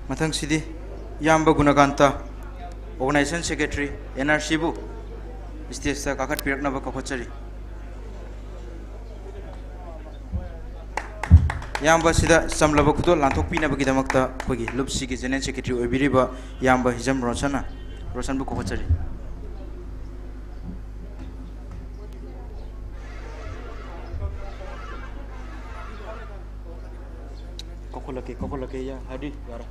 ꯃꯊꯪꯁꯤꯗꯤ ꯏꯌꯥꯝꯕ ꯒꯨꯅꯀꯥꯟꯇ, Organization Secretary, NRCꯕꯨ stageꯇ ꯀꯥꯈꯠꯄꯤꯔꯛꯅꯕ ꯀꯧꯈꯠꯆꯔꯤ꯫ ꯏꯌꯥꯝꯕ ꯑꯁꯤꯗ ꯆꯝꯂꯕ ꯈꯨꯗꯣꯜ ꯂꯥꯟꯊꯣꯛꯄꯤꯅꯕꯒꯤꯗꯃꯛꯇ ꯑꯩꯈꯣꯏꯒꯤ ꯂꯨꯞꯁꯤꯒꯤ General Secretary ꯑꯣꯏꯕꯤꯔꯤꯕ ꯏꯌꯥꯝꯕ ꯍꯤꯖꯝ ꯔꯣꯁꯟꯅ, ꯔꯣꯁꯟꯕꯨ ꯀꯧꯈꯠꯆꯔꯤ꯫ ꯀꯧꯈꯠꯂꯛꯀꯦ, ꯀꯧꯈꯠꯂꯛꯀꯦ, ꯌꯥ-, ꯍꯥꯏꯗꯤ ꯌꯥꯔꯦ꯫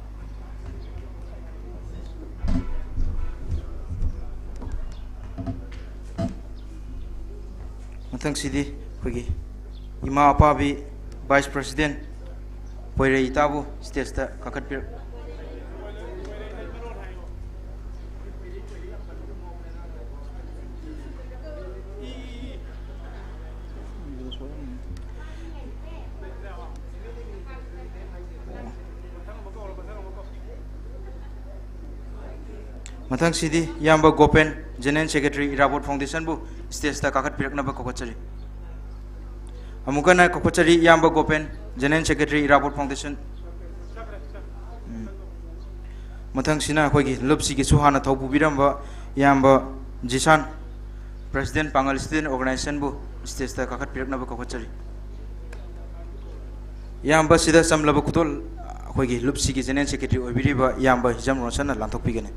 ꯃꯊꯪꯁꯤꯗꯤ ꯑꯩꯈꯣꯏꯒꯤ ꯏꯃꯥ ꯑꯄꯥꯕꯤ Vice President ꯄꯣꯏꯔꯩ ꯏꯇꯥꯕꯨ stageꯇ ꯀꯥꯈꯠꯄꯤꯔꯛ꯫ ꯃꯊꯪꯁꯤꯗꯤ ꯏꯌꯥꯝꯕ ꯒꯣꯄꯦꯟ, General Secretary, ꯏꯔꯥꯕꯣꯠ Foundationꯕꯨ stageꯇ ꯀꯥꯈꯠꯄꯤꯔꯛꯅꯕ ꯀꯧꯈꯠꯆꯔꯤ꯫ ꯑꯃꯨꯛ ꯍꯟꯅ ꯀꯧꯈꯠꯆꯔꯤ, ꯏꯌꯥꯝꯕ ꯒꯣꯄꯦꯟ, General Secretary, ꯏꯔꯥꯕꯣꯠ Foundation꯫ ꯎꯝ꯫ ꯃꯊꯪꯁꯤꯅ ꯑꯩꯈꯣꯏꯒꯤ ꯂꯨꯞꯁꯤꯒꯤꯁꯨ ꯍꯥꯟꯅ ꯊꯧ ꯄꯨꯕꯤꯔꯝꯕ ꯏꯌꯥꯝꯕ ꯖꯤꯁꯥꯟ, President, ꯄꯥꯡꯒꯜ Student Organizationꯕꯨ stageꯇ ꯀꯥꯈꯠꯄꯤꯔꯛꯅꯕ ꯀꯧꯈꯠꯆꯔꯤ꯫ ꯏꯌꯥꯝꯕ ꯑꯁꯤꯗ ꯆꯝꯂꯕ ꯈꯨꯗꯣꯜ ꯑꯩꯈꯣꯏꯒꯤ ꯂꯨꯞꯁꯤꯒꯤ General Secretary ꯑꯣꯏꯕꯤꯔꯤꯕ ꯏꯌꯥꯝꯕ ꯍꯤꯖꯝ ꯔꯣꯁꯟꯅ ꯂꯥꯟꯊꯣꯛꯄꯤꯒꯅꯤ꯫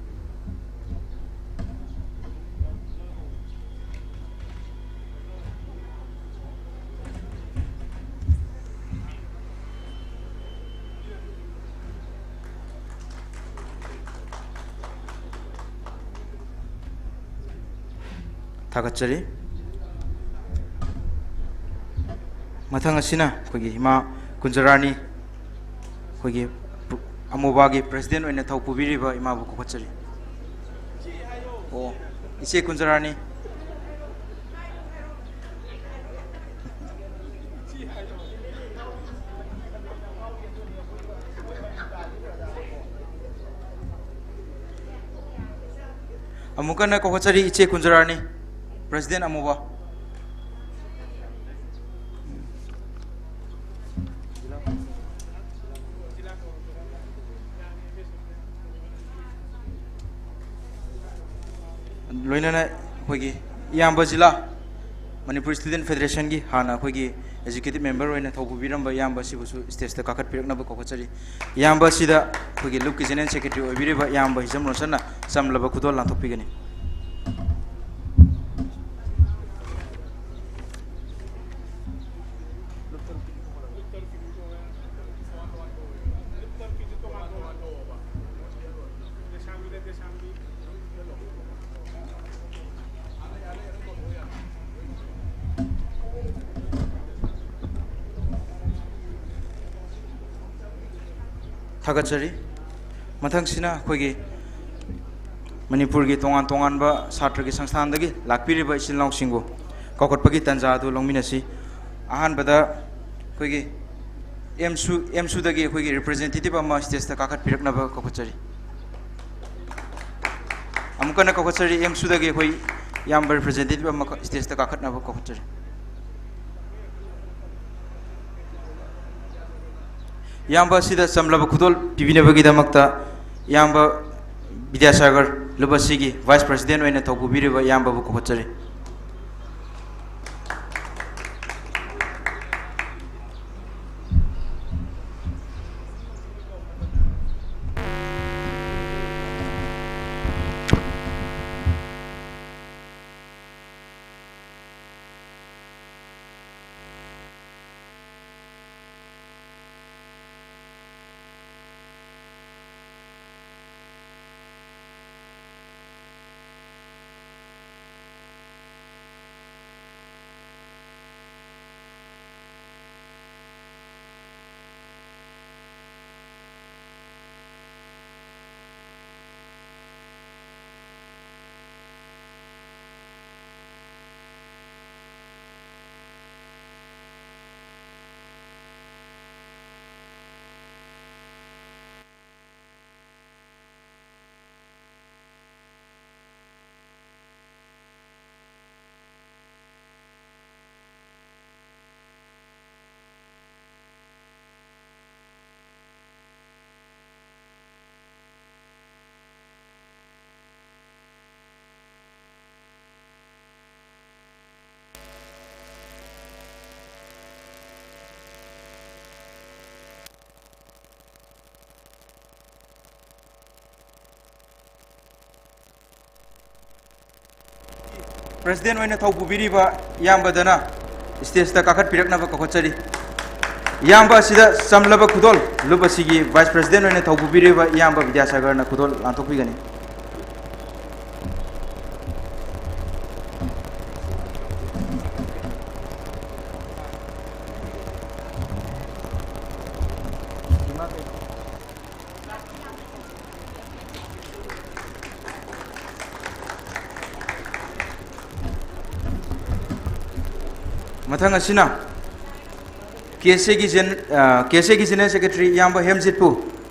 ꯊꯥꯒꯠꯆꯔꯤ꯫ ꯃꯊꯪ ꯑꯁꯤꯅ ꯑꯩꯈꯣꯏꯒꯤ ꯏꯃꯥ ꯀꯨꯟꯖꯔꯥꯅꯤ, ꯑꯩꯈꯣꯏꯒꯤ ꯑꯃꯨꯕꯥꯒꯤ president ꯑꯣꯏꯅ ꯊꯧ ꯄꯨꯕꯤꯔꯤꯕ ꯏꯃꯥꯕꯨ ꯀꯧꯈꯠꯆꯔꯤ꯫ ꯑꯣ, ꯏꯆꯦ ꯀꯨꯟꯖꯔꯥꯅꯤ꯫ ꯑꯃꯨꯛ ꯍꯟꯅ ꯀꯧꯈꯠꯆꯔꯤ ꯏꯆꯦ ꯀꯨꯟꯖꯔꯥꯅꯤ, president ꯑꯃꯨꯕ꯫ ꯂꯣꯏꯅꯅ ꯑꯩꯈꯣꯏꯒꯤ ꯏꯌꯥꯝꯕ ꯖꯤꯂꯥ, ꯃꯅꯤꯄꯨꯔ Student Federationꯒꯤ ꯍꯥꯟꯅ ꯑꯩꯈꯣꯏꯒꯤ executive member ꯑꯣꯏꯅ ꯊꯧ ꯄꯨꯕꯤꯔꯝꯕ ꯏꯌꯥꯝꯕ ꯑꯁꯤꯕꯨꯁꯨ stageꯇ ꯀꯥꯈꯠꯄꯤꯔꯛꯅꯕ ꯀꯧꯈꯠꯆꯔꯤ꯫ ꯏꯌꯥꯝꯕ ꯑꯁꯤꯗ ꯑꯩꯈꯣꯏꯒꯤ ꯂꯨꯞꯀꯤ General Secretary ꯑꯣꯏꯕꯤꯔꯤꯕ ꯏꯌꯥꯝꯕ ꯍꯤꯖꯝ ꯔꯣꯁꯟꯅ ꯆꯝꯂꯕ ꯈꯨꯗꯣꯜ ꯂꯥꯟꯊꯣꯛꯄꯤꯒꯅꯤ꯫ ꯊꯥꯒꯠꯆꯔꯤ꯫ ꯃꯊꯪꯁꯤꯅ ꯑꯩꯈꯣꯏꯒꯤ ꯃꯅꯤꯄꯨꯔꯒꯤ ꯇꯣꯉꯥꯟ ꯇꯣꯉꯥꯟꯕ ꯁꯥꯇ꯭ꯔꯒꯤ ꯁꯪꯁꯊꯥꯟꯗꯒꯤ ꯂꯥꯛꯄꯤꯔꯤꯕ ꯏꯆꯤꯜ ꯏꯅꯥꯎꯁꯤꯡꯕꯨ ꯀꯧꯈꯠꯄꯒꯤ ꯇꯥꯟꯖꯥ ꯑꯗꯨ ꯂꯧꯃꯤꯟꯅꯁꯤ꯫ ꯑꯍꯥꯟꯕꯗ ꯑꯩꯈꯣꯏꯒꯤ ꯑꯦꯝꯁꯨ, ꯑꯦꯝꯁꯨꯗꯒꯤ ꯑꯩꯈꯣꯏꯒꯤ representative ꯑꯃ stageꯇ ꯀꯥꯈꯠꯄꯤꯔꯛꯅꯕ ꯀꯧꯈꯠꯆꯔꯤ꯫ ꯑꯃꯨꯛ ꯍꯟꯅ ꯀꯧꯈꯠꯆꯔꯤ, ꯑꯦꯝꯁꯨꯗꯒꯤ ꯑꯩꯈꯣꯏ ꯏꯌꯥꯝꯕ representative ꯑꯃ stageꯇ ꯀꯥꯈꯠꯅꯕ ꯀꯧꯈꯠꯆꯔꯤ꯫ ꯏꯌꯥꯝꯕ ꯑꯁꯤꯗ ꯆꯝꯂꯕ ꯈꯨꯗꯣꯜ ꯄꯤꯕꯤꯅꯕꯒꯤꯗꯃꯛꯇ ꯏꯌꯥꯝꯕ ꯕꯤꯗ꯭ꯌꯥꯁꯥꯒꯔ ꯂꯨꯞ ꯑꯁꯤꯒꯤ vice president ꯑꯣꯏꯅ ꯊꯧ ꯄꯨꯕꯤꯔꯤꯕ ꯏꯌꯥꯝꯕꯕꯨ ꯀꯧꯈꯠꯆꯔꯤ꯫ President ꯑꯣꯏꯅ ꯊꯧ ꯄꯨꯕꯤꯔꯤꯕ ꯏꯌꯥꯝꯕꯗꯅ stageꯇ ꯀꯥꯈꯠꯄꯤꯔꯛꯅꯕ ꯀꯧꯈꯠꯆꯔꯤ꯫ ꯏꯌꯥꯝꯕ ꯑꯁꯤꯗ ꯆꯝꯂꯕ ꯈꯨꯗꯣꯜ ꯂꯨꯞ ꯑꯁꯤꯒꯤ Vice President ꯑꯣꯏꯅ ꯊꯧ ꯄꯨꯕꯤꯔꯤꯕ ꯏꯌꯥꯝꯕ ꯕꯤꯗ꯭ꯌꯥꯁꯥꯒꯔꯅ ꯈꯨꯗꯣꯜ ꯂꯥꯟꯊꯣꯛꯄꯤꯒꯅꯤ꯫ ꯃꯊꯪ ꯑꯁꯤꯅ KSAꯒꯤ ꯖꯦꯟ-, ꯑ, KSAꯒꯤ General Secretary ꯏꯌꯥꯝꯕ ꯍꯦꯝꯖꯤꯠꯄꯨ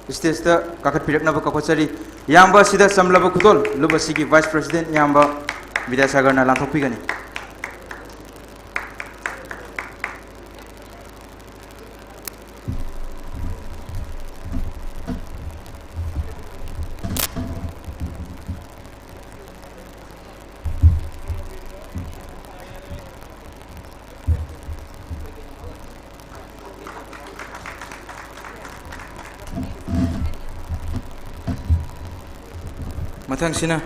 stageꯇ ꯀꯥꯈꯠꯄꯤꯔꯛꯅꯕ ꯀꯧꯈꯠꯆꯔꯤ꯫ ꯏꯌꯥꯝꯕ ꯑꯁꯤꯗ ꯆꯝꯂꯕ ꯈꯨꯗꯣꯜ ꯂꯨꯞ ꯑꯁꯤꯒꯤ Vice President ꯏꯌꯥꯝꯕ ꯕꯤꯗ꯭ꯌꯥꯁꯥꯒꯔꯅ ꯂꯥꯟꯊꯣꯛꯄꯤꯒꯅꯤ꯫ ꯃꯊꯪꯁꯤꯅ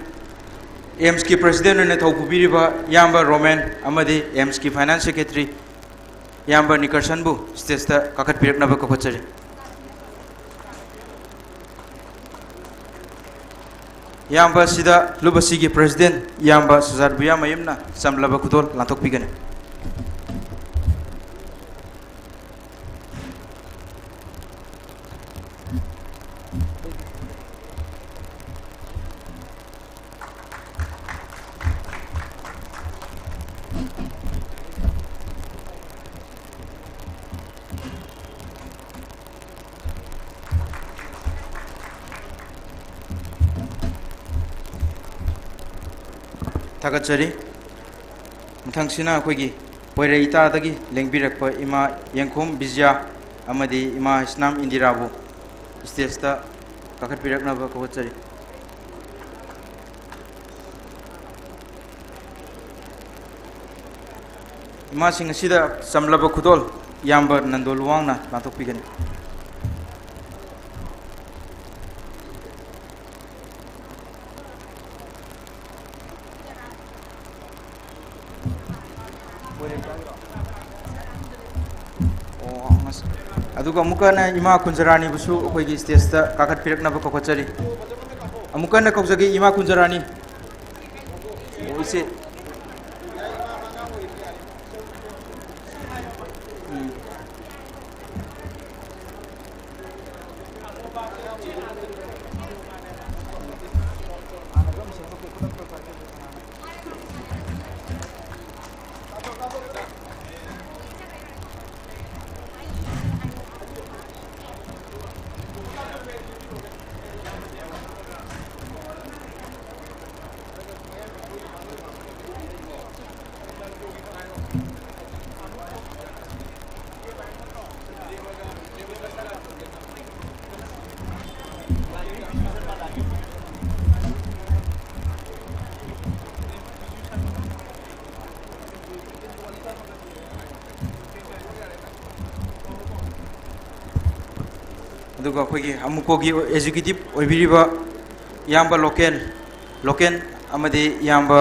AIIMSꯀꯤ President ꯑꯣꯏꯅ ꯊꯧ ꯄꯨꯕꯤꯔꯤꯕ ꯏꯌꯥꯝꯕ ꯔꯣꯃꯦꯟ ꯑꯃꯗꯤ AIIMSꯀꯤ Finance Secretary ꯏꯌꯥꯝꯕ ꯅꯤꯀꯔꯁꯟꯕꯨ stageꯇ ꯀꯥꯈꯠꯄꯤꯔꯛꯅꯕ ꯀꯧꯈꯠꯆꯔꯤ꯫ ꯏꯌꯥꯝꯕ ꯑꯁꯤꯗ ꯂꯨꯞ ꯑꯁꯤꯒꯤ President ꯏꯌꯥꯝꯕ ꯁꯖꯥꯠ ꯕꯨꯌꯥꯃꯌꯨꯝꯅ ꯆꯝꯂꯕ ꯈꯨꯗꯣꯜ ꯂꯥꯟꯊꯣꯛꯄꯤꯒꯅꯤ꯫ ꯊꯥꯒꯠꯆꯔꯤ꯫ ꯃꯊꯪꯁꯤꯅ ꯑꯩꯈꯣꯏꯒꯤ ꯄꯣꯏꯔꯩ ꯏꯇꯥꯗꯒꯤ ꯂꯦꯡꯕꯤꯔꯛꯄ ꯏꯃꯥ ꯌꯦꯡꯈꯣꯝ ꯕꯤꯖ꯭ꯌꯥ ꯑꯃꯗꯤ ꯏꯃꯥ ꯍꯤꯁꯅꯥꯝ ꯏꯟꯗꯤꯔꯥꯕꯨ stageꯇ ꯀꯥꯈꯠꯄꯤꯔꯛꯅꯕ ꯀꯧꯈꯠꯆꯔꯤ꯫ ꯏꯃꯥꯁꯤꯡ ꯑꯁꯤꯗ ꯆꯝꯂꯕ ꯈꯨꯗꯣꯜ ꯏꯌꯥꯝꯕ ꯅꯟꯗꯣ ꯂꯨꯋꯥꯡꯅ ꯂꯥꯟꯊꯣꯛꯄꯤꯒꯅꯤ꯫ ꯑꯣ, ꯉꯁ-, ꯑꯗꯨꯒ ꯑꯃꯨꯛꯀ ꯍꯟꯅ ꯏꯃꯥ ꯀꯨꯟꯖꯔꯥꯅꯤꯕꯨꯁꯨ ꯑꯩꯈꯣꯏꯒꯤ ꯁ꯭ꯇꯦꯖꯇ ꯀꯥꯈꯠꯄꯤꯔꯛꯅꯕ ꯀꯧꯈꯠꯆꯔꯤ꯫ ꯑꯃꯨꯛꯀ ꯍꯟꯅ ꯀꯧꯖꯒꯦ, ꯏꯃꯥ ꯀꯨꯟꯖꯔꯥꯅꯤ꯫ ꯑꯣ, ꯏꯆꯦ꯫ ꯎꯝ꯫ ꯑꯗꯨꯒ ꯑꯩꯈꯣꯏꯒꯤ ꯑꯃꯨꯀꯣꯒꯤ ꯑꯦꯖꯨꯀꯦꯇꯤꯚ ꯑꯣꯏꯕꯤꯔꯤꯕ ꯏꯌꯥꯝꯕ ꯂꯣꯀꯦꯟ, ꯂꯣꯀꯦꯟ ꯑꯃꯗꯤ ꯏꯌꯥꯝꯕ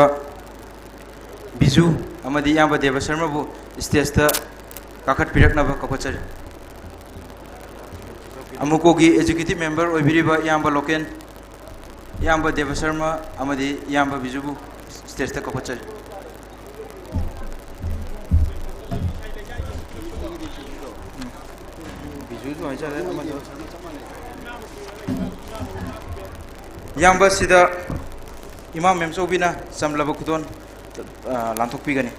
ꯕꯤꯖꯨ ꯑꯃꯗꯤ ꯏꯌꯥꯝꯕ ꯗꯦꯕ ꯁꯔꯃꯕꯨ ꯁ꯭ꯇꯦꯖꯇ ꯀꯥꯈꯠꯄꯤꯔꯛꯅꯕ ꯀꯧꯈꯠꯆꯔꯤ꯫ ꯑꯃꯨꯀꯣꯒꯤ ꯑꯦꯖꯨꯀꯦꯇꯤꯚ ꯃꯦꯝꯕꯔ ꯑꯣꯏꯕꯤꯔꯤꯕ ꯏꯌꯥꯝꯕ ꯂꯣꯀꯦꯟ, ꯏꯌꯥꯝꯕ ꯗꯦꯕ ꯁꯔꯃ ꯑꯃꯗꯤ ꯏꯌꯥꯝꯕ ꯕꯤꯖꯨꯕꯨ ꯁ꯭ꯇꯦꯖꯇ ꯀꯧꯈꯠꯆꯔꯤ꯫ ꯕꯤꯖꯨꯁꯨ ꯍꯥꯏꯖꯔꯦ, ꯑꯃꯗꯣ꯫ ꯏꯌꯥꯝꯕ, ꯁꯤꯗ ꯏꯃꯥ ꯃꯦꯝꯆꯧꯕꯤꯅ ꯆꯝꯂꯕ ꯈꯨꯗꯣꯜ, ꯑ, ꯂꯥꯟꯊꯣꯛꯄꯤꯒꯅꯤ꯫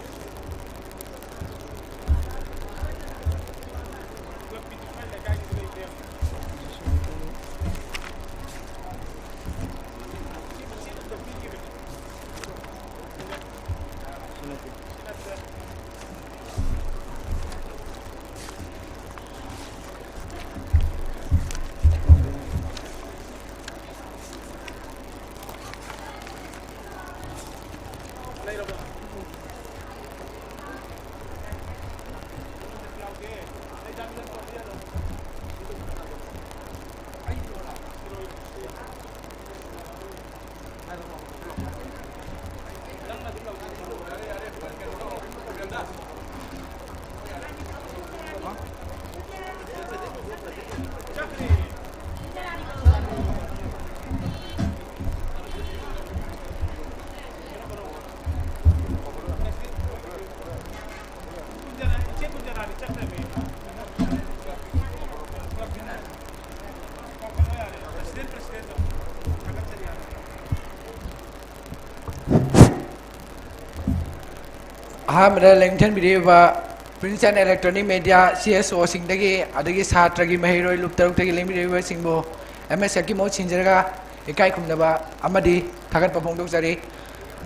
ꯑꯍꯥꯟꯕꯗ ꯂꯦꯡꯊꯟꯕꯤꯔꯤꯕ Print and Electronic Media, C S O ꯁꯤꯡꯗꯒꯤ, ꯑꯗꯒꯤ ꯁꯥꯇ꯭ꯔꯒꯤ ꯃꯍꯩꯔꯣꯏ ꯂꯨꯞ ꯇꯔꯨꯛꯇꯒꯤ ꯂꯦꯡꯕꯤꯔꯤꯕꯁꯤꯡꯕꯨ M S F ꯀꯤ ꯃꯍꯨꯠ ꯁꯤꯟꯖꯔꯒ ꯏꯀꯥꯏ ꯈꯨꯝꯅꯕ ꯑꯃꯗꯤ ꯊꯥꯒꯠꯄ ꯐꯣꯡꯗꯣꯛꯆꯔꯤ꯫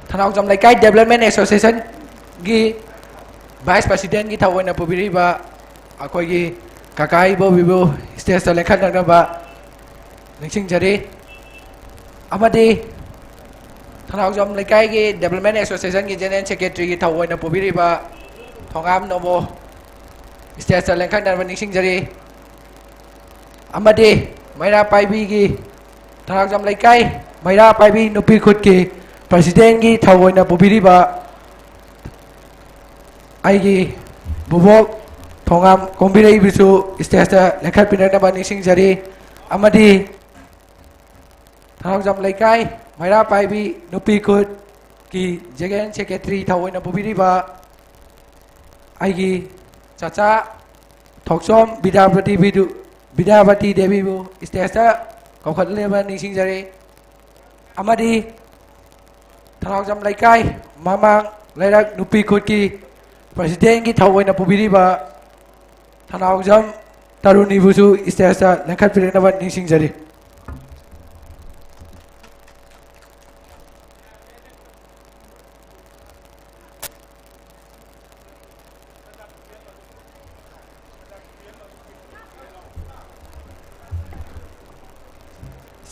ꯊꯅꯥꯎꯖꯝ ꯂꯩꯀꯥꯏ Development Association ꯒꯤ Vice President ꯀꯤ ꯊꯧ ꯑꯣꯏꯅ ꯄꯨꯕꯤꯔꯤꯕ ꯑꯩꯈꯣꯏꯒꯤ ꯀꯀꯥ ꯏꯕꯣꯕꯤꯕꯨ stage ꯇ ꯂꯦꯡꯈꯠꯅꯅꯕ ꯅꯤꯡꯁꯤꯡꯖꯔꯤ꯫ ꯑꯃꯗꯤ ꯊꯅꯥꯎꯖꯝ ꯂꯩꯀꯥꯏꯒꯤ Development Association ꯒꯤ General Secretary ꯒꯤ ꯊꯧ ꯑꯣꯏꯅ ꯄꯨꯕꯤꯔꯤꯕ ꯊꯣꯉꯥꯝ ꯅꯣꯃꯣ stage ꯇ ꯂꯦꯡꯈꯠꯅꯅꯕ ꯅꯤꯡꯁꯤꯡꯖꯔꯤ꯫ ꯑꯃꯗꯤ ꯃꯩꯔꯥ ꯄꯥꯏꯕꯤꯒꯤ, ꯊꯅꯥꯎꯖꯝ ꯂꯩꯀꯥꯏ ꯃꯩꯔꯥ ꯄꯥꯏꯕꯤ ꯅꯨꯄꯤ ꯈꯨꯠꯀꯤ President ꯀꯤ ꯊꯧ ꯑꯣꯏꯅ ꯄꯨꯕꯤꯔꯤꯕ ꯑꯩꯒꯤ ꯕꯨꯕꯣꯛ ꯊꯣꯉꯥꯝ ꯀꯣꯝꯕꯤꯔꯩꯕꯨꯁꯨ stage ꯇ ꯂꯦꯡꯈꯠꯄꯤꯔꯛꯅꯕ ꯅꯤꯡꯁꯤꯡꯖꯔꯤ꯫ ꯑꯃꯗꯤ ꯊꯅꯥꯎꯖꯝ ꯂꯩꯀꯥꯏ ꯃꯩꯔꯥ ꯄꯥꯏꯕꯤ ꯅꯨꯄꯤ ꯈꯨꯠꯀꯤ General Secretary ꯊꯧ ꯑꯣꯏꯅ ꯄꯨꯕꯤꯔꯤꯕ ꯑꯩꯒꯤ ꯆꯆꯥ ꯊꯣꯛꯆꯣꯝ ꯕꯤꯗ꯭ꯌꯥꯄꯇꯤ ꯕꯤꯗꯨ, ꯕꯤꯗ꯭ꯌꯥꯄꯇꯤ ꯗꯦꯕꯤꯕꯨ stage ꯇ ꯀꯧꯈꯠꯂꯦꯕ ꯅꯤꯡꯁꯤꯡꯖꯔꯤ꯫ ꯑꯃꯗꯤ ꯊꯅꯥꯎꯖꯝ ꯂꯩꯀꯥꯏ ꯃꯃꯥꯡ ꯂꯩꯔꯛ ꯅꯨꯄꯤ ꯈꯨꯠꯀꯤ President ꯀꯤ ꯊꯧ ꯑꯣꯏꯅ ꯄꯨꯕꯤꯔꯤꯕ ꯊꯅꯥꯎꯖꯝ ꯇꯔꯨꯅꯤꯕꯨꯁꯨ stage ꯇ ꯂꯦꯡꯈꯠꯄꯤꯔꯛꯅꯕ ꯅꯤꯡꯁꯤꯡꯖꯔꯤ꯫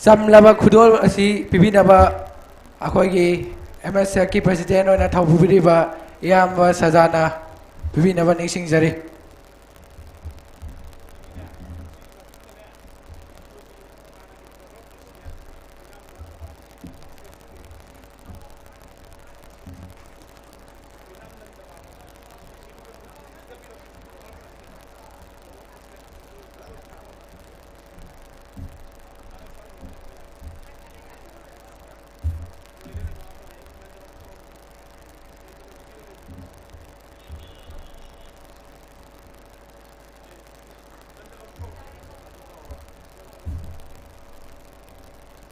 ꯆꯝꯂꯕ ꯈꯨꯗꯣꯜ ꯑꯁꯤ ꯄꯤꯕꯤꯅꯕ ꯑꯩꯈꯣꯏꯒꯤ M S F ꯀꯤ President ꯑꯣꯏꯅ ꯊꯧ ꯄꯨꯕꯤꯔꯤꯕ ꯏꯌꯥꯝꯕ ꯁꯖꯥꯅ ꯄꯤꯕꯤꯅꯕ ꯅꯤꯡꯁꯤꯡꯖꯔꯤ꯫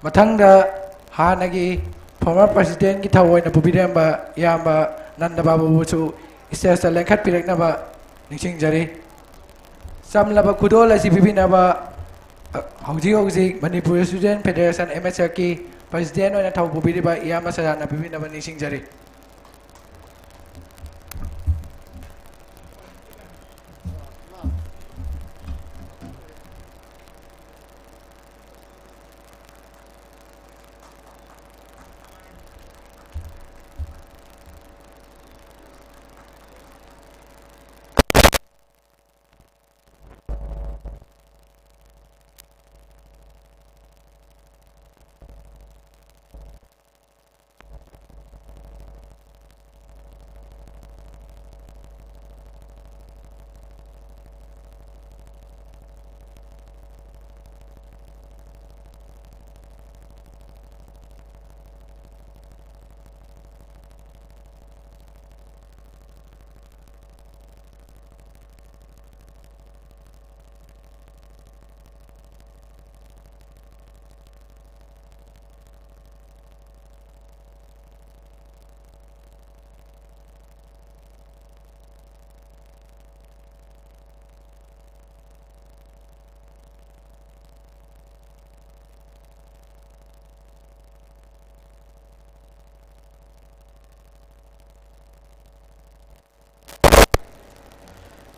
ꯃꯊꯪꯗ ꯍꯥꯟꯅꯒꯤ former presidentꯀꯤ ꯊꯧ ꯑꯣꯏꯅ ꯄꯨꯕꯤꯔꯝꯕ ꯏꯌꯥꯝꯕ ꯅꯟꯗ ꯕꯥꯕꯨꯕꯨꯁꯨ stageꯇ ꯂꯦꯡꯈꯠꯄꯤꯔꯛꯅꯕ ꯅꯤꯡꯁꯤꯡꯖꯔꯤ꯫ ꯆꯝꯂꯕ ꯈꯨꯗꯣꯜ ꯑꯁꯤ ꯄꯤꯕꯤꯅꯕ, ꯑ, ꯍꯧꯖꯤꯛ ꯍꯧꯖꯤꯛ Manipur Student Federation, MSFꯀꯤ president ꯑꯣꯏꯅ ꯊꯧ ꯄꯨꯕꯤꯔꯤꯕ ꯏꯌꯥꯝꯕ ꯁꯗꯥꯅꯟꯗ ꯄꯤꯕꯤꯅꯕ ꯅꯤꯡꯁꯤꯡꯖꯔꯤ꯫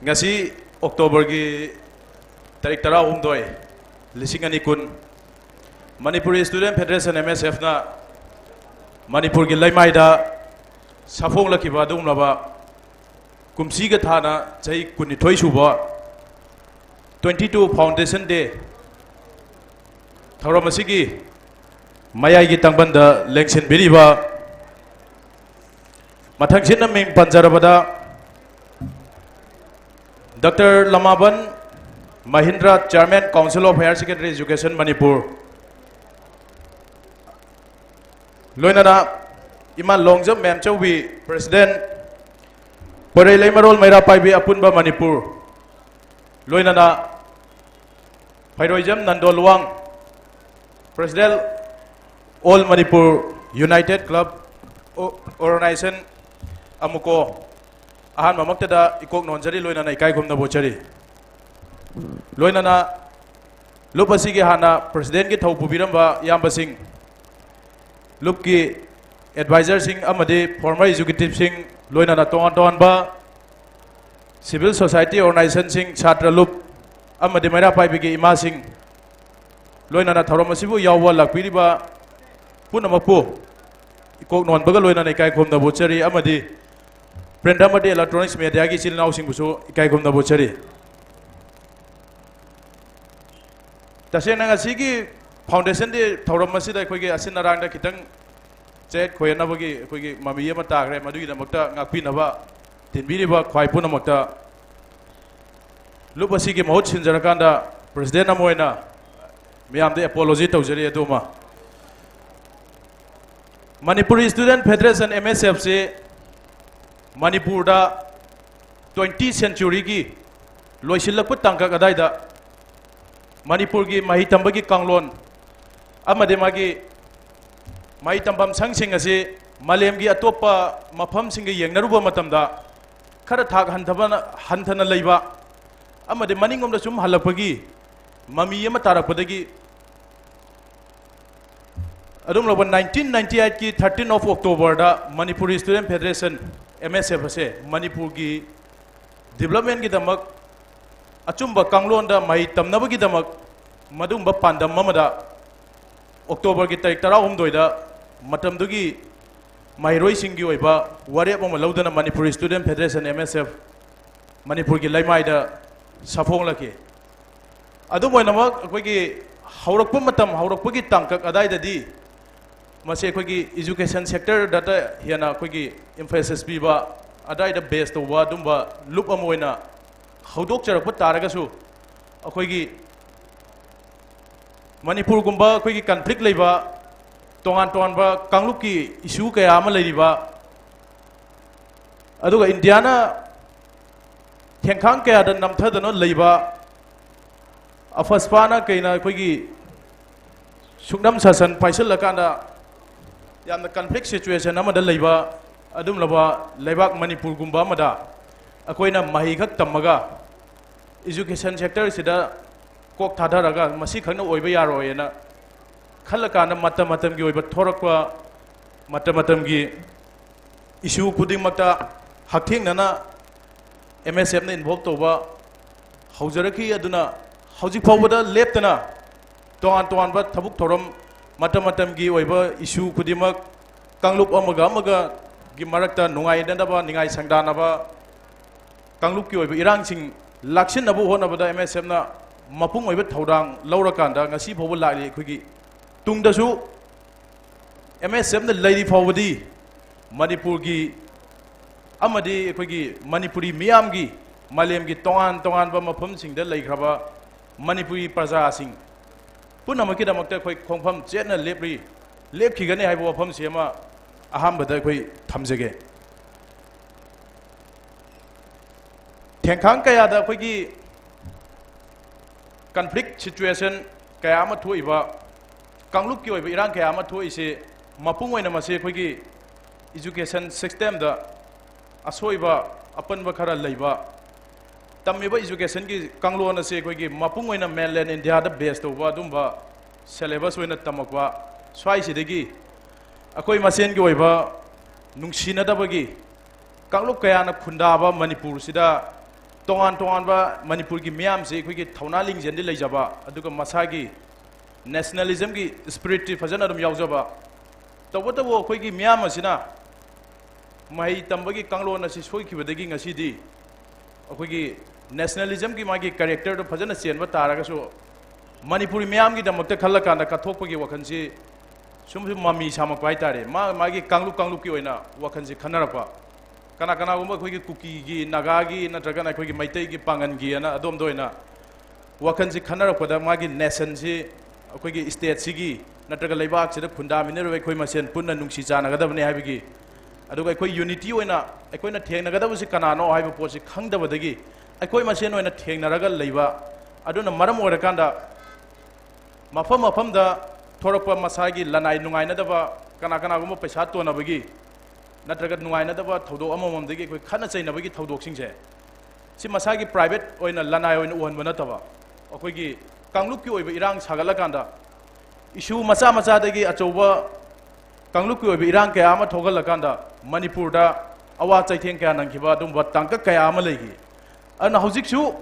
ꯉꯁꯤ Octoberꯒꯤ ꯇꯥꯔꯤꯛ ꯇꯔꯥꯍꯨꯝꯗꯣꯏ, ꯂꯤꯁꯤꯡ ꯑꯅꯤ ꯀꯨꯟ, Manipur Student Federation, MSFꯅ ꯃꯅꯤꯄꯨꯔꯒꯤ ꯂꯩꯃꯥꯏꯗ ꯁꯥꯐꯣꯡꯂꯛꯈꯤꯕ ꯑꯗꯨꯒꯨꯝꯂꯕ ꯀꯨꯝꯁꯤꯒ ꯊꯥꯅ ꯆꯍꯤ ꯀꯨꯟꯅꯤꯊꯣꯏ ꯁꯨꯕ twenty two Foundation Day ꯊꯧꯔꯝ ꯑꯁꯤꯒꯤ ꯃꯌꯥꯏꯒꯤ ꯇꯥꯡꯕꯟꯗ ꯂꯦꯡꯁꯤꯟꯕꯤꯔꯤꯕ, ꯃꯊꯪꯁꯤꯠꯅ ꯃꯤꯡ ꯄꯟꯖꯔꯕꯗ, Doctor Lamabam Mahindra, Chairman, Council of Higher Secondary Education, Manipur, ꯂꯣꯏꯅꯅ ꯏꯃꯥ ꯂꯣꯡꯖꯝ ꯃꯦꯝꯆꯧꯕꯤ, President, ꯄꯣꯏꯔꯩ ꯂꯩꯃꯔꯣꯜ ꯃꯩꯔꯥ ꯄꯥꯏꯕꯤ ꯑꯄꯨꯟꯕ ꯃꯅꯤꯄꯨꯔ, ꯂꯣꯏꯅꯅ ꯐꯩꯔꯣꯏꯖꯝ Nando Luwang, President, All Manipur United Club O-, Organization, ꯑꯃꯨꯀꯣ, ꯑꯍꯥꯟꯕꯃꯛꯇꯗ ꯏꯀꯣꯛ ꯅꯣꯟꯖꯔꯤ, ꯂꯣꯏꯅꯅ ꯏꯀꯥꯏ ꯈꯨꯝꯅꯕ ꯎꯠꯆꯔꯤ꯫ ꯂꯣꯏꯅꯅ ꯂꯨꯞ ꯑꯁꯤꯒꯤ ꯍꯥꯟꯅ presidentꯀꯤ ꯊꯧ ꯄꯨꯕꯤꯔꯝꯕ ꯏꯌꯥꯝꯕꯁꯤꯡ, ꯂꯨꯞꯀꯤ advisorꯁꯤꯡ ꯑꯃꯗꯤ former executiveꯁꯤꯡ, ꯂꯣꯏꯅꯅ ꯇꯣꯉꯥꯟ ꯇꯣꯉꯥꯟꯕ civil society organizationꯁꯤꯡ, ꯁꯥꯇ꯭ꯔ ꯂꯨꯞ ꯑꯃꯗꯤ ꯃꯩꯔꯥ ꯄꯥꯏꯕꯤꯒꯤ ꯏꯃꯥꯁꯤꯡ, ꯂꯣꯏꯅꯅ ꯊꯧꯔꯝ ꯑꯁꯤꯕꯨ ꯌꯥꯎꯕ ꯂꯥꯛꯄꯤꯔꯤꯕ ꯄꯨꯝꯅꯃꯛꯄꯨ ꯏꯀꯣꯛ ꯅꯣꯟꯕꯒ ꯂꯣꯏꯅꯅ ꯏꯀꯥꯏ ꯈꯨꯝꯅꯕ ꯎꯠꯆꯔꯤ, ꯑꯃꯗꯤ print ꯑꯃꯗꯤ electronics mediaꯒꯤ ꯏꯆꯤꯜ ꯏꯅꯥꯎꯁꯤꯡꯕꯨꯁꯨ ꯏꯀꯥꯏ ꯈꯨꯝꯅꯕ ꯎꯠꯆꯔꯤ꯫ ꯇꯁꯦꯡꯅ ꯉꯁꯤꯒꯤ Foundation Day ꯊꯧꯔꯝ ꯑꯁꯤꯗ ꯑꯩꯈꯣꯏꯒꯤ ꯑꯁꯤꯟ ꯑꯔꯥꯡꯗ ꯈꯤꯇꯪ ꯆꯌꯦꯠ ꯈꯣꯏꯌꯦꯠꯅꯕꯒꯤ ꯑꯩꯈꯣꯏꯒꯤ ꯃꯃꯤ ꯑꯃ ꯇꯥꯈ꯭ꯔꯦ, ꯃꯗꯨꯒꯤꯗꯃꯛꯇ ꯉꯥꯛꯄꯤꯅꯕ ꯇꯤꯟꯕꯤꯔꯤꯕ ꯈ꯭ꯋꯥꯏ ꯄꯨꯝꯅꯃꯛꯇ ꯂꯨꯞ ꯑꯁꯤꯒꯤ ꯃꯍꯨꯠ ꯁꯤꯟꯖꯔꯀꯥꯟꯗ president ꯑꯃ ꯑꯣꯏꯅ ꯃꯤꯌꯥꯝꯗ apology ꯇꯧꯖꯔꯤ꯫ ꯑꯗꯨꯃ Manipuri Student Federation, MSFꯁꯤ ꯃꯅꯤꯄꯨꯔꯗ twenty centuryꯒꯤ ꯂꯣꯏꯁꯤꯜꯂꯛꯄ ꯇꯥꯡꯀꯛ ꯑꯗꯥꯏꯗ ꯃꯅꯤꯄꯨꯔꯒꯤ ꯃꯍꯩ ꯇꯝꯕꯒꯤ ꯀꯥꯡꯂꯣꯟ ꯑꯃꯗꯤ ꯃꯥꯒꯤ ꯃꯍꯩ ꯇꯝꯐꯝ ꯁꯪꯁꯤꯡ ꯑꯁꯤ ꯃꯥꯂꯦꯝꯒꯤ ꯑꯇꯣꯞꯄ ꯃꯐꯝꯁꯤꯡꯒ ꯌꯦꯡꯅꯔꯨꯕ ꯃꯇꯝꯗ ꯈꯔ ꯊꯥꯛ ꯍꯟꯊꯕꯅ, ꯍꯟꯊꯅ ꯂꯩꯕ ꯑꯃꯗꯤ ꯃꯅꯤꯡꯂꯣꯝꯗ ꯁꯨꯝ ꯍꯜꯂꯛꯄꯒꯤ ꯃꯃꯤ ꯑꯃ ꯇꯥꯔꯛꯄꯗꯒꯤ, ꯑꯗꯨꯝ ꯂꯧꯕ nineteen ninety eightꯀꯤ thirteen of Octoberꯗ Manipuri Student Federation, MSF ꯑꯁꯦ ꯃꯅꯤꯄꯨꯔꯒꯤ developmentꯀꯤꯗꯃꯛ, ꯑꯆꯨꯝꯕ ꯀꯥꯡꯂꯣꯟꯗ ꯃꯍꯩ ꯇꯝꯅꯕꯒꯤꯗꯃꯛ ꯃꯗꯨꯒꯨꯝꯕ ꯄꯥꯟꯗꯝ ꯑꯃꯗ Octoberꯒꯤ ꯇꯥꯔꯤꯛ ꯇꯔꯥꯍꯨꯝꯗꯣꯏꯗ ꯃꯇꯝꯗꯨꯒꯤ ꯃꯍꯩꯔꯣꯏꯁꯤꯡꯒꯤ ꯑꯣꯏꯕ ꯋꯥꯔꯦꯞ ꯑꯃ ꯂꯧꯗꯨꯅ Manipuri Student Federation, MSF, ꯃꯅꯤꯄꯨꯔꯒꯤ ꯂꯩꯃꯥꯏꯗ ꯁꯥꯐꯣꯡꯂꯛꯈꯤ꯫ ꯑꯗꯨꯝ ꯑꯣꯏꯅꯃꯛ, ꯑꯩꯈꯣꯏꯒꯤ ꯍꯧꯔꯛꯄ ꯃꯇꯝ, ꯍꯧꯔꯛꯄꯒꯤ ꯇꯥꯡꯀꯛ ꯑꯗꯥꯏꯗꯗꯤ ꯃꯁꯤ ꯑꯩꯈꯣꯏꯒꯤ education sectorꯗꯇ ꯍꯦꯟꯅ ꯑꯩꯈꯣꯏꯒꯤ emphasis ꯄꯤꯕ, ꯑꯗꯥꯏꯗ base ꯇꯧꯕ ꯑꯗꯨꯝꯕ ꯂꯨꯞ ꯑꯃ ꯑꯣꯏꯅ ꯍꯧꯗꯣꯛꯆꯔꯛꯄ ꯇꯥꯔꯒꯁꯨ, ꯑꯩꯈꯣꯏꯒꯤ ꯃꯅꯤꯄꯨꯔꯒꯨꯝꯕ ꯑꯩꯈꯣꯏꯒꯤ conflict ꯂꯩꯕ, ꯇꯣꯉꯥꯟ ꯇꯣꯉꯥꯟꯕ ꯀꯥꯡꯂꯨꯞꯀꯤ issue ꯀꯌꯥ ꯑꯃ ꯂꯩꯔꯤꯕ, ꯑꯗꯨꯒ ꯏꯟꯗꯤꯌꯥꯅ ꯊꯦꯡꯈꯥꯡ ꯀꯌꯥꯗ ꯅꯝꯊꯗꯨꯅ ꯂꯩꯕ, ꯑꯐꯁꯄꯥꯅ ꯀꯩꯅ ꯑꯩꯈꯣꯏꯒꯤ ꯁꯨꯛꯅꯝ ꯁꯥꯁꯟ ꯄꯥꯏꯁꯤꯜꯂꯀꯥꯟꯗ ꯌꯥꯝꯅ ꯀꯟꯐ꯭ꯂꯤꯛ ꯁꯤꯆꯨꯋꯦꯁꯟ ꯑꯃꯗ ꯂꯩꯕ ꯑꯗꯨꯝꯂꯕ ꯂꯩꯕꯥꯛ ꯃꯅꯤꯄꯨꯔꯒꯨꯝꯕ ꯑꯃꯗ ꯑꯩꯈꯣꯏꯅ ꯃꯍꯩ ꯈꯛ ꯇꯝꯃꯒ ꯏꯖꯨꯀꯦꯁꯟ ꯁꯦꯛꯇꯔꯁꯤꯗ ꯀꯣꯛ ꯊꯥꯗꯔꯒ ꯃꯁꯤꯈꯛꯅ ꯑꯣꯏꯕ ꯌꯥꯔꯣꯏꯅ ꯈꯜꯂꯀꯥꯟꯗ ꯃꯇꯝ ꯃꯇꯝꯒꯤ ꯑꯣꯏꯕ ꯊꯣꯔꯛꯄ ꯃꯇꯝ ꯃꯇꯝꯒꯤ ꯏꯁꯨ ꯈꯨꯗꯤꯡꯃꯛꯇ ꯍꯛꯊꯦꯡꯅꯅ ꯑꯦꯝ ꯑꯦꯁ ꯑꯦꯐꯅ ꯏꯟꯚꯣꯜꯕ ꯇꯧꯕ ꯍꯧꯖꯔꯛꯈꯤ꯫ ꯑꯗꯨꯅ ꯍꯧꯖꯤꯛ ꯐꯥꯎꯕꯗ ꯂꯦꯞꯇꯅ ꯇꯣꯉꯥꯟ ꯇꯣꯉꯥꯟꯕ ꯊꯕꯛ ꯊꯧꯔꯝ ꯃꯇꯝ ꯃꯇꯝꯒꯤ ꯑꯣꯏꯕ ꯏꯁꯨ ꯈꯨꯗꯤꯡꯃꯛ ꯀꯥꯡꯂꯨꯞ ꯑꯃꯒ ꯑꯃꯒꯒꯤ ꯃꯔꯛꯇ ꯅꯨꯡꯉꯥꯏꯅꯅꯕ ꯅꯤꯡꯉꯥꯏ ꯁꯪꯗꯥꯅꯕ ꯀꯥꯡꯂꯨꯞꯀꯤ ꯑꯣꯏꯕ ꯏꯔꯥꯡꯁꯤꯡ ꯂꯥꯛꯁꯤꯟꯅꯕ ꯍꯣꯠꯅꯕꯗ ꯑꯦꯝ ꯑꯦꯁ ꯑꯦꯐꯅ ꯃꯄꯨꯡ ꯑꯣꯏꯕ ꯊꯧꯗꯥꯡ ꯂꯧꯔꯀꯥꯟꯗ ꯉꯁꯤ ꯐꯥꯎꯕ ꯂꯥꯛꯂꯤ꯫ ꯑꯩꯈꯣꯏꯒꯤ ꯇꯨꯡꯗꯁꯨ ꯑꯦꯝ ꯑꯦꯁ ꯑꯦꯐꯅ ꯂꯩꯔꯤ ꯐꯥꯎꯕꯗꯤ ꯃꯅꯤꯄꯨꯔꯒꯤ ꯑꯃꯗꯤ ꯑꯩꯈꯣꯏꯒꯤ ꯃꯅꯤꯄꯨꯔꯤ ꯃꯤꯌꯥꯝꯒꯤ ꯃꯥꯂꯦꯝꯒꯤ ꯇꯣꯉꯥꯟ ꯇꯣꯉꯥꯟꯕ ꯃꯐꯝꯁꯤꯡꯗ ꯂꯩꯈ꯭ꯔꯕ ꯃꯅꯤꯄꯨꯔꯤ ꯄ꯭ꯔꯖꯥꯁꯤꯡ ꯄꯨꯝꯅꯃꯛꯀꯤꯗꯃꯛꯇ ꯑꯩꯈꯣꯏ ꯈꯣꯡꯐꯝ ꯆꯦꯠꯅ ꯂꯦꯞꯂꯤ, ꯂꯦꯞꯈꯤꯒꯅꯤ ꯍꯥꯏꯕ ꯋꯥꯐꯝꯁꯤ ꯑꯃ ꯑꯍꯥꯟꯕꯗ ꯑꯩꯈꯣꯏ ꯊꯝꯖꯒꯦ꯫ ꯊꯦꯡꯈꯥꯡ ꯀꯌꯥꯗ ꯑꯩꯈꯣꯏꯒꯤ ꯀꯟꯐ꯭ꯂꯤꯛ ꯁꯤꯆꯨꯋꯦꯁꯟ ꯀꯌꯥ ꯑꯃ ꯊꯣꯛꯏꯕ, ꯀꯥꯡꯂꯨꯞꯀꯤ ꯑꯣꯏꯕ ꯏꯔꯥꯡ ꯀꯌꯥ ꯑꯃ ꯊꯣꯛꯏꯁꯦ, ꯃꯄꯨꯡ ꯑꯣꯏꯅ ꯃꯁꯤ ꯑꯩꯈꯣꯏꯒꯤ ꯏꯖꯨꯀꯦꯁꯟ ꯁꯤꯁꯇꯦꯝꯗ ꯑꯁꯣꯏꯕ ꯑꯄꯟꯕ ꯈꯔ ꯂꯩꯕ, ꯇꯝꯃꯤꯕ ꯏꯖꯨꯀꯦꯁꯟꯒꯤ ꯀꯥꯡꯂꯣꯟ ꯑꯁꯤ ꯑꯩꯈꯣꯏꯒꯤ ꯃꯄꯨꯡ ꯑꯣꯏꯅ ꯃꯦꯟꯂꯦꯟ ꯏꯟꯗꯤꯌꯥꯗ ꯕꯦꯁ ꯇꯧꯕ ꯑꯗꯨꯝꯕ ꯁꯦꯂꯦꯕꯁ ꯑꯣꯏꯅ ꯇꯝꯃꯛꯄ, ꯁ꯭ꯋꯥꯏꯁꯤꯗꯒꯤ ꯑꯩꯈꯣꯏ ꯃꯁꯦꯟꯒꯤ ꯑꯣꯏꯕ ꯅꯨꯡꯁꯤꯅꯗꯕꯒꯤ ꯀꯥꯡꯂꯨꯞ ꯀꯌꯥꯅ ꯈꯨꯟꯗꯥꯕ ꯃꯅꯤꯄꯨꯔꯁꯤꯗ ꯇꯣꯉꯥꯟ ꯇꯣꯉꯥꯟꯕ ꯃꯅꯤꯄꯨꯔꯒꯤ ꯃꯤꯌꯥꯝꯁꯤ ꯑꯩꯈꯣꯏꯒꯤ ꯊꯧꯅꯥ ꯂꯤꯡꯖꯦꯜꯗꯤ ꯂꯩꯖꯕ, ꯑꯗꯨꯒ ꯃꯁꯥꯒꯤ ꯅꯦꯁꯅꯦꯂꯤꯖꯝꯒꯤ ꯁ꯭ꯄꯤꯔꯤꯠꯇꯤ ꯐꯖꯅ ꯑꯗꯨꯝ ꯌꯥꯎꯖꯕ꯫ ꯇꯧꯕꯇꯕꯨ ꯑꯩꯈꯣꯏꯒꯤ ꯃꯤꯌꯥꯝ ꯑꯁꯤꯅ ꯃꯍꯩ ꯇꯝꯕꯒꯤ ꯀꯥꯡꯂꯣꯟ ꯑꯁꯤ ꯁꯣꯏꯈꯤꯕꯗꯒꯤ ꯉꯁꯤꯗꯤ ꯑꯩꯈꯣꯏꯒꯤ ꯅꯦꯁꯅꯦꯂꯤꯖꯝꯒꯤ ꯃꯥꯒꯤ ꯀꯦꯔꯦꯛꯇꯔꯗꯨ ꯐꯖꯅ ꯆꯦꯟꯕ ꯇꯥꯔꯒꯁꯨ, ꯃꯅꯤꯄꯨꯔꯤ ꯃꯤꯌꯥꯝꯒꯤꯗꯃꯛꯇ ꯈꯜꯂꯀꯥꯟꯗ ꯀꯠꯊꯣꯛꯄꯒꯤ ꯋꯥꯈꯜꯁꯤ ꯁꯨꯝ ꯁꯨꯝ ꯃꯃꯤ ꯁꯥꯃꯛꯄ ꯍꯥꯏꯇꯥꯔꯦ꯫ ꯃꯥ ꯃꯥꯒꯤ ꯀꯥꯡꯂꯨꯞ ꯀꯥꯡꯂꯨꯞꯀꯤ ꯑꯣꯏꯅ ꯋꯥꯈꯜꯁꯤ ꯈꯟꯅꯔꯛꯄ, ꯀꯅꯥ ꯀꯅꯥꯒꯨꯝꯕ ꯑꯩꯈꯣꯏꯒꯤ ꯀꯨꯀꯤꯒꯤ, ꯅꯥꯒꯥꯒꯤ, ꯅꯠꯇ꯭ꯔꯒꯅ ꯑꯩꯈꯣꯏꯒꯤ ꯃꯩꯇꯩꯒꯤ ꯄꯥꯡꯒꯟꯒꯤ ꯑꯅ ꯑꯗꯣꯝꯗ ꯑꯣꯏꯅ ꯋꯥꯈꯜꯁꯤ ꯈꯟꯅꯔꯛꯄꯗ, ꯃꯥꯒꯤ ꯅꯦꯁꯟꯁꯤ, ꯑꯩꯈꯣꯏꯒꯤ ꯁ꯭ꯇꯦꯠꯁꯤꯒꯤ ꯅꯠꯇ꯭ꯔꯒ ꯂꯩꯕꯥꯛꯁꯤꯗ ꯈꯨꯟꯗꯥꯃꯤꯟꯅꯔꯤꯕ ꯑꯩꯈꯣꯏ ꯃꯁꯦꯟ ꯄꯨꯟꯅ ꯅꯨꯡꯁꯤ ꯆꯥꯟꯅꯒꯗꯕꯅꯤ ꯍꯥꯏꯕꯒꯤ, ꯑꯗꯨꯒ ꯑꯩꯈꯣꯏ ꯌꯨꯅꯤꯇꯤ ꯑꯣꯏꯅ ꯑꯩꯈꯣꯏꯅ ꯊꯦꯡꯅꯒꯗꯕꯁꯤ ꯀꯅꯥꯅꯣ ꯍꯥꯏꯕ ꯄꯣꯠꯁꯤ ꯈꯪꯗꯕꯗꯒꯤ ꯑꯩꯈꯣꯏ ꯃꯁꯦꯟ ꯑꯣꯏꯅ ꯊꯦꯡꯅꯔꯒ ꯂꯩꯕ꯫ ꯑꯗꯨꯅ ꯃꯔꯝ ꯑꯣꯏꯔꯀꯥꯟꯗ ꯃꯐꯝ ꯃꯐꯝꯗ ꯊꯣꯔꯛꯄ ꯃꯁꯥꯒꯤ ꯂꯅꯥꯏ ꯅꯨꯡꯉꯥꯏꯅꯗꯕ, ꯀꯅꯥ ꯀꯅꯥꯒꯨꯝꯕ ꯄꯩꯁꯥ ꯇꯣꯟꯅꯕꯒꯤ ꯅꯠꯇ꯭ꯔꯒ ꯅꯨꯡꯉꯥꯏꯅꯗꯕ ꯊꯧꯗꯣꯛ ꯑꯃꯃꯝꯗꯒꯤ ꯑꯩꯈꯣꯏ ꯈꯠꯅ ꯆꯩꯅꯕꯒꯤ ꯊꯧꯗꯣꯛꯁꯤꯡꯁꯦ, ꯁꯤ ꯃꯁꯥꯒꯤ private ꯑꯣꯏꯅ, ꯂꯅꯥꯏ ꯑꯣꯏꯅ ꯎꯍꯟꯕ ꯅꯠꯇꯕ, ꯑꯩꯈꯣꯏꯒꯤ ꯀꯥꯡꯂꯨꯞꯀꯤ ꯑꯣꯏꯕ ꯏꯔꯥꯡ ꯁꯥꯒꯠꯂꯀꯥꯟꯗ, issue ꯃꯆꯥ ꯃꯆꯥꯗꯒꯤ ꯑꯆꯧꯕ ꯀꯥꯡꯂꯨꯞꯀꯤ ꯑꯣꯏꯕ ꯏꯔꯥꯡ ꯀꯌꯥ ꯑꯃ ꯊꯣꯛꯍꯜꯂꯀꯥꯟꯗ ꯃꯅꯤꯄꯨꯔꯗ ꯑꯋꯥ ꯆꯩꯊꯦꯡ ꯀꯌꯥ ꯅꯪꯈꯤꯕ ꯑꯗꯨꯒꯨꯝꯕ ꯇꯥꯡꯀꯛ ꯀꯌꯥ ꯑꯃ ꯂꯩꯈꯤ꯫ ꯑꯗꯨꯅ ꯍꯧꯖꯤꯛꯁꯨ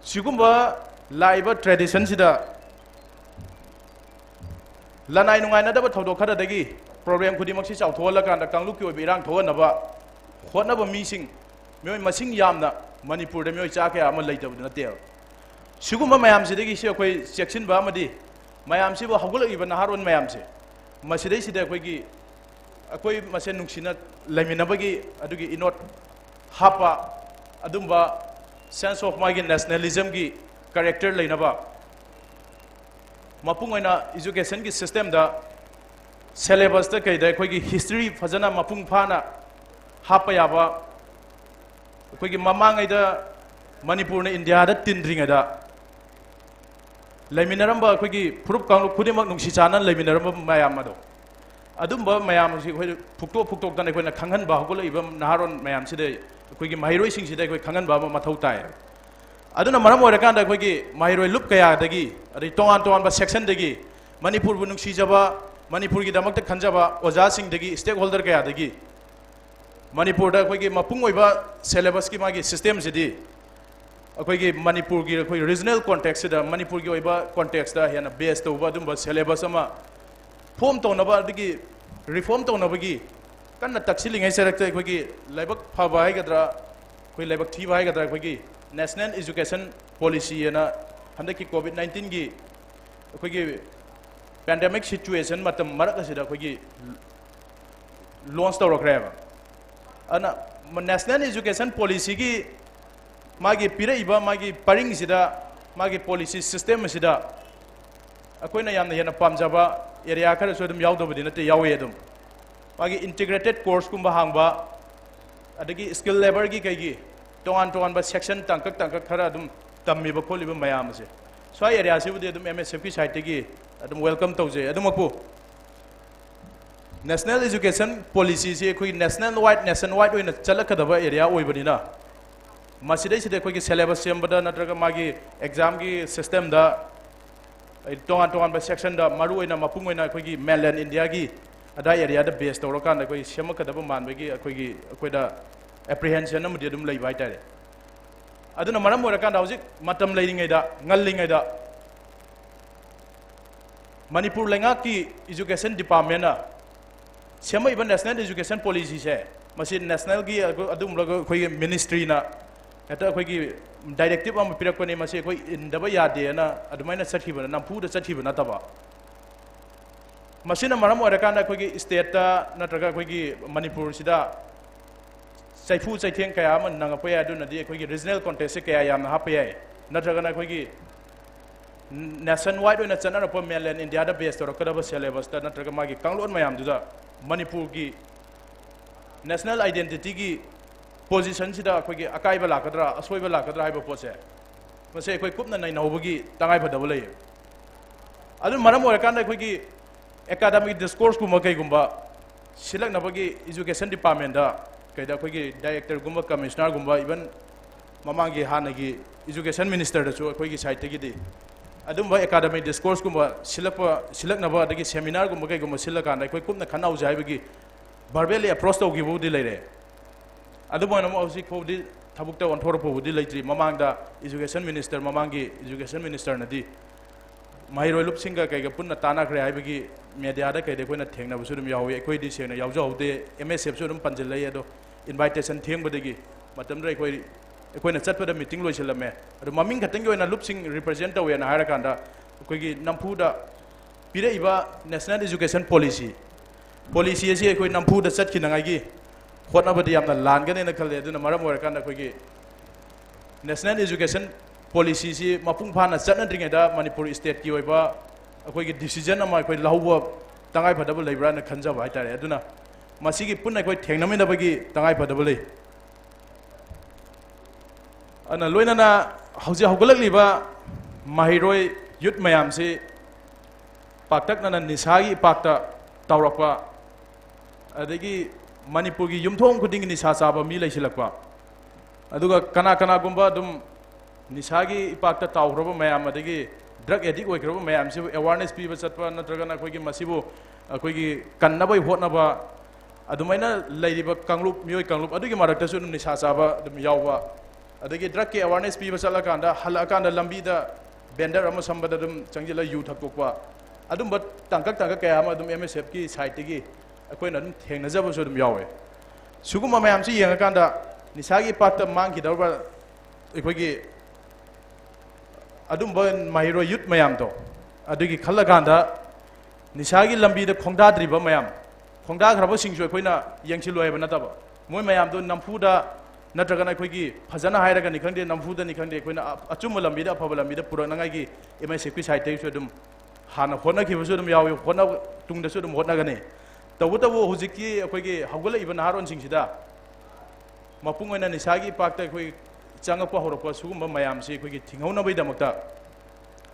ꯁꯤꯒꯨꯝꯕ ꯂꯥꯛꯏꯕ traditionꯁꯤꯗ ꯂꯅꯥꯏ ꯅꯨꯡꯉꯥꯏꯅꯗꯕ ꯊꯧꯗꯣꯛ ꯈꯔꯗꯒꯤ problem ꯈꯨꯗꯤꯡꯃꯛꯁꯤ ꯆꯥꯎꯊꯣꯛꯍꯜꯂꯀꯥꯟꯗ ꯀꯥꯡꯂꯨꯞꯀꯤ ꯑꯣꯏꯕ ꯏꯔꯥꯡ ꯊꯣꯛꯍꯟꯅꯕ ꯍꯣꯠꯅꯕ ꯃꯤꯁꯤꯡ, ꯃꯤꯑꯣꯏ ꯃꯁꯤꯡ ꯌꯥꯝꯅ ꯃꯅꯤꯄꯨꯔꯗ ꯃꯤꯑꯣꯏ ꯆꯥ ꯀꯌꯥ ꯑꯃ ꯂꯩꯇꯕꯗꯤ ꯅꯠꯇꯦꯕ꯫ ꯁꯤꯒꯨꯝꯕ ꯃꯌꯥꯝꯁꯤꯗꯒꯤ ꯁꯤ ꯑꯩꯈꯣꯏ ꯆꯦꯛꯁꯤꯟꯕ ꯑꯃꯗꯤ ꯃꯌꯥꯝꯁꯤꯕꯨ, ꯍꯧꯒꯠꯂꯛꯂꯤꯕ ꯅꯍꯥꯔꯣꯟ ꯃꯌꯥꯝꯁꯦ, ꯃꯁꯤꯗꯩꯁꯤꯗ ꯑꯩꯈꯣꯏꯒꯤ, ꯑꯩꯈꯣꯏ ꯃꯁꯦꯟ ꯅꯨꯡꯁꯤꯅ ꯂꯩꯃꯤꯟꯅꯕꯒꯤ ꯑꯗꯨꯒꯤ ꯏꯅꯣꯠ ꯍꯥꯞꯄ, ꯑꯗꯨꯝꯕ sense of ꯃꯥꯒꯤ nationalismꯒꯤ character ꯂꯩꯅꯕ, ꯃꯄꯨꯡ ꯑꯣꯏꯅ educationꯒꯤ systemꯗ syllabusꯇ ꯀꯩꯗ ꯑꯩꯈꯣꯏꯒꯤ history ꯐꯖꯅ ꯃꯄꯨꯡ ꯐꯥꯅ ꯍꯥꯞꯄ ꯌꯥꯕ, ꯑꯩꯈꯣꯏꯒꯤ ꯃꯃꯥꯡꯉꯩꯗ ꯃꯅꯤꯄꯨꯔꯅ ꯏꯟꯗꯤꯌꯥꯗ ꯇꯤꯟꯗ꯭ꯔꯤꯉꯩꯗ ꯂꯩꯃꯤꯟꯅꯔꯝꯕ ꯑꯩꯈꯣꯏꯒꯤ ꯐꯨꯔꯨꯞ ꯀꯥꯡꯂꯨꯞ ꯈꯨꯗꯤꯡꯃꯛ ꯅꯨꯡꯁꯤ ꯆꯥꯟꯅꯅ ꯂꯩꯃꯤꯟꯅꯔꯝꯕ ꯃꯌꯥꯝ ꯑꯗꯣ, ꯑꯗꯨꯝꯕ ꯃꯌꯥꯝ ꯑꯁꯤ ꯑꯩꯈꯣꯏ ꯐꯨꯛꯇꯣꯛ ꯐꯨꯛꯇꯣꯛꯇꯅ ꯑꯩꯈꯣꯏꯅ ꯈꯪꯍꯟꯕ, ꯍꯧꯒꯠꯂꯛꯏꯕ ꯅꯍꯥꯔꯣꯟ ꯃꯌꯥꯝꯁꯤꯗ, ꯑꯩꯈꯣꯏꯒꯤ ꯃꯍꯩꯔꯣꯏꯁꯤꯡꯁꯤꯗ ꯑꯩꯈꯣꯏ ꯈꯪꯍꯟꯕ ꯑꯃ ꯃꯊꯧ ꯇꯥꯏ꯫ ꯑꯗꯨꯅ ꯃꯔꯝ ꯑꯣꯏꯔꯀꯥꯟꯗ ꯑꯩꯈꯣꯏꯒꯤ ꯃꯍꯩꯔꯣꯏ ꯂꯨꯞ ꯀꯌꯥꯗꯒꯤ, ꯑꯗꯩ ꯇꯣꯉꯥꯟ ꯇꯣꯉꯥꯟꯕ sectionꯗꯒꯤ ꯃꯅꯤꯄꯨꯔꯕꯨ ꯅꯨꯡꯁꯤꯖꯕ, ꯃꯅꯤꯄꯨꯔꯒꯤꯗꯃꯛꯇ ꯈꯟꯖꯕ ꯑꯣꯖꯥꯁꯤꯡꯗꯒꯤ, stakeholder ꯀꯌꯥꯗꯒꯤ ꯃꯅꯤꯄꯨꯔꯗ ꯑꯩꯈꯣꯏꯒꯤ ꯃꯄꯨꯡ ꯑꯣꯏꯕ syllabusꯀꯤ ꯃꯥꯒꯤ systemꯁꯤꯗꯤ ꯑꯩꯈꯣꯏꯒꯤ ꯃꯅꯤꯄꯨꯔꯒꯤ, ꯑꯩꯈꯣꯏ regional contextꯁꯤꯗ, ꯃꯅꯤꯄꯨꯔꯒꯤ ꯑꯣꯏꯕ contextꯇ ꯍꯦꯟꯅ base ꯇꯧꯕ ꯑꯗꯨꯝꯕ syllabus ꯑꯃ form ꯇꯧꯅꯕ, ꯑꯗꯒꯤ reform ꯇꯧꯅꯕꯒꯤ ꯀꯟꯅ ꯇꯛꯁꯤꯜꯂꯤꯉꯩ ꯆꯔꯛꯇ ꯑꯩꯈꯣꯏꯒꯤ ꯂꯥꯏꯕꯛ ꯐꯕ ꯍꯥꯏꯒꯗ꯭ꯔꯥ, ꯑꯩꯈꯣꯏ ꯂꯥꯏꯕꯛ ꯊꯤꯕ ꯍꯥꯏꯒꯗ꯭ꯔꯥ, ꯑꯩꯈꯣꯏꯒꯤ National Education Policy ꯍꯥꯏꯅ ꯍꯟꯗꯛꯀꯤ COVID nineteenꯒꯤ ꯑꯩꯈꯣꯏꯒꯤ pandemic situation ꯃꯇꯝ ꯃꯔꯛ ꯑꯁꯤꯗ ꯑꯩꯈꯣꯏꯒꯤ launch ꯇꯧꯔꯛꯈ꯭ꯔꯦꯕ꯫ ꯑꯗꯨꯅ National Education Policyꯒꯤ ꯃꯥꯒꯤ ꯄꯤꯔꯛꯏꯕ ꯃꯥꯒꯤ ꯄꯔꯤꯡꯁꯤꯗ, ꯃꯥꯒꯤ policy system ꯑꯁꯤꯗ ꯑꯩꯈꯣꯏꯅ ꯌꯥꯝꯅ ꯍꯦꯟꯅ ꯄꯥꯝꯖꯕ area ꯈꯔꯁꯨ ꯑꯗꯨꯝ ꯌꯥꯎꯗꯕꯗꯤ ꯅꯠꯇꯦ, ꯌꯥꯎꯋꯤ ꯑꯗꯨꯝ꯫ ꯃꯥꯒꯤ integrated courseꯀꯨꯝꯕ ꯍꯥꯡꯕ, ꯑꯗꯒꯤ skilled labourꯒꯤ ꯀꯩꯒꯤ ꯇꯣꯉꯥꯟ ꯇꯣꯉꯥꯟꯕ section ꯇꯥꯡꯀꯛ ꯇꯥꯡꯀꯛ ꯈꯔ ꯑꯗꯨꯝ ꯇꯝꯃꯤꯕ ꯈꯣꯠꯂꯤꯕ ꯃꯌꯥꯝ ꯑꯁꯦ, ꯁ꯭ꯋꯥꯏ areaꯁꯤꯕꯨꯗꯤ ꯑꯗꯨꯝ MSFꯀꯤ sideꯇꯒꯤ ꯑꯗꯨꯝ welcome ꯇꯧꯖꯩ꯫ ꯑꯗꯨꯃꯛꯄꯨ National Education Policyꯁꯤ ꯑꯩꯈꯣꯏꯒꯤ national wide, nation wide ꯑꯣꯏꯅ ꯆꯠꯂꯛꯀꯗꯕ area ꯑꯣꯏꯕꯅꯤꯅ, ꯃꯁꯤꯗꯩꯁꯤꯗ ꯑꯩꯈꯣꯏꯒꯤ syllabus ꯁꯦꯝꯕꯗ ꯅꯠꯇ꯭ꯔꯒ ꯃꯥꯒꯤ examꯒꯤ systemꯗ, ꯑꯩ ꯇꯣꯉꯥꯟ ꯇꯣꯉꯥꯟꯕ sectionꯗ, ꯃꯔꯨ ꯑꯣꯏꯅ ꯃꯄꯨꯡ ꯑꯣꯏꯅ ꯑꯩꯈꯣꯏꯒꯤ mainland Indiaꯒꯤ ꯑꯗꯥꯏ areaꯗ base ꯇꯧꯔꯀꯥꯟꯗ ꯑꯩꯈꯣꯏ ꯁꯦꯝꯃꯛꯀꯗꯕ ꯃꯥꯟꯕꯒꯤ ꯑꯩꯈꯣꯏꯒꯤ, ꯑꯩꯈꯣꯏꯗ apprehension ꯑꯃꯗꯤ ꯑꯗꯨꯝ ꯂꯩꯕ ꯍꯥꯏꯇꯥꯔꯦ꯫ ꯑꯗꯨꯅ ꯃꯔꯝ ꯑꯣꯏꯔꯀꯥꯟꯗ ꯍꯧꯖꯤꯛ ꯃꯇꯝ ꯂꯩꯔꯤꯉꯩꯗ, ꯉꯜꯂꯤꯉꯩꯗ ꯃꯅꯤꯄꯨꯔ ꯂꯩꯉꯥꯛꯀꯤ education departmentꯅ ꯁꯦꯝꯃꯛꯏꯕ National Education Policyꯁꯦ, ꯃꯁꯤ nationalꯒꯤ ꯑꯗꯨꯒꯨꯝꯂꯕ ꯑꯩꯈꯣꯏꯒꯤ ministryꯅ ꯍꯦꯛꯇ ꯑꯩꯈꯣꯏꯒꯤ directive ꯑꯃ ꯄꯤꯔꯛꯄꯅꯤ, ꯃꯁꯤ ꯑꯩꯈꯣꯏ ꯏꯟꯗꯕ ꯌꯥꯗꯦꯅ ꯑꯗꯨꯃꯥꯏꯅ ꯆꯠꯈꯤꯕ, ꯅꯝꯐꯨꯗ ꯆꯠꯈꯤꯕ ꯅꯠꯇꯕ꯫ ꯃꯁꯤꯅ ꯃꯔꯝ ꯑꯣꯏꯔꯀꯥꯟꯗ ꯑꯩꯈꯣꯏꯒꯤ stateꯇ ꯅꯠꯇ꯭ꯔꯒ ꯑꯩꯈꯣꯏꯒꯤ ꯃꯅꯤꯄꯨꯔꯁꯤꯗ ꯆꯩꯐꯨ ꯆꯩꯊꯦꯡ ꯀꯌꯥ ꯑꯃ ꯅꯪꯉꯛꯄ ꯌꯥꯏ꯫ ꯑꯗꯨꯅꯗꯤ ꯑꯩꯈꯣꯏꯒꯤ regional contestꯁꯦ ꯀꯌꯥ ꯌꯥꯝꯅ ꯍꯥꯞꯄ ꯌꯥꯏ, ꯅꯠꯇ꯭ꯔꯒꯅ ꯑꯩꯈꯣꯏꯒꯤ nation wide ꯑꯣꯏꯅ ꯆꯠꯅꯔꯛꯄ mainland Indiaꯗ base ꯇꯧꯔꯛꯀꯗꯕ syllabusꯇ ꯅꯠꯇ꯭ꯔꯒ ꯃꯥꯒꯤ ꯀꯥꯡꯂꯣꯟ ꯃꯌꯥꯝꯗꯨꯗ ꯃꯅꯤꯄꯨꯔꯒꯤ national identityꯒꯤ positionꯁꯤꯗ ꯑꯩꯈꯣꯏꯒꯤ ꯑꯀꯥꯏꯕ ꯂꯥꯛꯀꯗ꯭ꯔꯥ, ꯑꯁꯣꯏꯕ ꯂꯥꯛꯀꯗ꯭ꯔꯥ ꯍꯥꯏꯕ ꯄꯣꯠꯁꯦ, ꯃꯁꯤ ꯑꯩꯈꯣꯏ ꯀꯨꯞꯅ ꯅꯩꯅꯍꯧꯕꯒꯤ ꯇꯉꯥꯏꯐꯗꯕ ꯂꯩ꯫ ꯑꯗꯨꯅ ꯃꯔꯝ ꯑꯣꯏꯔꯀꯥꯟꯗ ꯑꯩꯈꯣꯏꯒꯤ academic discourseꯀꯨꯝꯕ ꯀꯩꯒꯨꯝꯕ ꯁꯤꯜꯂꯛꯅꯕꯒꯤ education departmentꯇ ꯀꯩꯗ ꯑꯩꯈꯣꯏꯒꯤ directorꯒꯨꯝꯕ, commissionerꯒꯨꯝꯕ, even ꯃꯃꯥꯡꯒꯤ ꯍꯥꯟꯅꯒꯤ education ministerꯗꯁꯨ ꯑꯩꯈꯣꯏꯒꯤ sideꯇꯒꯤꯗꯤ ꯑꯗꯨꯝꯕ academic discourseꯀꯨꯝꯕ ꯁꯤꯜꯂꯛꯄ, ꯁꯤꯜꯂꯛꯅꯕ, ꯑꯗꯒꯤ seminarꯒꯨꯝꯕ ꯀꯩꯒꯨꯝꯕ ꯁꯤꯜꯂꯀꯥꯟꯗ ꯑꯩꯈꯣꯏ ꯀꯨꯞꯅ ꯈꯟꯅꯍꯧꯁꯦ ꯍꯥꯏꯕꯒꯤ verbally approach ꯇꯧꯈꯤꯕꯕꯨꯗꯤ ꯂꯩꯔꯦ꯫ ꯑꯗꯨꯕꯨ ꯑꯃꯨꯛ ꯍꯧꯖꯤꯛ ꯐꯥꯎꯕꯗꯤ ꯊꯕꯛꯇ ꯑꯣꯟꯊꯣꯔꯛꯄꯕꯨꯗꯤ ꯂꯩꯇ꯭ꯔꯤ꯫ ꯃꯃꯥꯡꯗ education minister, ꯃꯃꯥꯡꯒꯤ education ministerꯅꯗꯤ ꯃꯍꯩꯔꯣꯏ ꯂꯨꯞꯁꯤꯡꯒ ꯀꯩꯒ ꯄꯨꯟꯅ ꯇꯥꯟꯅꯈ꯭ꯔꯦ ꯍꯥꯏꯕꯒꯤ mediaꯗ ꯀꯩꯗ ꯑꯩꯈꯣꯏꯅ ꯊꯦꯡꯅꯕꯁꯨ ꯑꯗꯨꯝ ꯌꯥꯎꯏ꯫ ꯑꯩꯈꯣꯏꯗꯤ ꯁꯦꯡꯅ ꯌꯥꯎꯖꯍꯧꯗꯦ, MSFꯁꯨ ꯑꯗꯨꯝ ꯄꯟꯁꯤꯜꯂꯛꯏ꯫ ꯑꯗꯣ invitation ꯊꯦꯡꯕꯗꯒꯤ ꯃꯇꯝꯗꯨꯗ ꯑꯩꯈꯣꯏ, ꯑꯩꯈꯣꯏꯅ ꯆꯠꯄꯗ meeting ꯂꯣꯏꯁꯤꯜꯂꯝꯃꯦ꯫ ꯑꯗꯣ ꯃꯃꯤꯡ ꯈꯛꯇꯪꯒꯤ ꯑꯣꯏꯅ ꯂꯨꯞꯁꯤꯡ represent ꯇꯧꯋꯦꯅ ꯍꯥꯏꯔꯀꯥꯟꯗ ꯑꯩꯈꯣꯏꯒꯤ ꯅꯝꯐꯨꯗ ꯄꯤꯔꯛꯏꯕ National Education Policy, policy ꯑꯁꯤ ꯑꯩꯈꯣꯏ ꯅꯝꯐꯨꯗ ꯆꯠꯈꯤꯅꯉꯥꯏꯒꯤ ꯍꯣꯠꯅꯕꯗꯤ ꯌꯥꯝꯅ ꯂꯥꯟꯒꯅꯦꯅ ꯈꯜꯂꯦ꯫ ꯑꯗꯨꯅ ꯃꯔꯝ ꯑꯣꯏꯔꯀꯥꯟꯗ ꯑꯩꯈꯣꯏꯒꯤ National Education Policyꯁꯤ ꯃꯄꯨꯡ ꯐꯥꯅ ꯆꯠꯅꯗ꯭ꯔꯤꯉꯩꯗ ꯃꯅꯤꯄꯨꯔ stateꯀꯤ ꯑꯣꯏꯕ ꯑꯩꯈꯣꯏꯒꯤ decision ꯑꯃ ꯑꯩꯈꯣꯏ ꯂꯧꯍꯧꯕ ꯇꯉꯥꯏꯐꯗꯕ ꯂꯩꯕ꯭ꯔꯥꯅ ꯈꯟꯖꯕ ꯍꯥꯏꯇꯥꯔꯦ꯫ ꯑꯗꯨꯅ ꯃꯁꯤꯒꯤ ꯄꯨꯟꯅ ꯑꯩꯈꯣꯏ ꯊꯦꯡꯅꯃꯤꯟꯅꯕꯒꯤ ꯇꯉꯥꯏꯐꯗꯕ ꯂꯩ꯫ ꯑꯗꯨꯅ ꯂꯣꯏꯅꯅ ꯍꯧꯖꯤꯛ ꯍꯧꯒꯠꯂꯛꯂꯤꯕ ꯃꯍꯩꯔꯣꯏ youth ꯃꯌꯥꯝꯁꯤ ꯄꯥꯛꯇꯛꯅꯅ ꯅꯤꯁꯥꯒꯤ ꯏꯄꯥꯛꯇ ꯇꯥꯎꯔꯛꯄ, ꯑꯗꯒꯤ ꯃꯅꯤꯄꯨꯔꯒꯤ ꯌꯨꯝꯊꯣꯡ ꯈꯨꯗꯤꯡꯒꯤ ꯅꯤꯁꯥ ꯆꯥꯕ ꯃꯤ ꯂꯩꯁꯤꯜꯂꯛꯄ, ꯑꯗꯨꯒ ꯀꯅꯥ ꯀꯅꯥꯒꯨꯝꯕ ꯑꯗꯨꯝ ꯅꯤꯁꯥꯒꯤ ꯏꯄꯥꯛꯇ ꯇꯥꯎꯈ꯭ꯔꯕ ꯃꯌꯥꯝ, ꯑꯗꯒꯤ drug addict ꯑꯣꯏꯈ꯭ꯔꯕ ꯃꯌꯥꯝꯁꯤꯕꯨ awareness ꯄꯤꯕ ꯆꯠꯄ, ꯅꯠꯇ꯭ꯔꯒꯅ ꯑꯩꯈꯣꯏꯒꯤ ꯃꯁꯤꯕꯨ ꯑꯩꯈꯣꯏꯒꯤ ꯀꯟꯅꯕꯒꯤ ꯍꯣꯠꯅꯕ, ꯑꯗꯨꯃꯥꯏꯅ ꯂꯩꯔꯤꯕ ꯀꯥꯡꯂꯨꯞ, ꯃꯤꯑꯣꯏ ꯀꯥꯡꯂꯨꯞ ꯑꯗꯨꯒꯤ ꯃꯔꯛꯇꯁꯨ ꯑꯗꯨꯝ ꯅꯤꯁꯥ ꯆꯥꯕ ꯑꯗꯨꯝ ꯌꯥꯎꯕ, ꯑꯗꯒꯤ drugꯀꯤ awareness ꯄꯤꯕ ꯆꯠꯂꯀꯥꯟꯗ ꯍꯜꯂꯛꯑꯀꯥꯟꯗ ꯂꯝꯕꯤꯗ vendor ꯑꯃ ꯁꯝꯕꯗ ꯑꯗꯨꯝ ꯆꯪꯁꯤꯜꯂ ꯌꯨ ꯊꯛꯇꯣꯛꯄ, ꯑꯗꯨꯝꯕ ꯇꯥꯡꯀꯛ ꯇꯥꯡꯀꯛ ꯀꯌꯥ ꯑꯃ ꯑꯗꯨꯝ MSFꯀꯤ sideꯇꯒꯤ ꯑꯩꯈꯣꯏꯅ ꯑꯗꯨꯝ ꯊꯦꯡꯅꯖꯕꯁꯨ ꯑꯗꯨꯝ ꯌꯥꯎꯋꯦ꯫ ꯁꯤꯒꯨꯝꯕ ꯃꯌꯥꯝꯁꯤ ꯌꯦꯡꯉꯀꯥꯟꯗ ꯅꯤꯁꯥꯒꯤ ꯏꯄꯥꯛꯇ ꯃꯥꯡꯈꯤꯗꯧꯔꯕ ꯑꯩꯈꯣꯏꯒꯤ ꯑꯗꯨꯝꯕ ꯃꯍꯩꯔꯣꯏ youth ꯃꯌꯥꯝꯗꯣ, ꯑꯗꯨꯒꯤ ꯈꯜꯂꯀꯥꯟꯗ ꯅꯤꯁꯥꯒꯤ ꯂꯝꯕꯤꯗ ꯈꯣꯡꯗꯥꯗ꯭ꯔꯤꯕ ꯃꯌꯥꯝ, ꯈꯣꯡꯗꯥꯈ꯭ꯔꯕꯁꯤꯡꯁꯨ ꯑꯩꯈꯣꯏꯅ ꯌꯦꯡꯁꯤꯜꯂꯣꯏ ꯍꯥꯏꯕ ꯅꯠꯇꯕ, ꯃꯣꯏ ꯃꯌꯥꯝꯗꯣ ꯅꯝꯐꯨꯗ ꯅꯠꯇ꯭ꯔꯒꯅ ꯑꯩꯈꯣꯏꯒꯤ ꯐꯖꯅ ꯍꯥꯏꯔꯒꯅꯤ ꯈꯪꯗꯦ, ꯅꯝꯐꯨꯗꯅꯤ ꯈꯪꯗꯦ, ꯑꯩꯈꯣꯏꯅ ꯑ-, ꯑꯆꯨꯝꯕ ꯂꯝꯕꯤꯗ, ꯑꯐꯕ ꯂꯝꯕꯤꯗ ꯄꯨꯔꯛꯅꯉꯥꯏꯒꯤ MSFꯀꯤ sideꯇꯒꯤꯁꯨ ꯑꯗꯨꯝ ꯍꯥꯟꯅ ꯍꯣꯠꯅꯈꯤꯕꯁꯨ ꯑꯗꯨꯝ ꯌꯥꯎꯏ, ꯍꯣꯠꯅ-, ꯇꯨꯡꯗꯁꯨ ꯑꯗꯨꯝ ꯍꯣꯠꯅꯒꯅꯤ꯫ ꯇꯧꯕꯇꯕꯨ ꯍꯧꯖꯤꯛꯀꯤ ꯑꯩꯈꯣꯏꯒꯤ ꯍꯧꯒꯠꯂꯛꯏꯕ ꯅꯍꯥꯔꯣꯟꯁꯤꯡꯁꯤꯗ ꯃꯄꯨꯡ ꯑꯣꯏꯅ ꯅꯤꯁꯥꯒꯤ ꯏꯄꯥꯛꯇ ꯑꯩꯈꯣꯏ ꯆꯪꯉꯛꯄ ꯍꯧꯔꯛꯄ ꯁꯤꯒꯨꯝꯕ ꯃꯌꯥꯝꯁꯤ ꯑꯩꯈꯣꯏꯒꯤ ꯊꯤꯡꯍꯧꯅꯕꯒꯤꯗꯃꯛꯇ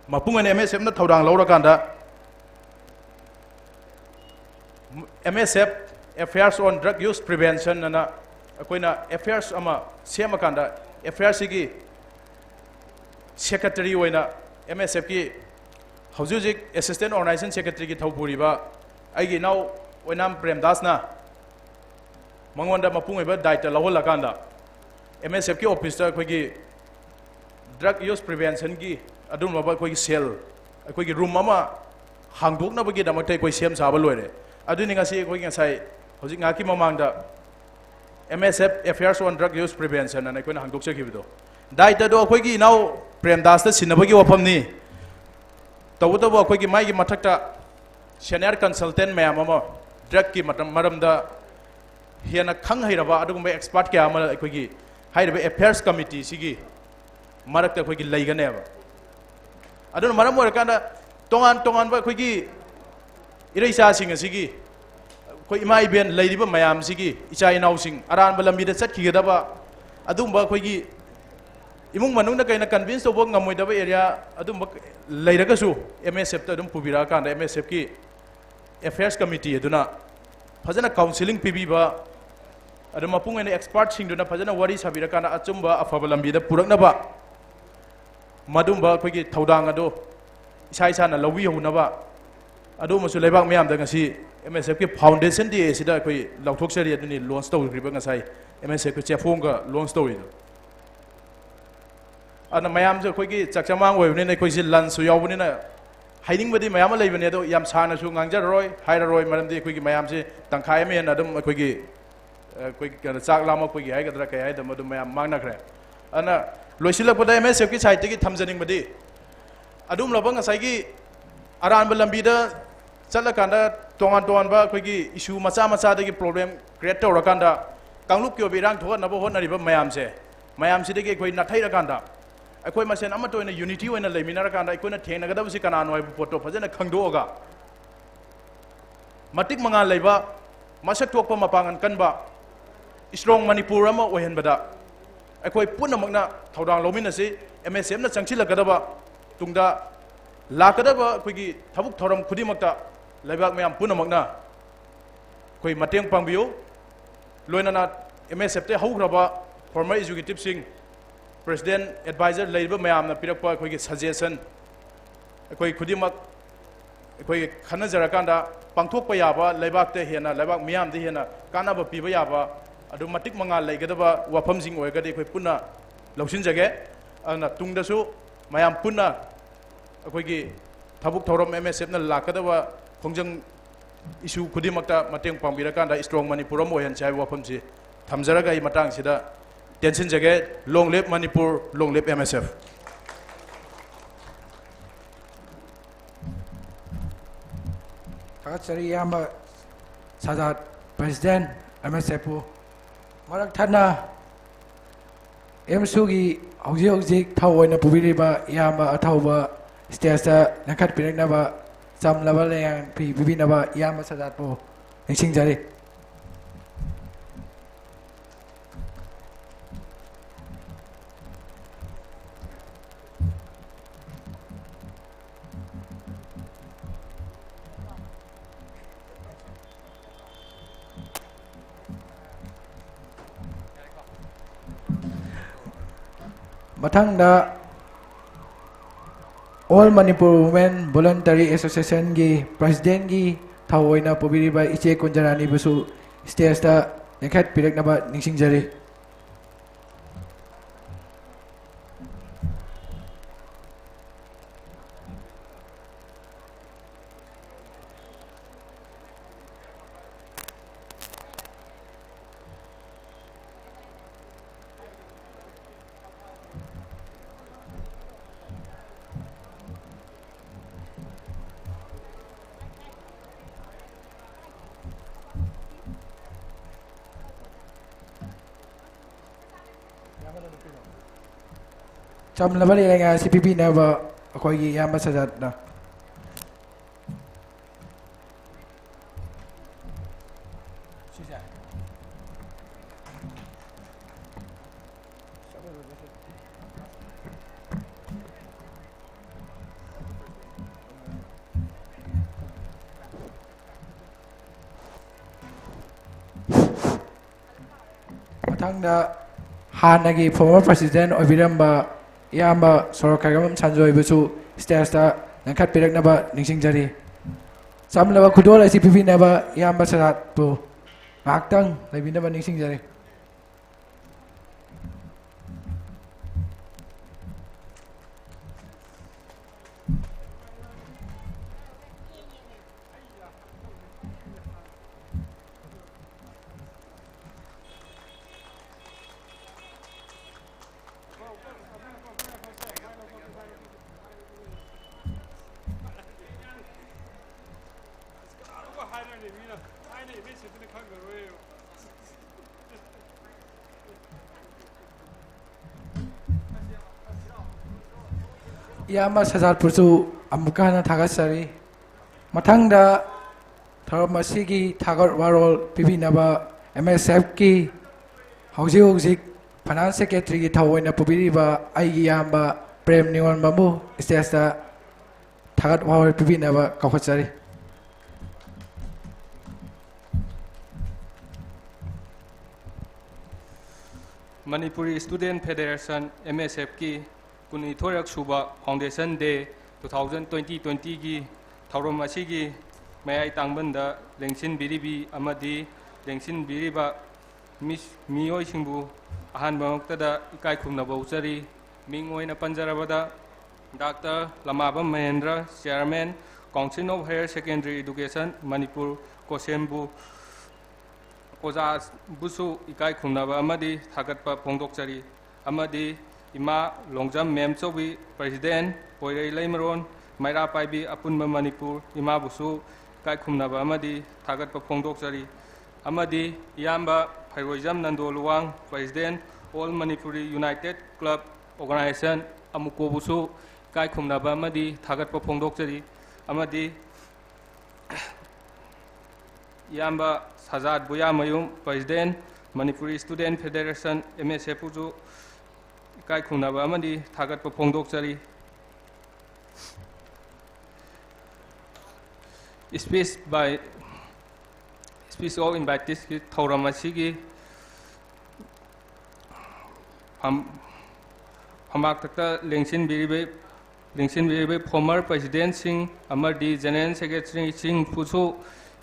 ꯃꯄꯨꯡ ꯑꯣꯏꯅ MSFꯅ ꯊꯧꯗꯥꯡ ꯂꯧꯔꯀꯥꯟꯗ MSF, Affairs on Drug Use Prevention ꯑꯅ ꯑꯩꯈꯣꯏꯅ affairs ꯑꯃ ꯁꯦꯝꯃꯀꯥꯟꯗ, affairsꯁꯤꯒꯤ secretary ꯑꯣꯏꯅ MSFꯀꯤ ꯍꯧꯖꯤꯛ ꯍꯧꯖꯤꯛ assistant organization secretaryꯒꯤ ꯊꯧ ꯄꯨꯔꯤꯕ ꯑꯩꯒꯤ ꯏꯅꯥꯎ ꯑꯣꯏꯅꯥꯝ ꯄ꯭ꯔꯦꯝꯗꯥꯁꯅ ꯃꯉꯣꯟꯗ ꯃꯄꯨꯡ ꯑꯣꯏꯕ ꯗꯥꯏꯇ ꯂꯧꯍꯜꯂꯀꯥꯟꯗ, MSFꯀꯤ officeꯇ ꯑꯩꯈꯣꯏꯒꯤ drug use preventionꯒꯤ ꯑꯗꯨꯒꯨꯝꯂꯕ ꯑꯩꯈꯣꯏꯒꯤ cell, ꯑꯩꯈꯣꯏꯒꯤ room ꯑꯃ ꯍꯥꯡꯗꯣꯛꯅꯕꯒꯤꯗꯃꯛꯇ ꯑꯩꯈꯣꯏ ꯁꯦꯝ ꯁꯥꯕ ꯂꯣꯏꯔꯦ꯫ ꯑꯗꯨꯅꯤ ꯉꯁꯤ ꯑꯩꯈꯣꯏ ꯉꯁꯥꯏ ꯍꯧꯖꯤꯛ ꯉꯥꯏꯍꯥꯛꯀꯤ ꯃꯃꯥꯡꯗ MSF, Affairs on Drug Use Prevention ꯑꯅ ꯑꯩꯈꯣꯏꯅ ꯍꯥꯡꯗꯣꯛꯆꯈꯤꯕꯗꯣ, ꯗꯥꯏꯇꯗꯣ ꯑꯩꯈꯣꯏꯒꯤ ꯏꯅꯥꯎ ꯄ꯭ꯔꯦꯝꯗꯥꯁꯇ ꯁꯤꯟꯅꯕꯒꯤ ꯋꯥꯐꯝꯅꯤ꯫ ꯇꯧꯕꯇꯕꯨ ꯑꯩꯈꯣꯏꯒꯤ ꯃꯥꯒꯤ ꯃꯊꯛꯇ senior consultant ꯃꯌꯥꯝ ꯑꯃ drugꯀꯤ ꯃꯇꯝ, ꯃꯔꯝꯗ ꯍꯦꯟꯅ ꯈꯪ ꯍꯩꯔꯕ ꯑꯗꯨꯒꯨꯝꯕ expert ꯀꯌꯥ ꯑꯃ ꯑꯩꯈꯣꯏꯒꯤ ꯍꯥꯏꯔꯤꯕ Affairs Committeeꯁꯤꯒꯤ ꯃꯔꯛꯇ ꯑꯩꯈꯣꯏꯒꯤ ꯂꯩꯒꯅꯦꯕ꯫ ꯑꯗꯨꯅ ꯃꯔꯝ ꯑꯣꯏꯔꯀꯥꯟꯗ ꯇꯣꯉꯥꯟ ꯇꯣꯉꯥꯟꯕ ꯑꯩꯈꯣꯏꯒꯤ ꯏꯔꯩꯆꯥꯁꯤꯡ ꯑꯁꯤꯒꯤ, ꯑꯩꯈꯣꯏ ꯏꯃꯥ ꯏꯕꯦꯟ ꯂꯩꯔꯤꯕ ꯃꯌꯥꯝꯁꯤꯒꯤ ꯏꯆꯥ ꯏꯅꯥꯎꯁꯤꯡ ꯑꯔꯥꯟꯕ ꯂꯝꯕꯤꯗ ꯆꯠꯈꯤꯒꯗꯕ ꯑꯗꯨꯒꯨꯝꯕ ꯑꯩꯈꯣꯏꯒꯤ ꯏꯃꯨꯡ ꯃꯅꯨꯡꯅ ꯀꯩꯅ convince ꯇꯧꯕ ꯉꯝꯃꯣꯏꯗꯕ area ꯑꯗꯨꯝꯕ ꯂꯩꯔꯒꯁꯨ, M S F ꯇ ꯑꯗꯨꯝ ꯄꯨꯕꯤꯔꯛꯑꯀꯥꯟꯗ, M S F ꯀꯤ Affairs Committee ꯑꯗꯨꯅ ꯐꯖꯅ counselling ꯄꯤꯕꯤꯕ, ꯑꯗꯨ ꯃꯄꯨꯡ ꯑꯣꯏꯅ expert ꯁꯤꯡꯗꯨꯅ ꯐꯖꯅ ꯋꯥꯔꯤ ꯁꯥꯕꯤꯔꯀꯥꯟꯗ ꯑꯆꯨꯝꯕ ꯑꯐꯕ ꯂꯝꯕꯤꯗ ꯄꯨꯔꯛꯅꯕ, ꯃꯗꯨꯝꯕ ꯑꯩꯈꯣꯏꯒꯤ ꯊꯧꯗꯥꯡ ꯑꯗꯨ ꯏꯁꯥ ꯏꯁꯥꯅ ꯂꯧꯕꯤꯍꯧꯅꯕ, ꯑꯗꯨꯃꯁꯨ ꯂꯩꯕꯥꯛ ꯃꯤꯌꯥꯝꯗ ꯉꯁꯤ M S F ꯀꯤ Foundation Day ꯑꯁꯤꯗ ꯑꯩꯈꯣꯏ ꯂꯥꯎꯊꯣꯛꯆꯔꯤ꯫ ꯑꯗꯨꯅꯤ launch ꯇꯧꯈ꯭ꯔꯤꯕ ꯉꯁꯥꯏ M S F ꯀꯤ ꯆꯦꯐꯣꯡꯒ launch ꯇꯧꯔꯤꯗꯣ꯫ ꯑꯗꯨꯅ ꯃꯌꯥꯝꯁꯨ ꯑꯩꯈꯣꯏꯒꯤ ꯆꯥꯛ ꯆꯃꯥꯡ ꯑꯣꯏꯕꯅꯤꯅ, ꯑꯩꯈꯣꯏꯁꯤ lunch ꯁꯨ ꯌꯥꯎꯕꯅꯤꯅ, ꯍꯥꯏꯅꯤꯡꯕꯗꯤ ꯃꯌꯥꯝ ꯑꯃ ꯂꯩꯕꯅꯦ, ꯑꯗꯣ ꯌꯥꯝ ꯁꯥꯡꯅꯁꯨ ꯉꯥꯡꯖꯔꯔꯣꯏ, ꯍꯥꯏꯔꯔꯣꯏ꯫ ꯃꯔꯝꯗꯤ ꯑꯩꯈꯣꯏꯒꯤ ꯃꯌꯥꯝꯁꯤ ꯇꯪꯈꯥꯏ ꯑꯃ ꯍꯦꯟꯅ ꯑꯗꯨꯝ ꯑꯩꯈꯣꯏꯒꯤ, ꯑ, ꯑꯩꯈꯣꯏ ꯀꯩꯅꯣ, ꯆꯥꯛ ꯂꯥꯝꯃꯛꯄꯒꯤ ꯍꯥꯏꯒꯗ꯭ꯔꯥ ꯀꯩ ꯍꯥꯏꯗꯕ, ꯑꯗꯨꯝ ꯃꯌꯥꯝ ꯃꯥꯡꯅꯈ꯭ꯔꯦ꯫ ꯑꯗꯨꯅ ꯂꯣꯏꯁꯤꯜꯂꯛꯄꯗ M S F ꯀꯤ side ꯇꯒꯤ ꯊꯝꯖꯅꯤꯡꯕꯗꯤ, ꯑꯗꯨꯒꯨꯝꯂꯕ ꯉꯁꯥꯏꯒꯤ ꯑꯔꯥꯟꯕ ꯂꯝꯕꯤꯗ ꯆꯠꯂꯀꯥꯟꯗ ꯇꯣꯉꯥꯟ ꯇꯣꯉꯥꯟꯕ ꯑꯩꯈꯣꯏꯒꯤ issue ꯃꯆꯥ ꯃꯆꯥꯗꯒꯤ problem create ꯇꯧꯔꯀꯥꯟꯗ ꯀꯥꯡꯂꯨꯞꯀꯤ ꯑꯣꯏꯕ ꯏꯔꯥꯡ ꯊꯣꯛꯍꯟꯅꯕ ꯍꯣꯠꯅꯔꯤꯕ ꯃꯌꯥꯝꯁꯦ, ꯃꯌꯥꯝꯁꯤꯗꯒꯤ ꯑꯩꯈꯣꯏ ꯅꯥꯊꯩꯔꯀꯥꯟꯗ, ꯑꯩꯈꯣꯏ ꯃꯁꯦꯟ ꯑꯃꯠꯇ ꯑꯣꯏꯅ unity ꯑꯣꯏꯅ ꯂꯩꯃꯤꯟꯅꯔꯀꯥꯟꯗ, ꯑꯩꯈꯣꯏꯅ ꯊꯦꯡꯅꯒꯗꯕꯁꯤ ꯀꯅꯥꯅꯣ ꯍꯥꯏꯕ ꯄꯣꯠꯇꯣ ꯐꯖꯅ ꯈꯪꯗꯣꯛꯑꯒ, ꯃꯇꯤꯛ ꯃꯉꯥꯜ ꯂꯩꯕ, ꯃꯁꯛ ꯊꯣꯛꯄ, ꯃꯄꯥꯡꯒꯜ ꯀꯟꯕ, strong ꯃꯅꯤꯄꯨꯔ ꯑꯃ ꯑꯣꯏꯍꯟꯕꯗ ꯑꯩꯈꯣꯏ ꯄꯨꯝꯅꯃꯛꯅ ꯊꯧꯗꯥꯡ ꯂꯧꯃꯤꯟꯅꯁꯤ꯫ M S F ꯅ ꯆꯪꯁꯤꯜꯂꯛꯀꯗꯕ, ꯇꯨꯡꯗ ꯂꯥꯛꯀꯗꯕ ꯑꯩꯈꯣꯏꯒꯤ ꯊꯕꯛ ꯊꯧꯔꯝ ꯈꯨꯗꯤꯡꯃꯛꯇ ꯂꯩꯕꯥꯛ ꯃꯌꯥꯝ ꯄꯨꯝꯅꯃꯛꯅ ꯑꯩꯈꯣꯏ ꯃꯇꯦꯡ ꯄꯥꯡꯕꯤꯌꯨ꯫ ꯂꯣꯏꯅꯅ M S F ꯇ ꯍꯧꯈ꯭ꯔꯕ former executive ꯁꯤꯡ, president, advisor ꯂꯩꯔꯤꯕ ꯃꯌꯥꯝꯅ ꯄꯤꯔꯛꯄ ꯑꯩꯈꯣꯏꯒꯤ suggestion, ꯑꯩꯈꯣꯏ ꯈꯨꯗꯤꯡꯃꯛ ꯑꯩꯈꯣꯏ ꯈꯟꯅꯖꯔꯀꯥꯟꯗ ꯄꯥꯡꯊꯣꯛꯄ ꯌꯥꯕ, ꯂꯩꯕꯥꯛꯇ ꯍꯦꯟꯅ, ꯂꯩꯕꯥꯛ ꯃꯤꯌꯥꯝꯗ ꯍꯦꯟꯅ ꯀꯥꯟꯅꯕ ꯄꯤꯕ ꯌꯥꯕ, ꯑꯗꯨ ꯃꯇꯤꯛ ꯃꯉꯥꯜ ꯂꯩꯒꯗꯕ ꯋꯥꯐꯝꯁꯤꯡ ꯑꯣꯏꯔꯒꯗꯤ ꯑꯩꯈꯣꯏ ꯄꯨꯟꯅ ꯂꯧꯁꯤꯟꯖꯒꯦ꯫ ꯑꯗꯨꯅ ꯇꯨꯡꯗꯁꯨ ꯃꯌꯥꯝ ꯄꯨꯟꯅ ꯑꯩꯈꯣꯏꯒꯤ ꯊꯕꯛ ꯊꯧꯔꯝ M S F ꯅ ꯂꯥꯛꯀꯗꯕ ꯈꯣꯡꯖꯪ issue ꯈꯨꯗꯤꯡꯃꯛꯇ ꯃꯇꯦꯡ ꯄꯥꯡꯕꯤꯔꯀꯥꯟꯗ strong ꯃꯅꯤꯄꯨꯔ ꯑꯃ ꯑꯣꯏꯍꯟꯁꯤ ꯍꯥꯏꯕ ꯋꯥꯐꯝꯁꯤ ꯊꯝꯖꯔꯒ ꯑꯩ ꯃꯇꯥꯡꯁꯤꯗ ꯇꯦꯟꯁꯤꯟꯖꯒꯦ꯫ Long live Manipur, long live M S F꯫ ꯊꯥꯒꯠꯆꯔꯤ ꯏꯌꯥꯝꯕ Sajad, president, M S F ꯄꯨ꯫ ꯃꯔꯛ ꯊꯠꯅ ꯑꯦꯝꯁꯨꯒꯤ ꯍꯧꯖꯤꯛ ꯍꯧꯖꯤꯛ ꯊꯧ ꯑꯣꯏꯅ ꯄꯨꯕꯤꯔꯤꯕ ꯏꯌꯥꯝꯕ ꯑꯊꯧꯕ stage ꯇ ꯂꯦꯡꯈꯠꯄꯤꯔꯛꯅꯕ ꯆꯝꯂꯕ ꯂꯩꯉꯥꯛ ꯄꯤ-, ꯄꯤꯕꯤꯅꯕ ꯏꯌꯥꯝꯕ ꯁꯖꯥꯗꯄꯨ ꯅꯤꯡꯁꯤꯡꯖꯔꯤ꯫ ꯃꯊꯪꯗ All Manipur Women Voluntary Associationꯒꯤ Presidentꯒꯤ ꯊꯧ ꯑꯣꯏꯅ ꯄꯨꯕꯤꯔꯤꯕ ꯏꯆꯦ ꯀꯨꯟꯖꯔꯥꯅꯤꯕꯨꯁꯨ stageꯇ ꯂꯦꯡꯈꯠꯄꯤꯔꯛꯅꯕ ꯅꯤꯡꯁꯤꯡꯖꯔꯤ꯫ ꯆꯝꯂꯕ ꯂꯤꯂꯥ ꯑꯁꯤ ꯄꯤꯕꯤꯅꯕ ꯑꯩꯈꯣꯏꯒꯤ ꯏꯌꯥꯝꯕ ꯁꯖꯥꯠꯅ꯫ ꯃꯊꯪꯗ ꯍꯥꯟꯅꯒꯤ former president ꯑꯣꯏꯕꯤꯔꯝꯕ ꯏꯌꯥꯝꯕ ꯁꯣꯔꯣꯛꯈꯥꯏꯕꯝ ꯁꯟꯖꯣꯏꯕꯨꯁꯨ stageꯇ ꯂꯦꯡꯈꯠꯄꯤꯔꯛꯅꯕ ꯅꯤꯡꯁꯤꯡꯖꯔꯤ꯫ ꯆꯝꯂꯕ ꯈꯨꯗꯣꯜ ꯑꯁꯤ ꯄꯤꯕꯤꯅꯕ ꯏꯌꯥꯝꯕ ꯁꯖꯥꯠꯄꯨ ꯉꯥꯏꯍꯥꯛꯇꯪ ꯂꯩꯕꯤꯅꯕ ꯅꯤꯡꯁꯤꯡꯖꯔꯤ꯫ ꯏꯌꯥꯝꯕ ꯁꯖꯥꯠꯄꯨꯁꯨ ꯑꯃꯨꯛꯀ ꯍꯟꯅ ꯊꯥꯒꯠꯆꯔꯤ꯫ ꯃꯊꯪꯗ ꯊꯧꯔꯝ ꯑꯁꯤꯒꯤ ꯊꯥꯒꯠ ꯋꯥꯔꯣꯜ ꯄꯤꯕꯤꯅꯕ M S Fꯀꯤ ꯍꯧꯖꯤꯛ ꯍꯧꯖꯤꯛ finance secretaryꯒꯤ ꯊꯧ ꯑꯣꯏꯅ ꯄꯨꯕꯤꯔꯤꯕ ꯑꯩꯒꯤ ꯏꯌꯥꯝꯕ ꯄ꯭ꯔꯦꯝ ꯅꯤꯉꯣꯜꯕꯝꯕꯨ stageꯇ ꯊꯥꯒꯠ ꯋꯥꯍꯩ ꯄꯤꯕꯤꯅꯕ ꯀꯧꯈꯠꯆꯔꯤ꯫ Manipuri student federation, M S ꯑꯦꯐꯀꯤ ꯀꯨꯟꯅꯤꯊꯣꯏꯔꯛ ꯁꯨꯕ ꯐꯥꯎꯟꯗꯦꯁꯟ ꯗꯦ ꯇꯨ ꯊꯥꯎꯖꯟ ꯇ꯭ꯋꯦꯟꯇꯤ ꯇ꯭ꯋꯦꯟꯇꯤꯒꯤ ꯊꯧꯔꯝ ꯑꯁꯤꯒꯤ ꯃꯌꯥꯏ ꯇꯥꯡꯕꯟꯗ ꯂꯦꯡꯁꯤꯟꯕꯤꯔꯤꯕꯤ ꯑꯃꯗꯤ ꯂꯦꯡꯁꯤꯟꯕꯤꯔꯤꯕ ꯃꯤꯁ-, ꯃꯤꯑꯣꯏꯁꯤꯡꯕꯨ ꯑꯍꯥꯟꯕꯃꯛꯇꯗ ꯏꯀꯥꯏ ꯈꯨꯝꯅꯕ ꯎꯠꯆꯔꯤ꯫ ꯃꯤꯡ ꯑꯣꯏꯅ ꯄꯟꯖꯔꯕꯗ, doctor Lamabam Mahendra, chairman, Council of Higher Secondary Education Manipur, ꯀꯣꯁꯦꯝꯕꯨ, ꯑꯣꯖꯥꯕꯨꯁꯨ ꯏꯀꯥꯏ ꯈꯨꯝꯅꯕ ꯑꯃꯗꯤ ꯊꯥꯒꯠꯄ ꯐꯣꯡꯗꯣꯛꯆꯔꯤ꯫ ꯑꯃꯗꯤ ꯏꯃꯥ ꯂꯣꯡꯖꯝ ꯃꯦꯝꯆꯧꯕꯤ, ꯄ꯭ꯔꯦꯁꯤꯗꯦꯟ, ꯄꯣꯏꯔꯩ ꯂꯩꯃꯔꯣꯟ ꯃꯩꯔꯥ ꯄꯥꯏꯕꯤ ꯑꯄꯨꯟꯕ ꯃꯅꯤꯄꯨꯔ, ꯏꯃꯥꯕꯨꯁꯨ ꯏꯀꯥꯏ ꯈꯨꯝꯅꯕ ꯑꯃꯗꯤ ꯊꯥꯒꯠꯄ ꯐꯣꯡꯗꯣꯛꯆꯔꯤ꯫ ꯑꯃꯗꯤ ꯏꯌꯥꯝꯕ Feiroijam Nando Luwang, president, All Manipuri United Club Organization, ꯑꯃꯨꯀꯣꯕꯨꯁꯨ ꯏꯀꯥꯏ ꯈꯨꯝꯅꯕ ꯑꯃꯗꯤ ꯊꯥꯒꯠꯄ ꯐꯣꯡꯗꯣꯛꯆꯔꯤ꯫ ꯑꯃꯗꯤ ꯏꯌꯥꯝꯕ Sajad Buyamayum, president, Manipuri Student Federation, ꯑꯦꯝ ꯑꯦꯁ ꯑꯦꯐꯄꯨꯁꯨ ꯏꯀꯥꯏ ꯈꯨꯝꯅꯕ ꯑꯃꯗꯤ ꯊꯥꯒꯠꯄ ꯐꯣꯡꯗꯣꯛꯆꯔꯤ꯫ Speech by, Speech of Inviteesꯀꯤ ꯊꯧꯔꯝ ꯑꯁꯤꯒꯤ ꯐꯝ-, ꯐꯝꯄꯥꯛꯇ ꯂꯦꯡꯁꯤꯟꯕꯤꯔꯤꯕ, ꯂꯦꯡꯁꯤꯟꯕꯤꯔꯤꯕ former presidentꯁꯤꯡ ꯑꯃꯗꯤ general secretaryꯁꯤꯡꯕꯨꯁꯨ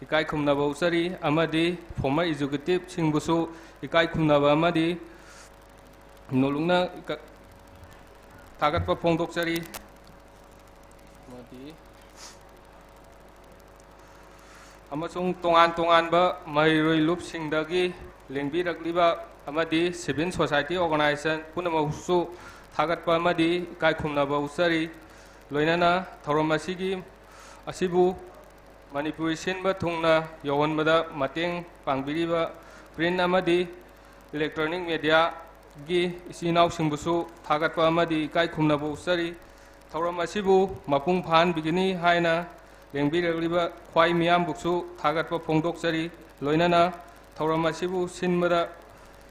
ꯏꯀꯥꯏ ꯈꯨꯝꯅꯕ ꯎꯠꯆꯔꯤ, ꯑꯃꯗꯤ former executiveꯁꯤꯡꯕꯨꯁꯨ ꯏꯀꯥꯏ ꯈꯨꯝꯅꯕ ꯑꯃꯗꯤ ꯅꯣꯂꯨꯛꯅ ꯏꯀ-, ꯊꯥꯒꯠꯄ ꯐꯣꯡꯗꯣꯛꯆꯔꯤ꯫ ꯑꯃꯗꯤ ꯑꯃꯁꯨꯡ ꯇꯣꯉꯥꯟ ꯇꯣꯉꯥꯟꯕ ꯃꯍꯩꯔꯣꯏ ꯂꯨꯞꯁꯤꯡꯗꯒꯤ ꯂꯦꯡꯕꯤꯔꯛꯂꯤꯕ ꯑꯃꯗꯤ civil society organization ꯄꯨꯝꯅꯃꯛꯁꯨ ꯊꯥꯒꯠꯄ ꯑꯃꯗꯤ ꯏꯀꯥꯏ ꯈꯨꯝꯅꯕ ꯎꯠꯆꯔꯤ꯫ ꯂꯣꯏꯅꯅ ꯊꯧꯔꯝ ꯑꯁꯤꯒꯤ, ꯑꯁꯤꯕꯨ ꯃꯅꯤꯄꯨꯔꯤ ꯁꯤꯟꯕ ꯊꯨꯡꯅ ꯌꯧꯍꯟꯕꯗ ꯃꯇꯦꯡ ꯄꯥꯡꯕꯤꯔꯤꯕ print ꯑꯃꯗꯤ electronic mediaꯒꯤ ꯏꯆꯤꯜ ꯏꯅꯥꯎꯁꯤꯡꯕꯨꯁꯨ ꯊꯥꯒꯠꯄ ꯑꯃꯗꯤ ꯏꯀꯥꯏ ꯈꯨꯝꯅꯕ ꯎꯠꯆꯔꯤ꯫ ꯊꯧꯔꯝ ꯑꯁꯤꯕꯨ ꯃꯄꯨꯡ ꯐꯥꯍꯟꯕꯤꯒꯅꯤ ꯍꯥꯏꯅ ꯂꯦꯡꯕꯤꯔꯛꯂꯤꯕ ꯈ꯭ꯋꯥꯏ ꯃꯤꯌꯥꯝꯕꯨꯁꯨ ꯊꯥꯒꯠꯄ ꯐꯣꯡꯗꯣꯛꯆꯔꯤ꯫ ꯂꯣꯏꯅꯅ ꯊꯧꯔꯝ ꯑꯁꯤꯕꯨ ꯁꯤꯟꯕꯗ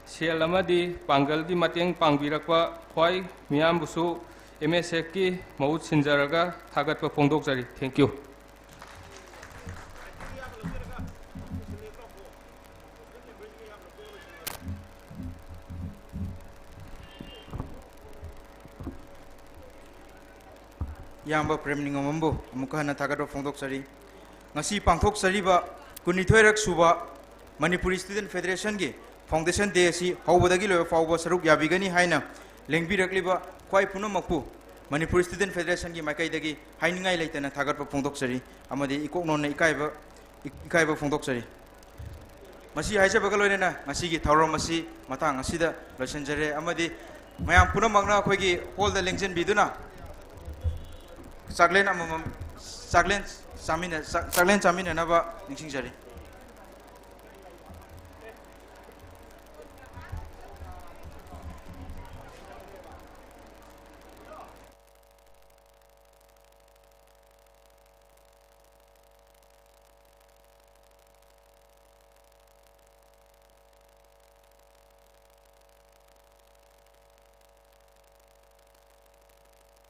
ꯁꯦꯜ ꯑꯃꯗꯤ ꯄꯥꯡꯒꯜꯒꯤ ꯃꯇꯦꯡ ꯄꯥꯡꯕꯤꯔꯛꯄ ꯈ꯭ꯋꯥꯏ ꯃꯤꯌꯥꯝꯕꯨꯁꯨ ꯑꯦꯝ ꯑꯦꯁ ꯑꯦꯐꯀꯤ ꯃꯍꯨꯠ ꯁꯤꯟꯖꯔꯒ ꯊꯥꯒꯠꯄ ꯐꯣꯡꯗꯣꯛꯆꯔꯤ꯫ Thank you꯫ ꯏꯌꯥꯝꯕ ꯄ꯭ꯔꯦꯝ ꯅꯤꯡꯉꯝꯕꯝꯕꯨ ꯑꯃꯨꯛꯀ ꯍꯟꯅ ꯊꯥꯒꯠꯄ ꯐꯣꯡꯗꯣꯛꯆꯔꯤ꯫ ꯉꯁꯤ ꯄꯥꯡꯊꯣꯛꯆꯔꯤꯕ ꯀꯨꯟꯅꯤꯊꯣꯏꯔꯛ ꯁꯨꯕ ꯃꯅꯤꯄꯨꯔ Student Federation ꯒꯤ Foundation Day ꯑꯁꯤ ꯍꯧꯕꯗꯒꯤ ꯂꯣꯏꯕ ꯐꯥꯎꯕ ꯁꯔꯨꯛ ꯌꯥꯕꯤꯒꯅꯤ ꯍꯥꯏꯅ ꯂꯦꯡꯕꯤꯔꯛꯂꯤꯕ ꯈ꯭ꯋꯥꯏ ꯄꯨꯝꯅꯃꯛꯄꯨ ꯃꯅꯤꯄꯨꯔ Student Federation ꯒꯤ ꯃꯥꯏꯀꯩꯗꯒꯤ ꯍꯥꯏꯅꯤꯡꯉꯥꯏ ꯂꯩꯇꯅ ꯊꯥꯒꯠꯄ ꯐꯣꯡꯗꯣꯛꯆꯔꯤ ꯑꯃꯗꯤ ꯏꯀꯣꯛ ꯅꯣꯟꯅ ꯏꯀꯥꯏꯕ, ꯏꯀꯥꯏꯕ ꯐꯣꯡꯗꯣꯛꯆꯔꯤ꯫ ꯃꯁꯤ ꯍꯥꯏꯖꯕꯒ ꯂꯣꯏꯅꯅ ꯉꯁꯤꯒꯤ ꯊꯧꯔꯝ ꯑꯁꯤ ꯃꯇꯥꯡ ꯑꯁꯤꯗ ꯂꯣꯏꯁꯤꯟꯖꯔꯦ ꯑꯃꯗꯤ ꯃꯌꯥꯝ ꯄꯨꯝꯅꯃꯛꯅ ꯑꯩꯈꯣꯏꯒꯤ hall ꯗ ꯂꯦꯡꯁꯤꯟꯕꯤꯗꯨꯅ ꯆꯥꯛꯂꯦꯟ ꯑꯃꯃꯝ, ꯆꯥꯛꯂꯦꯟ ꯆꯥꯃꯤꯟꯅ-, ꯆꯥꯛ-, ꯆꯥꯛꯂꯦꯟ ꯆꯥꯃꯤꯟꯅꯅꯕ ꯅꯤꯡꯁꯤꯡꯖꯔꯤ꯫